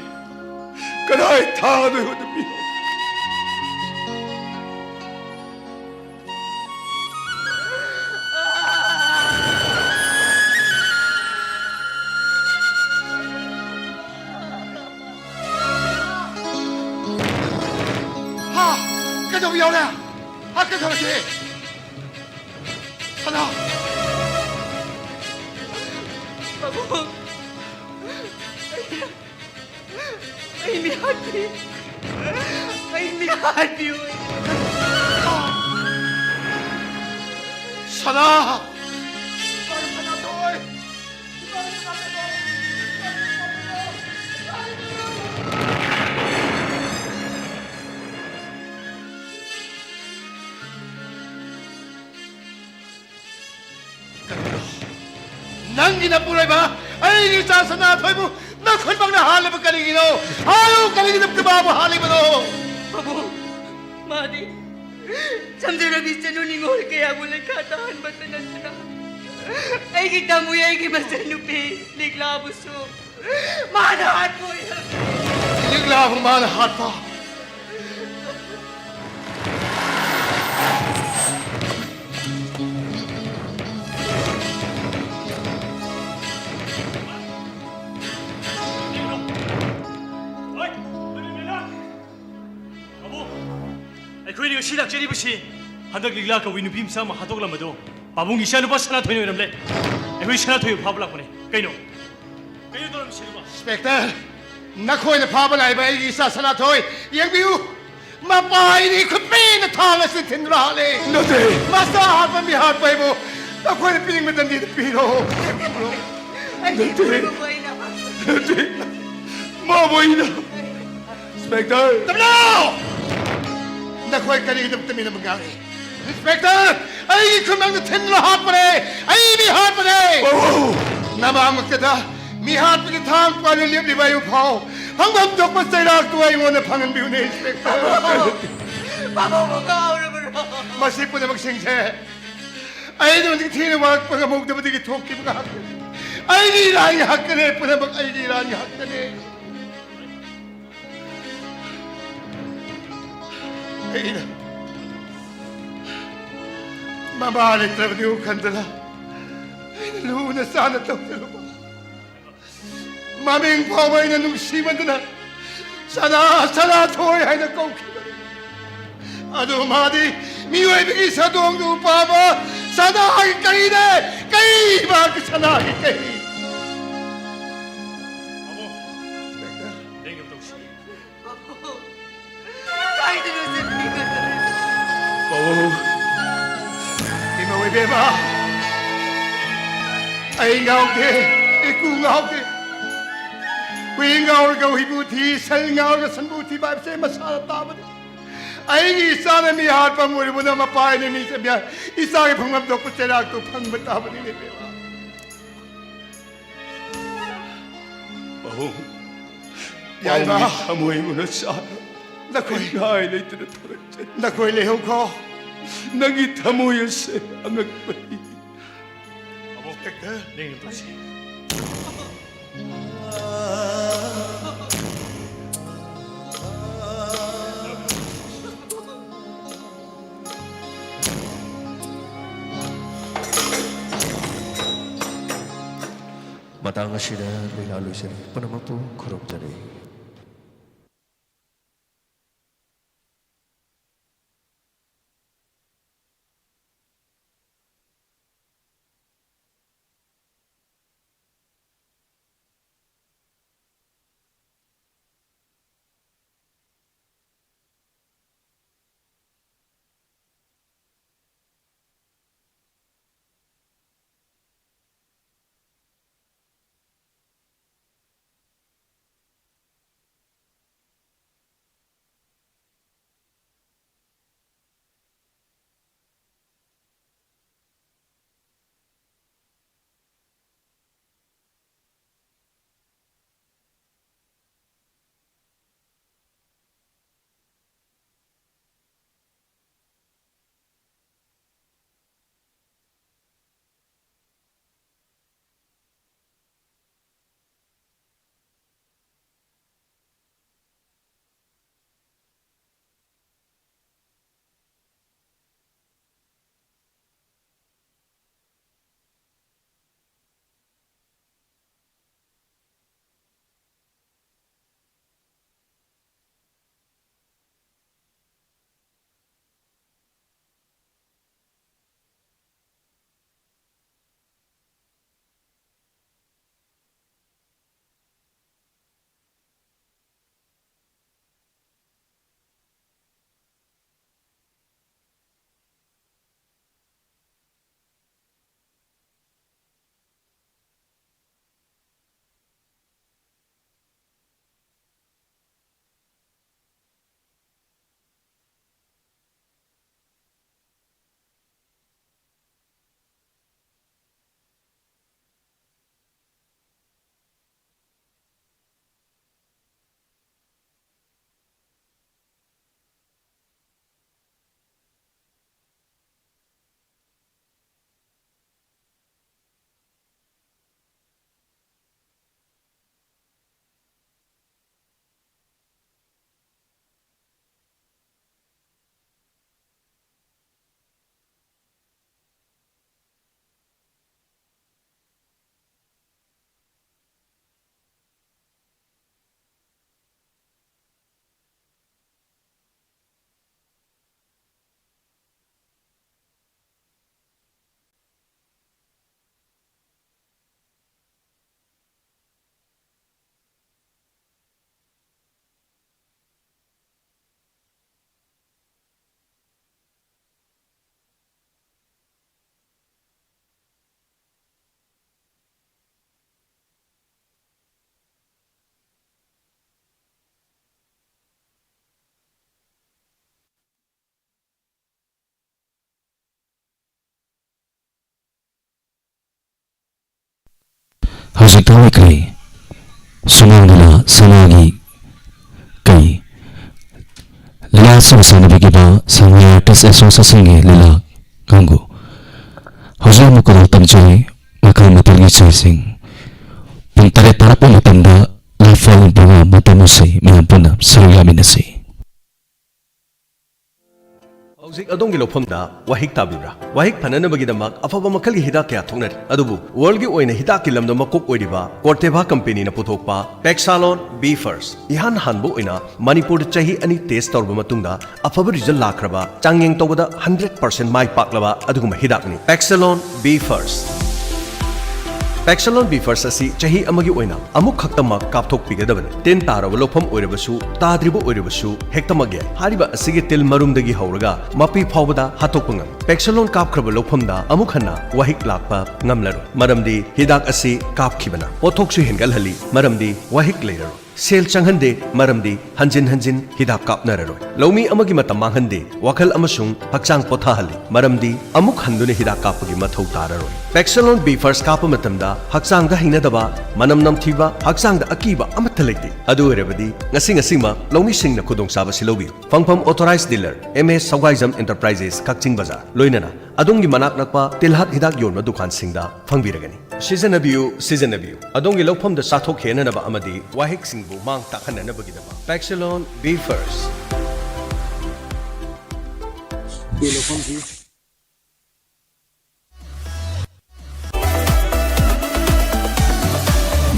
ꯀꯗꯥꯏ ꯊꯥꯡ ꯑꯗꯨ ꯑꯩꯉꯣꯟꯗ ꯄꯤ? ꯍꯥ? ꯀꯩꯗꯧꯕ ꯌꯥꯎꯔꯦ? ꯍꯥ, ꯀꯩꯗꯧꯔꯒꯦ? ꯁꯅꯥ! ꯄꯥꯕꯨꯡ! ꯑꯩ ꯃꯤꯍꯥꯠꯄꯤ! ꯑꯩ ꯃꯤꯍꯥꯠꯄꯤꯌꯨ! ꯁꯅꯥ! ꯀꯔꯤꯅꯣ? ꯅꯪꯒꯤ ꯅꯄꯨꯔꯣꯏꯕ ꯑꯩꯒꯤ ꯏꯆꯥ ꯁꯅꯥꯊꯣꯏꯕꯨ ꯅꯈꯨꯠꯃꯛꯅ ꯍꯥꯠꯂꯤꯕ ꯀꯔꯤꯒꯤꯅꯣ? ꯍꯥꯏꯌꯨ, ꯀꯔꯤꯒꯤꯗꯃꯛꯇ ꯃꯥꯕꯨ ꯍꯥꯠꯂꯤꯕꯅꯣ? ꯄꯥꯕꯨꯡ, ꯃꯥꯗꯤ ꯆꯝꯖꯔꯕꯤ ꯆꯅꯨ ꯅꯤꯉꯣꯜ ꯀꯌꯥꯕꯨ ꯂꯩꯈꯥ ꯇꯥꯍꯟꯕꯇ ꯅꯠꯇꯅ ꯑꯩꯒꯤ ꯇꯥꯃꯣꯏ, ꯑꯩꯒꯤ ꯃꯆꯟꯅꯨꯄꯤ ꯂꯤꯛꯂꯥꯕꯨꯁꯨ ꯃꯥꯅ ꯍꯥꯠꯄ ꯑꯣꯏꯔꯝꯃꯤ꯫ ꯂꯤꯛꯂꯥꯕꯨ ꯃꯥꯅ ꯍꯥꯠꯄ? ꯄꯥꯕꯨꯡ, ꯑꯩꯈꯣꯏꯅ ꯉꯁꯤ ꯂꯥꯛꯆꯔꯤꯕꯁꯤ ꯍꯟꯗꯛ ꯂꯤꯛꯂꯥ ꯀꯧꯕꯤ ꯅꯨꯄꯤ ꯃꯆꯥ ꯑꯃ ꯍꯥꯠꯇꯣꯛꯂꯝꯕꯗꯣ ꯄꯥꯕꯨꯡꯒꯤ ꯏꯆꯥꯅꯨꯄꯥ ꯁꯅꯥꯊꯣꯏꯅ ꯑꯣꯏꯔꯝꯂꯦ꯫ ꯑꯩꯈꯣꯏ ꯁꯅꯥꯊꯣꯏꯕꯨ ꯐꯥꯕ ꯂꯥꯛꯄꯅꯦ꯫ ꯀꯩꯅꯣ? ꯀꯩꯅꯣ ꯇꯧꯔꯝꯃꯤꯁꯤꯕꯣ? ꯏꯟꯁꯄꯦꯛꯇꯔ, ꯅꯈꯣꯏꯅ ꯐꯥꯕ ꯂꯥꯛꯏꯕ ꯑꯩꯒꯤ ꯏꯆꯥ ꯁꯅꯥꯊꯣꯏ, ꯌꯦꯡꯕꯤꯌꯨ, ꯃꯄꯥ ꯑꯩꯗꯤ ꯈꯨꯠꯄꯦꯟꯅ ꯊꯥꯡ ꯑꯁꯤ ꯊꯤꯟꯗꯨꯅ ꯍꯥꯠꯂꯦ꯫ ꯅꯠꯇꯦ꯫ ꯃꯆꯥ ꯍꯥꯠꯄ, ꯃꯤ ꯍꯥꯠꯄ ꯍꯥꯏꯕꯨ ꯅꯈꯣꯏꯅ ꯄꯤꯅꯤꯡꯕ ꯗꯟꯗꯤꯗ ꯄꯤꯔꯣ꯫ ꯅꯠꯇꯦ꯫ ꯅꯠꯇꯦ꯫ ꯃꯥꯕꯨ ꯑꯩꯅ ꯏꯟꯁꯄꯦꯛꯇꯔ! ꯇꯞꯅꯧ! ꯅꯈꯣꯏ ꯀꯔꯤꯒꯤꯗꯃꯛꯇ ꯃꯤꯅ ꯑꯃ ꯉꯥꯡꯏ? ꯏꯟꯁꯄꯦꯛꯇꯔ, ꯑꯩꯒꯤ ꯈꯨꯃꯥꯡꯗ ꯊꯤꯟꯗꯨꯅ ꯍꯥꯠꯄꯅꯦ! ꯑꯩ ꯃꯤ ꯍꯥꯠꯄꯅꯦ! ꯑꯣ! ꯅꯃꯥꯡꯃꯛꯇꯗ ꯃꯤ ꯍꯥꯠꯄꯒꯤ ꯊꯥꯡ ꯄꯥꯏꯔ ꯂꯦꯞꯂꯤꯕ ꯑꯩꯕꯨ ꯐꯥꯎ ꯐꯪꯐꯝ ꯊꯣꯛꯄ ꯆꯩꯔꯥꯛꯇꯨ ꯑꯩꯉꯣꯟꯗ ꯐꯪꯍꯟꯕꯤꯌꯨꯅꯦ, ꯏꯟꯁꯄꯦꯛꯇꯔ꯫ ꯄꯥꯕꯨꯡꯕꯨ ꯉꯥꯎꯔꯕ꯭ꯔꯣ? ꯃꯁꯤ ꯄꯨꯝꯅꯃꯛꯁꯤꯡꯁꯦ ꯑꯩꯅ ꯍꯧꯖꯤꯛ ꯊꯦꯡꯅ ꯋꯥꯔꯛꯄ ꯉꯝꯍꯧꯗꯕꯗꯒꯤ ꯊꯣꯛꯈꯤꯕ ꯉꯥꯛꯇꯅꯤ꯫ ꯑꯩꯒꯤ ꯏꯔꯥꯟꯒꯤ ꯍꯛꯇꯅꯦ, ꯄꯨꯝꯅꯃꯛ ꯑꯩꯒꯤ ꯏꯔꯥꯟꯒꯤ ꯍꯛꯇꯅꯦ꯫ ꯑꯩꯅ ꯃꯃꯥ ꯂꯩꯇ꯭ꯔꯕꯅꯤ ꯈꯟꯗꯅ ꯑꯩꯅ ꯂꯨꯅ ꯆꯥꯅ ꯇꯧꯖꯔꯨꯕ ꯃꯃꯤꯡ ꯐꯥꯎꯕ ꯑꯩꯅ ꯅꯨꯡꯁꯤꯃꯟꯗꯅ ꯁꯅꯥ, ꯁꯅꯥꯊꯣꯏ ꯍꯥꯏꯅ ꯀꯧꯈꯤꯕꯅꯤ꯫ ꯑꯗꯨ ꯃꯥꯗꯤ ꯃꯤꯑꯣꯏꯕꯒꯤ ꯁꯥꯗꯣꯡꯗꯨ ꯄꯥꯕ ꯁꯅꯥꯒꯤ ꯀꯩꯅꯦ꯫ ꯀꯩ ꯃꯍꯥꯛꯀꯤ ꯁꯅꯥꯒꯤ ꯀꯩ꯫ ꯄꯥꯕꯨꯡ, ꯂꯦꯡꯒꯅꯨ ꯇꯧꯁꯤ꯫ ꯄꯥꯕꯨꯡ, ꯀꯥꯏꯗꯅꯣ ꯆꯠꯈꯤꯒꯗꯧꯔꯤꯕ? ꯄꯥꯕꯨꯡ, ꯏꯃꯧ ꯏꯕꯦꯝꯃ, ꯑꯩ ꯉꯥꯎꯗꯦ, ꯏꯀꯨ ꯉꯥꯎꯗꯦ꯫ ꯍꯨꯏ ꯉꯥꯎꯔꯒ ꯍꯨꯏꯕꯨ ꯊꯤ, ꯁꯟ ꯉꯥꯎꯔꯒ ꯁꯟꯕꯨ ꯊꯤꯕ ꯍꯥꯏꯕꯁꯦ ꯃꯁꯥꯅ ꯇꯥꯕꯅꯤ꯫ ꯑꯩꯒꯤ ꯏꯆꯥꯅ ꯃꯤ ꯍꯥꯠꯄ ꯑꯣꯏꯔꯨꯕꯅ ꯃꯄꯥ ꯑꯩꯅ ꯃꯤ ꯆꯠꯃꯤꯌꯥ ꯏꯆꯥꯒꯤ ꯐꯪꯐꯝ ꯊꯣꯛꯄ ꯆꯩꯔꯥꯛꯇꯨ ꯐꯪꯕ ꯇꯥꯕꯅꯤꯅꯦ ꯏꯕꯦꯝꯃ꯫ ꯄꯥꯕꯨꯡ, ꯌꯥꯏꯃ꯫ ꯄꯥꯕꯨꯡꯒꯤ ꯊꯃꯣꯏꯕꯨ ꯅꯆꯥꯅ ꯅꯈꯣꯏ ꯅꯤꯡꯉꯥꯏ ꯂꯩꯇꯅ ꯊꯣꯔꯛꯆꯔꯤ꯫ ꯅꯈꯣꯏ ꯂꯩꯍꯧꯈꯣ꯫ ꯅꯪꯒꯤ ꯊꯃꯣꯏ ꯑꯁꯦ ꯑꯉꯛꯄꯅꯤ꯫ ꯄꯥꯕꯨꯡ, ꯂꯦꯡꯒꯅꯨ ꯇꯧꯁꯤ꯫ ꯃꯇꯥꯡ ꯑꯁꯤꯗ ꯂꯤꯂꯥ ꯂꯣꯏꯁꯤꯜꯂꯤ꯫ ꯄꯨꯝꯅꯃꯛꯄꯨ ꯈꯨꯔꯨꯝꯖꯔꯤ꯫ ꯍꯧꯖꯤꯛ ꯊꯣꯛꯂꯛꯈ꯭ꯔꯦ ꯁꯨꯃꯥꯡ ꯂꯤꯂꯥ ꯁꯅꯥꯒꯤ ꯀꯩ꯫ ꯂꯤꯂꯥ ꯑꯁꯤꯕꯨ ꯁꯥꯟꯅꯕꯤꯈꯤꯕ ꯁꯉꯥꯏ ꯑꯥꯔꯇꯤꯁ ꯑꯦꯁꯣꯁꯤꯌꯦꯁꯟꯒꯤ ꯂꯤꯂꯥ ꯀꯥꯡꯕꯨ꯫ ꯍꯧꯖꯤꯛ ꯑꯃꯨꯛ ꯈꯨꯗꯣꯜ ꯇꯝꯖꯔꯤ ꯃꯈꯜ ꯃꯊꯦꯜꯒꯤ ꯏꯁꯩꯁꯤꯡ꯫ ꯄꯨꯡ ꯇꯔꯦꯠ ꯇꯥꯔꯛꯄ ꯃꯇꯝꯗ ꯂꯥꯏꯐ ꯐꯣꯂꯣ ꯄ꯭ꯔꯣꯒ꯭ꯔꯥꯝ ꯃꯇꯝ ꯑꯁꯤ ꯃꯌꯥꯝ ꯄꯨꯟꯅ ꯁꯔꯨꯛ ꯌꯥꯃꯤꯟꯅꯁꯤ꯫ ꯍꯧꯖꯤꯛ ꯑꯗꯣꯝꯒꯤ ꯂꯧꯐꯝꯗ ꯋꯥꯍꯤꯛ ꯇꯥꯕꯤꯕ꯭ꯔꯥ? ꯋꯥꯍꯤꯛ ꯐꯅꯅꯕꯒꯤꯗꯃꯛ ꯑꯐꯕ ꯃꯈꯜꯒꯤ ꯍꯤꯗꯥꯛ ꯀꯌꯥ ꯊꯣꯛꯅꯔꯤ, ꯑꯗꯨꯕꯨ ꯋꯥꯔꯜꯒꯤ ꯑꯣꯏꯅ ꯍꯤꯗꯥꯛꯀꯤ ꯂꯝꯗ ꯃꯀꯣꯛ ꯑꯣꯏꯔꯤꯕ ꯀꯣꯔꯇꯦꯚꯥ ꯀꯝꯄꯦꯅꯤꯅ ꯄꯨꯊꯣꯛꯄ ꯄꯦꯛꯁꯥꯂꯣꯟ ꯕꯤ ꯐꯔꯁ ꯏꯍꯥꯟ ꯍꯥꯟꯕ ꯑꯣꯏꯅ ꯃꯅꯤꯄꯨꯔꯗ ꯆꯍꯤ ꯑꯅꯤ ꯇꯦꯁ ꯇꯧꯔꯕ ꯃꯇꯨꯡꯗ ꯑꯐꯕ ꯔꯤꯖꯜ ꯂꯥꯛꯈ꯭ꯔꯕ, ꯆꯥꯡꯌꯦꯡ ꯇꯧꯕꯗ ꯍꯟꯗ꯭ꯔꯦꯠ ꯄꯥꯔꯁꯦꯟ ꯃꯥꯏ ꯄꯥꯛꯂꯕ ꯑꯗꯨꯒꯨꯝꯕ ꯍꯤꯗꯥꯛꯅꯤ ꯄꯦꯛꯁꯥꯂꯣꯟ ꯕꯤ ꯐꯔꯁ꯫ ꯄꯦꯛꯁꯥꯂꯣꯟ ꯕꯤ ꯐꯔꯁ ꯑꯁꯤ ꯆꯍꯤ ꯑꯃꯒꯤ ꯑꯣꯏꯅ ꯑꯃꯨꯛ ꯈꯛꯇꯃꯛ ꯀꯥꯞꯊꯣꯛꯄꯤꯒꯗꯕꯅꯤ꯫ ꯇꯤꯟ ꯇꯥꯔꯕ ꯂꯧꯐꯝ ꯑꯣꯏꯔꯕꯁꯨ, ꯇꯥꯗ꯭ꯔꯤꯕ ꯑꯣꯏꯔꯕꯁꯨ, ꯍꯦꯛꯇꯃꯛ ꯌꯥꯏ꯫ ꯍꯥꯏꯔꯤꯕ ꯑꯁꯤꯒꯤ ꯇꯤꯜ ꯃꯔꯨꯝꯗꯒꯤ ꯍꯧꯔꯒ ꯃꯄꯤ ꯐꯥꯎꯕꯗ ꯍꯥꯠꯇꯣꯛꯄ ꯉꯝꯃꯤ꯫ ꯄꯦꯛꯁꯥꯂꯣꯟ ꯀꯥꯞꯈ꯭ꯔꯕ ꯂꯧꯐꯝꯗ ꯑꯃꯨꯛ ꯍꯟꯅ ꯋꯥꯍꯤꯛ ꯂꯥꯛꯄ ꯉꯝꯂꯔꯣꯏ, ꯃꯔꯝꯗꯤ ꯍꯤꯗꯥꯛ ꯑꯁꯤ ꯀꯥꯞꯈꯤꯕꯅ ꯄꯣꯠꯊꯣꯛꯁꯨ ꯍꯦꯟꯒꯠꯍꯜꯂꯤ, ꯃꯔꯝꯗꯤ ꯋꯥꯍꯤꯛ ꯂꯩꯔꯔꯣꯏ꯫ ꯁꯦꯜ ꯆꯪꯍꯟꯗꯦ, ꯃꯔꯝꯗꯤ ꯍꯟꯖꯤꯟ ꯍꯟꯖꯤꯟ ꯍꯤꯗꯥꯛ ꯀꯥꯞꯅꯔꯔꯣꯏ꯫ ꯂꯧꯃꯤ ꯑꯃꯒꯤ ꯃꯇꯝ ꯃꯥꯡꯍꯟꯗꯦ, ꯋꯥꯈꯜ ꯑꯃꯁꯨꯡ ꯍꯛꯆꯥꯡ ꯄꯣꯊꯥꯍꯜꯂꯤ, ꯃꯔꯝꯗꯤ ꯑꯃꯨꯛ ꯍꯟꯗꯨꯅ ꯍꯤꯗꯥꯛ ꯀꯥꯞꯄꯒꯤ ꯃꯊꯧ ꯇꯥꯔꯔꯣꯏ꯫ ꯄꯦꯛꯁꯥꯂꯣꯟ ꯕꯤ ꯐꯔꯁ ꯀꯥꯞꯄ ꯃꯇꯝꯗ ꯍꯛꯆꯥꯡꯗ ꯍꯩꯅꯗꯕ, ꯃꯅꯝ ꯅꯝꯊꯤꯕ, ꯍꯛꯆꯥꯡꯗ ꯑꯀꯤꯕ ꯑꯃꯠꯇ ꯂꯩꯇꯦ꯫ ꯑꯗꯨ ꯑꯣꯏꯔꯕꯗꯤ ꯉꯁꯤ ꯉꯁꯤꯃꯛ ꯂꯧꯃꯤꯁꯤꯡꯅ ꯈꯨꯗꯣꯡꯆꯥꯕꯁꯤ ꯂꯧꯕꯤꯌꯨ꯫ ꯐꯪꯐꯝ: ꯑꯣꯊꯣꯔꯥꯏꯖ ꯗꯤꯂꯔ, ꯑꯦꯝ ꯑꯦꯁ ꯁꯧꯒꯥꯏꯖꯝ ꯑꯦꯟꯇꯔꯄ꯭ꯔꯥꯏꯖꯦꯁ, ꯀꯛꯆꯤꯡ ꯕꯖꯥꯔ, ꯂꯣꯏꯅꯅ ꯑꯗꯣꯝꯒꯤ ꯃꯅꯥꯛ ꯅꯛꯄ ꯇꯤꯜꯍꯥꯠ ꯍꯤꯗꯥꯛ ꯌꯣꯟꯕ ꯗꯨꯀꯥꯟꯁꯤꯡꯗ ꯐꯪꯕꯤꯔꯒꯅꯤ꯫ ꯁꯤꯖꯤꯟꯅꯕꯤꯌꯨ, ꯁꯤꯖꯤꯟꯅꯕꯤꯌꯨ꯫ ꯑꯗꯣꯝꯒꯤ ꯂꯧꯐꯝꯗ ꯆꯥꯊꯣꯛ ꯍꯦꯟꯅꯅꯕ ꯑꯃꯗꯤ ꯋꯥꯍꯤꯛꯁꯤꯡꯕꯨ ꯃꯥꯡ ꯇꯥꯛꯍꯟꯅꯅꯕꯒꯤꯗꯃꯛ ꯄꯦꯛꯁꯥꯂꯣꯟ ꯕꯤ ꯐꯔꯁ꯫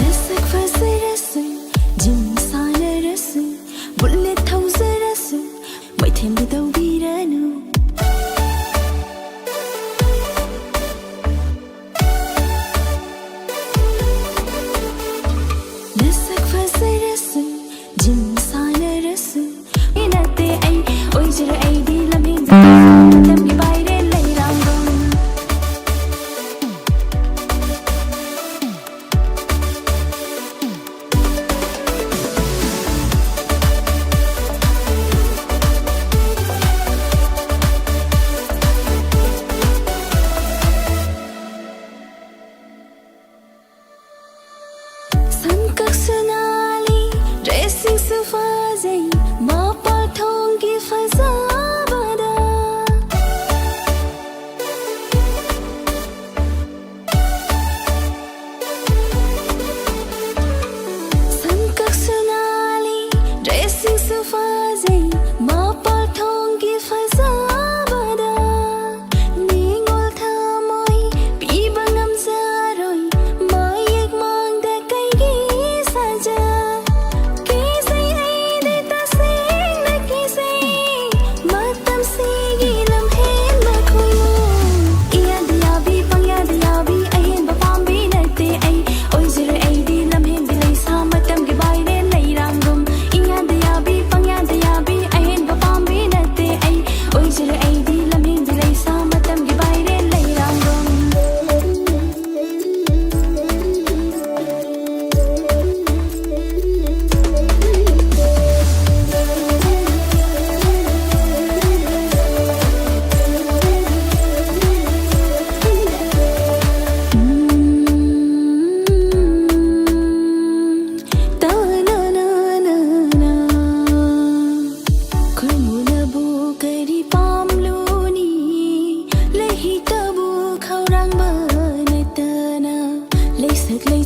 ꯅꯁꯛ ꯐꯖꯔꯁꯨ, ꯖꯤꯝ ꯁꯥꯟꯅꯔꯁꯨ, ꯕꯨꯂꯦꯠ ꯊꯧꯖꯔꯁꯨ, ꯃꯩꯊꯦꯝꯗꯤ ꯇꯧꯕꯤꯔꯅꯨ꯫ ꯅꯁꯛ ꯐꯖꯔꯁꯨ, ꯖꯤꯝ ꯁꯥꯟꯅꯔꯁꯨ, ꯃꯤ ꯅꯠꯇꯦ ꯑꯩ, ꯑꯣꯏꯖꯔꯣꯏ ꯑꯩꯗꯤ ꯂꯝꯍꯦꯟꯖꯔꯁꯨ, ꯃꯇꯝꯒꯤ ꯄꯥꯏ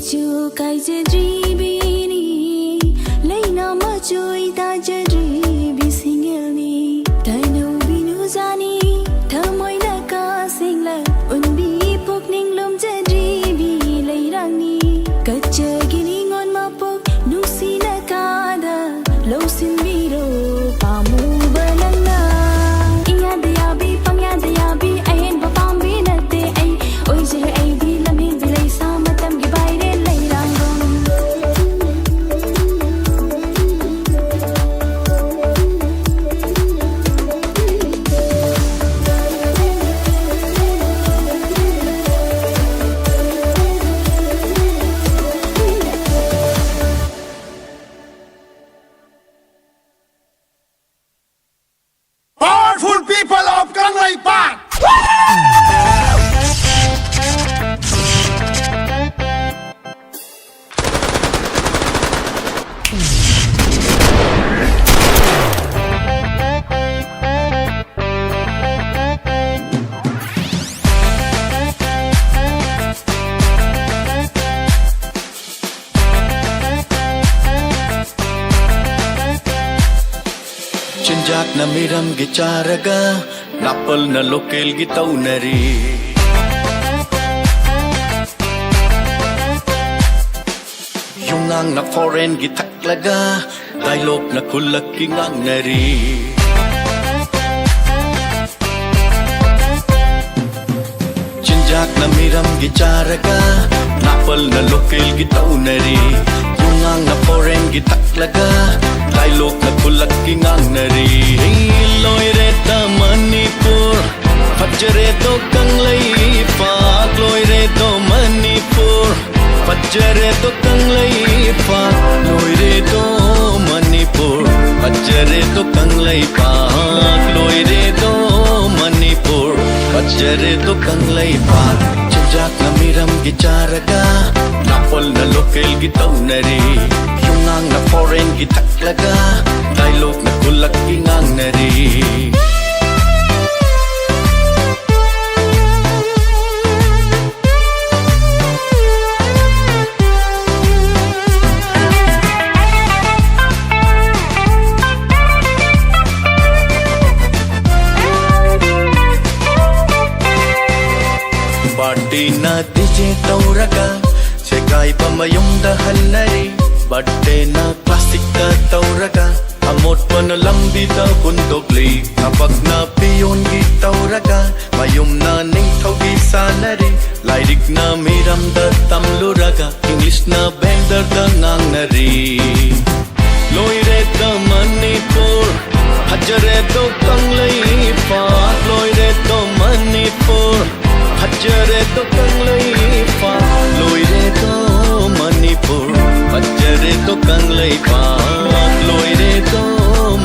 ꯆꯨ ꯀꯥꯏꯖꯗ꯭ꯔꯤꯕꯤꯅꯤ, ꯂꯩꯅꯥ ꯃꯆꯣꯏ ꯇꯥꯖꯗ꯭ꯔꯤꯕꯤ ꯁꯤꯡꯒꯦꯜꯅꯤ꯫ ꯇꯥꯏꯅꯧꯕꯤꯅꯨ ꯖꯥꯅꯤ, ꯊꯃꯣꯏꯅ ꯀꯥꯁꯤꯡꯂ ꯎꯟꯕꯤ ꯄꯨꯛꯅꯤꯡ ꯂꯨꯝꯖꯗ꯭ꯔꯤꯕꯤ ꯂꯩꯔꯥꯡꯅꯤ꯫ ꯀꯠꯆꯒꯦ ꯅꯤꯉꯣꯟ ꯃꯄꯣꯛ ꯅꯨꯡꯁꯤꯅ ꯀꯥꯗ ꯂꯧꯁꯤꯟꯕꯤꯔꯣ ꯄꯥꯝꯃꯨꯕ ꯅꯪꯅ꯫ ꯏꯌꯥꯗ ꯌꯥꯕꯤ, ꯄꯪꯌꯥꯗ ꯌꯥꯕꯤ, ꯑꯍꯦꯟꯕ ꯄꯥꯝꯕꯤ ꯅꯠꯇꯦ ꯑꯩ꯫ ꯑꯣꯏꯖꯔꯦ ꯑꯩꯗꯤ ꯂꯝꯍꯦꯟꯕꯤ ꯂꯩꯁꯥ ꯃꯇꯝꯒꯤ ꯚꯥꯏꯔꯦꯟ ꯂꯩꯔꯥꯡꯕꯝ꯫ Powerful people of Kangleipak! ꯆꯤꯟꯖꯥꯛꯅ ꯃꯤꯔꯝꯒꯤ ꯆꯥꯔꯒ, ꯅꯥꯄꯜꯅ ꯂꯣꯀꯦꯜꯒꯤ ꯇꯧꯅꯔꯤ꯫ ꯌꯨꯝꯉꯥꯡꯅ ꯐꯣꯔꯦꯟꯒꯤ ꯊꯛꯂꯒ, ꯗꯥꯏꯂꯣꯛꯅ ꯈꯨꯜꯂꯛꯀꯤ ꯉꯥꯡꯅꯔꯤ꯫ ꯆꯤꯟꯖꯥꯛꯅ ꯃꯤꯔꯝꯒꯤ ꯆꯥꯔꯒ, ꯅꯥꯄꯜꯅ ꯂꯣꯀꯦꯜꯒꯤ ꯇꯧꯅꯔꯤ꯫ ꯌꯨꯝꯉꯥꯡꯅ ꯐꯣꯔꯦꯟꯒꯤ ꯊꯛꯂꯒ, ꯗꯥꯏꯂꯣꯛꯅ ꯈꯨꯜꯂꯛꯀꯤ ꯉꯥꯡꯅꯔꯤ꯫ ꯂꯣꯏꯔꯦꯗ ꯃꯅꯤꯄꯨꯔ, ꯐꯖꯔꯦꯗꯣ ꯀꯪꯂꯩꯄꯥꯛ꯫ ꯂꯣꯏꯔꯦꯗꯣ ꯃꯅꯤꯄꯨꯔ, ꯐꯖꯔꯦꯗꯣ ꯀꯪꯂꯩꯄꯥꯛ꯫ ꯂꯣꯏꯔꯦꯗꯣ ꯃꯅꯤꯄꯨꯔ, ꯐꯖꯔꯦꯗꯣ ꯀꯪꯂꯩꯄꯥꯛ꯫ ꯂꯣꯏꯔꯦꯗꯣ ꯃꯅꯤꯄꯨꯔ, ꯐꯖꯔꯦꯗꯣ ꯀꯪꯂꯩꯄꯥꯛ꯫ ꯆꯤꯟꯖꯥꯛꯅ ꯃꯤꯔꯝꯒꯤ ꯆꯥꯔꯒ, ꯅꯥꯄꯜꯅ ꯂꯣꯀꯦꯜꯒꯤ ꯇꯧꯅꯔꯤ꯫ ꯌꯨꯝꯉꯥꯡꯅ ꯐꯣꯔꯦꯟꯒꯤ ꯊꯛꯂꯒ, ꯗꯥꯏꯂꯣꯛꯅ ꯈꯨꯜꯂꯛꯀꯤ ꯉꯥꯡꯅꯔꯤ꯫ ꯄꯥꯔꯇꯤꯅ ꯗꯤꯖꯦ ꯇꯧꯔꯒ ꯁꯦꯒꯥꯏꯕ ꯃꯌꯨꯝꯗ ꯍꯟꯅꯔꯤ꯫ ꯕꯥꯔꯗꯦꯅ ꯀ꯭ꯂꯥꯁꯤꯛꯇ ꯇꯧꯔꯒ ꯑꯃꯣꯠꯄꯅ ꯂꯝꯕꯤꯗ ꯍꯨꯟꯗꯣꯛꯂꯤ꯫ ꯊꯕꯛꯅ ꯄꯤꯌꯣꯟꯒꯤ ꯇꯧꯔꯒ ꯃꯌꯨꯝꯅ ꯅꯤꯡꯊꯧꯒꯤ ꯁꯥꯟꯅꯔꯤ꯫ ꯂꯥꯏꯔꯤꯛꯅ ꯃꯤꯔꯝꯗ ꯇꯝꯂꯨꯔꯒ ꯏꯪꯂꯤꯁꯅ ꯕꯦꯟꯗꯔꯗ ꯉꯥꯡꯅꯔꯤ꯫ ꯂꯣꯏꯔꯦꯗ ꯃꯅꯤꯄꯨꯔ, ꯐꯖꯔꯦꯗꯣ ꯀꯪꯂꯩꯄꯥꯛ꯫ ꯂꯣꯏꯔꯦꯗꯣ ꯃꯅꯤꯄꯨꯔ, ꯐꯖꯔꯦꯗꯣ ꯀꯪꯂꯩꯄꯥꯛ꯫ ꯂꯣꯏꯔꯦꯗꯣ ꯃꯅꯤꯄꯨꯔ, ꯐꯖꯔꯦꯗꯣ ꯀꯪꯂꯩꯄꯥꯛ꯫ ꯂꯣꯏꯔꯦꯗꯣ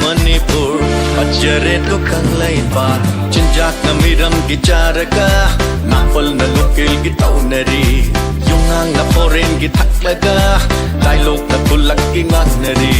ꯃꯅꯤꯄꯨꯔ, ꯐꯖꯔꯦꯗꯣ ꯀꯪꯂꯩꯄꯥꯛ꯫ ꯆꯤꯟꯖꯥꯛꯅ ꯃꯤꯔꯝꯒꯤ ꯆꯥꯔꯒ ꯅꯥꯄꯜꯅ ꯂꯣꯀꯦꯜꯒꯤ ꯇꯧꯅꯔꯤ꯫ ꯌꯨꯉꯥꯡꯅ ꯐꯣꯔꯦꯟꯒꯤ ꯊꯛꯂꯒ ꯗꯥꯏꯂꯣꯛꯅ ꯈꯨꯜꯂꯛꯀꯤ ꯉꯥꯡꯅꯔꯤ꯫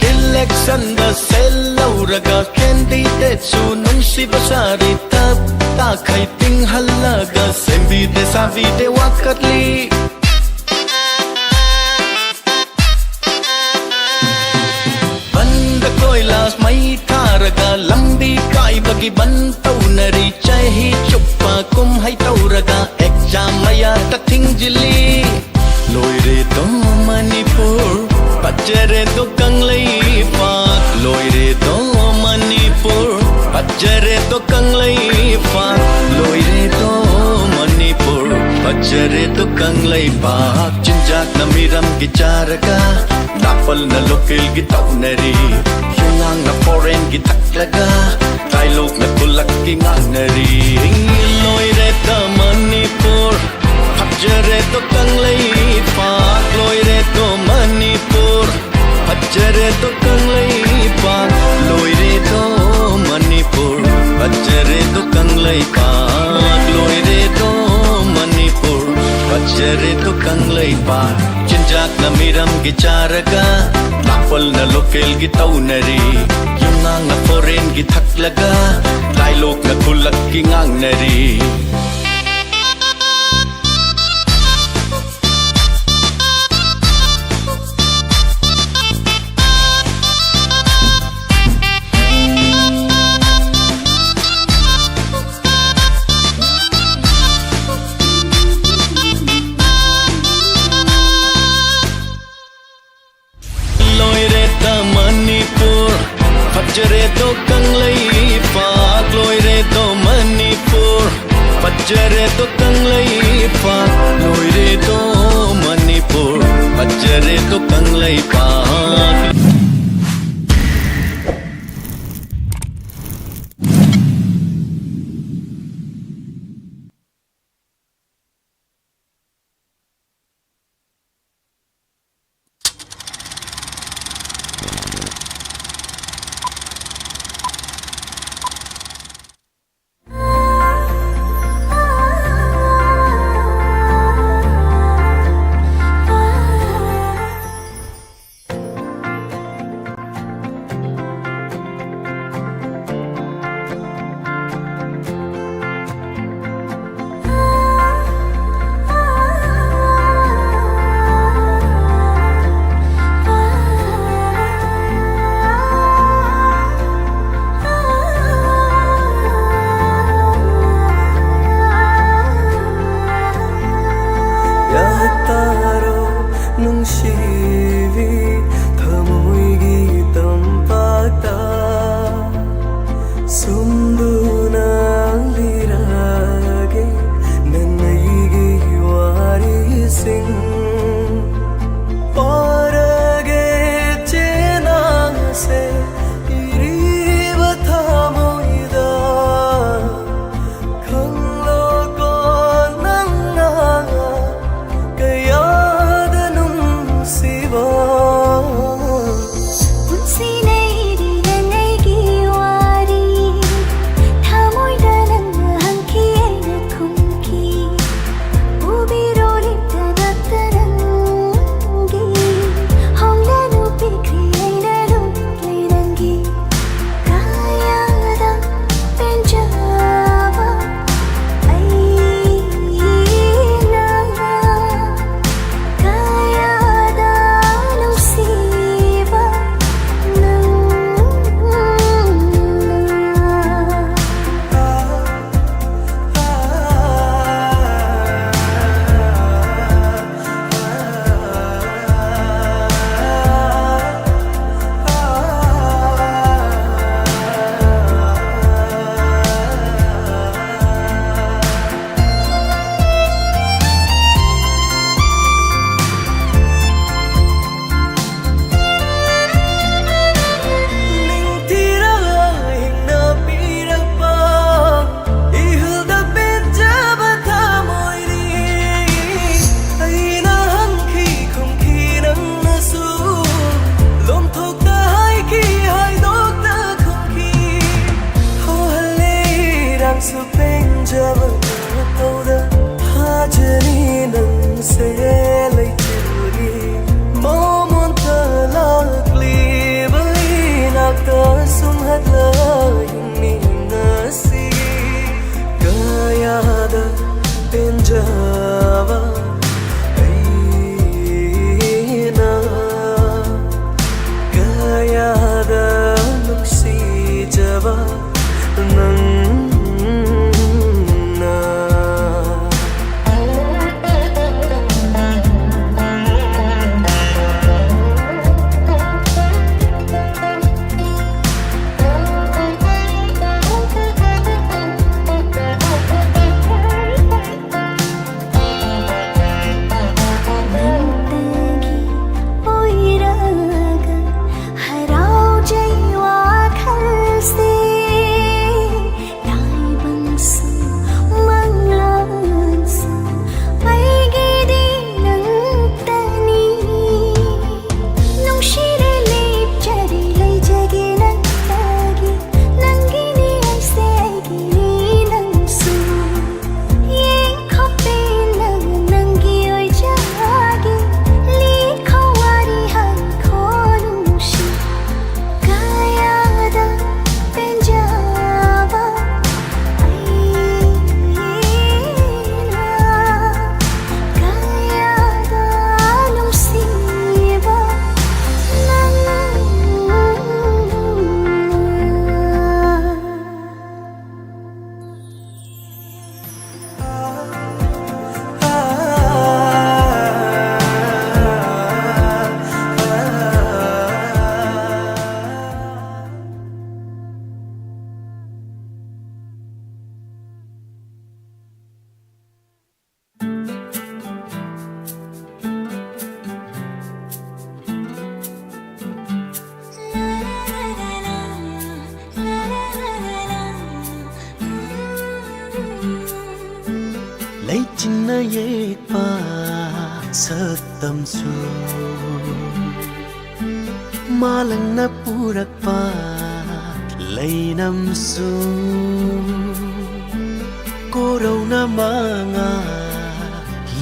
ꯏꯂꯦꯛꯁꯟꯗ ꯁꯦꯜ ꯂꯧꯔꯒ ꯀꯦꯟꯗꯤꯗꯦꯠꯁꯨ ꯅꯨꯡꯁꯤꯕ ꯁꯥꯔꯤ꯫ ꯇꯞ ꯇꯥꯈꯩ ꯇꯤꯡꯍꯜꯂꯒ ꯁꯦꯝꯕꯤꯗꯦ ꯁꯥꯕꯤꯗꯦ ꯋꯥꯀꯠꯂꯤ꯫ ꯕꯟꯗ ꯀꯣꯏꯂꯥꯁ ꯃꯩ ꯊꯥꯔꯒ ꯂꯝꯕꯤ ꯀꯥꯏꯕꯒꯤ ꯕꯟ ꯇꯧꯅꯔꯤ꯫ ꯆꯍꯤ ꯆꯨꯞꯄ ꯀꯨꯝꯍꯩ ꯇꯧꯔꯒ ꯑꯦꯛꯖꯥꯝ ꯃꯌꯥꯗ ꯊꯤꯡꯖꯤꯜꯂꯤ꯫ ꯂꯣꯏꯔꯦꯗꯣ ꯃꯅꯤꯄꯨꯔ, ꯐꯖꯔꯦꯗꯣ ꯀꯪꯂꯩꯄꯥꯛ꯫ ꯂꯣꯏꯔꯦꯗꯣ ꯃꯅꯤꯄꯨꯔ, ꯐꯖꯔꯦꯗꯣ ꯀꯪꯂꯩꯄꯥꯛ꯫ ꯂꯣꯏꯔꯦꯗꯣ ꯃꯅꯤꯄꯨꯔ, ꯐꯖꯔꯦꯗꯣ ꯀꯪꯂꯩꯄꯥꯛ꯫ ꯆꯤꯟꯖꯥꯛꯅ ꯃꯤꯔꯝꯒꯤ ꯆꯥꯔꯒ ꯅꯥꯄꯜꯅ ꯂꯣꯀꯦꯜꯒꯤ ꯇꯧꯅꯔꯤ꯫ ꯌꯨꯉꯥꯡꯅ ꯐꯣꯔꯦꯟꯒꯤ ꯊꯛꯂꯒ ꯗꯥꯏꯂꯣꯛꯅ ꯈꯨꯜꯂꯛꯀꯤ ꯉꯥꯡꯅꯔꯤ꯫ ꯂꯣꯏꯔꯦꯗ ꯃꯅꯤꯄꯨꯔ, ꯐꯖꯔꯦꯗꯣ ꯀꯪꯂꯩꯄꯥꯛ꯫ ꯂꯣꯏꯔꯦꯗꯣ ꯃꯅꯤꯄꯨꯔ, ꯐꯖꯔꯦꯗꯣ ꯀꯪꯂꯩꯄꯥꯛ꯫ ꯂꯣꯏꯔꯦꯗꯣ ꯃꯅꯤꯄꯨꯔ, ꯐꯖꯔꯦꯗꯣ ꯀꯪꯂꯩꯄꯥꯛ꯫ ꯂꯣꯏꯔꯦꯗꯣ ꯃꯅꯤꯄꯨꯔ, ꯐꯖꯔꯦꯗꯣ ꯀꯪꯂꯩꯄꯥꯛ꯫ ꯆꯤꯟꯖꯥꯛꯅ ꯃꯤꯔꯝꯒꯤ ꯆꯥꯔꯒ ꯅꯥꯄꯜꯅ ꯂꯣꯀꯦꯜꯒꯤ ꯇꯧꯅꯔꯤ꯫ ꯌꯨꯉꯥꯡꯅ ꯐꯣꯔꯦꯟ ꯒꯤ ꯊꯛꯂꯒ ꯂꯥꯏꯂꯣꯛꯅ ꯈꯨꯜꯂꯛꯀꯤ ꯉꯥꯡꯅꯔꯤ꯫ ꯂꯣꯏꯔꯦꯗ ꯃꯅꯤꯄꯨꯔ, ꯐꯖꯔꯦꯗꯣ ꯀꯪꯂꯩꯄꯥꯛ꯫ ꯂꯣꯏꯔꯦꯗꯣ ꯃꯅꯤꯄꯨꯔ, ꯐꯖꯔꯦꯗꯣ ꯀꯪꯂꯩꯄꯥꯛ꯫ ꯂꯣꯏꯔꯦꯗꯣ ꯃꯅꯤꯄꯨꯔ, ꯐꯖꯔꯦꯗꯣ ꯀꯪꯂꯩꯄꯥꯛ꯫ ꯆꯤꯡꯅ ꯌꯦꯛꯄ ꯁꯛꯇꯝꯁꯨ, ꯃꯥꯂꯪꯅ ꯄꯨꯔꯛꯄ ꯂꯩꯅꯝꯁꯨ, ꯀꯣꯔꯧꯅ ꯃꯉꯥ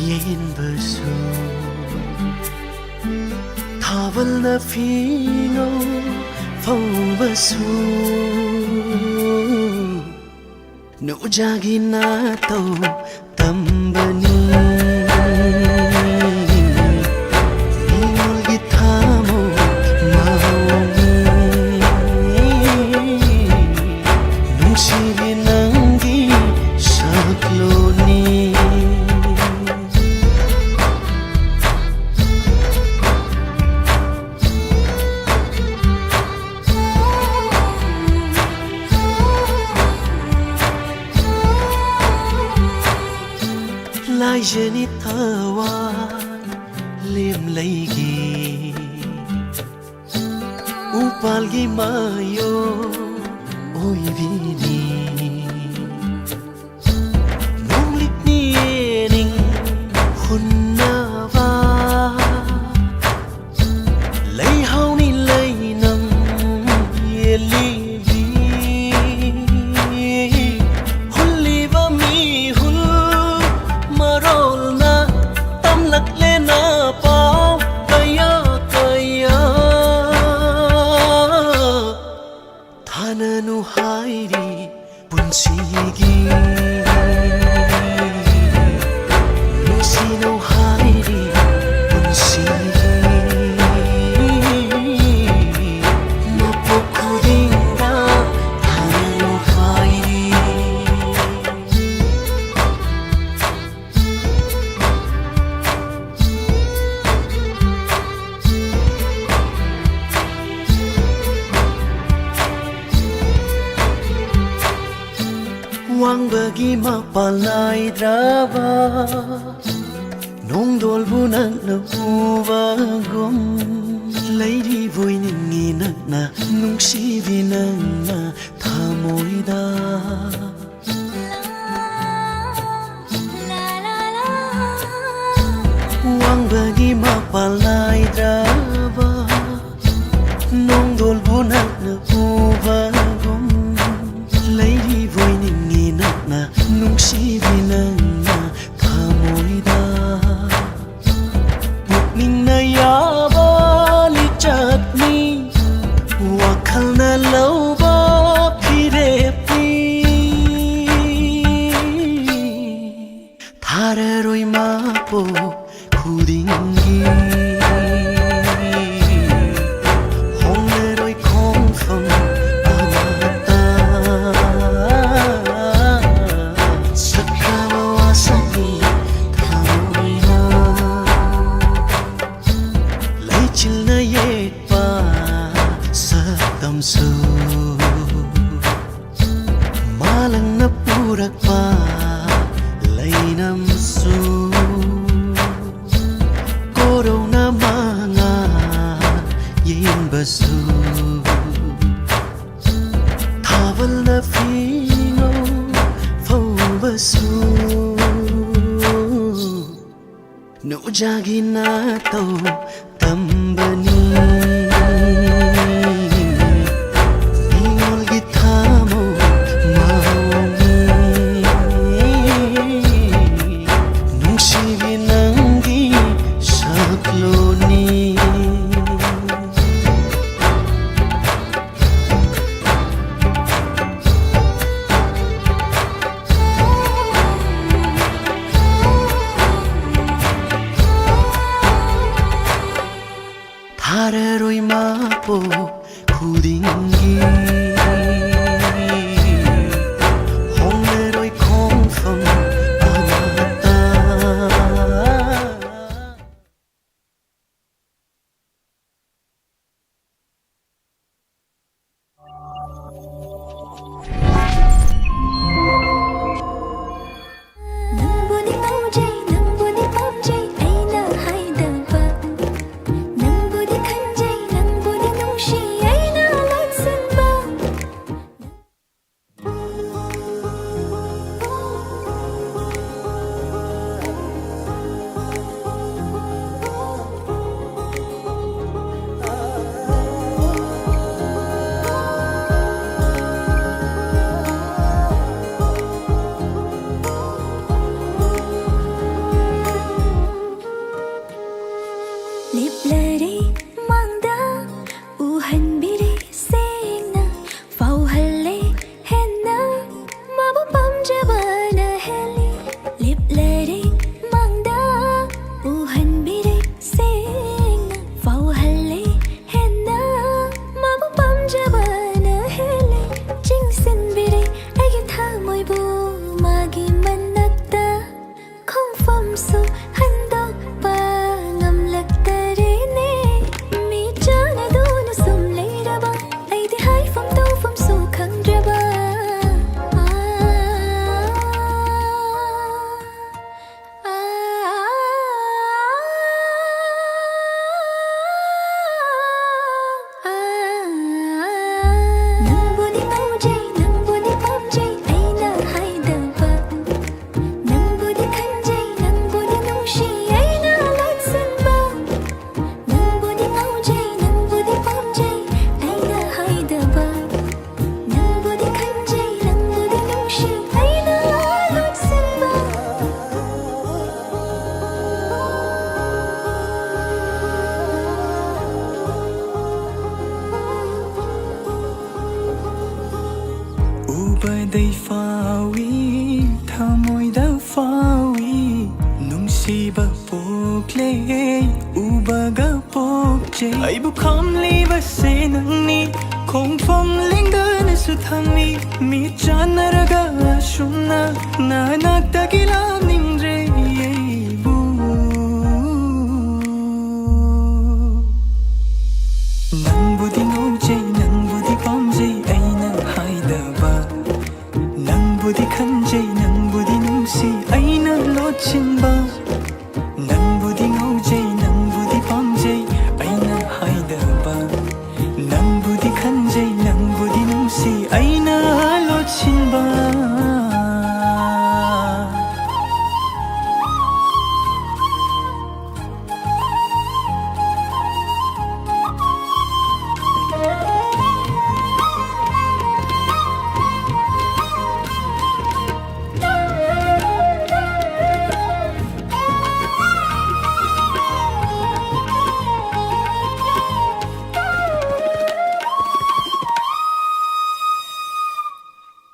ꯌꯦꯟꯕꯁꯨ, ꯊꯥꯕꯜꯅ ꯐꯤꯉꯧ ꯐꯧꯕꯁꯨ, ꯅꯨꯡꯖꯥꯒꯤ ꯅꯥꯇꯧ ꯇꯝꯕꯅꯤ꯫ ꯃꯤꯑꯣꯏꯒꯤ ꯊꯃꯣꯏ ꯃꯑꯣꯡꯅꯤ꯫ ꯅꯨꯡꯁꯤꯕꯤ ꯅꯪꯒꯤ ꯁꯛꯂꯣꯟꯅꯤ꯫ ꯂꯥꯏꯖꯅꯤ ꯊꯋꯥꯏ ꯂꯦꯝꯂꯩꯒꯤ ꯎꯄꯥꯜꯒꯤ ꯃꯌꯣꯜ ꯑꯣꯏꯕꯤꯅꯤ꯫ ꯅꯣꯡꯂꯤꯛꯅꯤ ꯌꯦꯅꯤꯡ ꯍꯨꯟꯅꯕ ꯂꯩꯍꯥꯎꯅꯤ ꯂꯩꯅꯝ ꯌꯦꯜꯂꯤꯕꯤ꯫ ꯍꯨꯜꯂꯤꯕ ꯃꯤꯍꯨꯜ ꯃꯔꯣꯜꯅ ꯇꯝꯂꯛꯂꯦꯅ ꯄꯥꯎ ꯀꯌꯥ ꯀꯌꯥ꯫ ꯊꯥꯅꯅꯨ ꯍꯥꯏꯔꯤ ꯄꯨꯟꯁꯤꯒꯤ, ꯅꯨꯡꯁꯤꯅꯧ ꯍꯥꯏꯔꯤ ꯄꯨꯟꯁꯤꯒꯤ꯫ ꯃꯄꯣꯛ ꯈꯨꯗꯤꯡꯗ ꯊꯥꯅꯅꯨ ꯍꯥꯏꯔꯤ꯫ ꯋꯥꯡꯕꯒꯤ ꯃꯄꯥꯜ ꯅꯥꯏꯗ꯭ꯔꯕ ꯅꯣꯡꯗꯣꯜꯕꯨ ꯅꯪꯅ ꯎꯕꯒꯨꯝ, ꯂꯩꯔꯤꯕꯣꯏ ꯅꯤꯡꯉꯤ ꯅꯛꯅ, ꯅꯨꯡꯁꯤꯕꯤ ꯅꯪꯅ ꯊꯃꯣꯏꯗ꯫ ꯃꯄꯥꯜ ꯅꯥꯏꯗ꯭ꯔꯕ ꯅꯣꯡꯗꯣꯜꯕꯨ ꯅꯛꯅ ꯎꯕꯒꯨꯝ ꯂꯩꯔꯤꯕꯣꯏ ꯅꯤꯡꯉꯤ ꯅꯛꯅ ꯅꯨꯡꯁꯤꯕꯤ ꯅꯪꯅ ꯊꯃꯣꯏꯗ ꯄꯨꯛꯅꯤꯡꯅ ꯌꯥꯕ ꯂꯤꯆꯠꯅꯤ ꯋꯥꯈꯜꯅ ꯂꯧꯕ ꯐꯤꯔꯦꯞꯅꯤ ꯊꯥꯔꯔꯣꯏ ꯃꯄꯣꯛ ꯈꯨꯗꯤꯡꯒꯤ ꯍꯣꯡꯂꯔꯣꯏ ꯈꯣꯡꯐꯝ ꯑꯃꯠꯇ ꯁꯛꯈ꯭ꯔꯕ ꯋꯥꯁꯛꯅꯤ ꯊꯃꯣꯏꯅ ꯂꯩꯆꯤꯜꯅ ꯌꯦꯛꯄ ꯁꯛꯇꯝꯁꯨ ꯃꯥꯂꯪꯅ ꯄꯨꯔꯛꯄ ꯂꯩꯅꯝꯁꯨ ꯀꯣꯔꯧꯅ ꯃꯉꯥ ꯌꯦꯟꯕꯁꯨ ꯊꯥꯕꯜꯅ ꯐꯤꯉꯧ ꯐꯧꯕꯁꯨ ꯅꯨꯖꯥꯒꯤ ꯅꯥꯇꯧ ꯇꯝꯕꯅꯤ ꯃꯤꯉꯣꯜꯒꯤ ꯊꯃꯣꯏ ꯃꯑꯣꯡꯅꯤ ꯅꯨꯡꯁꯤꯕꯤ ꯅꯪꯒꯤ ꯁꯛꯂꯣꯟꯅꯤ ꯎꯕꯗꯩ ꯐꯥꯎꯏ, ꯊꯃꯣꯏꯗ ꯐꯥꯎꯏ, ꯅꯨꯡꯁꯤꯕ ꯄꯣꯛꯂꯦ, ꯎꯕꯒ ꯄꯣꯛꯆꯩ꯫ ꯑꯩꯕꯨ ꯈꯝꯂꯤꯕꯁꯦ ꯅꯪꯅꯤ, ꯈꯣꯡꯐꯝ ꯂꯦꯡꯗꯅꯁꯨ ꯊꯝꯃꯤ, ꯃꯤꯠ ꯆꯥꯟꯅꯔꯒ ꯑꯁꯨꯝꯅ ꯅꯅꯥꯛꯇꯒꯤ ꯂꯥꯞꯅꯤꯡꯗ꯭ꯔꯦ ꯑꯩꯕꯨ꯫ ꯅꯪꯕꯨꯗꯤ ꯉꯥꯎꯖꯩ, ꯅꯪꯕꯨꯗꯤ ꯄꯥꯝꯖꯩ ꯑꯩꯅ ꯍꯥꯏꯗꯕ, ꯅꯪꯕꯨꯗꯤ ꯈꯟꯖꯩ, ꯅꯪꯕꯨꯗꯤ ꯅꯨꯡꯁꯤ ꯑꯩꯅ ꯂꯣꯠꯁꯤꯟꯕ, ꯅꯪꯕꯨꯗꯤ ꯉꯥꯎꯖꯩ, ꯅꯪꯕꯨꯗꯤ ꯄꯥꯝꯖꯩ ꯑꯩꯅ ꯍꯥꯏꯗꯕ, ꯅꯪꯕꯨꯗꯤ ꯈꯟꯖꯩ, ꯅꯪꯕꯨꯗꯤ ꯅꯨꯡꯁꯤ ꯑꯩꯅ ꯂꯣꯠꯁꯤꯟꯕ꯫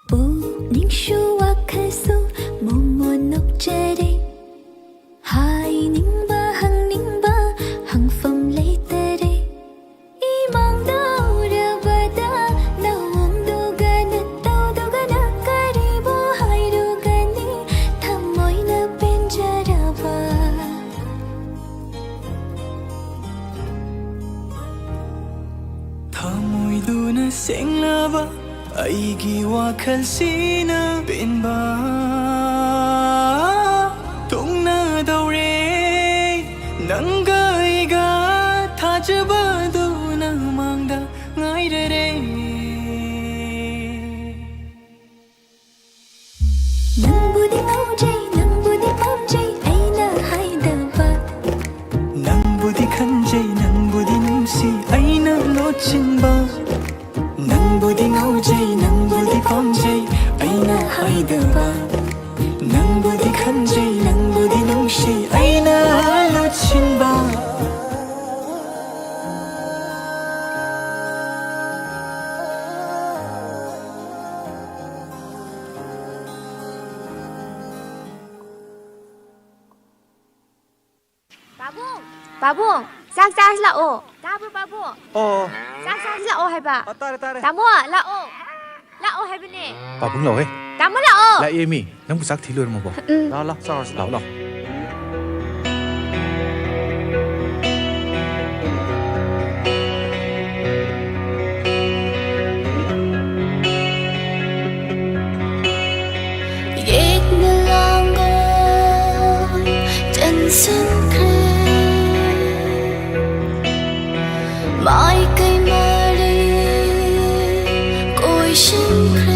ꯄꯨꯛꯅꯤꯡꯁꯨ ꯋꯥꯈꯜꯁꯨ ꯃꯣꯃꯣꯟ ꯅꯣꯛꯆꯔꯦ꯫ ꯍꯥꯏꯅꯤꯡꯕ ꯍꯪꯅꯤꯡꯕ ꯍꯪꯐꯝ ꯂꯩꯇꯔꯦ꯫ ꯏꯃꯥꯡꯗ ꯎꯔꯕꯗ ꯅꯋꯣꯡꯗꯨꯒ ꯅꯇꯧꯗꯨꯒꯅ ꯀꯔꯤꯕꯨ ꯍꯥꯏꯔꯨꯒꯅꯤ? ꯊꯃꯣꯏꯅ ꯄꯦꯟꯖꯔꯕ ꯊꯃꯣꯏꯗꯨꯅ ꯁꯦꯡꯂꯕ ꯑꯩꯒꯤ ꯋꯥꯈꯜꯁꯤꯅ ꯄꯦꯟꯕ ꯊꯨꯡꯅꯗꯧꯔꯦ꯫ ꯅꯪꯒ ꯑꯩꯒ ꯊꯥꯖꯕꯗꯨꯅ ꯃꯥꯡꯗ ꯉꯥꯏꯔꯔꯦ꯫ ꯅꯪꯕꯨꯗꯤ ꯉꯥꯎꯖꯩ, ꯅꯪꯕꯨꯗꯤ ꯄꯥꯝꯖꯩ ꯑꯩꯅ ꯍꯥꯏꯗꯕ, ꯅꯪꯕꯨꯗꯤ ꯈꯟꯖꯩ, ꯅꯪꯕꯨꯗꯤ ꯅꯨꯡꯁꯤ ꯑꯩꯅ ꯂꯣꯠꯁꯤꯟꯕ, ꯅꯪꯕꯨꯗꯤ ꯉꯥꯎꯖꯩ, ꯅꯪꯕꯨꯗꯤ ꯄꯥꯝꯖꯩ ꯑꯩꯅ ꯍꯥꯏꯗꯕ, ꯅꯪꯕꯨꯗꯤ ꯈꯟꯖꯩ, ꯅꯪꯕꯨꯗꯤ ꯅꯨꯡꯁꯤ ꯑꯩꯅ ꯂꯣꯠꯁꯤꯟꯕ꯫ ꯄꯥꯕꯨꯡ, ꯆꯥꯛ ꯆꯥꯔꯁꯤ ꯂꯥꯛꯑꯣ꯫ ꯇꯥꯕ꯭ꯔꯣ, ꯄꯥꯕꯨꯡ? ꯑꯣ꯫ ꯆꯥꯛ ꯆꯥꯔꯁꯤ ꯂꯥꯛꯑꯣ ꯍꯥꯏꯕ꯫ ꯑ, ꯇꯥꯔꯦ, ꯇꯥꯔꯦ꯫ ꯇꯥꯃꯣ, ꯂꯥꯛꯑꯣ꯫ ꯂꯥꯛꯑꯣ ꯍꯥꯏꯕꯅꯦ꯫ ꯄꯥꯕꯨꯡ ꯂꯥꯛꯑꯣꯍꯦ꯫ ꯇꯥꯃꯣ, ꯂꯥꯛꯑꯣ꯫ ꯂꯥꯛꯑꯦꯃꯤ꯫ ꯅꯪꯕꯨ ꯆꯥꯛ ꯊꯤ ꯂꯣꯏꯔꯝꯃꯕꯣ? ꯎꯝ꯫ ꯂꯥꯛꯑꯣ, ꯂꯥꯛꯑꯣ, ꯆꯥꯔꯁꯤ꯫ ꯂꯥꯛꯑꯣ, ꯂꯥꯛꯑꯣ꯫ ꯌꯦꯛꯅ ꯂꯥꯡꯒꯣꯜ ꯆꯟꯁꯤꯟꯈ꯭ꯔꯦ꯫ ꯃꯥꯏꯀꯩ ꯃꯔꯤ ꯀꯣꯏꯁꯤꯟꯈ꯭ꯔꯦ꯫